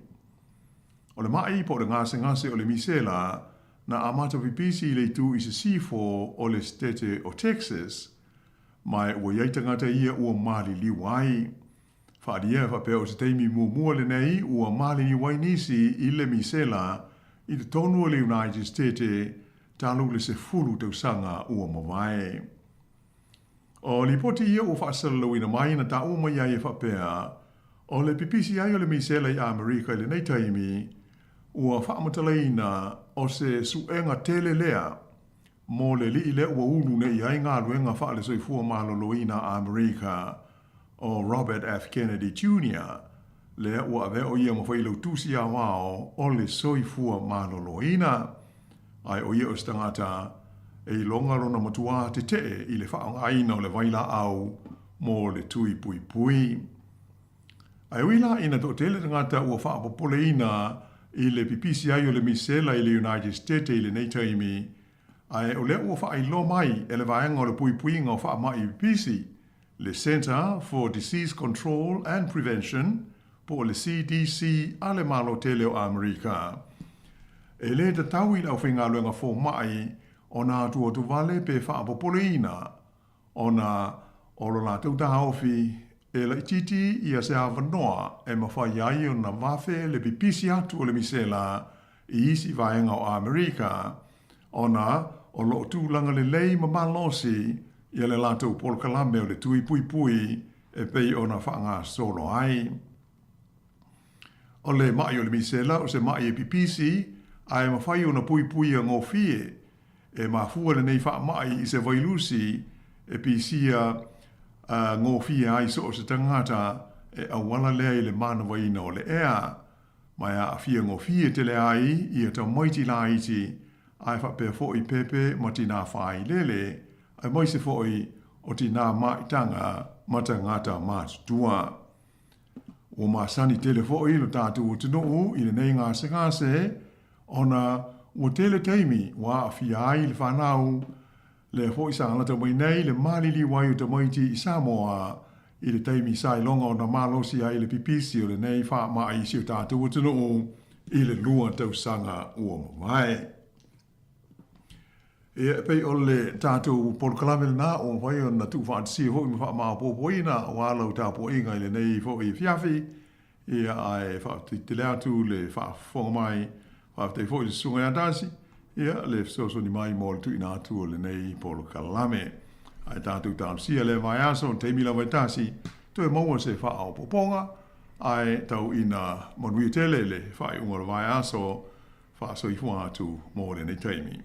[SPEAKER 14] O le ma'i po o le gasegase o le misela na amata pipisi i le itu i sisifo o le Setete o Texas, Ma ua i ai tagata ia ua maliliu ai. Faaalia e faapea o se taimi muamua lenei ua maliliu ai nisi i le misela i totonu o le United State talu le 10 tausaga ua mavae. O lipoti ia ua faasalalauina mai na taua mai ai e faapea, o le pipisi ai o le misela i Amerika i lenei taimi, ua faamatalaina o se suega tele lea mo le alii lea ua ulu nei i ai galuega faale-soifua maloloina a Amerika o Robert F. Kennedy Jr. lea ua avea o ia ma failautusi aoao o le soifua maloloina. Ae o ia o se tagata e iloga lona matuā tetee i le faaaogaina o le vailaau mo le tui puipui. Ae ui la ina toatele tagata ua faapopoleina i le pipisi ai o le misela i le United State i lenei taimi, ae o lea ua faailoa mai e le Vaega o le Puipuiga o Faamai Pipisi, le Centre for Disease Control and Prevention, po o le CDC a le Malo tele o Amerika. E lē tatau i le aufaigaluega fomai ona atuatuvale pe faapopoleina ona o lo latou taofi e laitiiti ia se avanoa e mafai ai ona vafe le pipisi atu o le misela i isi vaega o Amerika, ona o lo o tulaga lelei ma malosi ia le latou polokalame o le tui puipui e pei ona faagasolo ai. O le ma'i o le misela o se ma'i e pipisi ae mafai ona puipuia gofie. E mafua lenei faamai i se vailusi e pisia gofie ai so o se tagata e auala lea i le manavaina o le ea. Ma e aafia gofie tele ai ia tamaiti laiti ae faapea foi pepe ma tinā fāilele, aemaise foi o tinā maitaga ma tagata matutua. Ua masani tele foi lo tatou atunuu i lenei gasegase ona ua tele taimi ua aafia ai le fanau, lea foi sa lata mai nei le maliliu ai o tamaiti i Samoa i le taimi sa iloga ona malosi ai le pipisi o lenei faamai i si o tatou atunuu i le 2 tausaga ua mavae. Ia, e pei o le tatou polokalame lena ua mafai ona tuufaatasia foi ma faamaopoopoina aua lau tapuaiga i lenei foi afiafi. Ia, ae faafetai tele atu le faafofoga mai, faafetai foi i le Susuga ia Darcy, ia, le fesoasoani mai mo le tuuina atu o lenei polokalame. Ae tatou talosia lea vaiaso, taimi lava e tasi, toe maua se faaopoopoga. Ae tau ina manuia tele le faaiuga o le vaiaso, faasoifua atu mo lenei taimi.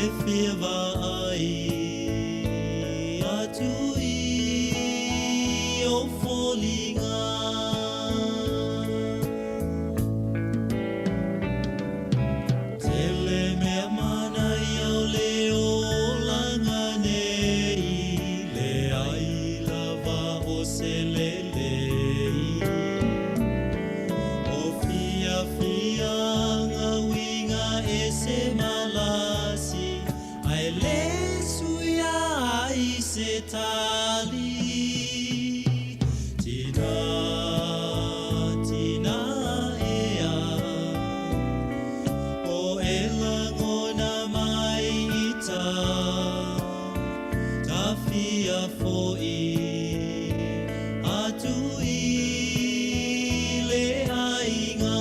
[SPEAKER 1] E fia vaai atu i ou foliga. Tele mea manaia o le olaga nei, leai lava o se lelei. O fiafiaga uiga ese malasi, ae le suia ai se tali. Tina, tina ea, o e lagona mai i ta, ta fia fo'i atu i le aiga.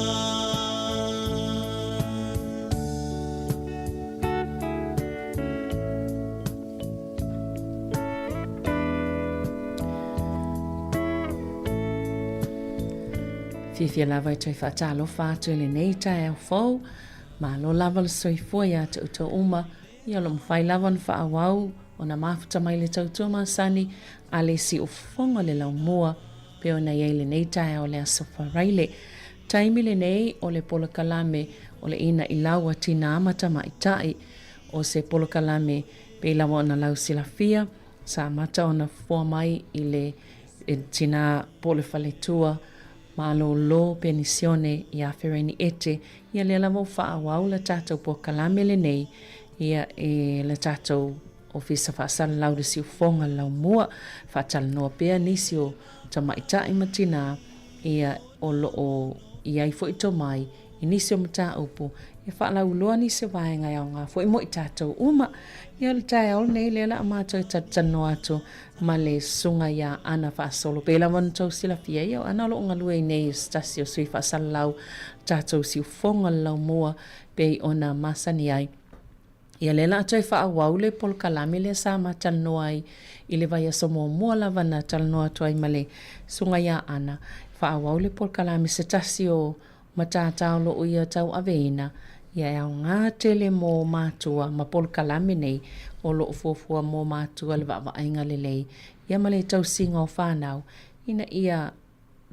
[SPEAKER 5] Fiafia lava e toe faatalofa atu i lenei taeao fou. Malo lava le soifua iā te outou uma. Ia o lo o mafai lava ona faaauau ona mafuta mai le tautua masani a le siufofoga o le laumua pei ona i ai lenei taeao o le Aso Faraile. Taimi lenei o le polokalame o le Ina'i Lau a Tinā ma Tamaitai. O se polokalame pei lava ona lausilafia, sa amata ona foa mai i le tinā po o le faletua malōlō penisione iā Fereni Ete, ia lea lava ua faaauau le tatou polokalame lenei ia e le tatou Ofisa Faasalalau le Siufofoga le Laumua, faatalanoa pea nisi o tamaitai ma tinā ia o lo o i ai foi tomai i nisi o mataupu e faalauiloa nisi o vaega e aoga foi mo i tatou uma. Ia o le taeao lenei lea o le a matou e talatalanoa atu ma le susuga ia Ana Faasolo. Pei lava ona tou silafia ia o Ana o lo o galue ai nei o se tasi o sui faasalalau tatou siufofoga o le laumua pei ona masani ai. Ia lea o le a toe faaauau le polokalame lea sa ma talanoa ai i le vaiaso muamua lava na talanoa atu ai ma le susuga ia Ana. Faaauau le polokalame se tasi o matata o lo o ia tauaveina, ia e aoga tele mo matua ma polokalame nei o lo o fuafua mo matua le vaavaaiga lelei ia ma le tausiga o fanau ina ia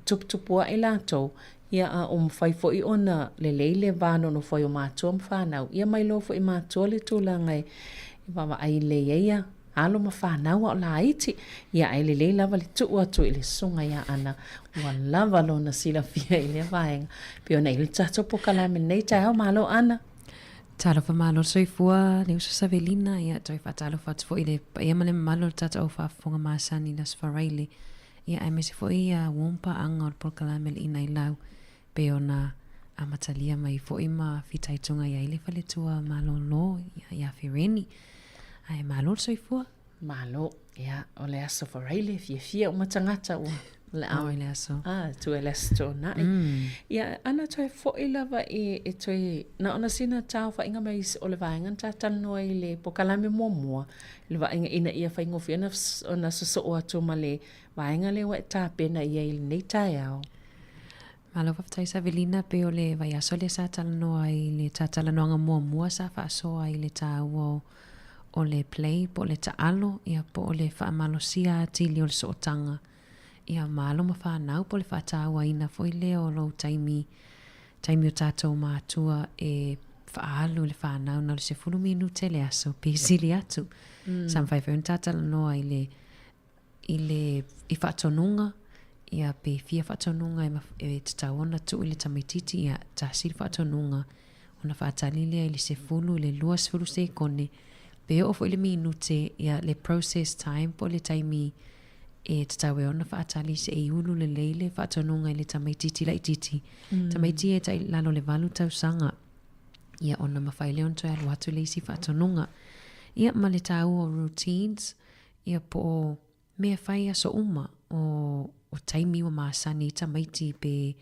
[SPEAKER 5] tuputupu aʻe latou, ia a ua mafai foi ona lelei le va nonofo ai o matua ma fanau, ia ma iloa foi e matua le tulaga e vaavaai lelei ai ia alo ma fanau a o laiti, ia ae lelei lava le tuu atu i le susuga ia Ana, ua lava lona silafia i lea vaega. Pei ona i ai le tatou polokalame i lenei taeao, malo Ana.
[SPEAKER 15] Talofa malo le soifua le uso Savelina, ia toe faatalofa atu foi i le paia ma le mamalu o le tatou au faafofoga masani i le Aso Faraile. Ia aemaise foi ia uom paaga o le polokalame le Inai Lau pei ona amatalia mai foi ma fitaituga i ai le faletua malolo ia Fereni. Ae malo le soifua.
[SPEAKER 5] Malo. Ia, o le Aso Faraile, fiafia uma tagata ua le
[SPEAKER 15] a. Oi le aso.
[SPEAKER 5] Ah, tua i le Aso Toonai. Ia, ana toe foi lava e, e toe, na ona sina taofaiga mai o le vaega na ta talanoa i le polokalame muamua, le vaaiga ina ia faigofie ona, ona sosoo atu ma le vaega lea ua e tapena i ai i lenei taeao.
[SPEAKER 15] Malo faafetai Savelina, pei o le vaiaso lea sa talanoa ai i le tatalanoaga muamua sa faasoa ai i le taua o, o le play po o le taalo ia po o le faamalosia atili o le sootaga ia ma alo ma fanau po o le faatauaina foi lea o lou taimi taimi o tatou matua e faaalu i le fanau na o le 10 minute le aso pe sili atu. Sa mafai foi ona ta talanoa i le i le i faatonuga ia pe fia faatonuga e, e tatau ona tuu i le tamaititi ia tasi le faatonuga ona faatali lea i le 10 i le 20 sekone pe oo foi i le minute ia le process time po o le taimi e tatau ai ona faatali seʻi ulu lelei le faatonuga i le tamaititi laititi. Tamaiti e tai lalo le 8 tausaga ia ona mafai lea ona toe alu atu le isi faatonuga. Ia ma le taua o routines ia po o mea fai aso uma o, o taimi ua masani i tamaiti pe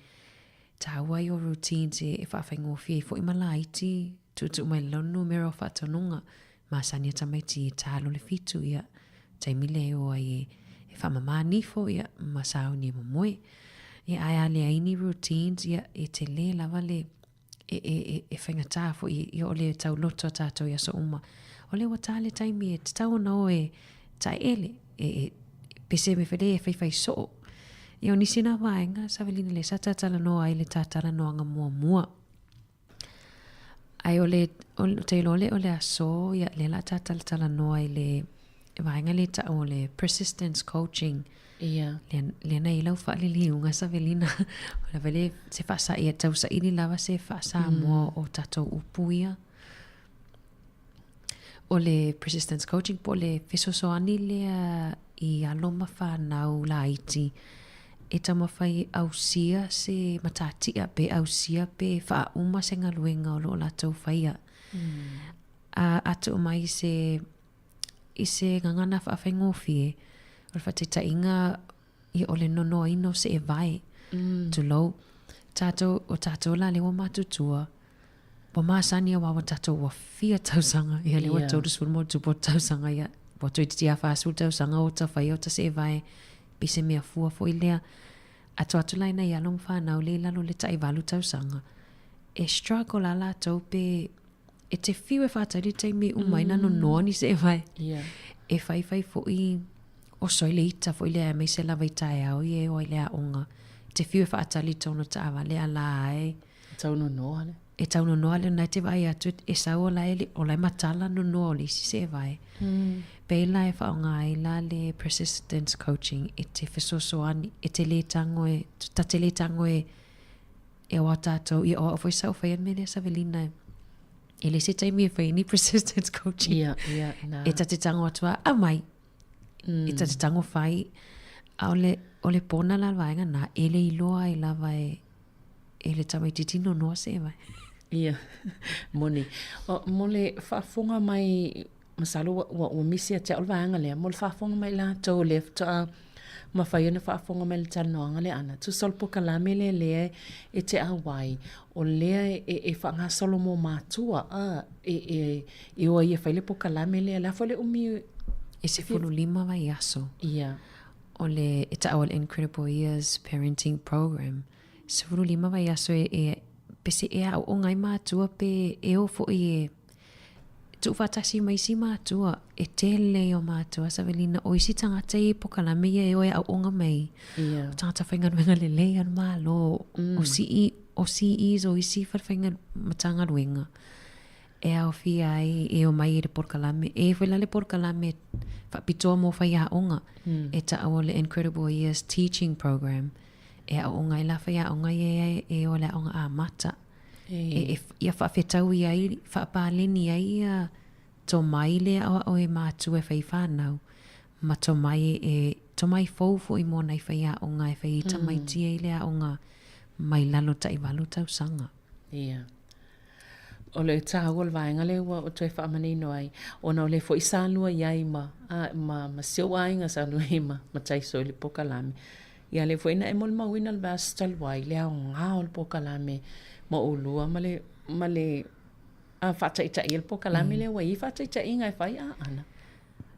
[SPEAKER 15] taua ai o routines e, e faafaigofie ai foi ma laiti tuutuu mai le numera o faatonuga masani a tamaiti e talo le fitu ia taimi lea e o ai e, e faamamā nifo ia ma sauni e momoe. Ia ae a leai ni routines ia e tele lava le e, e, e, e faigata foi ia o le tauloto a tatou i aso uma. O lea ua tā le taimi e tatau ona o e taeele, e, e pese me fele e faifai soo. Ia o nisi na vaega, Savelina le sa tatalanoa ai le tatalanoaga muamua. Ae o le, o te iloa le o le aso, ia lea la tatalataloa i le vaega le tau o le persistence coaching.
[SPEAKER 5] Ia.
[SPEAKER 15] Lea, lea na i lau faaliliuga Savelina. O lava le se faasaia ia tausaili lava se faasamoa o tatou upu ia. O le persistence coaching po o le fesoasoani lea i alo ma fanau laiti e taumafai e ausia se matatia pe ausia pe faauma se galuega o lo o latou faia. A, a tuu mai se i se gagana faafaigofie, o le faataitaiga ia o le nonoaina o seevae, tulou, tatou, o tatou la lea ua matutua, ua masani aua ua tatou ua fia tausaga, ia lea ua 30 ma ono tupu o tausaga, ia ua toeitiiti lava 40 tausaga o ota faia ota seevae, pei se mea fua foi lea. A tuu atu la i nai alo ma fanau lea i lalo o le tai 8 tausaga, e struggle lava latou pe e te fiu e faatali taimi e uma ai na nonoa ni seevae.
[SPEAKER 5] Yeah.
[SPEAKER 15] E faifai foi oso ai le ita foi lea aemaise lava i taeao ia e o ai le aoga. E te fiu e faatali i tona taavale a la e.
[SPEAKER 5] E tau nonoa le.
[SPEAKER 15] E tau nonoa le ona e te vaai atu e sau o la e, o la e matala nonoa o le isi seevae. Pei la e faaaoga ai la le persistence coaching e te fesoasoani, e te le tago e, ta te le tago e e o a tātou, ia o au foi sa ou faia le mea lea Savelina e, e le se taimi e fai ai ni persistence coaching.
[SPEAKER 5] Ia, ia, nā.
[SPEAKER 15] E ta te tago atu a, aumai. E ta te tago fai, a o le, o le pona la le vaega na, e le iloa ai lava e, e le tamaitiiti nonoa seevae.
[SPEAKER 5] Ia, moni. O, mo le faafofoga mai Masalo ua, ua, ua misi ia te au le vaega lea, mo le faafofoga mai latou lea faatoa mafai ona faafofoga mai i le talanoaga lea ana. Tusa o le polokalame lea lea e te auai, o lea e, e faagasolo mo matua, a, e, e, e o ai e fai le polokalame lea. O le a foi le umi?
[SPEAKER 15] E 15 vaiaso.
[SPEAKER 5] Ia.
[SPEAKER 15] O le, e taua o le Incredible Years Parenting Program. 15 vaiaso e, e, pese e aooga ai matua pe e o foi e Tuufaatasi ma isi matua, e tele ia o matua Savelina, o isi tagata ia i pokalame ia e o e aooga mai.
[SPEAKER 5] Ia.
[SPEAKER 15] O tagata faigaluega lelei a le Malo, o CE, o CEs o isi falefaiga Matagaluega e aofia ai e omai i le polokalame. E i ai foi la le polokalame faapitoa mo faiaoga, e taua o le Incredible Years Teaching Program, e aooga ai la faiaoga ia e o i le aoga amata. E, e, ia faafetaui ai, faapaleni ai ia tomai lea aoao e matua e fai whanau, ma tomai e, tomai fou foi mo nai faiaoga e fai ai tamaiti ai le aoga mai lalo tai valu tausaga.
[SPEAKER 5] Ia. O le taua o le vaega lea ua ou toe faamanino ai, ona o lea foi sa lua i ai ma, a, ma, ma si ou aiga sa lua i ai ma, ma Taiso i le pokalame. Ia lea foi na e molimauina le vaiaso talu ai le aoga o le polokalame ma ʻolua ma le, ma le a faataitaia le polokalame lea ua i ai faataitaiga e fai a ana.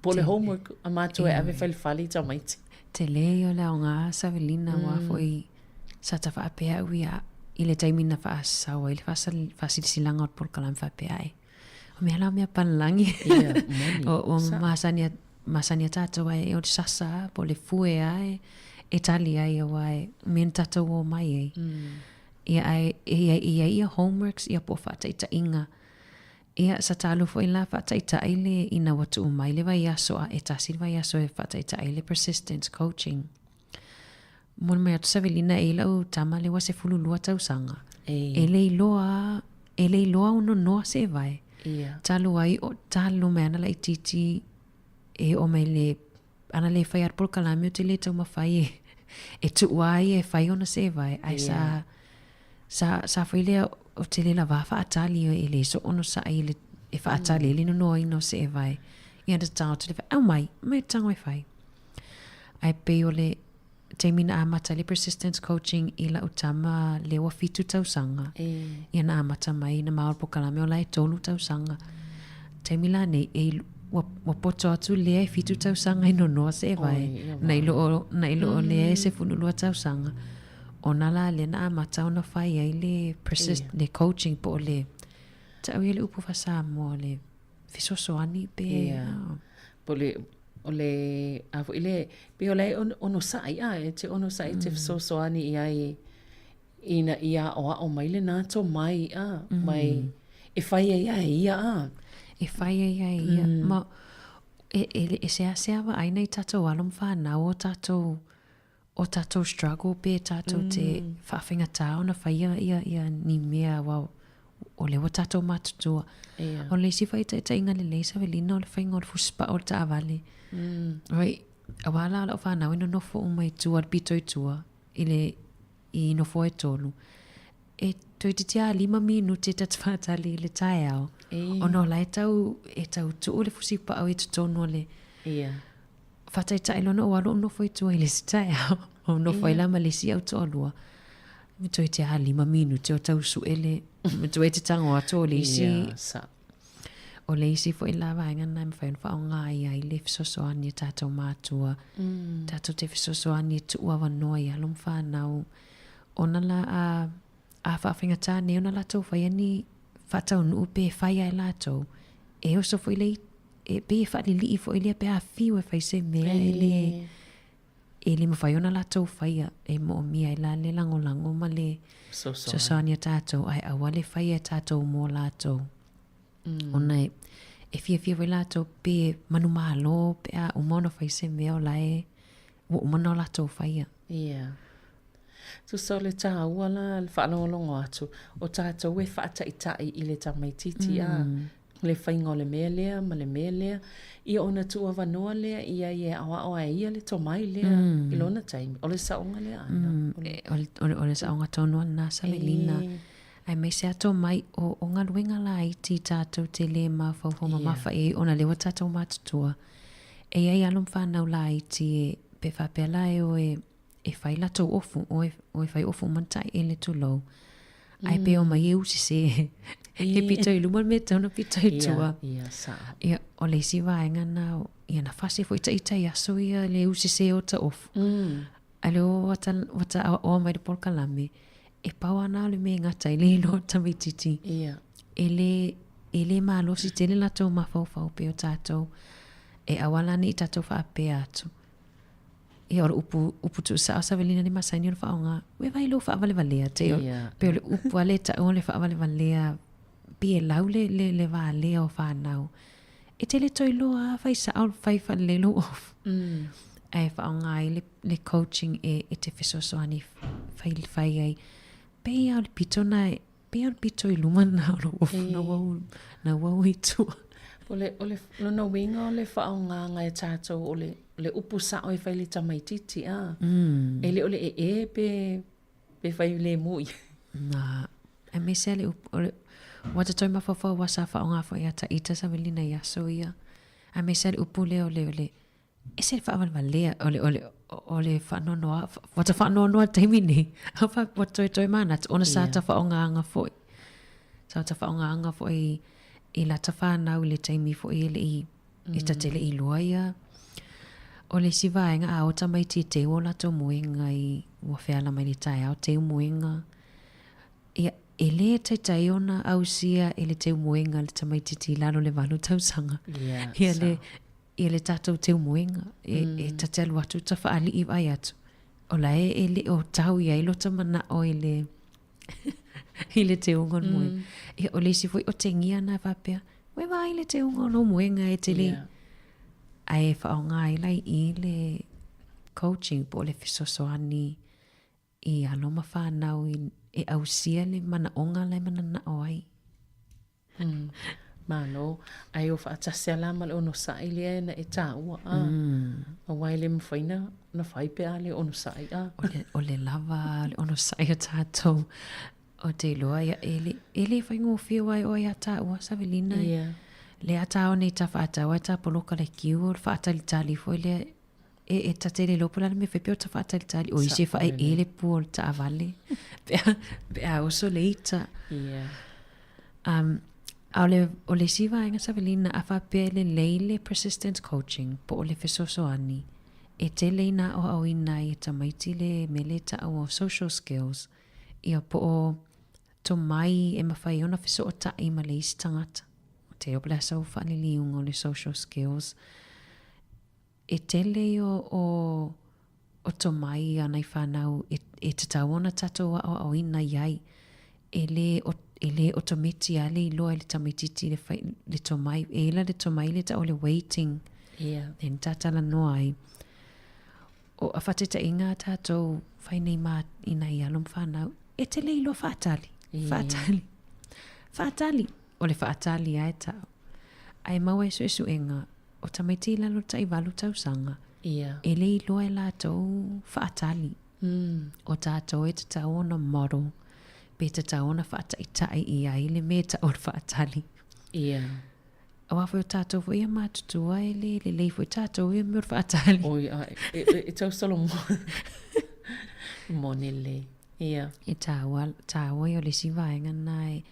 [SPEAKER 5] Po o le homework a matua e ave fai i le fale i tamaiti.
[SPEAKER 15] Tele ia o le aoga Savelina aua foi sa ta faapea au ia i le taimi na faasao ai le faasilasilaga o le polokalame faapea ae o mea la o mea palalagi.
[SPEAKER 5] Ia, moni.
[SPEAKER 15] O, ua masani masani a tatou ae o le sasa a po o le fue a e, e tali ai aua e mea na tatou o mai ai. Ia ae e i ai, e i ai ia homeworks ia po o faataitaiga. Ia sa ta alu foi la faataitai le ina ua tuu mai le vaiaso a e tasi le vaiaso e faataitai le persistence coaching. Moni mai atu Savelina e i lau tama lea ua 12 tausaga.
[SPEAKER 5] E.
[SPEAKER 15] E le iloa, e le iloa ono noa seevae.
[SPEAKER 5] Ia.
[SPEAKER 15] Talu ai o talu mai ana laitiiti e oo mai le ana le fai a le polokalame ou te le taumafai e e tuu a ia e fai ona seevae ae sa sa sa foi lea ou te le lava faatali e le soono saʻi i le e faatali ai le nonoaina o seevae. Ia na tatalo atu le fai, aumai, aumai ou te tago e fai. Ae pei o le taimi na amata ai le persistence coaching i lau tama lea ua 7 tausaga. Ia na amata mai na ma o le polokalame o la e 3 tausaga. Taimi la nei, e, ua, ua poto atu lea e 7 tausaga e nonoa seevae. Nai lo o, nai lo o lea e 12 tausaga. Ona la lea na amata ona fai ai le persist, le coaching po o le, tau ia le upu faa-Samoa le. fesoasoani pe
[SPEAKER 5] Ia. Po o le o le a foi lea, pei o la e onosai a, e te onosai e te fesoasoani i ai ina ia aʻoaʻo mai lena tomai a, mai e fai ai a e ia a.
[SPEAKER 15] E fai ai a e ia. Ma e, e, e seasea vaai nai tatou alo ma fanau o tatou o tatou struggle pe tatou te faafaigata ona faia ia ia ni mea aua o lea ua tatou matutua.
[SPEAKER 5] Ia.
[SPEAKER 15] O le isi faitaitaiga lelei Savelina o le faiga o le fusipaa o le taavale. Oi, aua la o lau fanau e nonofo uma i tua, le pito i tua, i le i nofoa e tolu. E toeitiiti lava lima minute ta te faatali i le taeao, ona o la e tau, e tau tuu le fusipao i totonu o le
[SPEAKER 5] Ia.
[SPEAKER 15] Faataitai loa ona ou alu ou nofo i tua i le isi taeao, ou nofo ai la ma le isi au toalua, me toeitiiti lava lima minute o tau sue le, me toeitiiti tago atu o le isi,
[SPEAKER 5] Ia, sa.
[SPEAKER 15] o le isi foi la vaega lena e mafai ona faaaoga ai le fesoasoani a tatou matua, tatou te fesoasoani e tuu avanoa i alo ma fanau, ona la a, a faafaigata nei ona latou faia ni faataunuu pe fai lava e latou, e oso foi le, e pei e faalilii foi lea pe a fiu e fai se mea e le, e le mafai ona latou faia, e moomia ai la le lagolago ma le fesoasoani a tatou, ae aua le faia e tatou mo latou. Ona e, e fiafia foi latou pe manumalo pe a uma ona fai se mea o la e ua uma ona latou faia.
[SPEAKER 5] Ia. Tusa o le taua la le faalogologo atu, o tatou e faataitai i le tamaitiiti a, le faiga o le mea lea ma le mea lea, ia ona tuuavanoa lea i ai e aoao ai e ia le tomai lea i lona taimi. O le saoga lea Ana.
[SPEAKER 15] O le saoga tonu lava lena Savelina. Aemaise lava tomai o, o galuega laiti tatou te le mafaufau mamafa i ai ona o lea ua tatou matutua. E i ai alo ma fanau laiti e, pe faapea la e o e e fai latou ofu, o e, o e fai ofu uma na taeele tulou. Ae pe omai e usese e pito i luma le mea e tatau ona pito i tua.
[SPEAKER 5] Ia, ia, sao.
[SPEAKER 15] Ia, o le isi vaega na, ia na fasi foi ita i aso ia le usese o ta ofu. Ae lea ua ta, ua ta aoaoa mai le polokalame, e pau lava na o le mea e gata ai le iloa o tamaitiiti.
[SPEAKER 5] Ia.
[SPEAKER 15] E le, e le malosi tele latou mafaufau pei o tatou. E aua la ne i tatou faapea atu. Ia o le upu, upu tuusao Savelina le masani ona faaaoga, ua e vaai i lou faavalevalea te,
[SPEAKER 5] Ia.
[SPEAKER 15] pei o le upu lava lea e tau o le faavalevalea, pei e lau le, le, le valea o fanau. E te le toe iloa lava fai sao, fai faalelei lou ofu. Ae faaaoga ai le, le coaching e, e te fesoasoani fai, fai ai. Pei lava o le pito na e, Pei o le pito i luma lena o lou ofu na ua na ua o i tua.
[SPEAKER 5] O le, o le, lona uiga o le faaaogaga e tatou o le, le upu sao e fai i le tamaitiiti a. E le o le ee pe, pe fai lemu i ai.
[SPEAKER 15] Na, aemaise lava le upu, o le, ua ta toe mafaufau aua sa faaaoga foi ia Taita Savelina i aso ia. Aemaise lava le upu lea o le, o le ese le faavalevalea, o le, o le, o le faanoanoa, ua ta faanoanoa i le taimi nei, a fa, ua toetoe manatu, ona sa ta faaaogaina foi, sa ta faaaogaina foi i lata fanau i le taimi foi e le i, e ta te le i iloa ia. O le isi vaega, a o tamaiti e teu o latou moega i, ua feala mai le taeao, teu moega. Ia, e le taitai ona ausia e le teu moega le tamaitiiti i lalo o le valu tausaga.
[SPEAKER 5] Yeah,
[SPEAKER 15] Ia le, ia le tatou teumoega e, e ta te alu atu ta faalii vaai atu, o la e, e le o tau i ai lota manao i le, i le teuga o le moega. Ia, o le isi foi otegia na faapea, ua e vaai i le teuga o lou moega e te le,
[SPEAKER 5] Yeah.
[SPEAKER 15] ae faaaoga ai la i i le coaching po o le fesoasoani i alo ma fanau i, e ausia le manaoga la e mananao ai.
[SPEAKER 5] Malo. Ae o faatasi lava la ma le onosai lea na e taua a. Aua e le mafai na, na fai pe a le onosai a.
[SPEAKER 15] O le, o le lava o le onosai o tatou. Ou te iloa ia e le, e le faigofie aua e oo ia taua Savelina.
[SPEAKER 5] Ia.
[SPEAKER 15] Lea ta ao nei ta faatau ai ta poloka le kiu o le faatalitali foi lea e, e ta te le iloa po o le a le mea e fai pe o ta faatalitali o isi e faaee le pua o le taavale pe a, pe a oso le ita.
[SPEAKER 5] Ia.
[SPEAKER 15] Um, a o le, o le isi vaega Savelina, a faapea e lelei le persistence coaching po o le fesoasoani, e tele ina aoaoina ai e tamaiti le mea lea e taua o social skills, ia po o tomai e mafai ai ona fesootai ma le isi tagata. Te iloa po o le a sau faaliliuga o le social skills. E tele ia o o tomai a nai fanau e e tatau ona tatou aoaoina i ai. E lē e lē otometi lava le iloa e le tamaitiiti le fai le tomai. E i ai la le tomai lea e tau o le waiting.
[SPEAKER 5] Ia.
[SPEAKER 15] Then ta talanoa ai. O a faataitaiga a tatou fai nei ma i nai alo ma fanau, e te le iloa faatali, faatali, faatali. O le faatali lava e tau. Ae maua e suesuega, o tamaiti i lalo o le taivalu tausaga,
[SPEAKER 5] Ia.
[SPEAKER 15] e le iloa e latou faatali. O tatou e tatau ona model, pe tatau ona faataitai i ai le mea e tau o le faatali.
[SPEAKER 5] Ia.
[SPEAKER 15] Aua foi o tatou foi ia matutua e le lelei foi tatou ia mea o le faatali.
[SPEAKER 5] Oi, ae, e, e, e tau solomua. Moni lelei. Ia.
[SPEAKER 15] E tāua, tāua ia o le isi vaega lena e,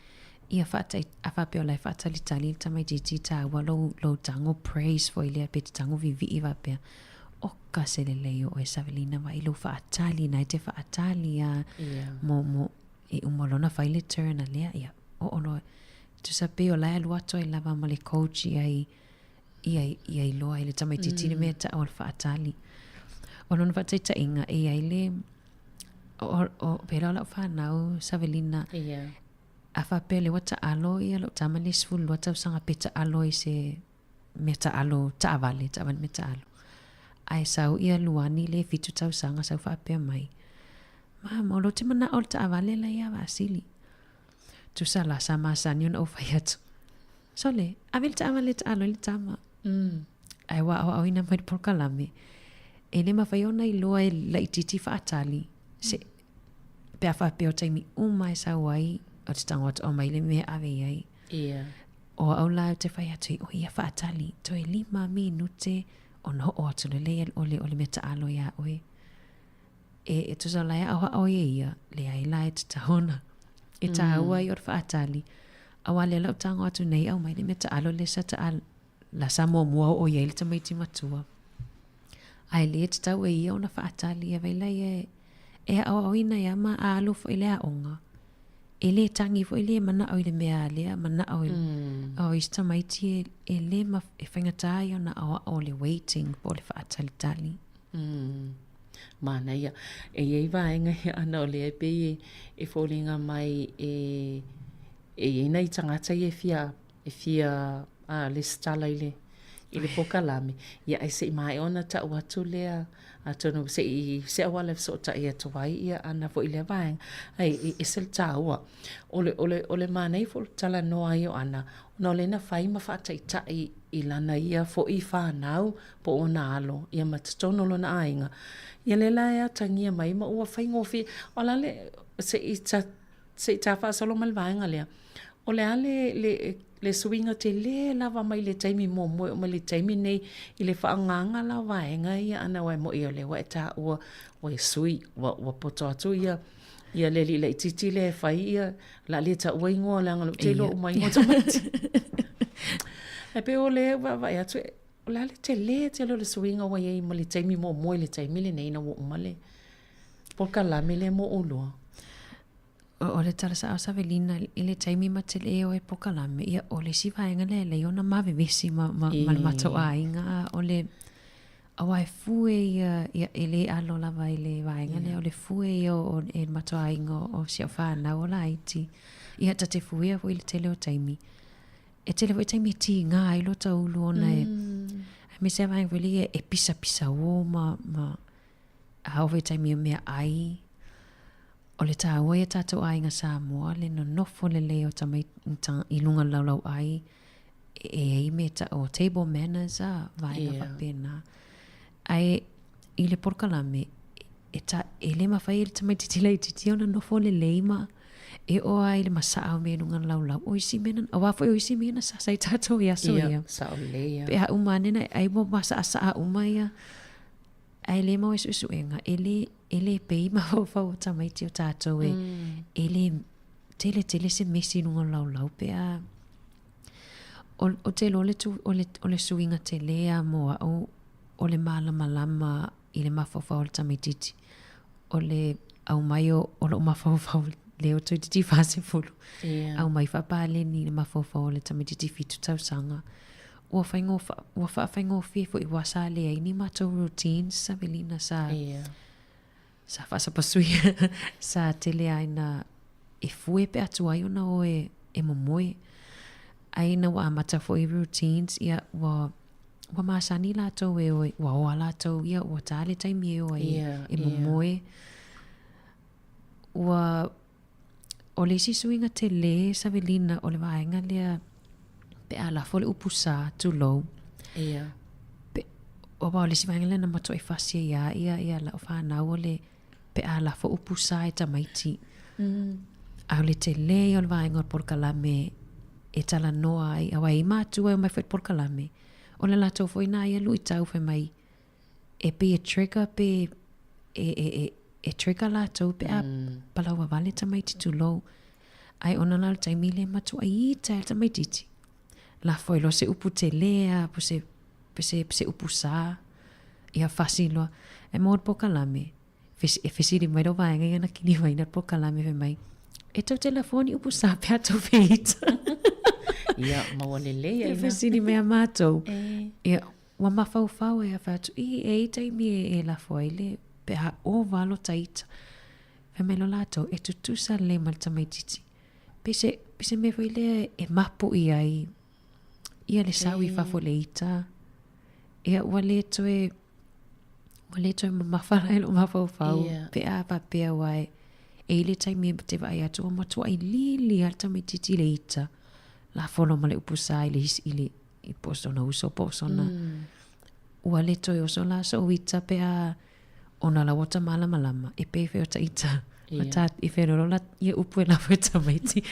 [SPEAKER 15] ia faatai, a faapea o la e faatalitali le tamaitiiti tāua lou, lou tago praise foi lea pe te tago vivii faapea, oka se lelei o oe Savelina vaai lou faatali na e te faatali a
[SPEAKER 5] Ia.
[SPEAKER 15] mo, mo, e uma loa ona fai le turn a lea, ia, oo loa, Tusa pei o la e alu atu ai lava ma le coach ia i, ia, ia iloa ai le tamaitiiti le mea e tau o le faatali. O lona faataitaiga, e i ai le, o, o, pela o lau fanau, Savelina,
[SPEAKER 5] yeah.
[SPEAKER 15] a faapea lea ua taalo ia lou tama le 12 tausaga pe taalo i se mea taalo, taavale, taavale mea taalo. Ae sau ia Luani le 7 tausaga sau faapea mai, Mama, o lou te manao o le taavale la ia Vasili. Tusa la sa masani ona ou fai atu. Sole, ave le taavale e taalo ai le tama. Ae ua aoaoina mai le polokalame. E le mafai ona iloa e laitiiti faatali se pe a faapea o taimi uma e sau ai o te tago atu aumai le mea e ave i ai.
[SPEAKER 5] Ia.
[SPEAKER 15] O au la ou te fai atu i o ia faatali toe 5 minute ona oo atu loa lea o le, o le mea taalo iā oe. E, e tusa la e aoao ai e ia, leai la e tatau ona. E tāua ai o le faatali. Auā lea la ou tago atu nei aumai le mea taalo lea sa taalo, la sa muamua oo i ai le tamaiti matua. Ae le tatau e ia ona faatali e vai la ia e, e aoaoina ia ma a alu foi i le aoga. E lē tagi foi lē manao i le mea lea manao i o isi tamaiti e, e lē ma, e faigata ia ona aoao o le waiting po o le faatalitali.
[SPEAKER 5] Manaia. E i ai vaega ia ana o lea e pei e foliga mai e e i ai nai tagata ia e fia e fia a lesitala i le i le polokalame, ia ae se i maea ona tau atu lea atonu se i se auala e fesootai atu ai ia ana foi i lea vaega. Ae e ese le taua. O le o le o le manaia foi o le talanoa ai o Ana, ona o lea na fai ma faataitai i lana ia foi fanau po o ona alo, ia ma totonu o lona aiga. Ia lea la e atagia mai ma ua faigofie. O le a le, se i ta, se i ta faasolo mai le vaega lea, o le a le, le, le suiga tele lava mai le taimi muamua e oo mai le taimi nei i le faaaogaga la o vaega ia ana aua e moni o lea ua e taua ua e sui, ua, ua poto atu ia, ia le alii laitiiti lea e fai ia, o le a le taua igoa leaga o lea ou te iloa uma igoa o tamaiti. Ae pei o lea e vaavaai atu, O le a le tele tele o le suiga ua i ai ma le taimi muamua i le taimi lenei ina ua uma le polokalame lea mo ʻolua?
[SPEAKER 15] O le tala saʻo Savelina i le taimi ma te le o e polokalame, ia o le isi vaega lea e lei ona mavevesi ma, ma, ma le matou aiga, a o le aua e fue ia, ia e le alo lava i le vaega lea, o le fue ia o, e le matou aiga o, o si au fanau o laiti. Ia ta te fuea foi i le tele o taimi. E tele foi taimi e tīgā ai lo taulu ona e, aemaise lava vaega foi lea e pisapisa uō ma, ma a oo foi i taimi o meaai. O le tāua i a tātou aiga Samoa, le nonofo lelei o tamaiti i luga o le laulauai, e i ai mea e tau o table manners a, vaega yeah. faapena. Ae i le polokalame, e, ta, e le mafai e le tamaitiiti laitiiti ona nofo lelei ma e oo lava i le masaa o mea i luga o le laulau. O isi mea na, aua foi o isi mea na sasa i tātou i aso
[SPEAKER 5] ia. Sao lelei ia.
[SPEAKER 15] Pe a uma ane na ai ua masaʻasaʻa uma ia. Ae le maua i suesuega, e le, e le pei mafaufau o tamaiti o tātou e, e le tele tele se mesi i luga o le laulau pe a o, o te iloa o le, tu, o le, o le suiga tele a mo au o le malamalama i le mafaufau o le tamaitiiti. O le aumai o, o lou mafaufau lea ua toeitiiti 40. Aumai faapaleni i le mafaufau o le tamaitiiti 7 tausaga. Ua faigofie, ua faafaigofie foi aua sa leai ni matou routines Savelina sa sa faasapasuia sa tele lava ina e fue pe a tuai ona o e momoe. Ae ina ua amata foi routines, ia ua ua masani latou e o e, ua oa latou, ia ua ta le taimi e o ai e momoe. Ua, o le isi suiga tele Savelina o le vaega lea pe a lafo le upu sa, tulou.
[SPEAKER 5] Ia.
[SPEAKER 15] Pe, aua o le isi vaega lea na matuai fasi ai lava ia, ia lau fanau o le pe a lafo upu sa e tamaiti. A o le tele ia o le vaega o le polokalame e talanoa ai, aua e i ai matua e omai foi i le polokalame, o le latou foi na ia luitau fai mai e pei e trigger pe e, e, e, e trigger latou pe a palauavale tamaiti tulou. Ae ona la o le taimi lea e matuai ita ai le tamaitiiti, lafo ai loa se upu tele lava po o se pe se, se upu sa, ia fasi loa. Ae maua le polokalame, e fesili mai lou vaega ia na kilivaina le polokalame fai mai, e tou te lafoa ni upu sa pe a tou feita.
[SPEAKER 5] Ia, maua lelei ai
[SPEAKER 15] na. E fesili mai ia matou. Ia, ua mafaufau ai a fai atu, i, e i ai taimi e lafo ai le, pe a ova lo ta ita. Fai mai loa latou, e tutusa lelei ma le tamaitiiti. Pei se, pei se mea foi lea e mapu i ai ia le sau i fafo i le ita. Ia ua le toe, ua le toe mamafa la i lou mafaufau pe a faapea aua e i ai le taimi e te vaai atu ua matuai lili lava le tamaitiiti i le ita. Lafo loa ma le upu sa i le isi, i le, i po o sona uso po o sona. Ua le toe oso la sou ita pe a ona la ua ta malamalama e pei foi o ta ita. O ta, i whenoro la ia upu e lafo e tamaiti.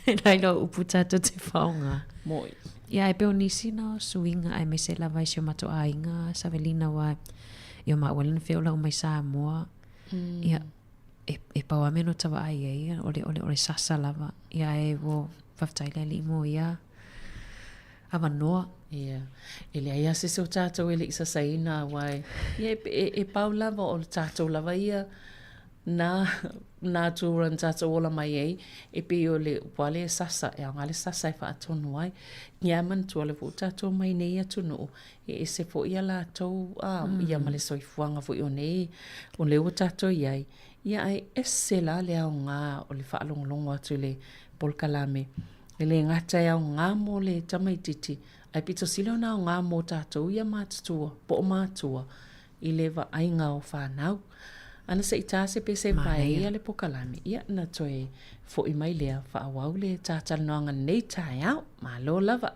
[SPEAKER 15] E lai loa upu tātou te whaonga.
[SPEAKER 5] Moi.
[SPEAKER 15] Ia, e pei o nisi na o suiga aemaise lava i si o matou aiga Savelina aua ia o maua lea na feola uma i Samoa. Ia, e, e pau lava mea na ota vaai ai, o le, o le, o le sasa lava. Ia ae ua faafetai le Alii mo ia avanoa.
[SPEAKER 5] Ia, e leai lava se isi o tatou e le i sasaina aua e, ia e, e pau lava o le tatou lava ia na natura na tatou ola mai ai, e pei o le upu lava lea e sasa, e aoga le sasa e faatonu ai. Ia ae manatua o lea foi ua tatou omai nei atunuu, e ese foi ia latou ia ma le soifuaga foi o nei, o lea ua tatou i ai. Ia ae ese la le aoga o le faalogologo atu i le polokalame. E le gata e aoga mo le tamaitiiti, ae pito sili ona aoga mo tatou ia matutua po o matua i le vaaiga o fanau. Ana se i ta se pese pae ia le pokalame, ia na toe fo'i mai lea faaauau le ta talanoaga lenei taeao. Malo lava.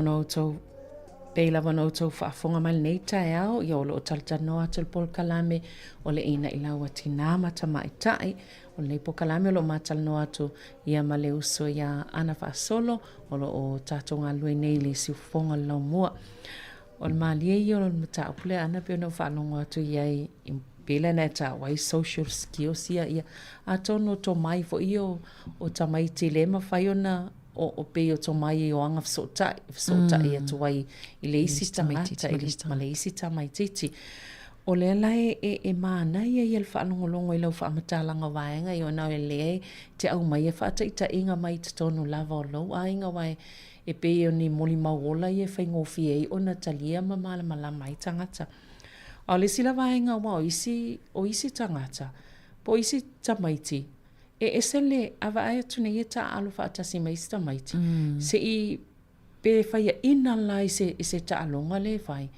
[SPEAKER 5] Ona outou pei lava ona outou faafofoga mai lenei taeao, ia o lo o talatalanoa atu le polokalame o le Ina'i Lau a Tinā ma Tamaitai. O lenei polokalame o lo o matalanoa atu ia ma le uso iā Ana Faasolo o lo o tatou galulue nei i le siufofoga o le laumua. O le malie ia o le mataupu lea Ana pei ona ou faalogo atu i ai i pei la na e taua ai social skills ia, ia atonu o tomai foi ia o tamaiti le mafai ona o pei o tomai o aga fesootai, fesootai atu ai i le isi tagata ma le isi tamaitiiti. O lea la e manaia ia le faalogologo i lau faamatalaga o vaega ia ona o lea e te aumaia faataitaiga mai totonu lava o lou aiga aua e pei o ni molimau ola ia e faigofie ai ona talia ma malamalama ai tagata. A o le isi la vaega aua o isi, o isi tagata po o isi tamaiti, e ese le, a vaai atu nei e taaalo faatasi ma isi tamaiti, se i pe faiaina la i se, i se taaloga lea e fai,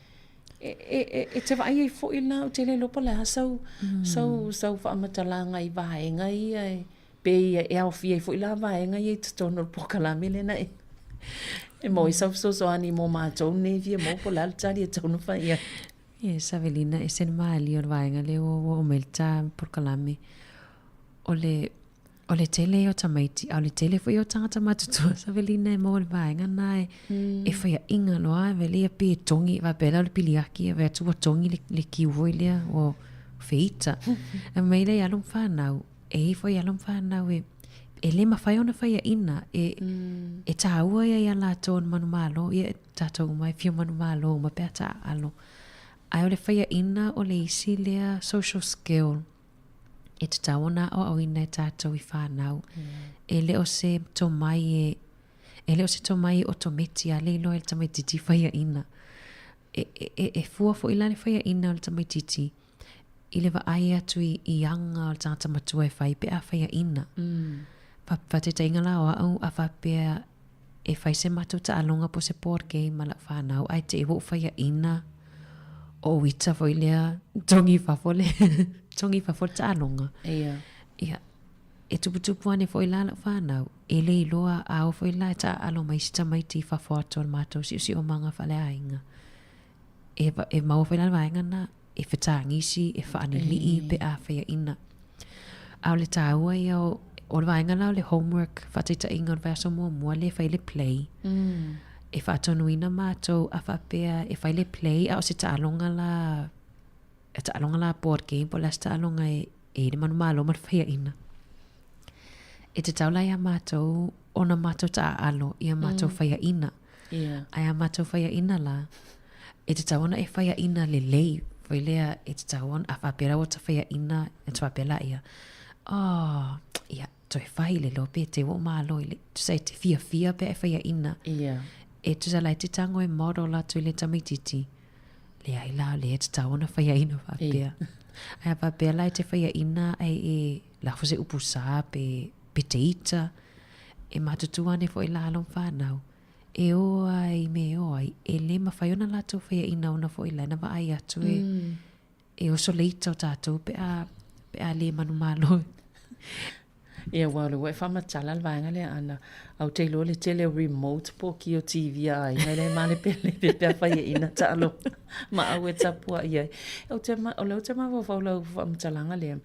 [SPEAKER 5] e te vaai ai foi la, ou te le iloa po o le a sau, sau, sau faamatalaga i vaega ia e, pei e aofia ai foi la vaega ia i totonu o le polokalame lea na e e maua ai sau fesoasoani mo matou nei fia maua po o le a le tali e tatau ona fai i ai.
[SPEAKER 15] Yes, Avelina, e ese le malie o le vaega lea ua oo mai le ta polokalame. O le, o le tele ia o tamaiti, a o le tele foi ia o tagata matutua, Avelina, e maua i le vaega lena e, e faiaʻiga loa, e vele ia pe togi, faapea la o le piliaki, e vaai atu ua togi le, le kiu foi lea, ua feita. Fai mai lea i alo ma fanau, e i ai foi alo ma fanau e, e le mafai ona faiaʻina, e, e taua ia iā latou o le manumalo, ia, tatou uma e fia manumalo uma pe a taaalo. Ae o le faiaʻina o le isi lea social skill e tatau ona aoaoina e tatou i fanau. E le o se tomai e, e le o se tomai e otometi a le iloa e le tamaititi faiaʻina. E, e, e, e fua foi la le faiaʻina o le tamaititi i le vaai atu i, i aga o le tagata matua e fai pe a faiaʻina. Fa, faataitaiga la o au a faapea e fai se matou taaloga po o se board game ma lau fanau ae te i ua ou faiaʻina o ou ita foi lea togi i fafo le togi i fafo le taaloga.
[SPEAKER 5] Ia.
[SPEAKER 15] Ia, e tuputupu ane foi la lau fanau, e le iloa a oo foi la e taaalo mai isi tamaiti i fafo atu o le matou siosiomaga faaleaiga. E, e maua foi la le vaega lena, e fetagisi, e faanilii pe a faiaʻina. A o le taua ia o, o le vaega la o le homework faataitaiga o le vaiaso muamua lea e fai le play. E faatonuina matou a faapea e fai le play a o se taaloga la, taaloga la board game po o le a se taaloga e, e i le manumalo ma le faiaʻina. E tatau la iā matou ona matou taaalo ia matou faiaʻina.
[SPEAKER 5] Ia.
[SPEAKER 15] Ae a matou faiaʻina la, e tatau ona e faiaʻina lelei, foi lea e tatau ona, a faapea la ua ta faiaʻina, e ta faapea laia, oh, ia, toe fai le loa pe te ua ou malo i le, tusa e te fiafia pe a e faiaʻina.
[SPEAKER 5] Ia.
[SPEAKER 15] E tusa la e te tago e model atu i le tamaititi. Leai la, o lea e tatau ona faiaina faapea. Ae a faapea la e te faiaina ae e lafo se upu sā pe, pe te ita, e matutua ane foi la alo ma fanau, e ō ai me e ō ai, e lē mawhai ona latou faiaina ona foi la na vaai atu e, e oso le ita o tatou pe a, pe a lē manumalo.
[SPEAKER 16] Ia aua o lea ua e faamatala le vaega lea Ana, a ou te iloa le tele o remote po o ki o TV a aiga e le malepelepe pe a faiaina taaloga ma au e tapuai ai. Ou te o lea ou te mafaufau i lau faamatalaga lea,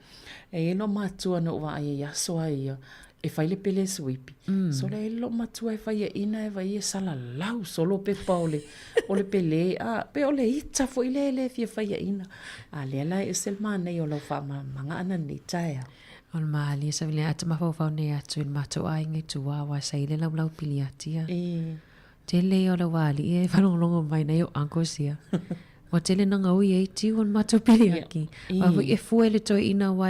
[SPEAKER 16] e i ai lou matua na ou vaai ai i aso lava ia e fai le pele suipi. So lea e i ai lou matua e faiaina e vaai e salalau solo pepa o le o le pele a pe o le ita foi lea e le fia faiaina. A lea la e ese le manaia o lau faamalamalamaga ʻana i lenei taeao.
[SPEAKER 15] O le malie sa vile atu mafaufau nei atu i le matou aiga i tua aua sa i le laulau piliati ia. Tele ia o le wāliʻi e whalongolongo mai nei o uncles ia. Ua tele na gaui ai tiu o le matou piliaki. Aua foi e fua i le toeaina aua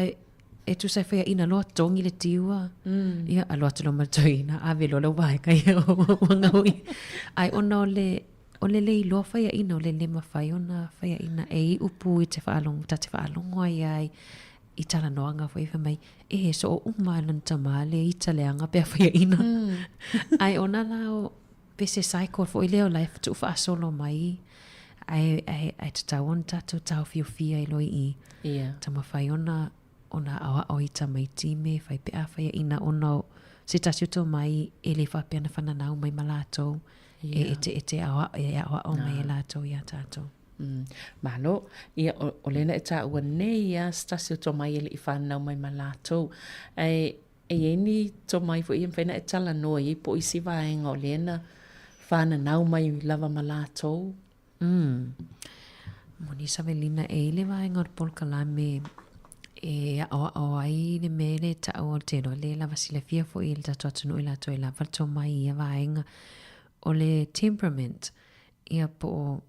[SPEAKER 15] e tusa e faiaina loa togi le tiu a. Ia alo atu loa ma le toeaina ave loa lau vaega ia ua gaui. Ae ona o le o le le iloa faiaina o le le mawhai ona faiaina e iu pū i te whaalongo, ta te whaalongo ai ai i talanoaga foi fai mai, e soo uma lona tama le ita leaga pe a faiaina. Ae ona la o pe se cycle foi lea o la e tuufaasolo mai ae, ae, ae tatau ona tatou taofiofia i loa i i.
[SPEAKER 16] Ia.
[SPEAKER 15] Taumafai ona, ona aoao i tamaiti me fai pe a faiaina ona o se tasi o tomai e le faapea na fananau mai ma latou. Ia. E, e te, e te aoao, e aoao mai e latou iā tatou.
[SPEAKER 16] Malo. Ia, o, o lea na e taua nei lava se tasi o tomai e le i fanau mai ma latou. Ae e i ai ni tomai foi e mafai ona e talanoa i ai po o isi vaega o lea na fananau mai lava ma latou?
[SPEAKER 15] Moni Savelina, e i le vaega o le polokalame e aʻoaʻo ai le mea lea e taʻu o le tele o lea lava silafia foi e le tatou atunuu i latou e lava le tomai i ia vaega o le temperament. Ia po o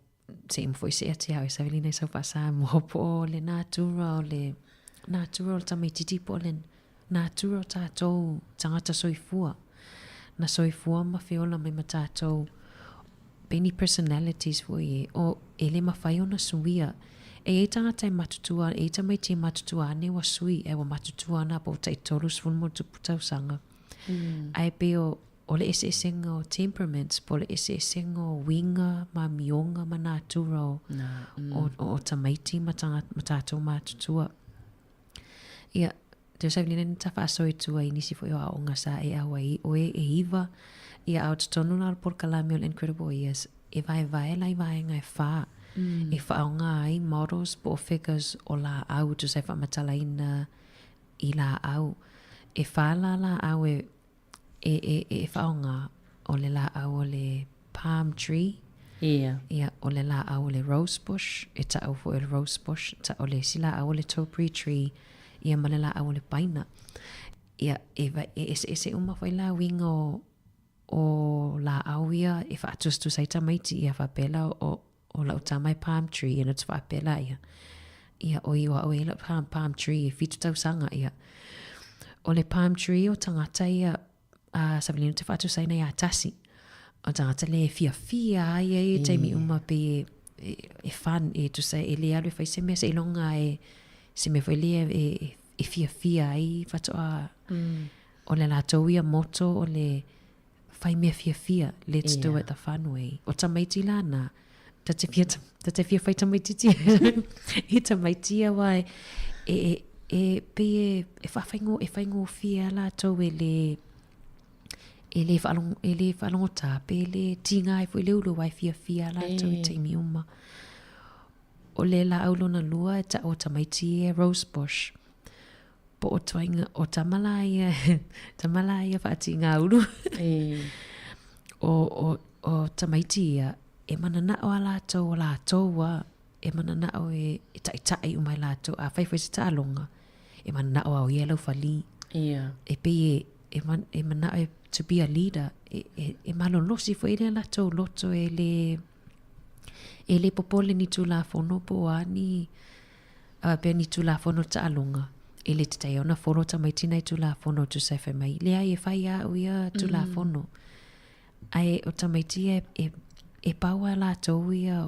[SPEAKER 15] se i foi se ati au e Savelina i sau faa-Samoa po o le natura o le natura o le tamaititi po o le natura o tatou tagata soifua. Na soifua ma feola mai ma tatou pei ni personalities foi e o e le mawhai ona suia. E i ai tagata e matutua, e i ai tamaiti e matutua ane ua sui, ae ua matutua ana po o tai 30 ma ona tupu tausaga. Ae pei o O le eseesega o temperaments po o le eseesega o uiga ma amioga ma natura o, o, o, o tamaiti ma, tanga, ma tatou matutua. Ia, te osa vile na tawhaaso i tua i nisi foi o aoga sa e au ai oe e iwa, ia ao totonu la o le polokalame o le Incredible Years, e vaevae la i vaega e whā, e whaaoga ai models po o figures o lāau tusa e whaamatalaina i lāau. E whā la lāau e e, e, e whaonga o le lāau o le palm tree.
[SPEAKER 16] Ia.
[SPEAKER 15] Ia, o le lāau o le rose bush, e taʻu foi o le rose bush, ta, o le isi lāau o le topiary tree, ia ma le lāau o le paina. Ia, e, e eseese uma foi la uiga o, o lāau ia e whaatusatusa ai tamaiti ia whapea la o, o lau tama e palm tree, ia na te whaapea la ia. Ia, o i o au e lau palm, palm tree, e whitu tausaga, ia. O le palm tree o tangata ia, a Savelina te whaatusaina ia tasi. O tangata le e fiafia ai ia e taimi uma pe e, e, e fun, e tusa e le alu e whai se mea se ilonga e, se mea foi le e, e, e fiafia ai whatoa. O le latou ia moto o le, Whai mea fiafia, let's do it the fun way. O tamaiti la na, ta te fia, ta te fia whai tamaiti i tamaiti ia wai, e, e, e, pei e, e whawhaingo, e whaingofia latou e le, e le whaalongo, e le whaalongo tā, pe le tinga ai foi le ulu wai fiafia latou i taimi uma. O le la au lona lua e ta o tamaiti e Rose Bush. Po o tuaiga, o tama la ia, tama la ia whaatingauru. O, o, o tamaiti ia, e mananao a latou o latou a, e mananao e, e ta'ita'i uma e latou, a fai foi se taaloga, e mananao a o ia e laufalī.
[SPEAKER 16] Ia.
[SPEAKER 15] E pei e, e, man, e manao e to be a leader, e, e, e malolosi foi lea latou loto e le, e le popole ni tulafono po o a ni, a pea ni tulafono taaloga, e le tatau ona follow tamaiti nai tulafono tusa e fai mai, leai e fai a au ia tulafono. Ae o tamaiti e, e, e pau a latou ia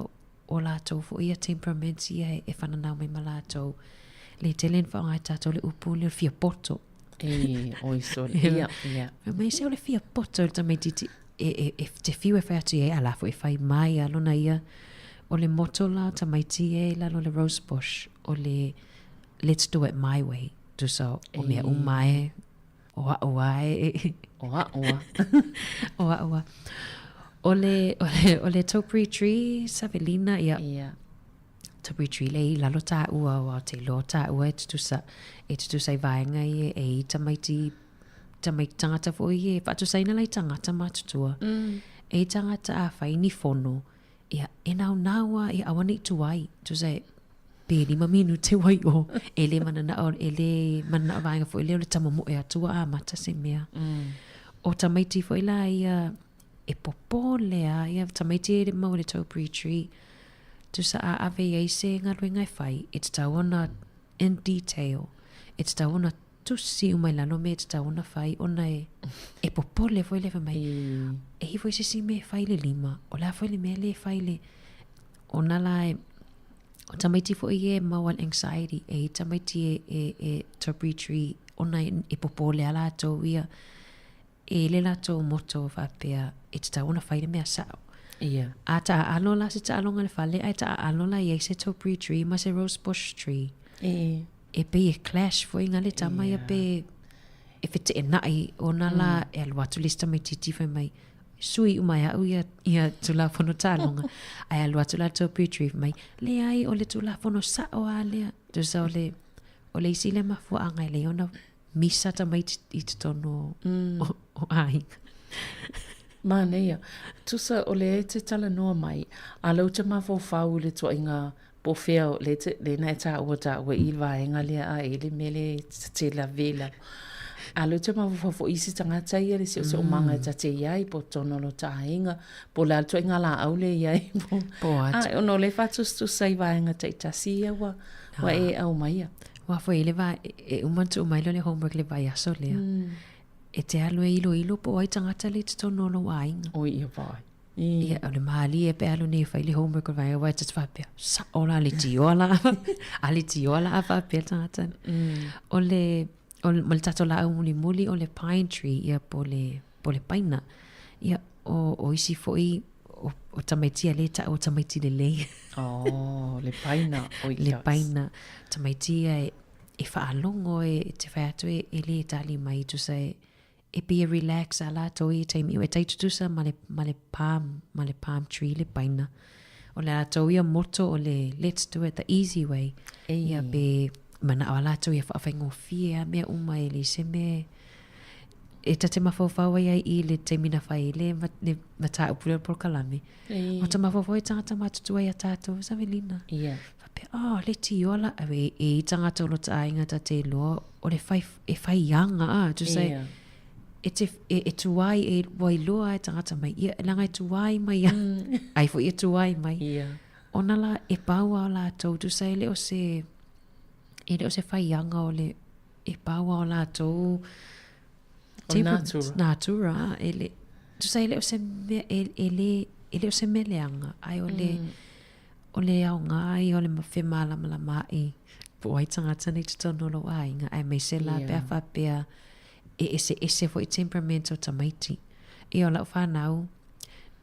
[SPEAKER 15] o latou foi ia temperaments ia e fananau mai ma latou. Le tele na faaaoga e tatou le upu lea o le fia poto.
[SPEAKER 16] E, oi sole. Ia, ia.
[SPEAKER 15] Fai mai se o le fia poto i le tamaitiiti e, e, e te fiu e fai atu i ai, a la foi e fai mai a lona ia. O le motto la o tamaiti e i lalo o le rose bush, o le let's do it my way. Tusa o mea uma e, o a'u a e.
[SPEAKER 16] O a'u a.
[SPEAKER 15] O a'u a. O le, o le, o le topiary tree, Savelina, ia.
[SPEAKER 16] Ia.
[SPEAKER 15] Topiary tree le i lalo tāua aua o te iloa tāua e tutusa, e tutusa i vaega ia e i tamaiti, tamaiti tangata foi e faatusaina la i tangata matutua. E i tangata a whai ni fono, ia, e naunau a, ia aua nei tuai, tusa e, pe lima minute wai o, e le mananao, e le mananao vaega foi lea o le tamamoe atua a mata se mea. O tamaiti foi la ia, e popole a, ia tamaiti e mau i le topiary tree, Tusa a ave i ai se galuega e fai, e tatau ona in detail, e tatau ona tusi uma i lalo mea e tatau ona fai ona e, e popole foi lea fai mai, e i foi se isi mea e fai i le lima, o le a foi le mea lea e fai i le, ona la e, o tamaiti foi ia e maua i le anxiety, e i tamaiti e, e, e topiary tree, ona e, e popole a latou ia, E le latou motto faapea e tatau ona fai le mea sao.
[SPEAKER 16] Ia.
[SPEAKER 15] A taaalo la se taaloga i le fale ae taaalo la i ai se topiary tree ma se rose bush tree.
[SPEAKER 16] E.
[SPEAKER 15] E pei e clash foi nga le tama ia pe e feteenai ona la e alu atu le isi tamaitiiti fai mai sui uma e a'u ia ia Tulafono taaloga ae alu atu la le topiary tree fai mai leai o le Tulafono sao a lea. Tusa o le o le isi lea mafuaaga e leai ona misa tamaiti i totonu o, o aiga.
[SPEAKER 16] Manaia. Tusa o lea e te talanoa mai, a lea ou te mafaufau i le tuaiga po o fea o lea te, lea na e taua taua i le vaega lea a e le mea lea e te lave lava. A lea ou te mafaufau foi i isi tagata ia le siosiomaga e ta te i ai po o totonu o lota aiga, po o le a le tuaiga laau lea e i ai.
[SPEAKER 15] Po o atu.
[SPEAKER 16] A, ona o lea e faatusatusa i vaega taitasi ia ua, ua e aumaia.
[SPEAKER 15] Aua foi le va, e uma ona tuu mai lea o le homework i le vaiaso lea. E te alu e iloilo po o ai tagata lea i totonu o lou aiga.
[SPEAKER 16] Oi ia vai.
[SPEAKER 15] Ia, o le malie pe alu nei e fai le homework o le vaega, aua e ta te faapea, sao la le tioa la, a le tioa la a faapea le tagata. O le, o le, ma le tatou laau mulimuli o le pine tree, ia po o le, po o le paina. Ia, o, o isi foi, o, o tamaiti ia lea e tau o tamaiti lelei.
[SPEAKER 16] Oh, le paina
[SPEAKER 15] o Le paina. Tamaiti ia e, e faalogo e, e te whai atu e, e le tali mai tusa e, e pei e relax a latou i taimi e tai tutusa ma le, ma le palm, ma le palm tree le paina. O le latou ia motto o le let's do it the easy way.
[SPEAKER 16] E.
[SPEAKER 15] Ia pe manao a latou ia whaafaingofie a mea uma e le se mea e ta te mafaufau ai ai i le taimi na whai i le, le mataupu lea o le polokalame.
[SPEAKER 16] E.
[SPEAKER 15] O ta mafaufau i tangata matutua ia tātou, Savelina.
[SPEAKER 16] Ia.
[SPEAKER 15] Whapea, oh, le tiola, e, e i tangata o lo ta aiga ta te loa, o le whai, e whai anga, a, tu say,
[SPEAKER 16] Ia.
[SPEAKER 15] e te, e, e tuai, e wailoa e tangata mai, ia, langa e tuai mai ia, ai foi e tuai mai.
[SPEAKER 16] Ia.
[SPEAKER 15] Ona la, e pau a latou, tu say, le o se, e le o se whai anga o le, e pau a o latou,
[SPEAKER 16] O natura.
[SPEAKER 15] Natura, e le, tusa e le o se mea, e, e le, e le o se mea leaga, ae o le, o le aoga ia o le femālamalama ai po o ai tagata nei i totonu o lou aiga, aemaise la pe a faapea e eseese foi temperament o tamaiti. Ia o lau fanau,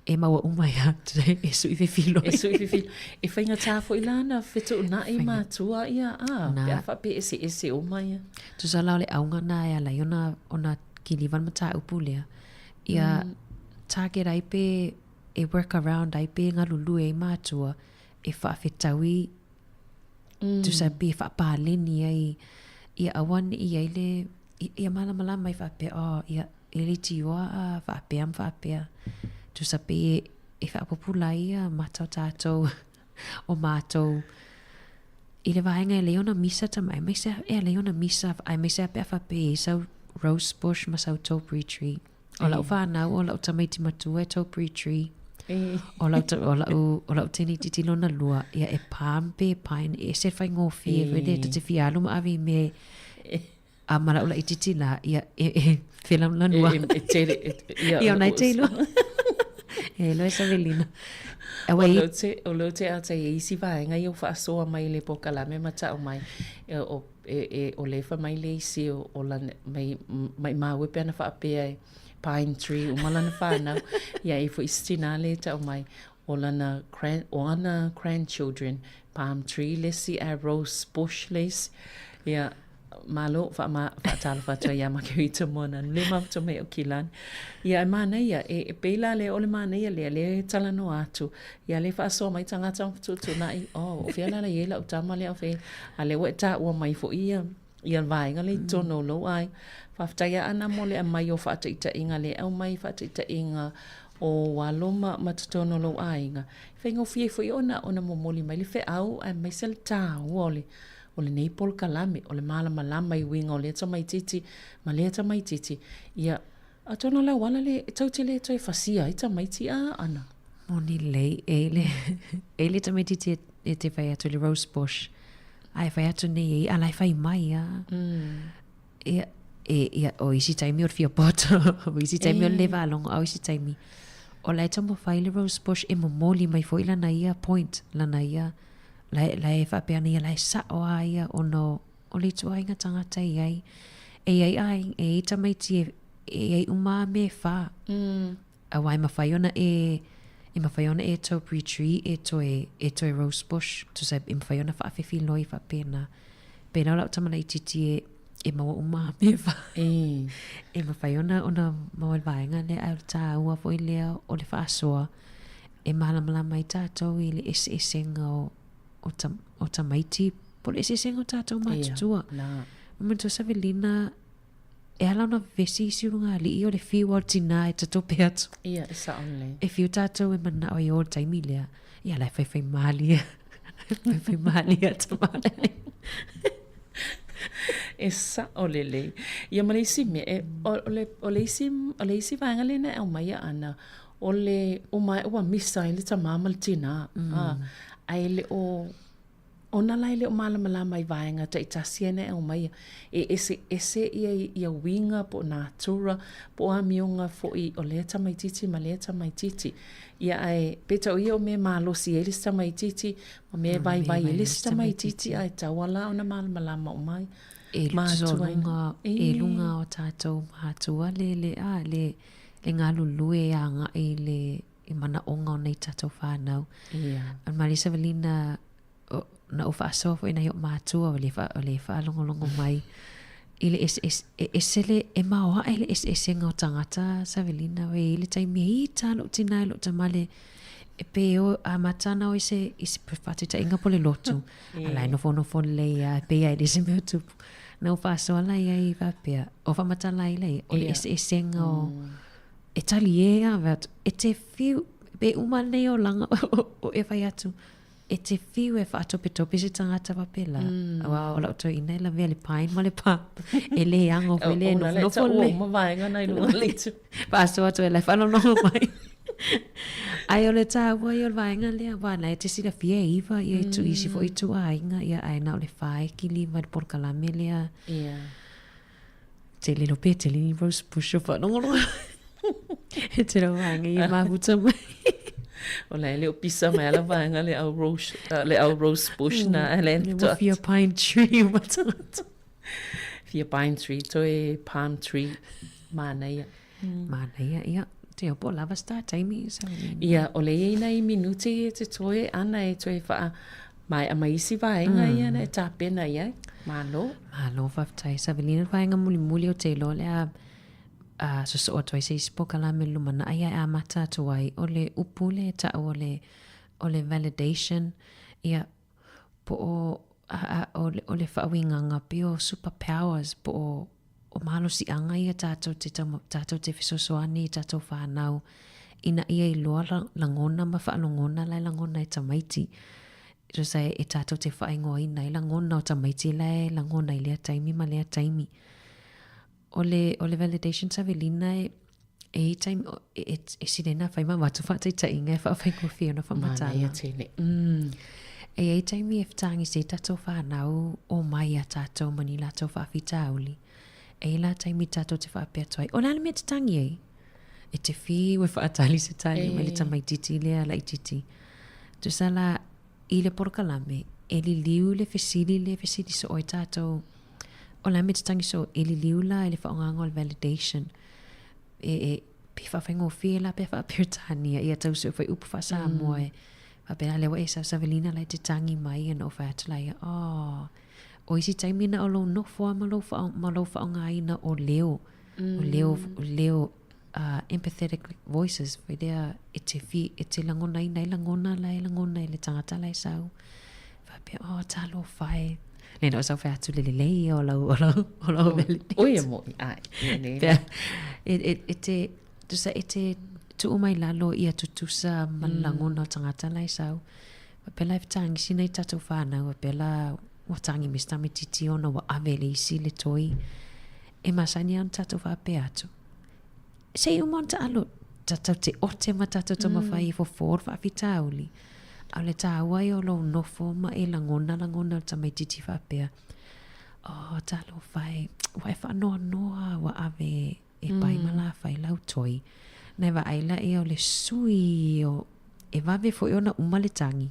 [SPEAKER 15] e maua uma ia e sui fefiloi.
[SPEAKER 16] E sui fefiloi. E faigata foi la ona fetuunai matua ia, a, pe a faapea e eseese uma ia.
[SPEAKER 15] Tusa la o le auga na e ala ai ona, ona kiliva le mataupu lea, ia target ai pe e work around ai pe galulue ai matua e faafetaui tusa pe faapaleni ai ia aua ne i ai le, ia malamalama ai faapea, oh ia e leitioa a faapea ma faapea. Tusa pei e, e faapupula ai ia mata o tatou, o matou i le vaega e lei ona misa tama, aemaise e alai ona misa, aemaise a pe a faapea e i ai sau rose bush ma sau topiary tree. O lau fanau, o lau tamaiti matua e topiary tree. O lau, o lau, o lau teine itiiti lona lua, ia e palm pe pine, e ese le faigofie foi lea, ta te fia alu ma ave i mea e, A ma lau laitiiti la, ia, e, e felanulanu
[SPEAKER 16] E, e, e tele, e, ia,
[SPEAKER 15] Ia, ona e te iloa. E iloa e Savelina.
[SPEAKER 16] O lea ou te, o lea ou te ata i isi vaega ia ua faasoa mai i le polokalame ma tau mai, e, o, e, e, o lea e fai mai le isi o, o lana, mai, maimau e pe ana faapea e pine tree uma lana whanau. Ia e foi isi tinā lea e tau mai, o lana grand, o ana grandchildren, palm tree le isi ae rose bush le isi. Ia, Malo, faatalofa atu ai iā Makerita Moananu, le mafuta mai o Kilani. Ia, e manaia, e, e pei la lea o le manaia lea, lea e talanoa atu, ia lea e faasoa mai tagata ma fetuutuunai, oh, o fea la la i ai lau tama lea o fea, a lea ua e taua mai foi ia, ia le vaega lea i totonu o lou aiga. Faafetai lava Ana mo le aumai o faataitaiga lea e aumai faataitaiga o alo ma, ma totonu o lou aiga. E faigofie ai foi ona, ona momoli mai le feau aemaise le taua o le, o lenei polokalame, o le malamalama i uiga o lea tamaitiiti ma lea tamaitiiti, ia, atonu o le auala lea e tou te le toe fasia ai tamaiti a ana.
[SPEAKER 15] Moni lelei, e i le, e i le tamaitiiti e te fai atu i le rose bush, a e fai atu nei e ia, a la e fai mai a. Ia, e, ia, o isi taimi o le fia poto, o isi taimi o le le faalogo, a o isi taimi, o la e taumafai le rose bush e momoli mai foi lana ia point, lana ia, la e, la e faapea ana ia, la e sa'o a ia ona o, o le ituaiga tagata e i ai. E i ai aiga, e i ai tamaiti e, e i ai uma a mea e whā. Aua e mawhai ona e, e mawhai ona e topiary tree, e toe, e toe rose bush, tusa e mawhai ona whaawhiwhi loi whapena. Pēnā o lau tama laitiiti e, e maua uma a mea e whā. E mawhai ona, ona maua le vaega lea, ae o le tāua foi lea o le whaasoa, e mālamalama ai tātou i le eseesega o, o, ta, o tamaiti, po o le eseesega o tātou matutua.
[SPEAKER 16] Ia, nā.
[SPEAKER 15] Manatua Savelina, e ala ona vevesi isi ulugalii o le fiu a o le tinā e tatope atu.
[SPEAKER 16] Ia, e sao lelei.
[SPEAKER 15] E fiu tātou e manao i o le taimi lea. Ia, la e whaiwhai mālie. Whaiwhai mālie a tamālele.
[SPEAKER 16] E sao lelei. Ia ma le isi mea, e, o, o le, o le isi, o le isi vaega lena e aumaia ana, o le uma ua misa ai le tamā ma le tinā. Ae le o, ona la e le o malamalama i vaega taitasi ia na e aumaia. E eseese ia, ia uiga po o natura po o amioga foi o lea tamaitiiti ma lea tamaitiiti. Ia ae peitai o ia o mea malosi ai le isi tamaitiiti ma mea e vaivai ai le isi tamaitiiti ae tatau lava la ona malamalama uma ai
[SPEAKER 15] E matua ina. E luga o tatou matua le, le, a, le, le galulue agai i le i manaoga o nai tatou whanau.
[SPEAKER 16] Ia.
[SPEAKER 15] A Marisa Valina, o, na ou faasoa foi nai o'u matua o le wha, o le whaalongolongo mai i le ese, ese, e ese le, e maoae le eseesega o tagata Savelina e i le taimi e ita lo'u tinā i lo'u tamale e pe o amata ana oe i se, i se faataitaiga po o le lotu a la e nofonofo lelei lava e pei lava e le o se mea o tupu. Na ou faasoa la i ai faapea, o faamatala ai la ia, o le eseesega o, e talie a fai atu, e te fiu, pe uma lenei olaga o e fai atu, e te fiu e faatopetope se tagata faapela. Aua o lau toeaina e lavea le pine ma le palm, e le ago foi le nofonofo lelei.
[SPEAKER 16] Ona le taua uma vaega na i luga o le itu.
[SPEAKER 15] Faasoa atu e la e faalogologo mai. Ae o le taua ia o le vaega lea, aua o la e te silafia e iva ia itu, isi foi ituaiga, ia ae na o le fa e kiliva i le polokalame lea.
[SPEAKER 16] Ia.
[SPEAKER 15] Tele lo pe tele ni rose bush o faalogologo. E tele o vaega ia e mafuta mai.
[SPEAKER 16] O la e le o pisa mai ala vaega le au rose, le au rose bush na e le
[SPEAKER 15] Ua fia pine tree uma tagata.
[SPEAKER 16] Fia pine tree, toe palm tree, manaia.
[SPEAKER 15] Manaia, ia. Te opo lava sta taimi sa.
[SPEAKER 16] Ia, o le iai nai minute ia te toe ana e toe wha maea mai isi vaega ia na e tapena i ai. Malo.
[SPEAKER 15] Malo, faafetai. Savelina le vaega mulimuli o te iloa le a a sosoo atu ai se isi polokalame i le lumanai ae amata atu ai o le upu lea e tau o le o le validation ia po o a, a, o, le, o le faauigaga pei o super powers po o o malosiaga ia tatou te tauma, tatou te fesoasoani i tatou whanau ina ia iloa la, lagona ma whaalogona la e lagona e tamaiti. Tusa e, e tatou te whaingoaina ai lagona o tamaiti la e lagona i lea taimi ma lea taimi. O le, o le validation Savelina e, e i taimi, e, e, e sili ai nā whai ma watu whaataitaiga e whaafaigofie ona whaamatala.
[SPEAKER 16] Manaia tēnei.
[SPEAKER 15] E i ai taimi e whataangi se tatou whanau o mai a tatou ma ni latou whaawhitauli. E i la taimi tatou te whaapea atu ai, o le a le mea te tangi ai? E te fiu e faatali se tali mai le tamaititi lea laititi. Tusa la i le polokalame, e liliu le fesili le fesili soo ai tatou. O le a mea e te tagi soo? E liliu la i le faaaogaga o le validation. E, e, pe faafaigofie la pe a faa-Peretania ia tau sue fuaiupu faa-Samoa e faapea la lea ua e savisaviliina la e te tagi mai ia ona ou fai atu laia, oh, o isi taimi na o lou nofo lava ma lou faa, ma lou faaaogaina o leo, o leo, o leo uh, empathetic voices, foi lea e te, fi, e te lagonaina ai lagona la e lagona e le tagata la e sau. Faapea, oh, talofa e. Le na o sau fai atu le lelei ia o lau, o lau, o lau validate.
[SPEAKER 16] Oi e moi, ai, ia le.
[SPEAKER 15] Pea, e, e, e te, tusa, e te tuu mai lalo ia tutusa ma le lagona o tagata la e sau. Faapea la e fetagisi nai tatou whanau, faapea la ua tagi me se tamaititi ona ua ave e le isi le toi. E masani lava ona tatou faapea atu. Se i uma ona taalo, tatou te ote ma tatou taumafai e fofo le faafitauli. A o le tāua ia o lou nofo ma e lagona lagona o le tamaititi faapea, oh, talofa e, ua e faanoanoa ua ave e pai ma lafai lau toi. Na e vaai laia o le sui o, e vave foi ona uma le tagi.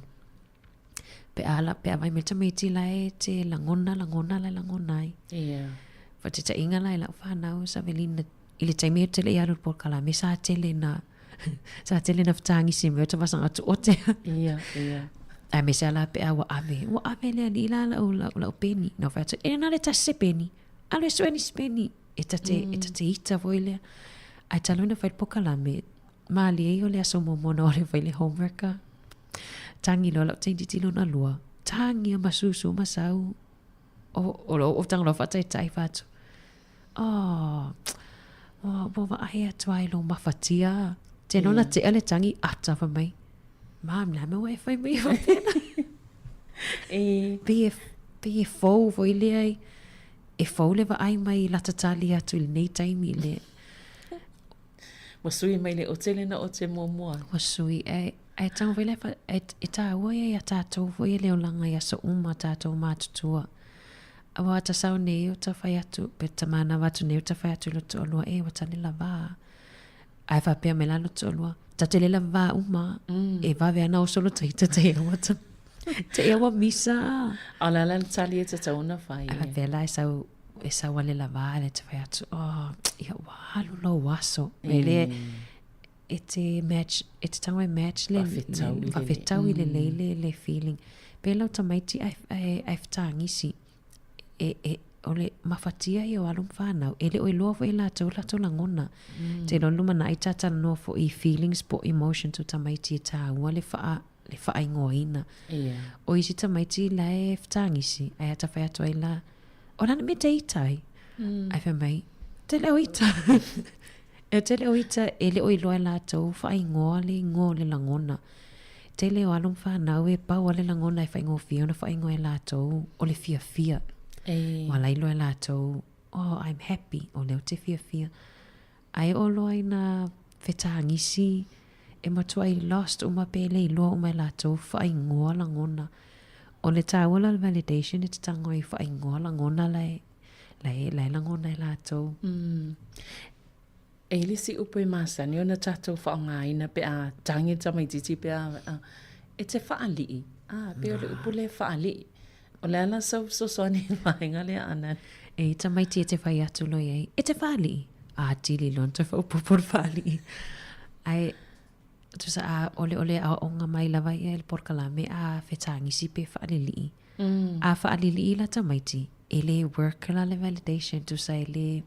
[SPEAKER 15] Pe a la, pe a vaai mai le tamaiti la e te lagona, lagona la e lagona ai.
[SPEAKER 16] Yeah.
[SPEAKER 15] Faataitaiga la i lau fanau, Savelina, i le taimi ou te le i alu i le polokalame, sa tele na, sa tele na fetagisi mai o tavasaga atu ote.
[SPEAKER 16] Ia, ia.
[SPEAKER 15] Aemaise lava la pe a ua ave, ua ave le alii la lau, lau, lau peni. Na ou fai atu, e na o le tasi se peni. Alu e sue nisi peni. E ta te, e ta te ita foi lea. Ae talu ona fai le polokalame, malie ia o le aso muamua na o le fai le homework a. Tagi loa lau tamaititi lona lua. Tagi a ma susu ma sau. O, o lou tago loa faataitai fai atu, Oh, ua, ua vaai atu lava i lou mafatia. Tino na tea le tagi ata fai mai, Mom, le a mea ua e fai mai ai faapena?
[SPEAKER 16] E.
[SPEAKER 15] Pei e, pei e fou foi lea i, e fou le vaai mai i lata tali atu i lenei taimi i le.
[SPEAKER 16] Ua sui mai le ote lena ote muamua.
[SPEAKER 15] Ua sui, ae, ae tago foi lea, e, e tāua ia iā tātou foi e le olaga i aso uma tātou matutua. Aua ta sao nei o ta fai atu, pe ta manava atu nei o ta fai atu i lo toalua, e ua ta le lava. Ae faapea mai la lo toalua, ta te le lava uma, e vave ana oso lo taita te ea ua ta, te ea ua misa.
[SPEAKER 16] A o le a la le tali e tatau ona fai.
[SPEAKER 15] Ae faapea la e sau, e sau a le lava le te fai atu, oh, ia ua alu lou aso. E le, e te match, e te tago e match le,
[SPEAKER 16] Faafetaui
[SPEAKER 15] le, lelei le, le feeling. Pe lau tamaiti ae, ae, ae fetagisi, e, e, o le mafatia ia o alo ma fanau, e le o iloa foi e latou latou lagona. Te iloa lumanai ta talanoa foi i feelings po o emotions o tamaiti e tāua le whaa, le faaigoaina.
[SPEAKER 16] Yeah.
[SPEAKER 15] O isi tamaiti la e fetagisi, ae ata fai atu ai la, o lana mea te ita ai. Ae fai mai, te le o ita. E tele o ita e le o iloa e latou faaigoa le igoa o le lagona. Tele o alo ma fanau e pau a le lagona e faigofie ona faaigoa e latou o le fiafia.
[SPEAKER 16] E.
[SPEAKER 15] Ua la iloa e latou, oh, I'm happy, o lea ou te fiafia. Ae oo loa ina fetagisi, e matuai lost uma pe le iloa uma e latou faaigoa lagona. O le taua la o le validation e te tago ai faaigoa lagona la e, la e, la e lagona e latou.
[SPEAKER 16] E i le isi upu e masani ona tatou faaaogaina pe a tagi le tamaititi pe a, a e te faalii. A, pei o le upu lea faalii. O le a la sau fesoasoani i le vaega lea Anani?
[SPEAKER 15] E tamaiti e te fai atu loa i ai, e te faalii. A tili loa ona toe faaopoopo le faalii. Ae, tusa a oleole aoaoga mai lava ia i le polokalame a fetagisi pe faalilii. A faalilii la tamaiti, e le work la le validation, tusa e le,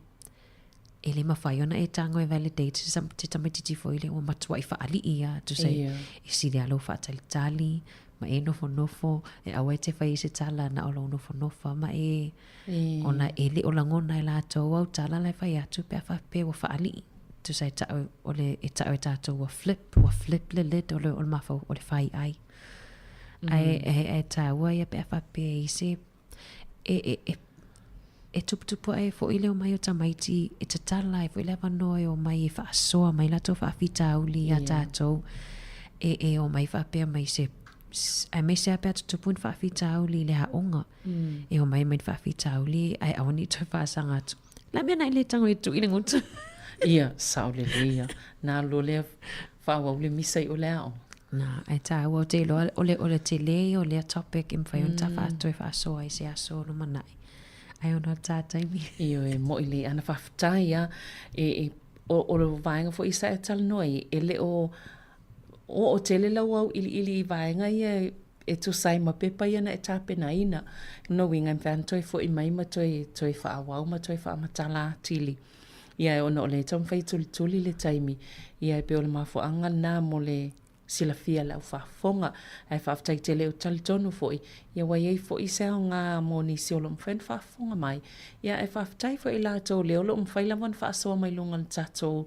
[SPEAKER 15] e le mafai ona e tago e validate se, te tamaititi foi lea ua matuai faalii lava, tusa e, e sili lava lou faatalitali, ma e nofonofo, e aua e te fai i se tala na o lou nofonofo ma e, ona e le o lagona e latou au tala la e fai atu pe a faapea ua faalii. Tusa e tau, o le, e tau e tatou ua flip, ua flip le lid o le, o le mafau, o le faiai. Ae, e, e tāua ia pe a faapea i se e, e, e, e tuputupu ae foi le omai o tamaiti e tatala ai foi le avanoa e omai e faasoa mai latou faafitauli iā tatou e, e omai faapea mai se aemaise lava pe a tutupu ni faafitauli i le aoga e omai mai ni faafitauli ae aua ne i toe faasaga atu. La mea na i le tago e tuu i le gutu.
[SPEAKER 16] Ia, sao lelei ia. Na alu loa lea faaauau le misa i o le aoga.
[SPEAKER 15] Na, ae taua ou te iloa o le, o le tele ia o lea topic e mafai ona ta toe faasoa ai se aso o lumanai. Ai ona o le ta taimi.
[SPEAKER 16] Ioe, mo'i lelei ana faafetai a. E, e, o, o le vaega foi sa e talanoa ai, e le o oo tele lau auiliili i vaega ia e tusa ai ma pepa ia na e tapenaina. O lona uiga e mafai ona toe foi mai ma toe, toe faaauau ma toe faamatala atili. Ia ona o lea e taumafai e tulituli le taimi, ia e pei o le mafuaaga lena mo le silafia e le au faafofoga. Ae faafetai tele, ou te talitonu foi, ia ua i ai foi se aoga mo nisi o lo o mafai ona faafofoga mai. Ia ae faafetai foi i latou lea o lo o mafai lava ona faasoa mai luga o le tatou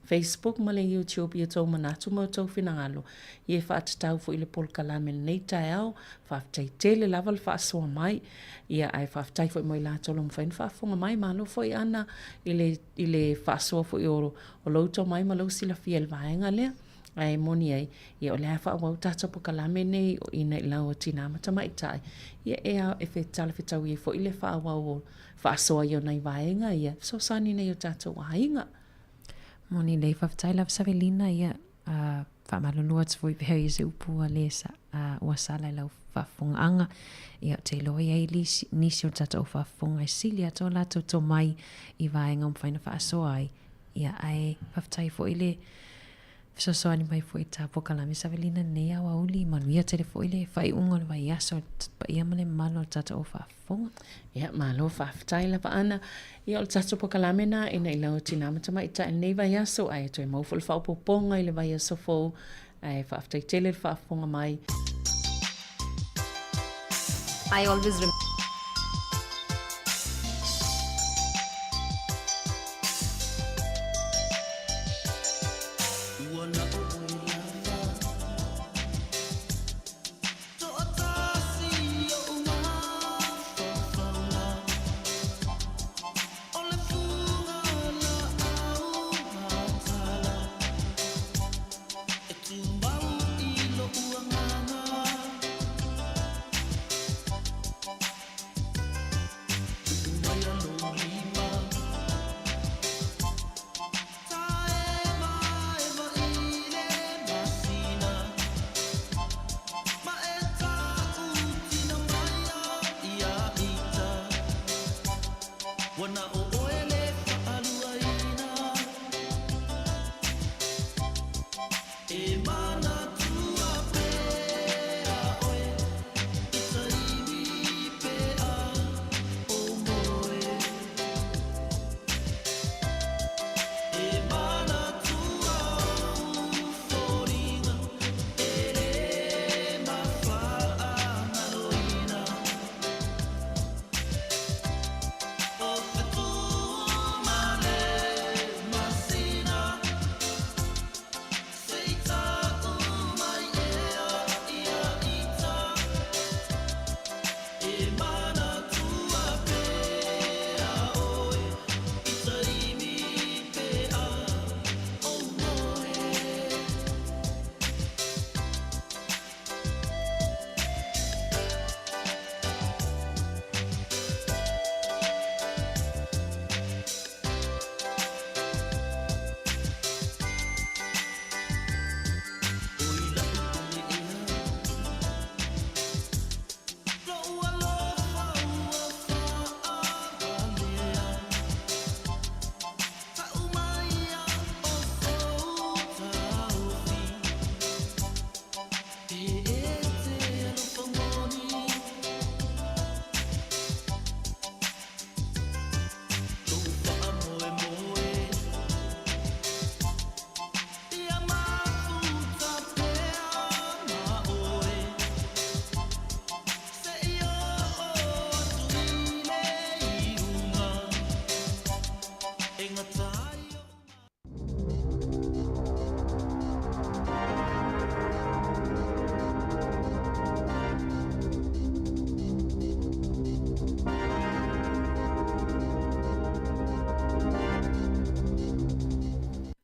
[SPEAKER 16] Facebook ma le YouTube i outou manatu ma outou finagalo ia e faatatau foi i le polokalame i lenei taeao. Faafetai tele lava le faasoa mai. Ia ae faafetai foi mo i latou o lo o mafai ona faafofoga mai. Malo foi Ana i le, i le faasoa foi o, o lou tomai ma lou silafia i le vaega lea. Ae moni ai, ia o le a faaauau tatou polokalame nei o Ina i Lau o Tinā ma Tamaitai, ia e, e talafetaui ai foi le faaauau o faasoa i o nai vaega ia, fesoasoani nei o tatou aiga.
[SPEAKER 15] Moni lelei, faafetai lava Savelina, ia faamalulu atu foi pea i se upu ua le sa, ua sala i lau faafofogaaga. Ia, ou te iloa e i ai nisi, nisi o le tatou faafofoga e sili atu o latou tomai i vaega ua mafai ona faasoa ai. Ia, ae faafetai foi le fesoasoani mai foi i ta polokalame Savelina i lenei aoauli. Manuia tele foi le faaiuga o le vaiaso i le paia ma le mamalu o le tatou faafofoga.
[SPEAKER 16] Fofoga. Ia, malo faafetai lava Ana. Ia, o le tatou polokalame lena ina i lau tinā ma tamaitai i lenei vaiaso, ae toe maua foi le faaopoopoga i le vaiaso fou. Ae faafetai tele le faafofoga mai.
[SPEAKER 17] I always remember.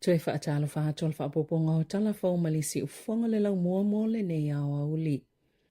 [SPEAKER 16] Toe faatalofa atu o le faaopoopoga o Tala Fou ma le isi ufofoga le laumua mo lenei aoauli.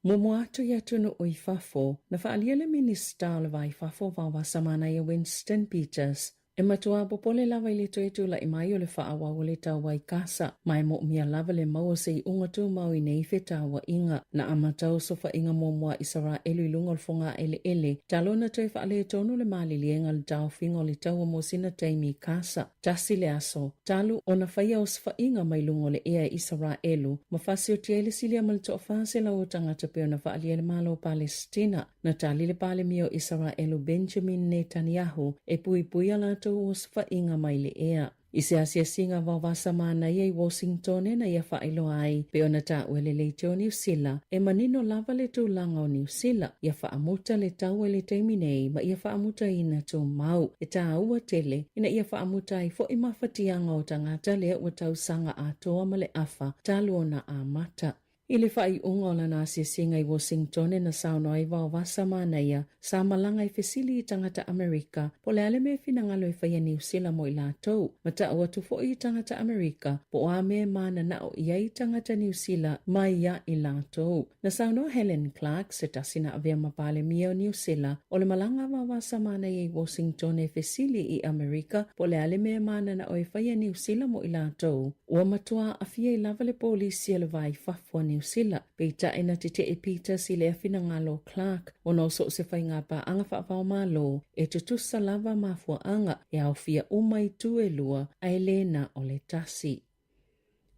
[SPEAKER 16] Muamua atu i atunuu i fafo, na faaalia le Minisita o le Va i Fafo Vaovasa Manaia Winston Peters.
[SPEAKER 5] E matuā popole lava i le toe tula'i mai o le faaauau o le taua i Kasa, ma e moomia lava le maua o se iʻuga tumau i nei fetauaʻiga. Na amata osofaʻiga muamua a Isaraelu i luga o le fogaeleele, talu ona toe faaletonu le maliliega i le taofiga o le taua mo sina taimi i Kasa. Tasi le aso, talu ona faia osofaʻiga mai luga o le ea e Isaraelu, ma fasiotia ai le silia ma le 400 o tagata pei ona faaalia e le Malo o Palesitina. Na tali le Palemia o Isaraelu Benjamin Netanyahu e puipui a latou osofaʻiga mai le ea. I se asiasiga vaovasa manaia i Washingtone na ia faailoa ai pei ona taua e le leitio o Niu Sila, e manino lava le tulaga o Niu Sila, ia faamuta le taua i le taimi nei ma ia faamutaina tumau. E tāua tele ina ia faamuta ai foʻi mafatiaga o tagata lea ua tausaga atoa ma le afa talu ona amata. I le faaiuga o lana asiasiga i Washingtone na saunoa ai Vaovasa Manaia, sa malaga e fesili i tagata Amerika po o le a le mea e finagalo e fai a Niu Sila mo i latou, ma taʻu atu foʻi i tagata Amerika po o a mea e mananaʻo i ai tagata Niu Sila mai iā i latou. Na saunoa Helen Clark, se tasi na avea ma Palemia o Niu Sila, o le malaga a Vaovasa Manaia i Washingtone e fesili i Amerika po o le a le mea e mananaʻo e fai a Niu Sila mo i latou. Ua matua aafia ai lava le polisi a le va i fafo a Niu Sila, peitai na teteʻe Peters i lea finagalo o Clark ona o so o se faigapaaga faavaomalo e tutusa lava mafuaaga e aofia uma itu e lua ae le na o le tasi.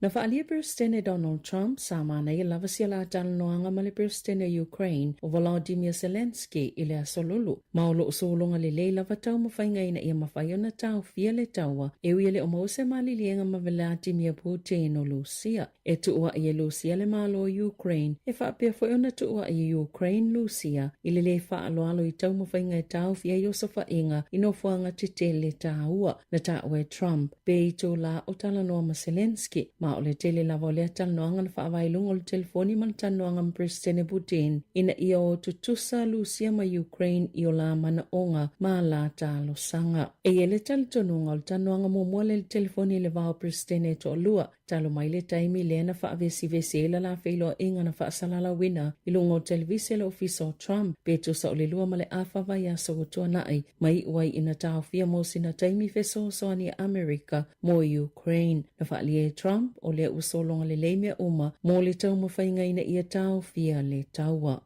[SPEAKER 5] Na faaalia Peresetene Donald Trump sa manaia lava sia la talanoaga ma le Peresetene o Ukraine o Volodymyr Zelenskyy i le aso Lulu, ma o loo sologa lelei lava taumafaiga ina ia mafai ona taofia le taua e ui e le o maua se maliliega ma Vladimir Putin o Lusia. E tuuaʻi e Lusia le Malo o Ukraine, e faapea foi ona tuuaʻi e Ukraine Lusia i le lē faaaloalo i taumafaiga e taofi ai osofaʻiga i nofoaga tetele tāua na taua e Trump pe itulā o talanoa ma Zelenskyy, ma o le tele lava o lea talanoaga na faavae i luga o le telefoni ma le talanoaga ma Peresetene Putin ina ia o tutusa Lusia ma Ukraine i o la manaoga ma la talosaga. E i ai le talitonuga o le talanoaga muamua lea i le telefoni i le va o Peresetene e toalua, talu mai le taimi lea na faavesivesi ai le la feiloaiga na faasalalauina i luga o televise e le ofisa o Trump pe tusa o le 2.5 vaiaso ua tuanai ma iʻu ai ina taofia mo sina taimi fesoasoani a Amerika mo Ukraine. Na faaalia e Trump, o lea ua sologa lelei mea uma mo le taumafaiga ina ia taofia le taua.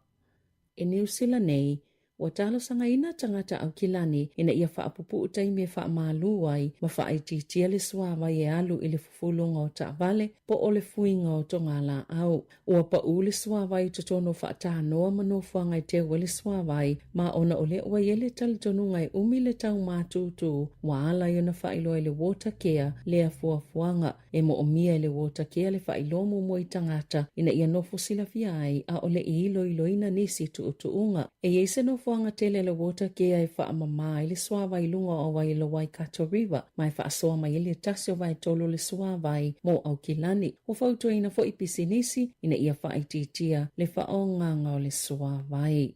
[SPEAKER 5] I Niu Sila nei, ua talosagaina tagata Aukilani ina ia faapupuu taimi e faamalu ai ma faaitiitia le suāwai e alu i le fufuluga o taavale po o le fuiga o togalaau. Ua paʻū le suāwai i totonu o faatanoa ma nofoaga e teu ai le suāwai, ma ona o lea ua i ai le talitonuga e umi le tau mātūtū, ua ala ai ona faailoa e le Watercare lea fuafuaga. E moomia e le Watercare le faailoa muamua i tagata ina ia nofo silafia ai ʻaʻole i iloiloina nisi tuutuuga. E i ai se nofoaga tele a le Watercare e faamamā ai le suāwai i luga o auai o le Waikato River ma e faasoa mai ai le tasi o vaetolu o le suāwai mo Aukilani. Ua fautuaina foi pisinisi ina ia faaitiitia le faaaogaga o le suāwai.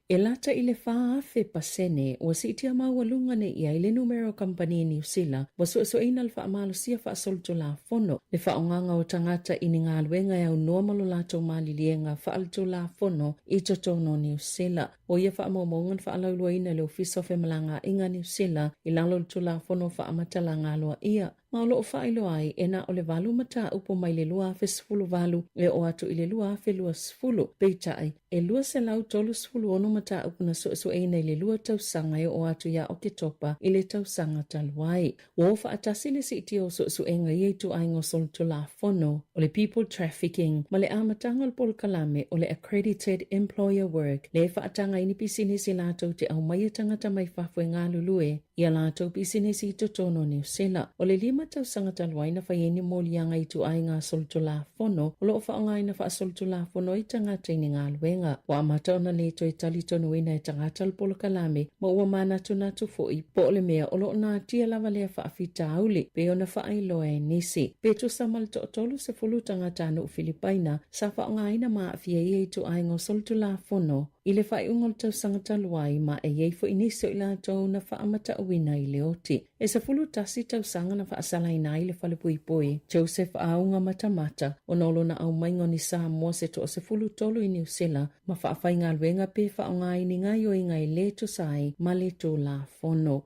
[SPEAKER 5] E lata i le 4,000% ua siitia maualuga nei i ai le numera o kamupani i Niu Sila ua suesueina le faamalosia faasolitulafono, le faaaogaga o tagata i ni galuega e aunoa ma lo latou maliliega faaletulafono i totonu o Niu Sila. O ia faamaumauga na faalauiloaina e le Ofisa o Femalagaaiga a Niu Sila i lalo o le Tulafono o Faamatalaga Aloaia, ma o lo o faailoa ai e na o le valu mataupu mai le 2018 e oo atu i le 2020. Peitai, e 236 mataupu na suesueina i le lua tausaga e oo atu iā Oketopa i le tausaga talu ai. Ua o faatasi le siitia o suesuega i ia ituaiga o solitulafono o le People Trafficking ma le amataga o le polokalame o le Accredited Employer Work lea e faataga ai ni pisinisi latou te aumaia tagata mai fafo e galulue i a latou pisinisi i totonu o Niu Sila. O le lima tausaga talu ai na fai ai ni moliaga i ituaiga solitulafono o lo o faaaogaina faasolitulafono ai tagata i ni galuega. Ua amata ona le toe talitonuina e tagata le polokalame ma ua manatunatu foi po o le mea o lo o natia lava lea faafitauli pei ona faailoa e nisi. Pe tusa ma le toatolu sefulu tagatanuu Filipaina sa faaaogaina ma aafia i ia ituaiga o solitulafono i le faaiuga o le tausaga talu ai ma e i ai foi nisi o i latou na faamatauina i le oti. E 11 tausaga na faasalaina ai le falepuipui Joseph Aoga Matamata ona o lona aumaiga o ni Samoa se toa-13 i Niu Sila ma faafaigaluega pe faaaoga ai ni gaioiga e le tusa ai ma le Tulafono.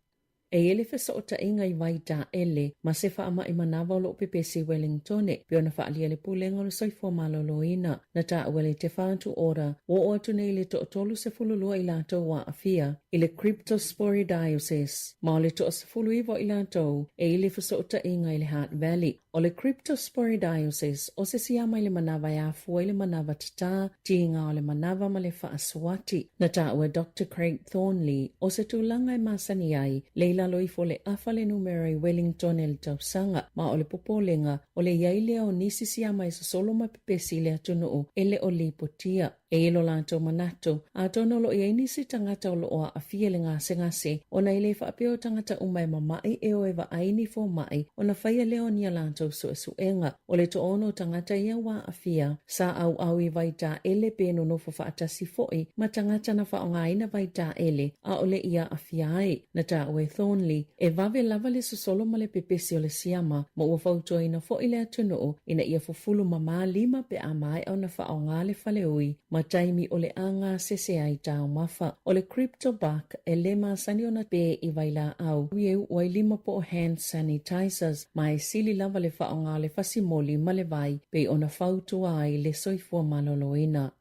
[SPEAKER 5] E i ai le fesootaiga i Vaitaele ma se faamai manava o lo o pepesi i Wellingtone, pei ona faaalia e le Pulega o le Soifua Maloloina. Na taua e le Te Whatu Ora, ua oo atu nei i le toa-32 i latou ua aafia i le cryptosporidiosis, ma o le toa-19 o i latou e i le fesootaiga i le Hutt Valley. O le cryptosporidiosis o se siama i le manava e afua i le manava tatā, tiga o le manava ma le faasuati. Na taua e Doctor Craig Thornley o se tulaga e masani ai le i lalo ifo o le afa le numera i Wellington i le tausaga, ma o le popolega o le i ai lea o nisi siama e sosolo ma pepesi i le atunuu e le o lipotia. E i ai lo latou manatu, atonu o lo o i ai nisi tagata o lo o aafia i le gasegase, ona e le faapea o tagata uma e mama'i e o e vaai ni foma'i ona faia lea o ni a latou suesuega. O le toaono o tagata ia ua aafia, sa auau i vaitaele pe nonofo faatasi fo'i ma tagata na faaaogaina vaitaele ʻaʻole i aafia ai. Na taua e Thornley, e vave lava le sosolo ma le pepesi o le siama, ma ua fautuaina fo'i le atunuu ina ia fufulu mamā lima pe a maea ona faaaoga le faleui ma taimi o le a gasese ai taumafa. O le cryptobark e lē masani ona pē i vailaau e u'u ai lima po o hand sanitizers, ma e sili lava le faaaoga o le fasimoli ma le vai pei ona fautua ai le soifua maloloina.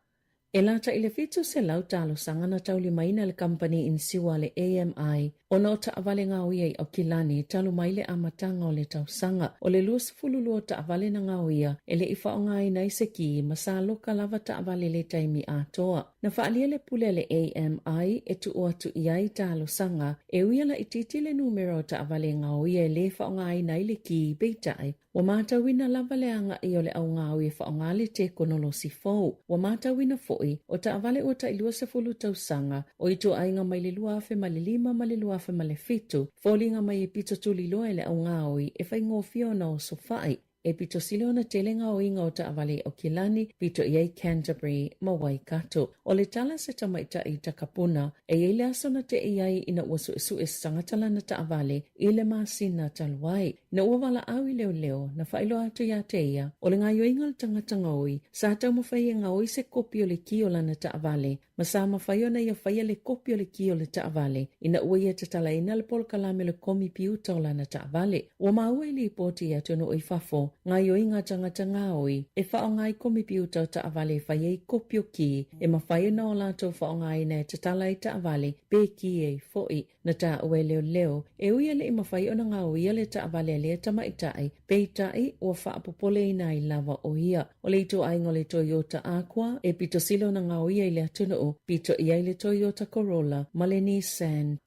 [SPEAKER 5] E lata i le 700 talosaga na taulimaina e le kamupani inisiua a le AMI ona o taavale gaoia i Aukilani talu mai le amataga o le tausaga. O le 22 o taavale na gaoia e le i faaaogaina ai se ki ma sa loka lava taavale i le taimi atoa. Na faaalia le pule a le AMI e tuu atu i ai talosaga e ui a laitiiti le numera o taavale gaoia e le faaaogaina ai le ki, peitai, Ua matauina lava le agaʻi o le augaoi e faaaoga le tekonolosi fou. Ua matauina foi, o taavale ua tai 20 tausaga, o ituaiga mai le 2005 ma le 2007, foliga mai e pito tuliloa e le augaoi e faigofie ona osofai. E pito sili ona tele gaoiga o taavale i Aukilani, pito i ai Canterbury ma Waikato. O le tala a se tamaitai i Takapuna, e i ai le aso na teʻi ai ina ua suesue se tagata lana taavale i le masina talu ai. Ina ua valaau i leoleo, na faailoa atu iā te ia, o le gaoioiga o le tagata gaoi, sa taumafai e gaoi se kopi o le ki o lana taavale, ma sa mafai ona ia faia le kopi o le ki o le taavale ina ua ia tatalaina le polokalame o le komipiuta o lana taavale. Ua maua i lipoti i atunuu i fafo, gaoioiga a tagata gaoi e faaaoga i komipiuta o taavale e fai ai kopi o ki e mafai ona o latou faaaogaina e tatala ai taavale pe ki ai foʻi. Na taua e leoleo, e ui e le i mafai ona gaoia le taavale a lea tamaitai, peitai ua faapopoleina ai lava ʻo ia. O le ituaiga o le Toyota Aqua e pito sili ona gaoia i le atunuu, pito i ai le Toyota Corolla ma le Nissan.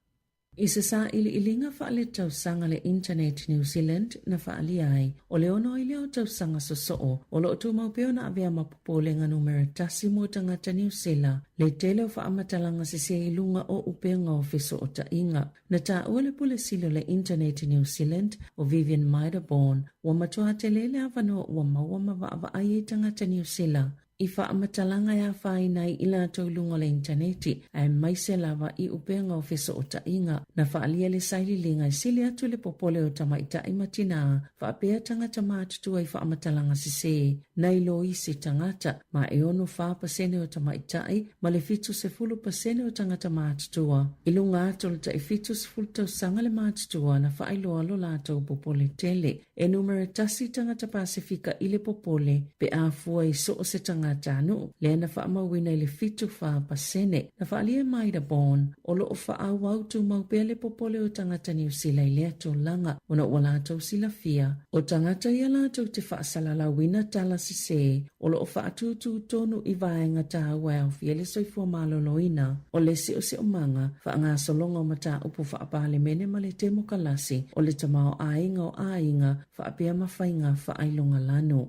[SPEAKER 5] I se sailiiliga faaletausaga a le Internet New Zealand na faaalia ai, o le ono ai lea o tausaga sosoo o lo o tumau pea ona avea ma popolega numera tasi mo tagata Niu Sila, le tele o faamatalaga sese i luga o upega o fesootaiga. Na taua le Pule Sili o le Internet i New Zealand, o Vivian Maidaborn, ua matua tele le avanoa ua maua ma vaavaai ai tagata Niu Sila i faamatalaga e afaina ai i latou i luga o le initaneti, aemaise lava i upega o fesootaiga. Na faaalia le sailiiliga e sili atu le popole o tamaitai ma tinā faapea tagata matutua i faamatalaga sesē nai lo isi tagata, ma e 64% o tamaitai ma le 70% o tagata matutua. I luga atu o le tai 70 tausaga le matutua na faailoa lo latou popole tele. E numera tasi tagata Pasefika i le popole pe a fua i so o se tagatanuu, lea na faamauina i le 74%. Na faaalia e Maida Bourne, o lo o faaauau tumau pea le popole o tagata Niu Sila i lea tulaga ona ua latou silafia O tagata ia latou te faasalalauina tala sesē o lo o faatūtū tonu i vaega tāua e aofia ai le soifua maloloina, o le siosiomaga, faagasologa o mataupu faapalemene ma le temokalasi, o le tamaoaiga o aiga faapea ma faiga faailoga lanu.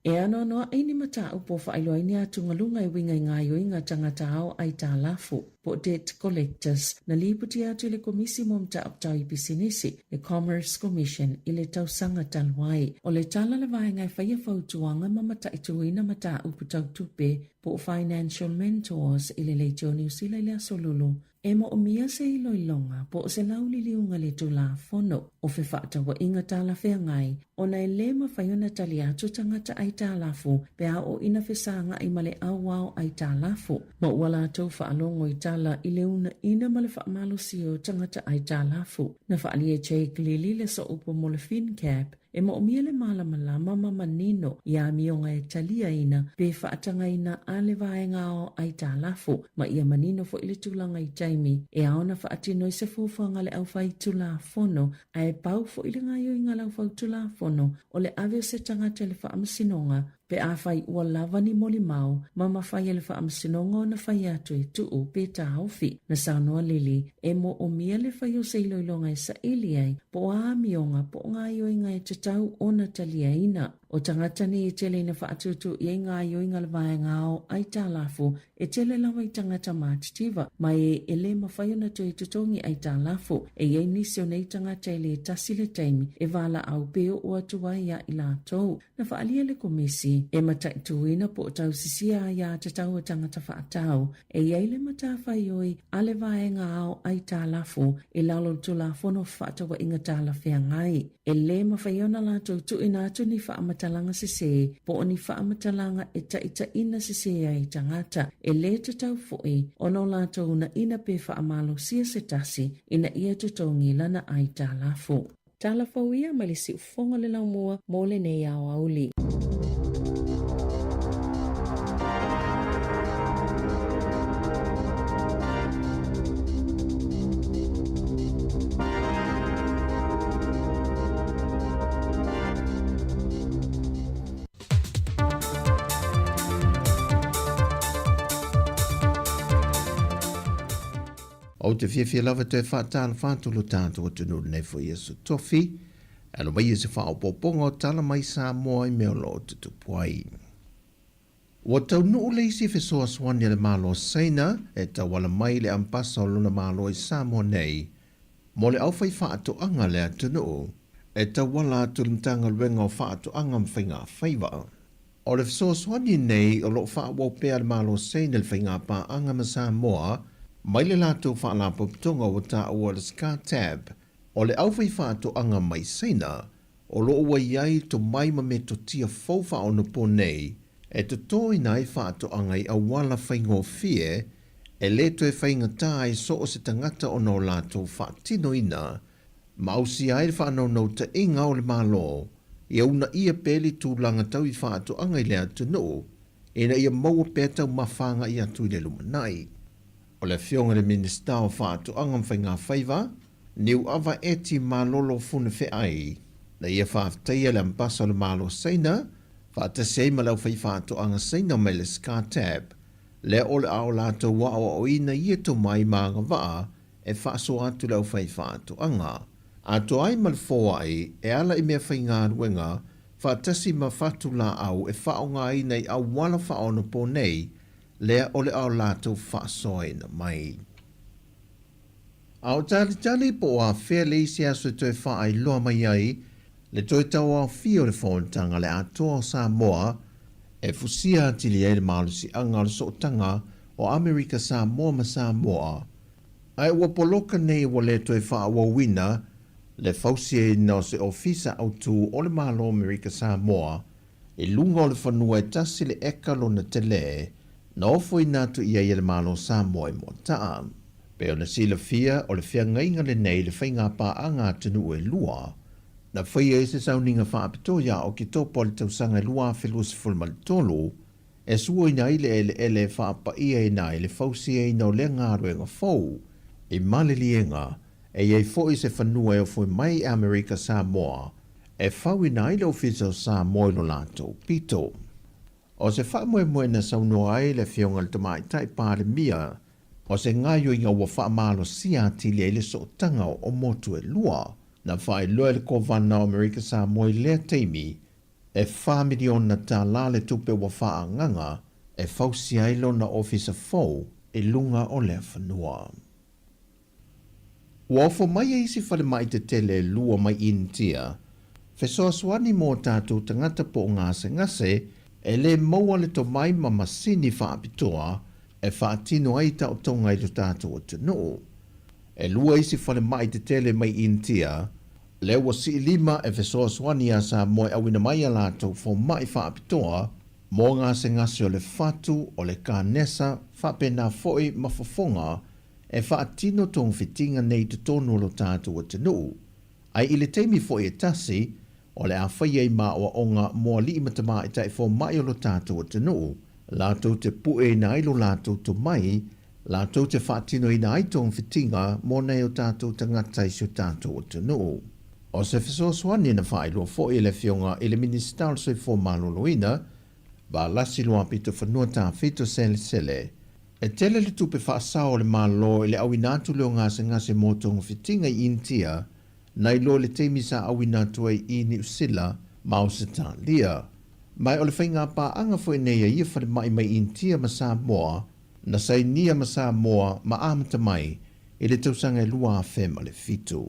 [SPEAKER 5] E anoanoaʻi ni mataupu o faailoa ai ni atugaluga e uiga i gaoioiga tagata ao aitalafu, po o debt collectors, na lipoti atu i le Komisi mo Mataupu Tau i Pisinisi, le Commerce Commission, i le tausaga talu ai. O le tala le vaega e faia fautuaga ma mataituina mataupu tau tupe, po o financial mentors, i le Leitio Niu Sila i le Aso Lulu. E moomia se iloiloga po o se lauliliuga le Tulafono o Fefaatauaiga Talafeagai ona e lē mafai ona tali atu tagata aitalafu pe a oo ina fesagai ma le auao aitalafu ma ua latou faalogo i tala i le uunaina ma le faamalosia o tagata aitalafu. Na faaalia e Jake Lilly le sooupu mo le FinCap E moomia le malamalama ma manino i amioga e taliaina pe faatagaina a le vaega ao aitalafu ma ia manino foi le tulaga i taimi e ao ona faatino ai se fuafuaga a le aufaitulafono ae pau foi le gaoioiga a le aufaitulafono o le ave o se tagata i le faamasinoga pe afai ua lava ni molimau ma mafai e le Faamasinoga ona fai atu e tuu pe taofi. Na saunoa Lily, e moomia le fai o se iloiloga e saili ai po o a amioga po o gaoioiga e tatau ona taliaina. O tagata nei e tele ina faatūtū i ai gaoioiga a le vaega ao aitalafu e tele lava i tagata matitiva ma e e lē mafai ona toe totogi aitalafu. E i ai nisi o nei tagata e lē tasi le taimi e valaau pe oo atu ai ia i latou. Na faaalia le Komisi e mataituina po o tausisia aiā tatau a tagata faatau e i ai le matafaioi a le vaega ao aitalafu i lalo o le Tulafono Fefaatauaiga Talafeagai. E lē mafai ona latou tuuina atu ni faamatalaga sesē po o ni faamatalaga e taitaiina sesē ai tagata. E lē tatau foi ona o latou uunaina pe faamalosia se tasi ina ia totogi lana aitalafu. Tala fou ia mai le siufofoga le laumua mo lenei aoauli.
[SPEAKER 8] Ou te fiafia lava toe faatalofa atu lo tatou atunuu lenei foi aso tofi, alo maia se faaopoopoga o tala mai Samoa i mea o lo o tutupu ai. Ua taunuu le isi fesoasoani a le Malo o Saina e tauala mai i le Ambasa o lona Malo i Samoa nei mo le aufaifaatoaga a le atunuu e tauala atu i le Matagaluega o Faatoaga ma Faigafaiva. O le fesoasoani nei o lo o faaauau pea e le Malo o Saina le faigapaaga ma Samoa mai le latou faalapotopotoga ua taua le SCATAB o le aufaifaatoaga mai Saina o lo o ua i ai tomai ma metotia fou faaonopo nei e totoina ai faatoaga i auala faigofie e le toe faigata ai so o se tagata ona o latou faatinoina ma ausia ai le faanaunautaiga o le Malo ia uunaia pea le tulaga tau i faatoaga i le atunuu ina ia maua pea taumafa agai atu i le lumanai. O le Afioga i le Minisita o Faatoaga ma Faigafaiva, Niuava Eti Malolo Funefeai, na ia faafetaia le Ambasa o le Malo Saina faatasi ai ma le aufaifaatoaga Saina mai le SCATAB, lea o le a o latou aoaoina ia tomai ma agavaa e faasoa atu le aufaifaatoaga. Atoa ai ma le foai e ala i meafaigaluega faatasi ma fatulaau e faaaogaina i auala faaonopo nei lea o le a o latou faasoaina mai. A o talitali po o afea le isi aso e toe faailoa mai ai le toe tauaofia o le Fonotaga a le Atoa o Samoa e fusia atili ai le malosiaga o le Sootaga o Amerika Samoa ma Samoa, ae ua poloka nei ua le toe faaauauina le fausiaina o se Ofisa Autu o le Malo Amerika Samoa i luga o le fanua e tasi le eka lona tele na ofoina atu i ai e le Malo Samoa i Moataa. Pei ona silafia, o le feagaiga lenei i le faigapaaga atunuu e lua, na faia ai se sauniga faapitoa ia Oketopa o le tausaga e 2023, e suaina ai le eleele e faapaiaina ai le fausiaina o lea galuega fou i Maliliega, e i ai foi se fanua e ofoi mai i Amerika Samoa e fauina ai le Ofisa o Samoa i lo latou pito. O se faamoemoe na saunoa ai le Afioga i le Tamaitai Palemia, o se gaoioiga ua faamalosia atili ai le sootaga o motu e lua. Na faailoa e le Kovana o Amerika Samoa i lea taimi, E $4 miliona le tupe ua faaagaga e fausia ai lona ofisa fou i luga o lea fanua. Ua ofo mai e isi falemai tetele e lua mai Initia, fesoasoani mo tatou tagata po o gasegase e le maua le tomai ma masini faapitoa. e faatino ai taotoga i lo tatou atunuu. E lua isi falemai tetele mai Initia, lea ua siilima e fesoasoani iā Samoa e auina mai a latou fomaʻi faapitoa mo gasegase o le fatu, o le kanesa, faapena foi ma fofoga e faatino togafitiga nei i totonu o lo tatou atunuu. Ae i le taimi foi e tasi, o le a faia i maʻoaʻoga mo alii ma tamaitai fomaʻi o lo tatou atunuu, latou te pueina ai lo latou tomai, latou te faatinoina ai togafitiga mo nai o tatou tagata i si o tatou atunuu. O se fesoasoani na faailoa foi e le Afioga i le Minisita o le Soifua Maloloina, Valasi Luapitofanua Tafito Selesele, e tele le tupe faasao a le Malo i le auina atu lea o gasegase mo togafitiga i Initia, nai lo le taimi sa auina atu ai i Niu Sila ma Ausetalia. Ma o le faigapaaga foi nei a ia falemai mai Initia ma Samoa, na sainia ma Samoa ma amata mai i le tausaga e 2007.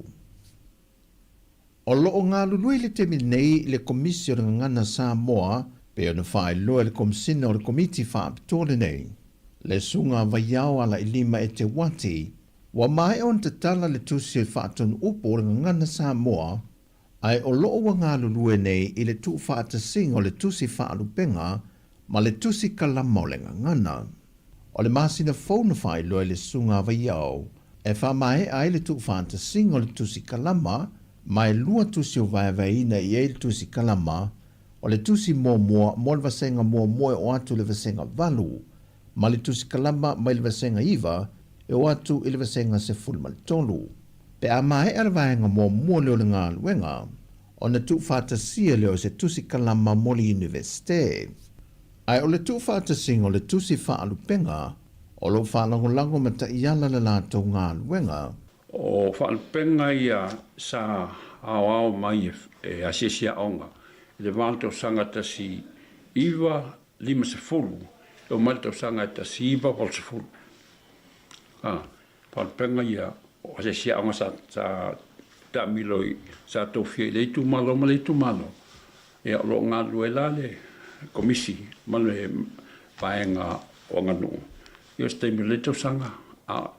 [SPEAKER 8] O loo galulue i le taimi nei le Komisi o le Gagana Samoa pei ona faailoa e le Komesina o le Komiti Faapitoa lenei, le Susuga Vaiao Alailima Eteuati, ua maea ona tatala le tusi o le faatonu-upu o le Gagana Samoa, ae o loo ua galulue nei i le tuufaatasiga o le tusi faalupega ma le tusi kalama o le gagana. O le masina fou na faailoa e le Susuga Vaiao e faamaea ai le tuufaatasiga o le tusi kalama, ma e lua tusi o vaevaeina i ai le tusi kalama, o le tusi muamua mo le vasega muamua e oo atu i le vasega 8, ma le tusi kalama mai le vasega 9 e oo atu i le vasega 13. Pe a maea le vaega muamua lea o le galuega, ona tuufaatasia lea o se tusi kalama mo le Iunivesite. Ae o le tuufaatasiga o le tusi faalupega, o loo faalagolago ma taiala le latou galuega.
[SPEAKER 9] O faalupega ia sa aoao mai e asiasi aoga i le va o le tausaga 1950 e oo mai le tausaga e 1980. Faalupega ia o asiasi aoga sa taamilo i sa tofia i le itumalo ma le itumalo. Ia, o lo o galulue la le Komisi ma le Vaega o Aganuu i o se taimi o lenei tausaga, a o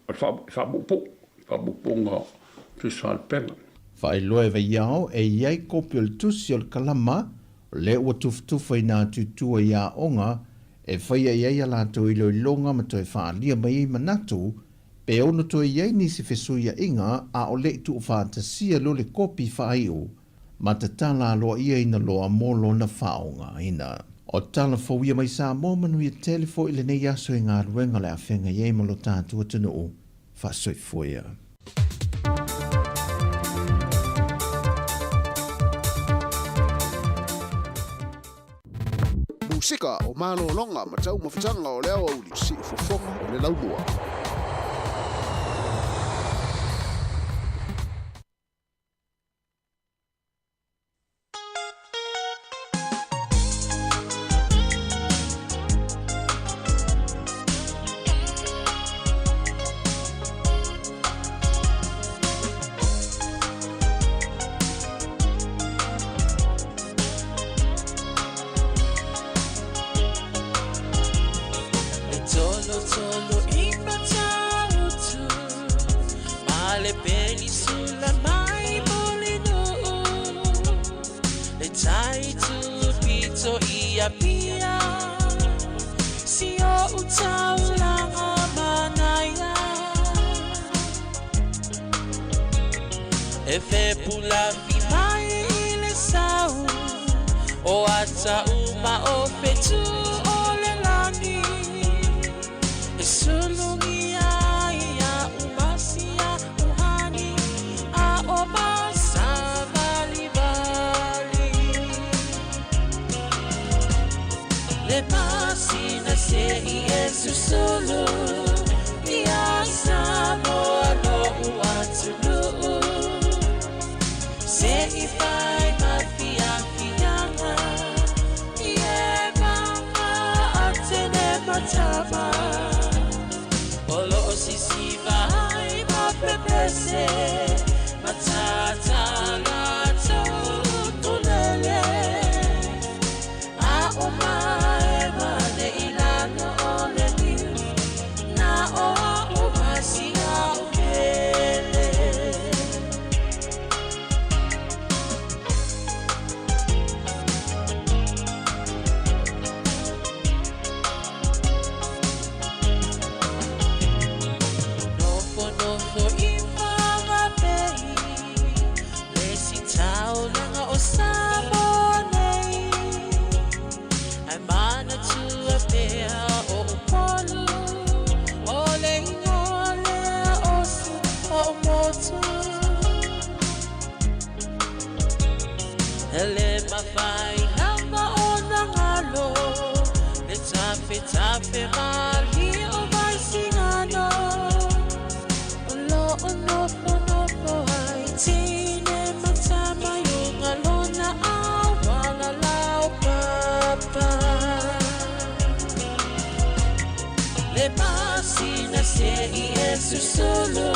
[SPEAKER 9] le faapuupuu, faapuupuuga o tusi faalupega.
[SPEAKER 8] Faailoa e Vaiao e i ai kopi o le tusi o le kalama lea ua tufatufaina atu i tua i aoga e faia i ai a latou iloiloga ma toe faaalia mai ai manatu pe ono toe i ai nisi fesuiaiga a o le i tuufaatasia loa le kopi faaiu ma tatala aloaiaina loa mo lona faaaogaina. O tala fou ia mai Samoa manuia tele foi lenei aso i galuega o le a feagai ai ma lo tatou atunuu. Faasoifua ia.
[SPEAKER 12] Musika o malologa ma taumafataga o le aoauli, siufofoga o le laumua.
[SPEAKER 2] E tolotolo i Matautu, ma le penisula mai Mulinuu, le tai tupito i Apia, si o'u taulaga manaia. E fepulafi mai i le sau, o ata uma o fetu o le lani, e sulugia ai a'u masia uhani, a o masavalivali. Le masina se i e susulu, ia Samoa lo'u atunuu, se i fai ma fiafiaga, i e vaga Atene ma Tama, o loo sisiva ai ma pepese, ma tata latou ukulele, a o mae male i lalo o le niu. mafai lava ona galo le tafetafe malie o Vaisigano. O loo nofonofo ai teine ma tama i uga lona auala laupapa. Le masina se'i e susulu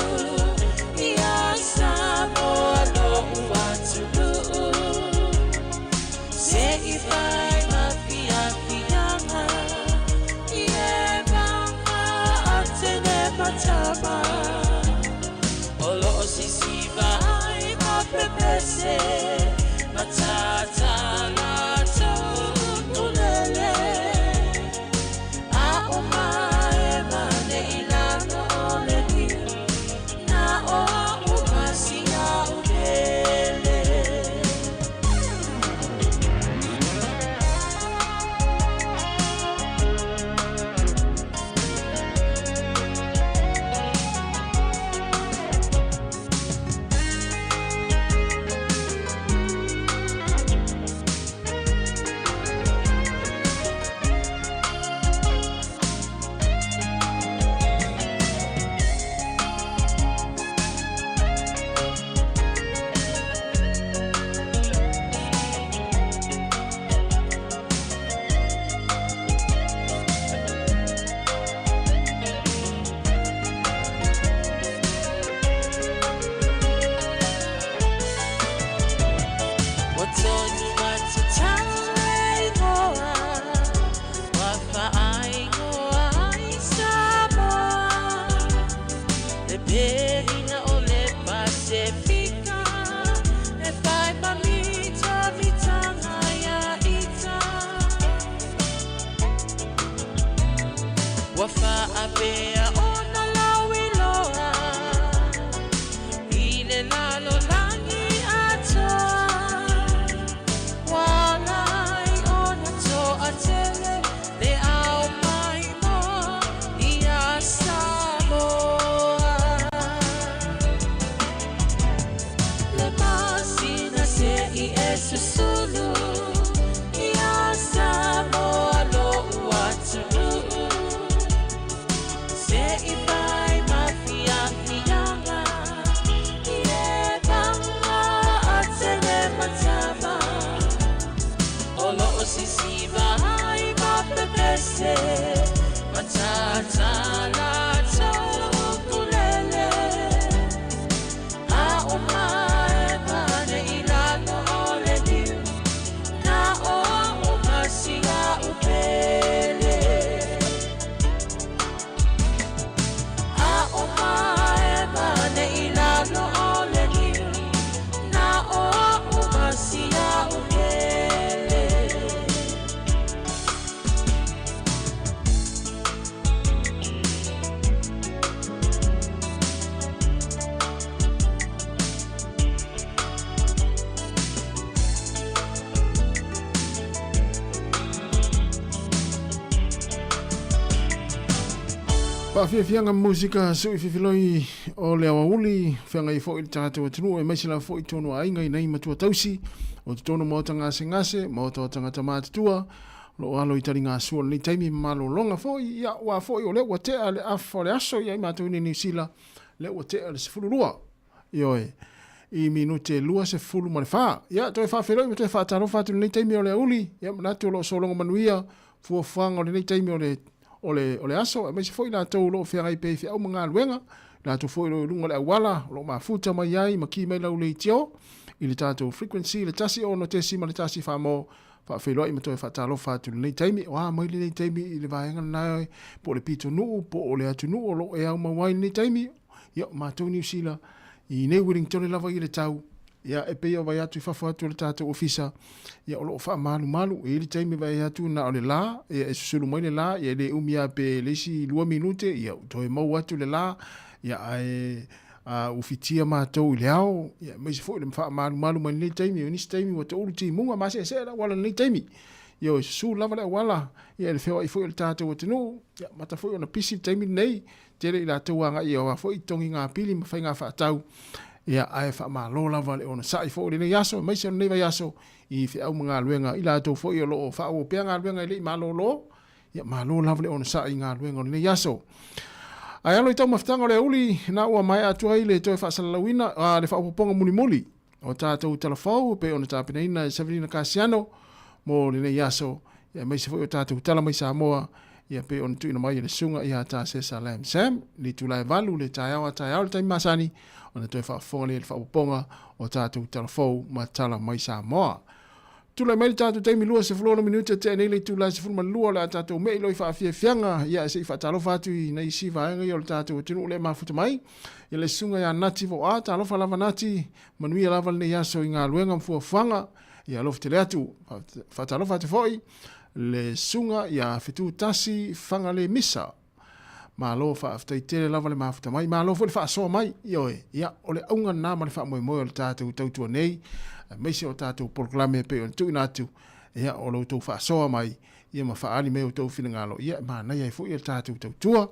[SPEAKER 2] ia Samoa lo'u atunuu. Se'i fai ma fiafiaga i e vaga a teine ma tama. O loo sisiva ai ma pepese ma tata latou ukulele. A o mae mane i lalo o le niu, na o a'u ma si a'u pele. Ua tonu atu tau e igoa, ua faaigoa ai Samoa. Le pelina o le Pasefika, e fai ma mitamitanga ia ita. Ua faapea ona lauiloa i le lalolagi atoa. Ua ala ai ona toatele le ao maimoa ia Samoa. Le masina se'i e susulu ia Samoa lo'u atunuu. Se'i fai ma fiafiaga i e vaga a teine ma tama. O loo sisiva ai ma pepese ma tata latou ukulele. A o mae mane i lalo o le niu, na o a'u ma si a'u pele. A o mae mane i lalo o le niu, na o a'u ma si a'u pele.
[SPEAKER 10] Faafiafiaga musika sui fifiloi o le aoauli feagai foi le tatou atunuu aemaise lava foi totonu o aiga i nai matua tausi o totonu o maota gasegase, maota o tagata matutua o lo o alo i taligasua i lenei taimi ma malologa foi. Ia, aua foi o lea ua tea le afa o le aso ia i matou i nei Niu Sila, lea ua tea le 12, ioe, i minute 24. Ia, toe faafeiloai ma toe faatalofa atu i lenei taimi o le aoauli. Ia, manatu o lo o sologa manuia fuafuaga o lenei taimi o le o le, o le aso, aemaise foi latou o lo o feagai pea i feau ma galuega, latou foi o lo o i luga o le auala, o lo o mafuta mai ai ma ki mai lau leitio i le tatou frequency, le 106.1 Faamao, faafeiloai ma toe faatalofa atu i lenei taimi. O a mai lenei taimi i le vaega lena po o le pitonuu, po o le atunuu o lo o e au mau ai i lenei taimi, ia, o matou i Niu Sila, i nei Wellingtone lava ia le tau, ia, e pei ona vaai atu i fafo atu o le tatou ofisa, ia, o lo o faamalumalu. E i ai le taimi e vaai atu na o le la, ia, e susulu mai le la, ia, e le umi lava pe le isi lua minute, ia, ua toe maua atu le la, ia, ae a ufitia matou i le ao, ia, aemaise foi le faamalumalu mai lenei taimi. O nisi taimi ua taulu timuga ma seesee le auala i lenei taimi. Ia, e susu lava le auala, ia, i le feoai foi o le tatou atunuu, ia, mata foi ona pisi le taimi lenei, tele i latou agai i aua foi togiga pili ma faiga faatau. Ia, ae faamalo lava le onosai foi i lenei aso, aemaise o lenei vaiaso i feau ma galuega, i latou foi o lo o faaauau pea galuega e le i malolo. Ia, malo lava le onosai i galuega o lenei aso. Ae alo i taumafataga o le aoauli, na ua maea atu ai le toe faasalalauina, a, le faaopoopoga mulimuli o tatou talafou e pei ona tapenaina e Savelina Kasiano mo lenei aso, ia, aemaise foi o tatou tala mai Samoa, ia pei ona tuuina mai e le susuga ia Tasesa Lam Sam, le itula e 8 le taeao a taeao le taimi masani, ona toe faafofoga lea i le faaopoopoga o tatou talafou ma tala mai Samoa. Tulai mai le tatou taimi 26 minute tea nei le itula e 12 o le a tatou mei loa i faafiafiaga, ia se i faatalofa atu i nai isi vaega ia o le tatou atunuu lea e mafuta mai. Ia le susuga ia Nati Voa, talofa lava Nati, manuia lava lenei aso i galuega ma fuafuaga, ia alofa tele atu. Faatalofa atu foi le susuga ia Fetutasi Fagalemisa. Malo faafetai tele lava le mafuta mai, malo foi le faasoa mai, ioe, ia, o le auga lena ma le faamoemoe o le tatou tautua nei, aemaise o tatou polokalame e pei ona tuuina atu, ia, o lo outou faasoa mai, ia ma faaali mai outou finagalo, ia, e manaia ai foi le tatou tautua,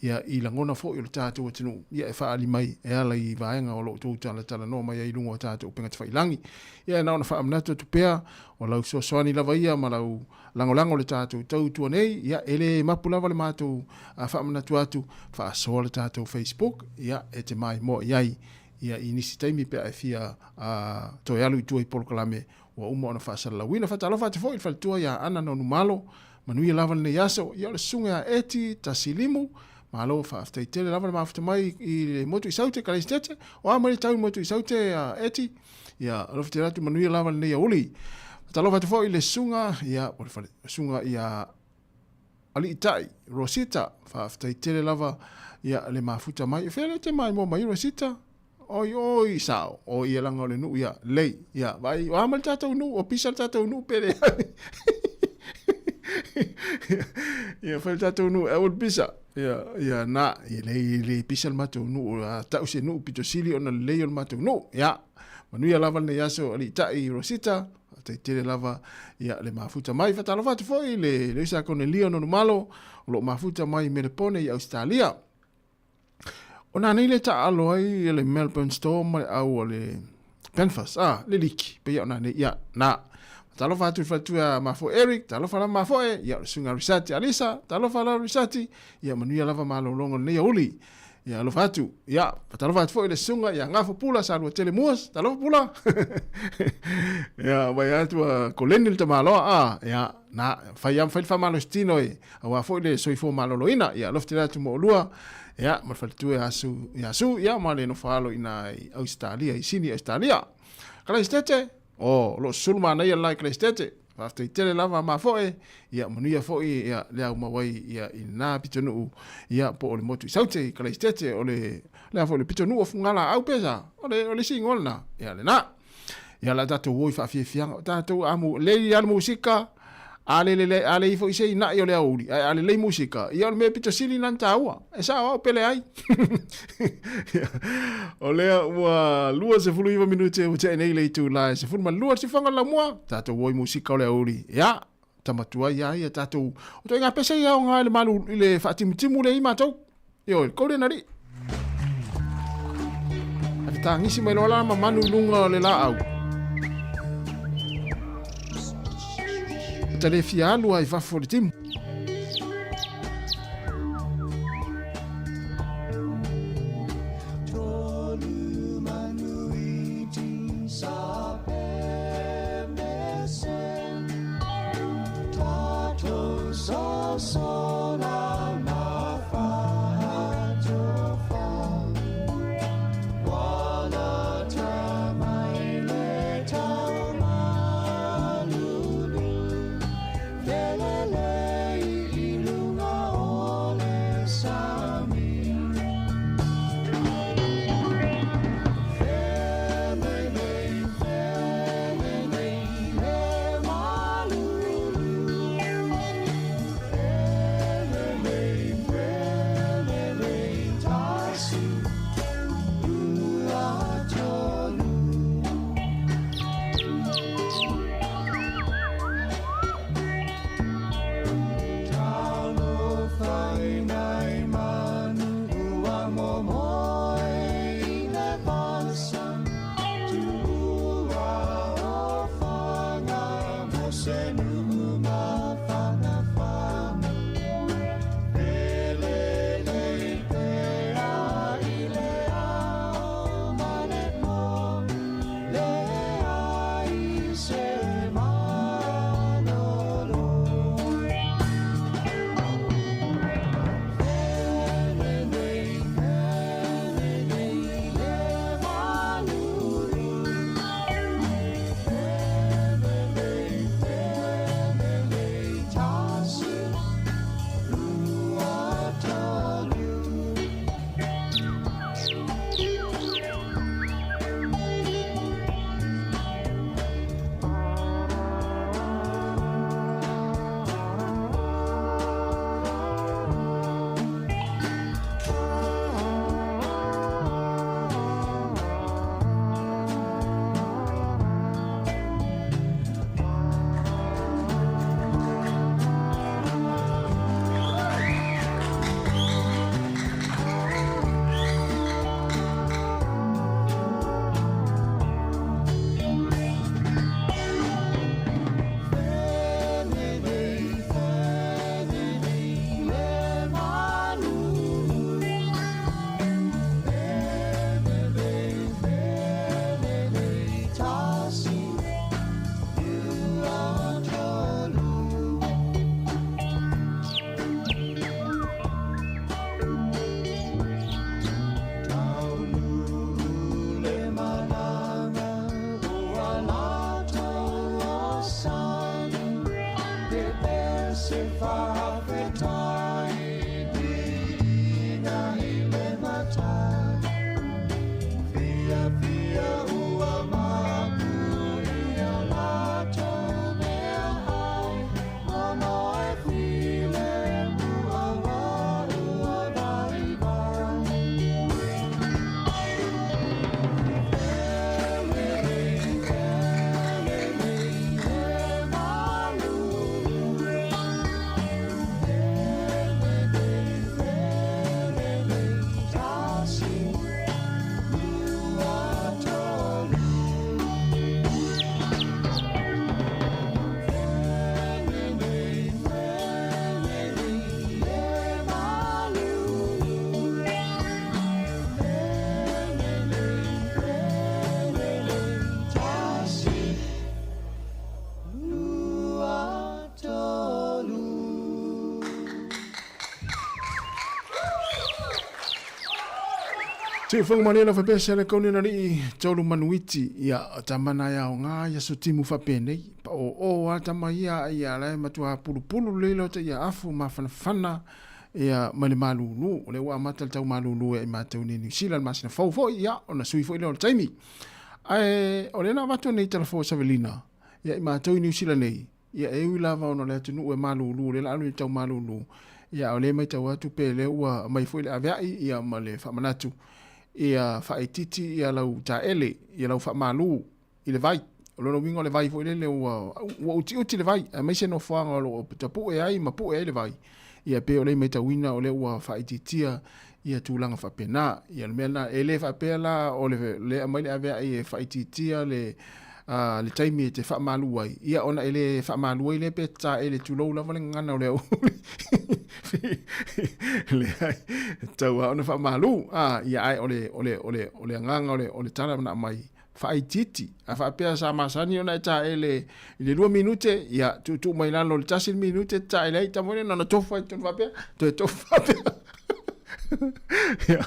[SPEAKER 10] ia, i lagona foi o le tatou atunuu, ia, e faaali mai e ala i vaega o lo outou talatalanoa mai ai i luga o tatou upega tafailagi. Ia, e na ona faamanatu atu pea, o lau fesoasoani lava ia ma lau lagolago i le tatou tautua nei, ia, e le mapu lava le matou faamanatu atu, faasoa le tatou Facebook, ia, e te maimoa i ai, ia, i nisi taimi pe a e fia toe alu i tua i polokalame ua uma ona faasalalauina. Faatalofa atu foi i le faletua ia Ana Nonumalo, manuia lava lenei aso, ia o le susuga ia Eti Tasilimu, malo faafetai tele lava le mafuta mai i le motu i Saute, Kaleisitete, o a mai le tau i le motu i Saute, Eti, ia alofa tele atu, manuia lava lenei aouli. Faatalofa atu foi i le susuga ia, o le fale, susuga ia Aliitai, Rosita, faafetai tele lava ia le mafuta mai. E fea le te maimoa mai Rosita? Oi oi sao, o ia langa o le nuu ia, lei, ia, vai, o a mai le tatou nuu, o pisa le tatou nuu pele. Ia, fai le tatou nuu, e aua le pisa. Ia, ia, na, ia lei, lei pisa le matou nuu, a tau se nuu pito sili ona lelei o le matou nuu. Ia, manuia lava lenei aso, Aliitai Rosita, faafetai tele lava ia le mafuta mai. Faatalofa atu foi i le le uso a Konelia Nonumalo, o lo o mafuta mai i Melepone i Ausetalia. O nā nei le taalo ai le Melbourne Storm ma le au o le Panthers, ah, le liki, pei o nā nei, ia, nā. Talofa atu i faletua Mafo Eric, talofa lava Mafo e, ia o le susuga Risati Alisa, talofa lava Risati, ia manuia lava malologa o lenei aouli. Ia alofa atu, ia, faatalofa atu foi i le susuga ia Gafo Pula Salua Tele Muas, talofa Pula. Ia, vai atu a Koleni le tamaloa, ah, ia, na, fai lava ma fai le faamalositino e, aua foi le soifua maloloina, ia alofa tele atu mo oulua, ia, ma le faletua ia Su, ia Su, ia, ma le nofo alo i ina i Ausetalia, i Sini, Ausetalia. Kalaisitete, oh, o lo o susulu manaia le la i Kalaisitete, faafetai tele lava mafoe, ia, manuia foi, ia, le au mau ai, ia, i lena pitonuu, ia, po o le motu i Saute, i Kalaisitete, o le, le a foi le pitonuu o Fugalaau pe sa, o le, o le isi igoa lena, ia, lena. Ia la tatou o i faafiafiaga, o tatou amu, lei lava le musika, a le lelei, a leai foi se ina'i o le aoauli, ae a lelei musika, ia o le mea pito sili lena na taua. E sao au pe leai. O lea ua 29 minute ua tea nei le itula e 12 le sifoga o le laumua, tatou o i musika o le aoauli. Ia, tama tuai lava ia tatou, o ituaiga pese ia aoga i le malu, i le faatimutimu lea i matou. Ioe, le Golden Alii. Ae fetagisi mai loa la ma manu i luga o le laau. Ta le fia alu ai fafo o le timu. Siufoga malie lau faapea le kauni na alii tolu manuiti ia tama na e aoga ia so timu faapenei paoo a tama ia ia la e matua pulupulu lelei lo ta ia afu mafanafana ia ma le malulu o lea ua amata le tau malulu ia i matou nei Niu Sila le masina fou foi ia ona sui foi lea o le taimi ae o lea na avatu nei talafo Savelina ia i matou i Niu Sila nei Ia, e ui lava ona o le atunuu e malulu, o lea la alu i le tau malulu, ia a o lea e matau atu pe lea ua aumai foi le aveai ia ma le faamanatu ia faaitiiti ia lau taele, ia lau faamalu i le vai. O lona uiga o le vai foi lele ua ua utiuti le vai, aemaise nofoaga o lo o tapue ai ma pue ai le vai. Ia pei o lea e matauina o lea ua faaitiitia ia tulaga faapena. Ia o le mea lena, e le faapea la o le lea aumai le aveai e faaitiitia le le taimi e te faamalu ai, ia ona e le faamalu ai lea pe taele tulou lava le gagana o le aoauli. Leai, e tatau lava ona faamalu, ia ae o le, o le, o le, o le agaga o le, o le tala na aumai, faaitiiti. A faapea sa masani ona e taele i le 2 minute, ia tuutuu mai lalo i le 1 minute e taele ai, tama lea na ona tofu ai tonu faapea, toe tofu faapea. Ia,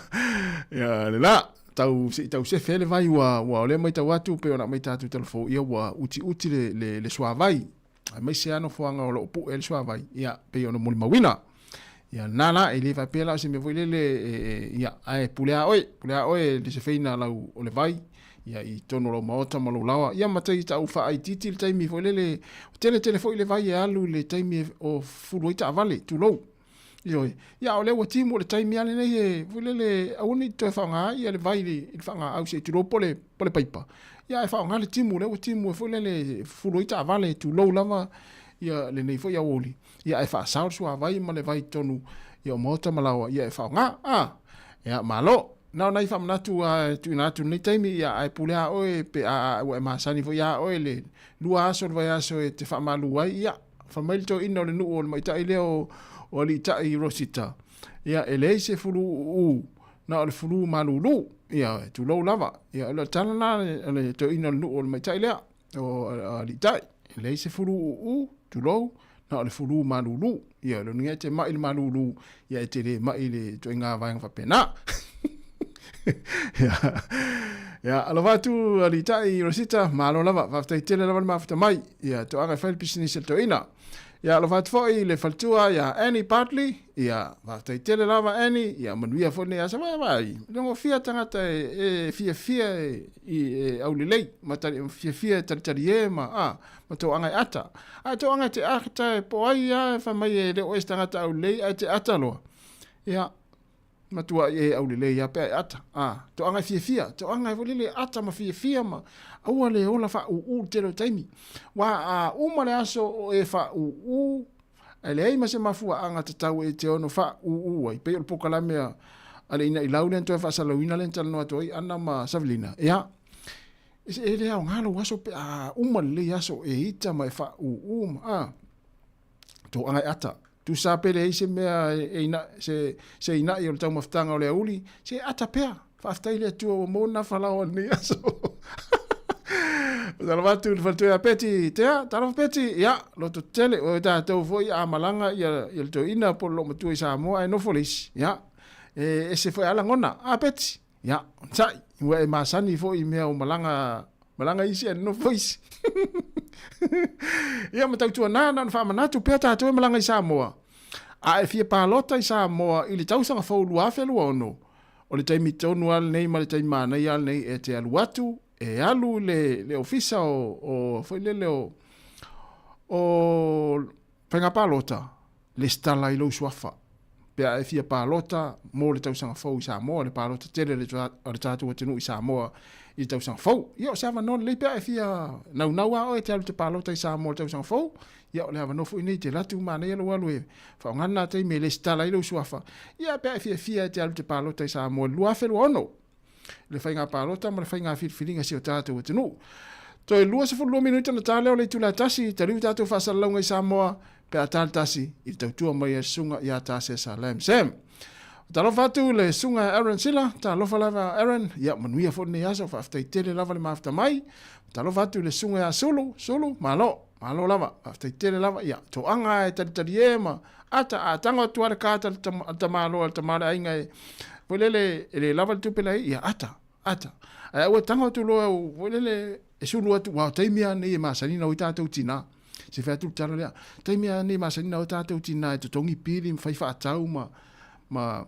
[SPEAKER 10] ia le la, tau, se i tau sefe ai le vai ua, ua o lea matau atu pei ona aumai tatou talafou, ia ua utiuti le, le, le suavai. Aemaise lava nofoaga o lo o pue ai le suavai, ia, pei ona molimauina. Ia, na la, e le faapea la o se mea foi lele, e, e, ia, ae pule a oe, pule a oe le sefeina lau o le vai, ia, i totonu o lau maota ma lou laoa. Ia, ma tai tau faaitiiti le taimi foi lele, tele tele foi le vai e alu i le taimi o fulu ai taavale, tulou. Ioe. Ia, o lea ua timu o le taimi lava lenei e, foi lele, aua ne i toe faaaoga ai le vai i le faagaau se i tulou po o le, po o le paipa. Ia, ae faaaoga le timu, lea ua timu e foi lele e fulu ai taavale, tulou lava ia lenei foi aoauli. Ia, ae faasao le suavai ma le vai i totonu ia o maota ma laoa, ia e faaaoga. A, ia, malo. Na o nai faamanatu e tuuina atu i lenei taimi, ia, ae pule lava oe pe a ua e masani foi ia oe le lua aso le vaiaso e te faamalu ai, ia, Fai mai le toeaina o le nuu o le maita'i lea o o Aliita'i Rosita, ia, e leai se fulu uu, na o le fulu malulu. Ia, tulou lava. Ia, o le tala lena a le toeaina o le nuu o le maita'i lea o Aliita'i. E leai se fulu uu, tulou, na o le fulu malulu. Ia, o lona uiga e te ma'i i le malulu, ia e te le ma'i i le ituaiga vaega faapena. Ia, ia, alofa atu Aliita'i Rosita, malo lava, faafetai tele lava le mafuta mai. Ia, toaga e fai le pisinisi a le toeaina. Ia, alofa atu foi i le faletua ia Annie Bartley. Ia, faafetai tele lava Annie. Ia, manuia foi lenei aso. Vai, vai, logofia tagata e, e fiafia e, i, e aulelei, ma tali, fiafia e talitali e ma, a, ma toaga e ata. A toaga e te ata e po ai a, e fai mai e le o e se tagata aulelei, ae te ata loa. Ia, Matua i e aulelei ia pea e ata. A, toaga e fiafia, toaga e foi lele ata ma fiafia ma aua le ola faaūū le tele o taimi. Wa a uma le aso o e faaūū, ae leai ma se mafuaaga tatau e te ono faaūū ai. Pei o le polokalame a a le Ina'ilau lea na toe faasalalauina lea na talanoa atu ai Ana ma Savelina. Ia, e le aoga lou aso pe a uma lelei aso e ita ma e faaūū ma, a, toaga e ata. Tusa pe leai se mea e ina, se, se ina'i o le taumafataga o le aoauli, se ata pea. Faafetai le Atua ua maua lena falaoa i lenei aso. Talofa atu i le faletua ia Peti, Tea, talofa Peti, ia, loto tele, o tatou foi a malaga ia, ia le toeaina po o le loomatua i Samoa ae nofo le isi, ia, e ese foi a lagona. A Peti, ia, onosai, ua e masani foi i mea o malaga, malaga isi ae nonofo isi. Ia, ma tautuana, na ona faamanatu pea tatou e malaga i Samoa. A e fia palota i Samoa i le tausaga fou 2026, o le taimi tonu lava lenei ma le taimi manaia lava lenei e te alu atu, e alu i le, le ofisa o, o foi lele o, o faiga palota, lesitala ai lou suafa. Pe a e fia palota mo le tausaga fou i Samoa, le palota tele a le tatou atunuu i Samoa i le tausaga fou. Ia, o se avanoa lelei pe a e fia naunau lava oe e te alu e te palota i Samoa i le tausaga fou, ia, o le avanoa foi lenei e te alu atu, manaia lou alu e faaaoga lena taimi e lesitala ai lou suafa. Ia, pe a e fiafia e te alu e te palota i Samoa i le 2026. le faiga palota ma le faiga filifiliga a si o tatou atunuu. Toe 22 minute ona ta lea o le itula e tasi, taliu tatou faasalalauga i Samoa pe a ta le tasi i le tautua mai a le susuga ia Tasesa Lam Sam. Talofa atu le susuga ia Aaron Sila, talofa lava Aaron, ia manuia foi lenei aso, faafetai tele lava le mafuta mai. Talofa atu le susuga ia Sulu, Sulu, malo, malo lava, faafetai tele lava, ia toaga e talitali e ma ata, a tago atu lava le kata a le tamaloa, le tama o le aiga e. Foi lele e le lava le tupe la ia ata, ata. Ae aua e tago atu loa foi lele e sulu atu aua o taimi lava nei e masani ona o ai tatou tina. Se fai atu le tala lea, taimi lava nei e masani ona o ai tatou tina e totogi pili ma fai faatau ma ma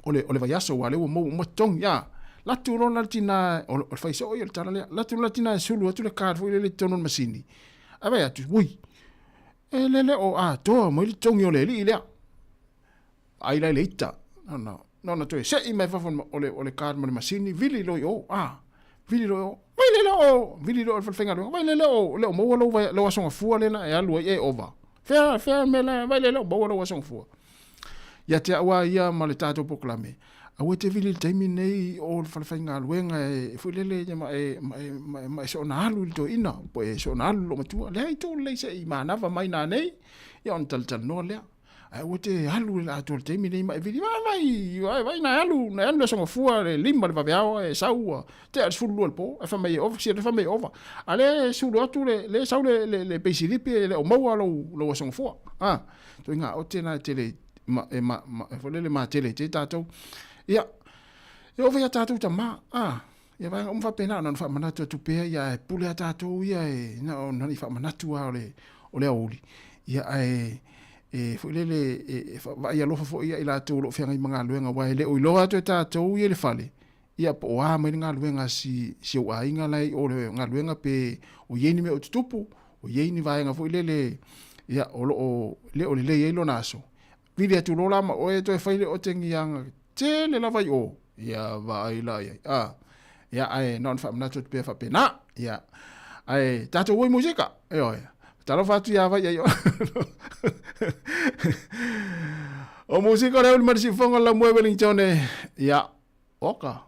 [SPEAKER 10] o le o le vaiaso aua o lea ua maua uma totogi a. Alu atu loa la le tina, o le fai soo ia o le tala lea, alu atu loa le tina e sulu atu le card foi lele i totonu o le masini, ae vaai atu, ui, e le le o atoa mai le totogi o le alii lea. Ai la i le ita, na ona toe sei mai fafo o le, o le card ma le masini, vili loa i o, a, vili loa i o, vai le le o, vili loa i le falefaigaluega, vai le le o, le o maua lou, lou aso gafua lea na e alu ai e ova. Fea, fea mea la, vai le le o maua lou aso gafua. Ia te au lava ia ma le tatou polokalame, aua e te vili i le taimi lenei o le falefaigaluega e foi lele ia ma e, ma e, ma e, ma e soona alu i le toeaina, po e soona alu i lou matua. Leai, tuu lelei se i manava mai nanei, ia ona talatalanoa lea. Ae aua te alu i le atoa i le taimi lenei ma e vili, vai, vai, vai, vai, na e alu, na e alu le aso gafua le 5 le vaveao e sau ua tea le 12 i le po, ae fai mai e ova, sia fai mai e ova. A lea e sulu atu le, lea e sau le, le, le peisilipi e le o maua lou, lou aso gafua. A, ituaiga aote na e tele, ma, e ma, ma, e foi lele matele ai te tatou. Ia, e ova ia tatou tama, a, ia vaega uma faapena, na ona faamanatu atu pea, ia ae pule a tatou ia e, na ona ni faamanatu lava o le, o le aoauli, ia ae, e foi lele, e, e vaai alofa foi ia i latou o lo o feagai ma galuega, aua e le o iloa atu e tatou ia i le fale, ia po o a mai le galuega a si, si ou aiga la e i o le galuega pe o i ai ni mea o tutupu, o i ai ni vaega foi lele, ia, o lo o le o lelei ai lona aso. Vili atu loa la ma oe e toe fai le otegiaga tele lava i o, ia vaai la i ai. A, ia, ae na ona faamanatu atu pea faapena. Ia, ae tatou o i musika, ioe. Talofa atu ia vai ai o. O musika o le auli ma le siufofoga o le laumua i Wellington e, ia, oka.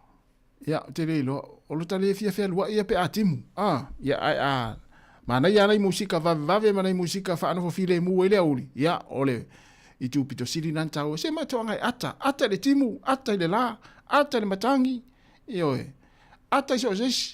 [SPEAKER 10] Ia, ou te le iloa, o lo ta le fia fealuai ia pe a timu. A, ia, ae a, manaia lava nai musika vavevave ma nai musika faanofo filemu ai le aoauli, ia, o le itu pito sili lena na taua. Se matoaga e ata, ata i le timu, ata i le la, ata i le matagi, ioe, ata i so o se isi.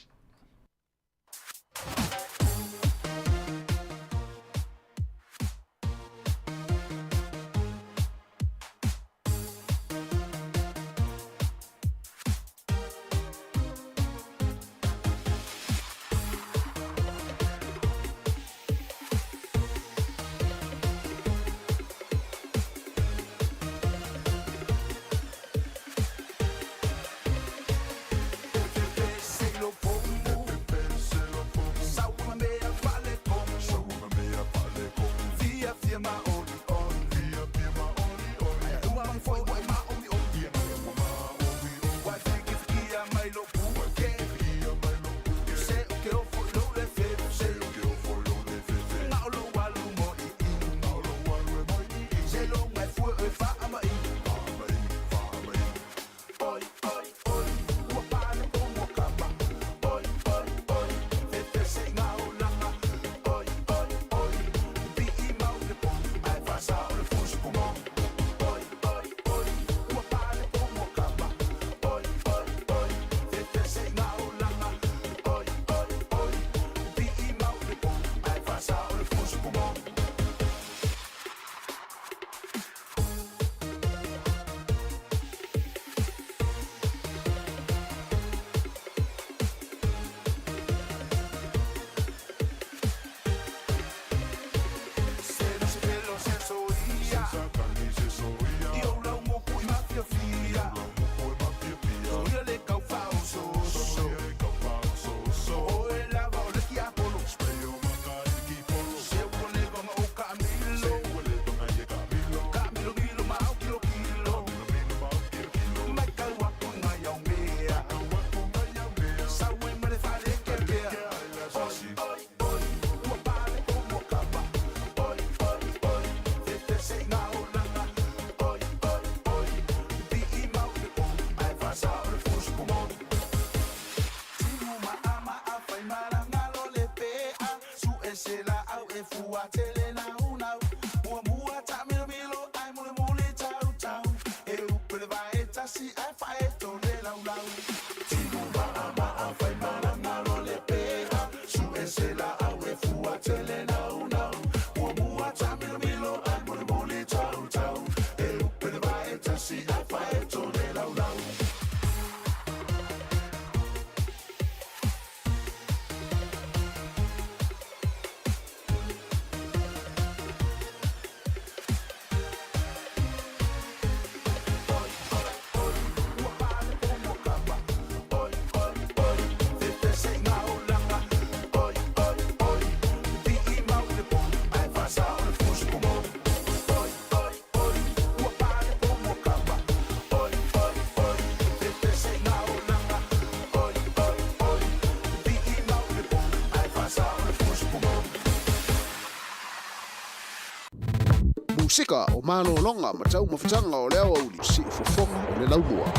[SPEAKER 12] Musika o malologa ma taumafataga o le aoauli siufofoga o le laumua.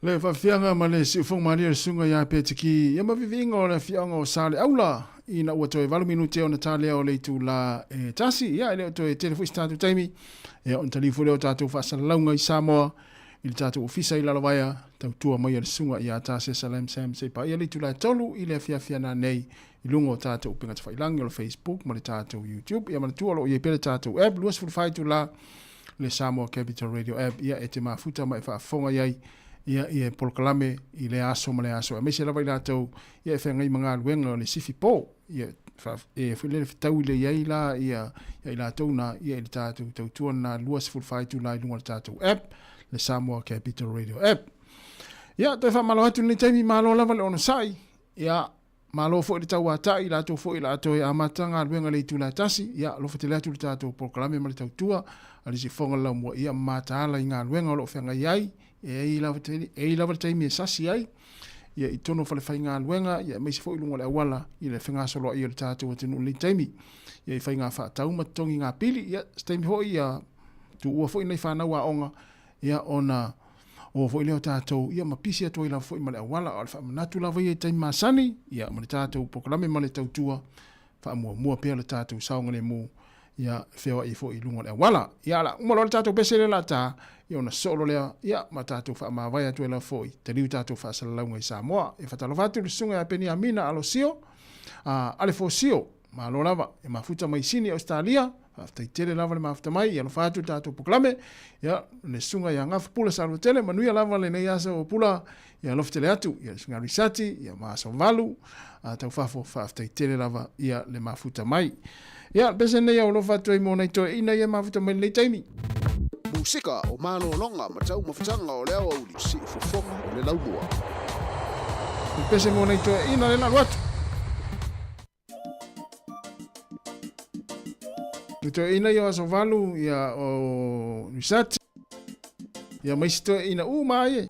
[SPEAKER 10] Le faafiaga ma le siufogo malie o le susuga ia Petiki ia ma viviiga o le afioaga o Saleaula ina ua toe 8 minute ona ta lea o le itula e tasi. Ia e le o toe tele foi se tatou taimi ia ona taliu foi lea o tatou faasalalauga i Samoa i le tatou ofisa i Lalovaea, tautua mai a le susuga ia Tasesa Lam Sam seia paia le itula e 3 i le afiafi a nanei i luga o tatou upega tafailagi o le Facebook ma le tatou YouTube. Ia manatua o lo o i ai pea le tatou app 24 itula le Samoa Capital Radio app ia e te mafuta ma e faafofoga i ai ia ia polokalame i lea aso ma lea aso aemaise lava i latou ia e feagai ma galuega o le sifi po ia e foi lele fetaui le i ai la ia ia i latou na ia i le tatou tautua na 24 itula i luga o le tatou app le Samoa Capital Radio app. Ia toe faamalo atu lenei taimi, malo lava le onosai. Ia Malo foi le tauata'i i latou foi o le a toe amata galuega i le itula e tasi. Ia, alofa tele atu le tatou polokalame ma le tautua a le Siufofoga o le Laumua ia mataala i galuega o lo o feagai ai. E i ai lava le taimi e sasi ai ia i totonu o falefaigaluega ia aemaise foi i luga o le auala i le fegasoloai o le tatou atunuu i lenei taimi. Ia i faiga faatau ma totogi pili, ia se taimi foi ia tuua foi nai fanau aoga ia ona o foi lea o tatou ia ma pisi atu ai lava foi ma le auala. A o le faamanatu lava ia i taimi masani ia ma le tatou polokalame ma le tautua, faamuamua pea le tatou saogalemu ia feoai foi i luga o le auala. Ia ala uma loa le tatou pese lea la ta ia ona soo loa lea ia ma tatou faamavae atu ai lava foi taliu tatou faasalalauga i Samoa. E faatalofa atu i le susuga ia Peniamina Alosio, a Alefosio, malo lava e mafuta mai Sini Ausetalia. Faafetai tele lava le mafuta mai, ia alofa atu le tatou polokalame. Ia, le susuga ia Gafa Pula Saluatele, manuia lava lenei aso o Pula, ia alofa tele atu, ia le susuga Risati, ia ma aso valu, a taufafo, faafetai tele lava ia le mafuta mai. Ia, le pese nei au alofa atu ai mo nai toeaiina ia mafuta mai lenei taimi.
[SPEAKER 12] Musika o malologa ma taumafataga o le aoauli siufofoga o le laumua.
[SPEAKER 10] Le pese mo nai toeaiina le nalu atu. Le toeaina ia o aso valu ia o Risati ia ma isi toeaina uma ai e.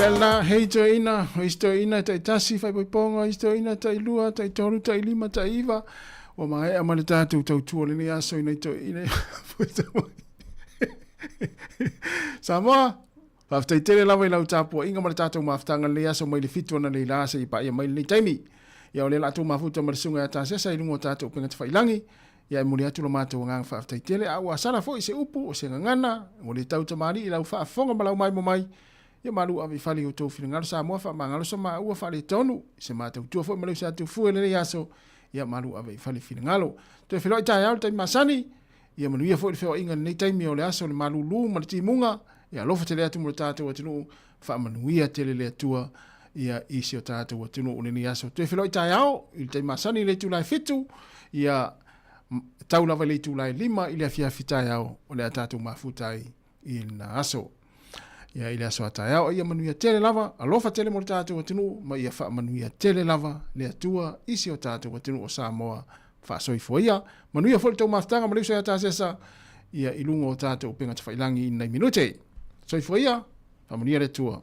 [SPEAKER 10] Pela, hei toeaina, o isi toeaina e taitasi, faaipoipoga, o isi toeaina e tailua, taitolu, tailima, taiiva, ua maea ma le tatou tautua o lenei aso i nai toeaina Samoa, faafetai tele lava i lau tapuaiga ma le tatou mafutaga i lenei aso mai le 7 analeila seia paia mai lenei taimi. Ia o lea la tou mafuta ma le susuga ia Tasesa i luga o tatou upega tafailagi. Ia e momoli atu lo matou agaga faafetai tele, a ua sala foi se upu o se gagana, ua le tau tamalii i lau faafofoga ma lau maimo mai, ia malu ave i fale i outou finagalo Samoa faamagalo so maua faaletonu i se matautua foi ma le uso a Tuifue i lenei aso, ia malu ave i fale finagalo. Toe feiloai taeao i le taimi masani, ia manuia foi le feoaiga i lenei taimi o le aso o le malulu ma le timuga, ia alofa tele atu mo le tatou atunuu, faamanuia tele le Atua ia i si o tatou atunuu i lenei aso. Toe feiloai taeao i le taimi masani i le itula e 7, ia tau lava i le itula e 5 i le afiafi taeao o le a tatou mafuta ai i lena aso. Ia i le aso a taeao, ia manuia tele lava, alofa tele mo le tatou atunuu, ma ia faamanuia tele lava le Atua i si o tatou atunuu o Samoa. Faasoifua ia. Manuia foi le tou mafutaga ma le uso ia Tasesa, ia i luga o tatou upega tafailagi i nai minute. Soifua ia, faamanuia le Atua.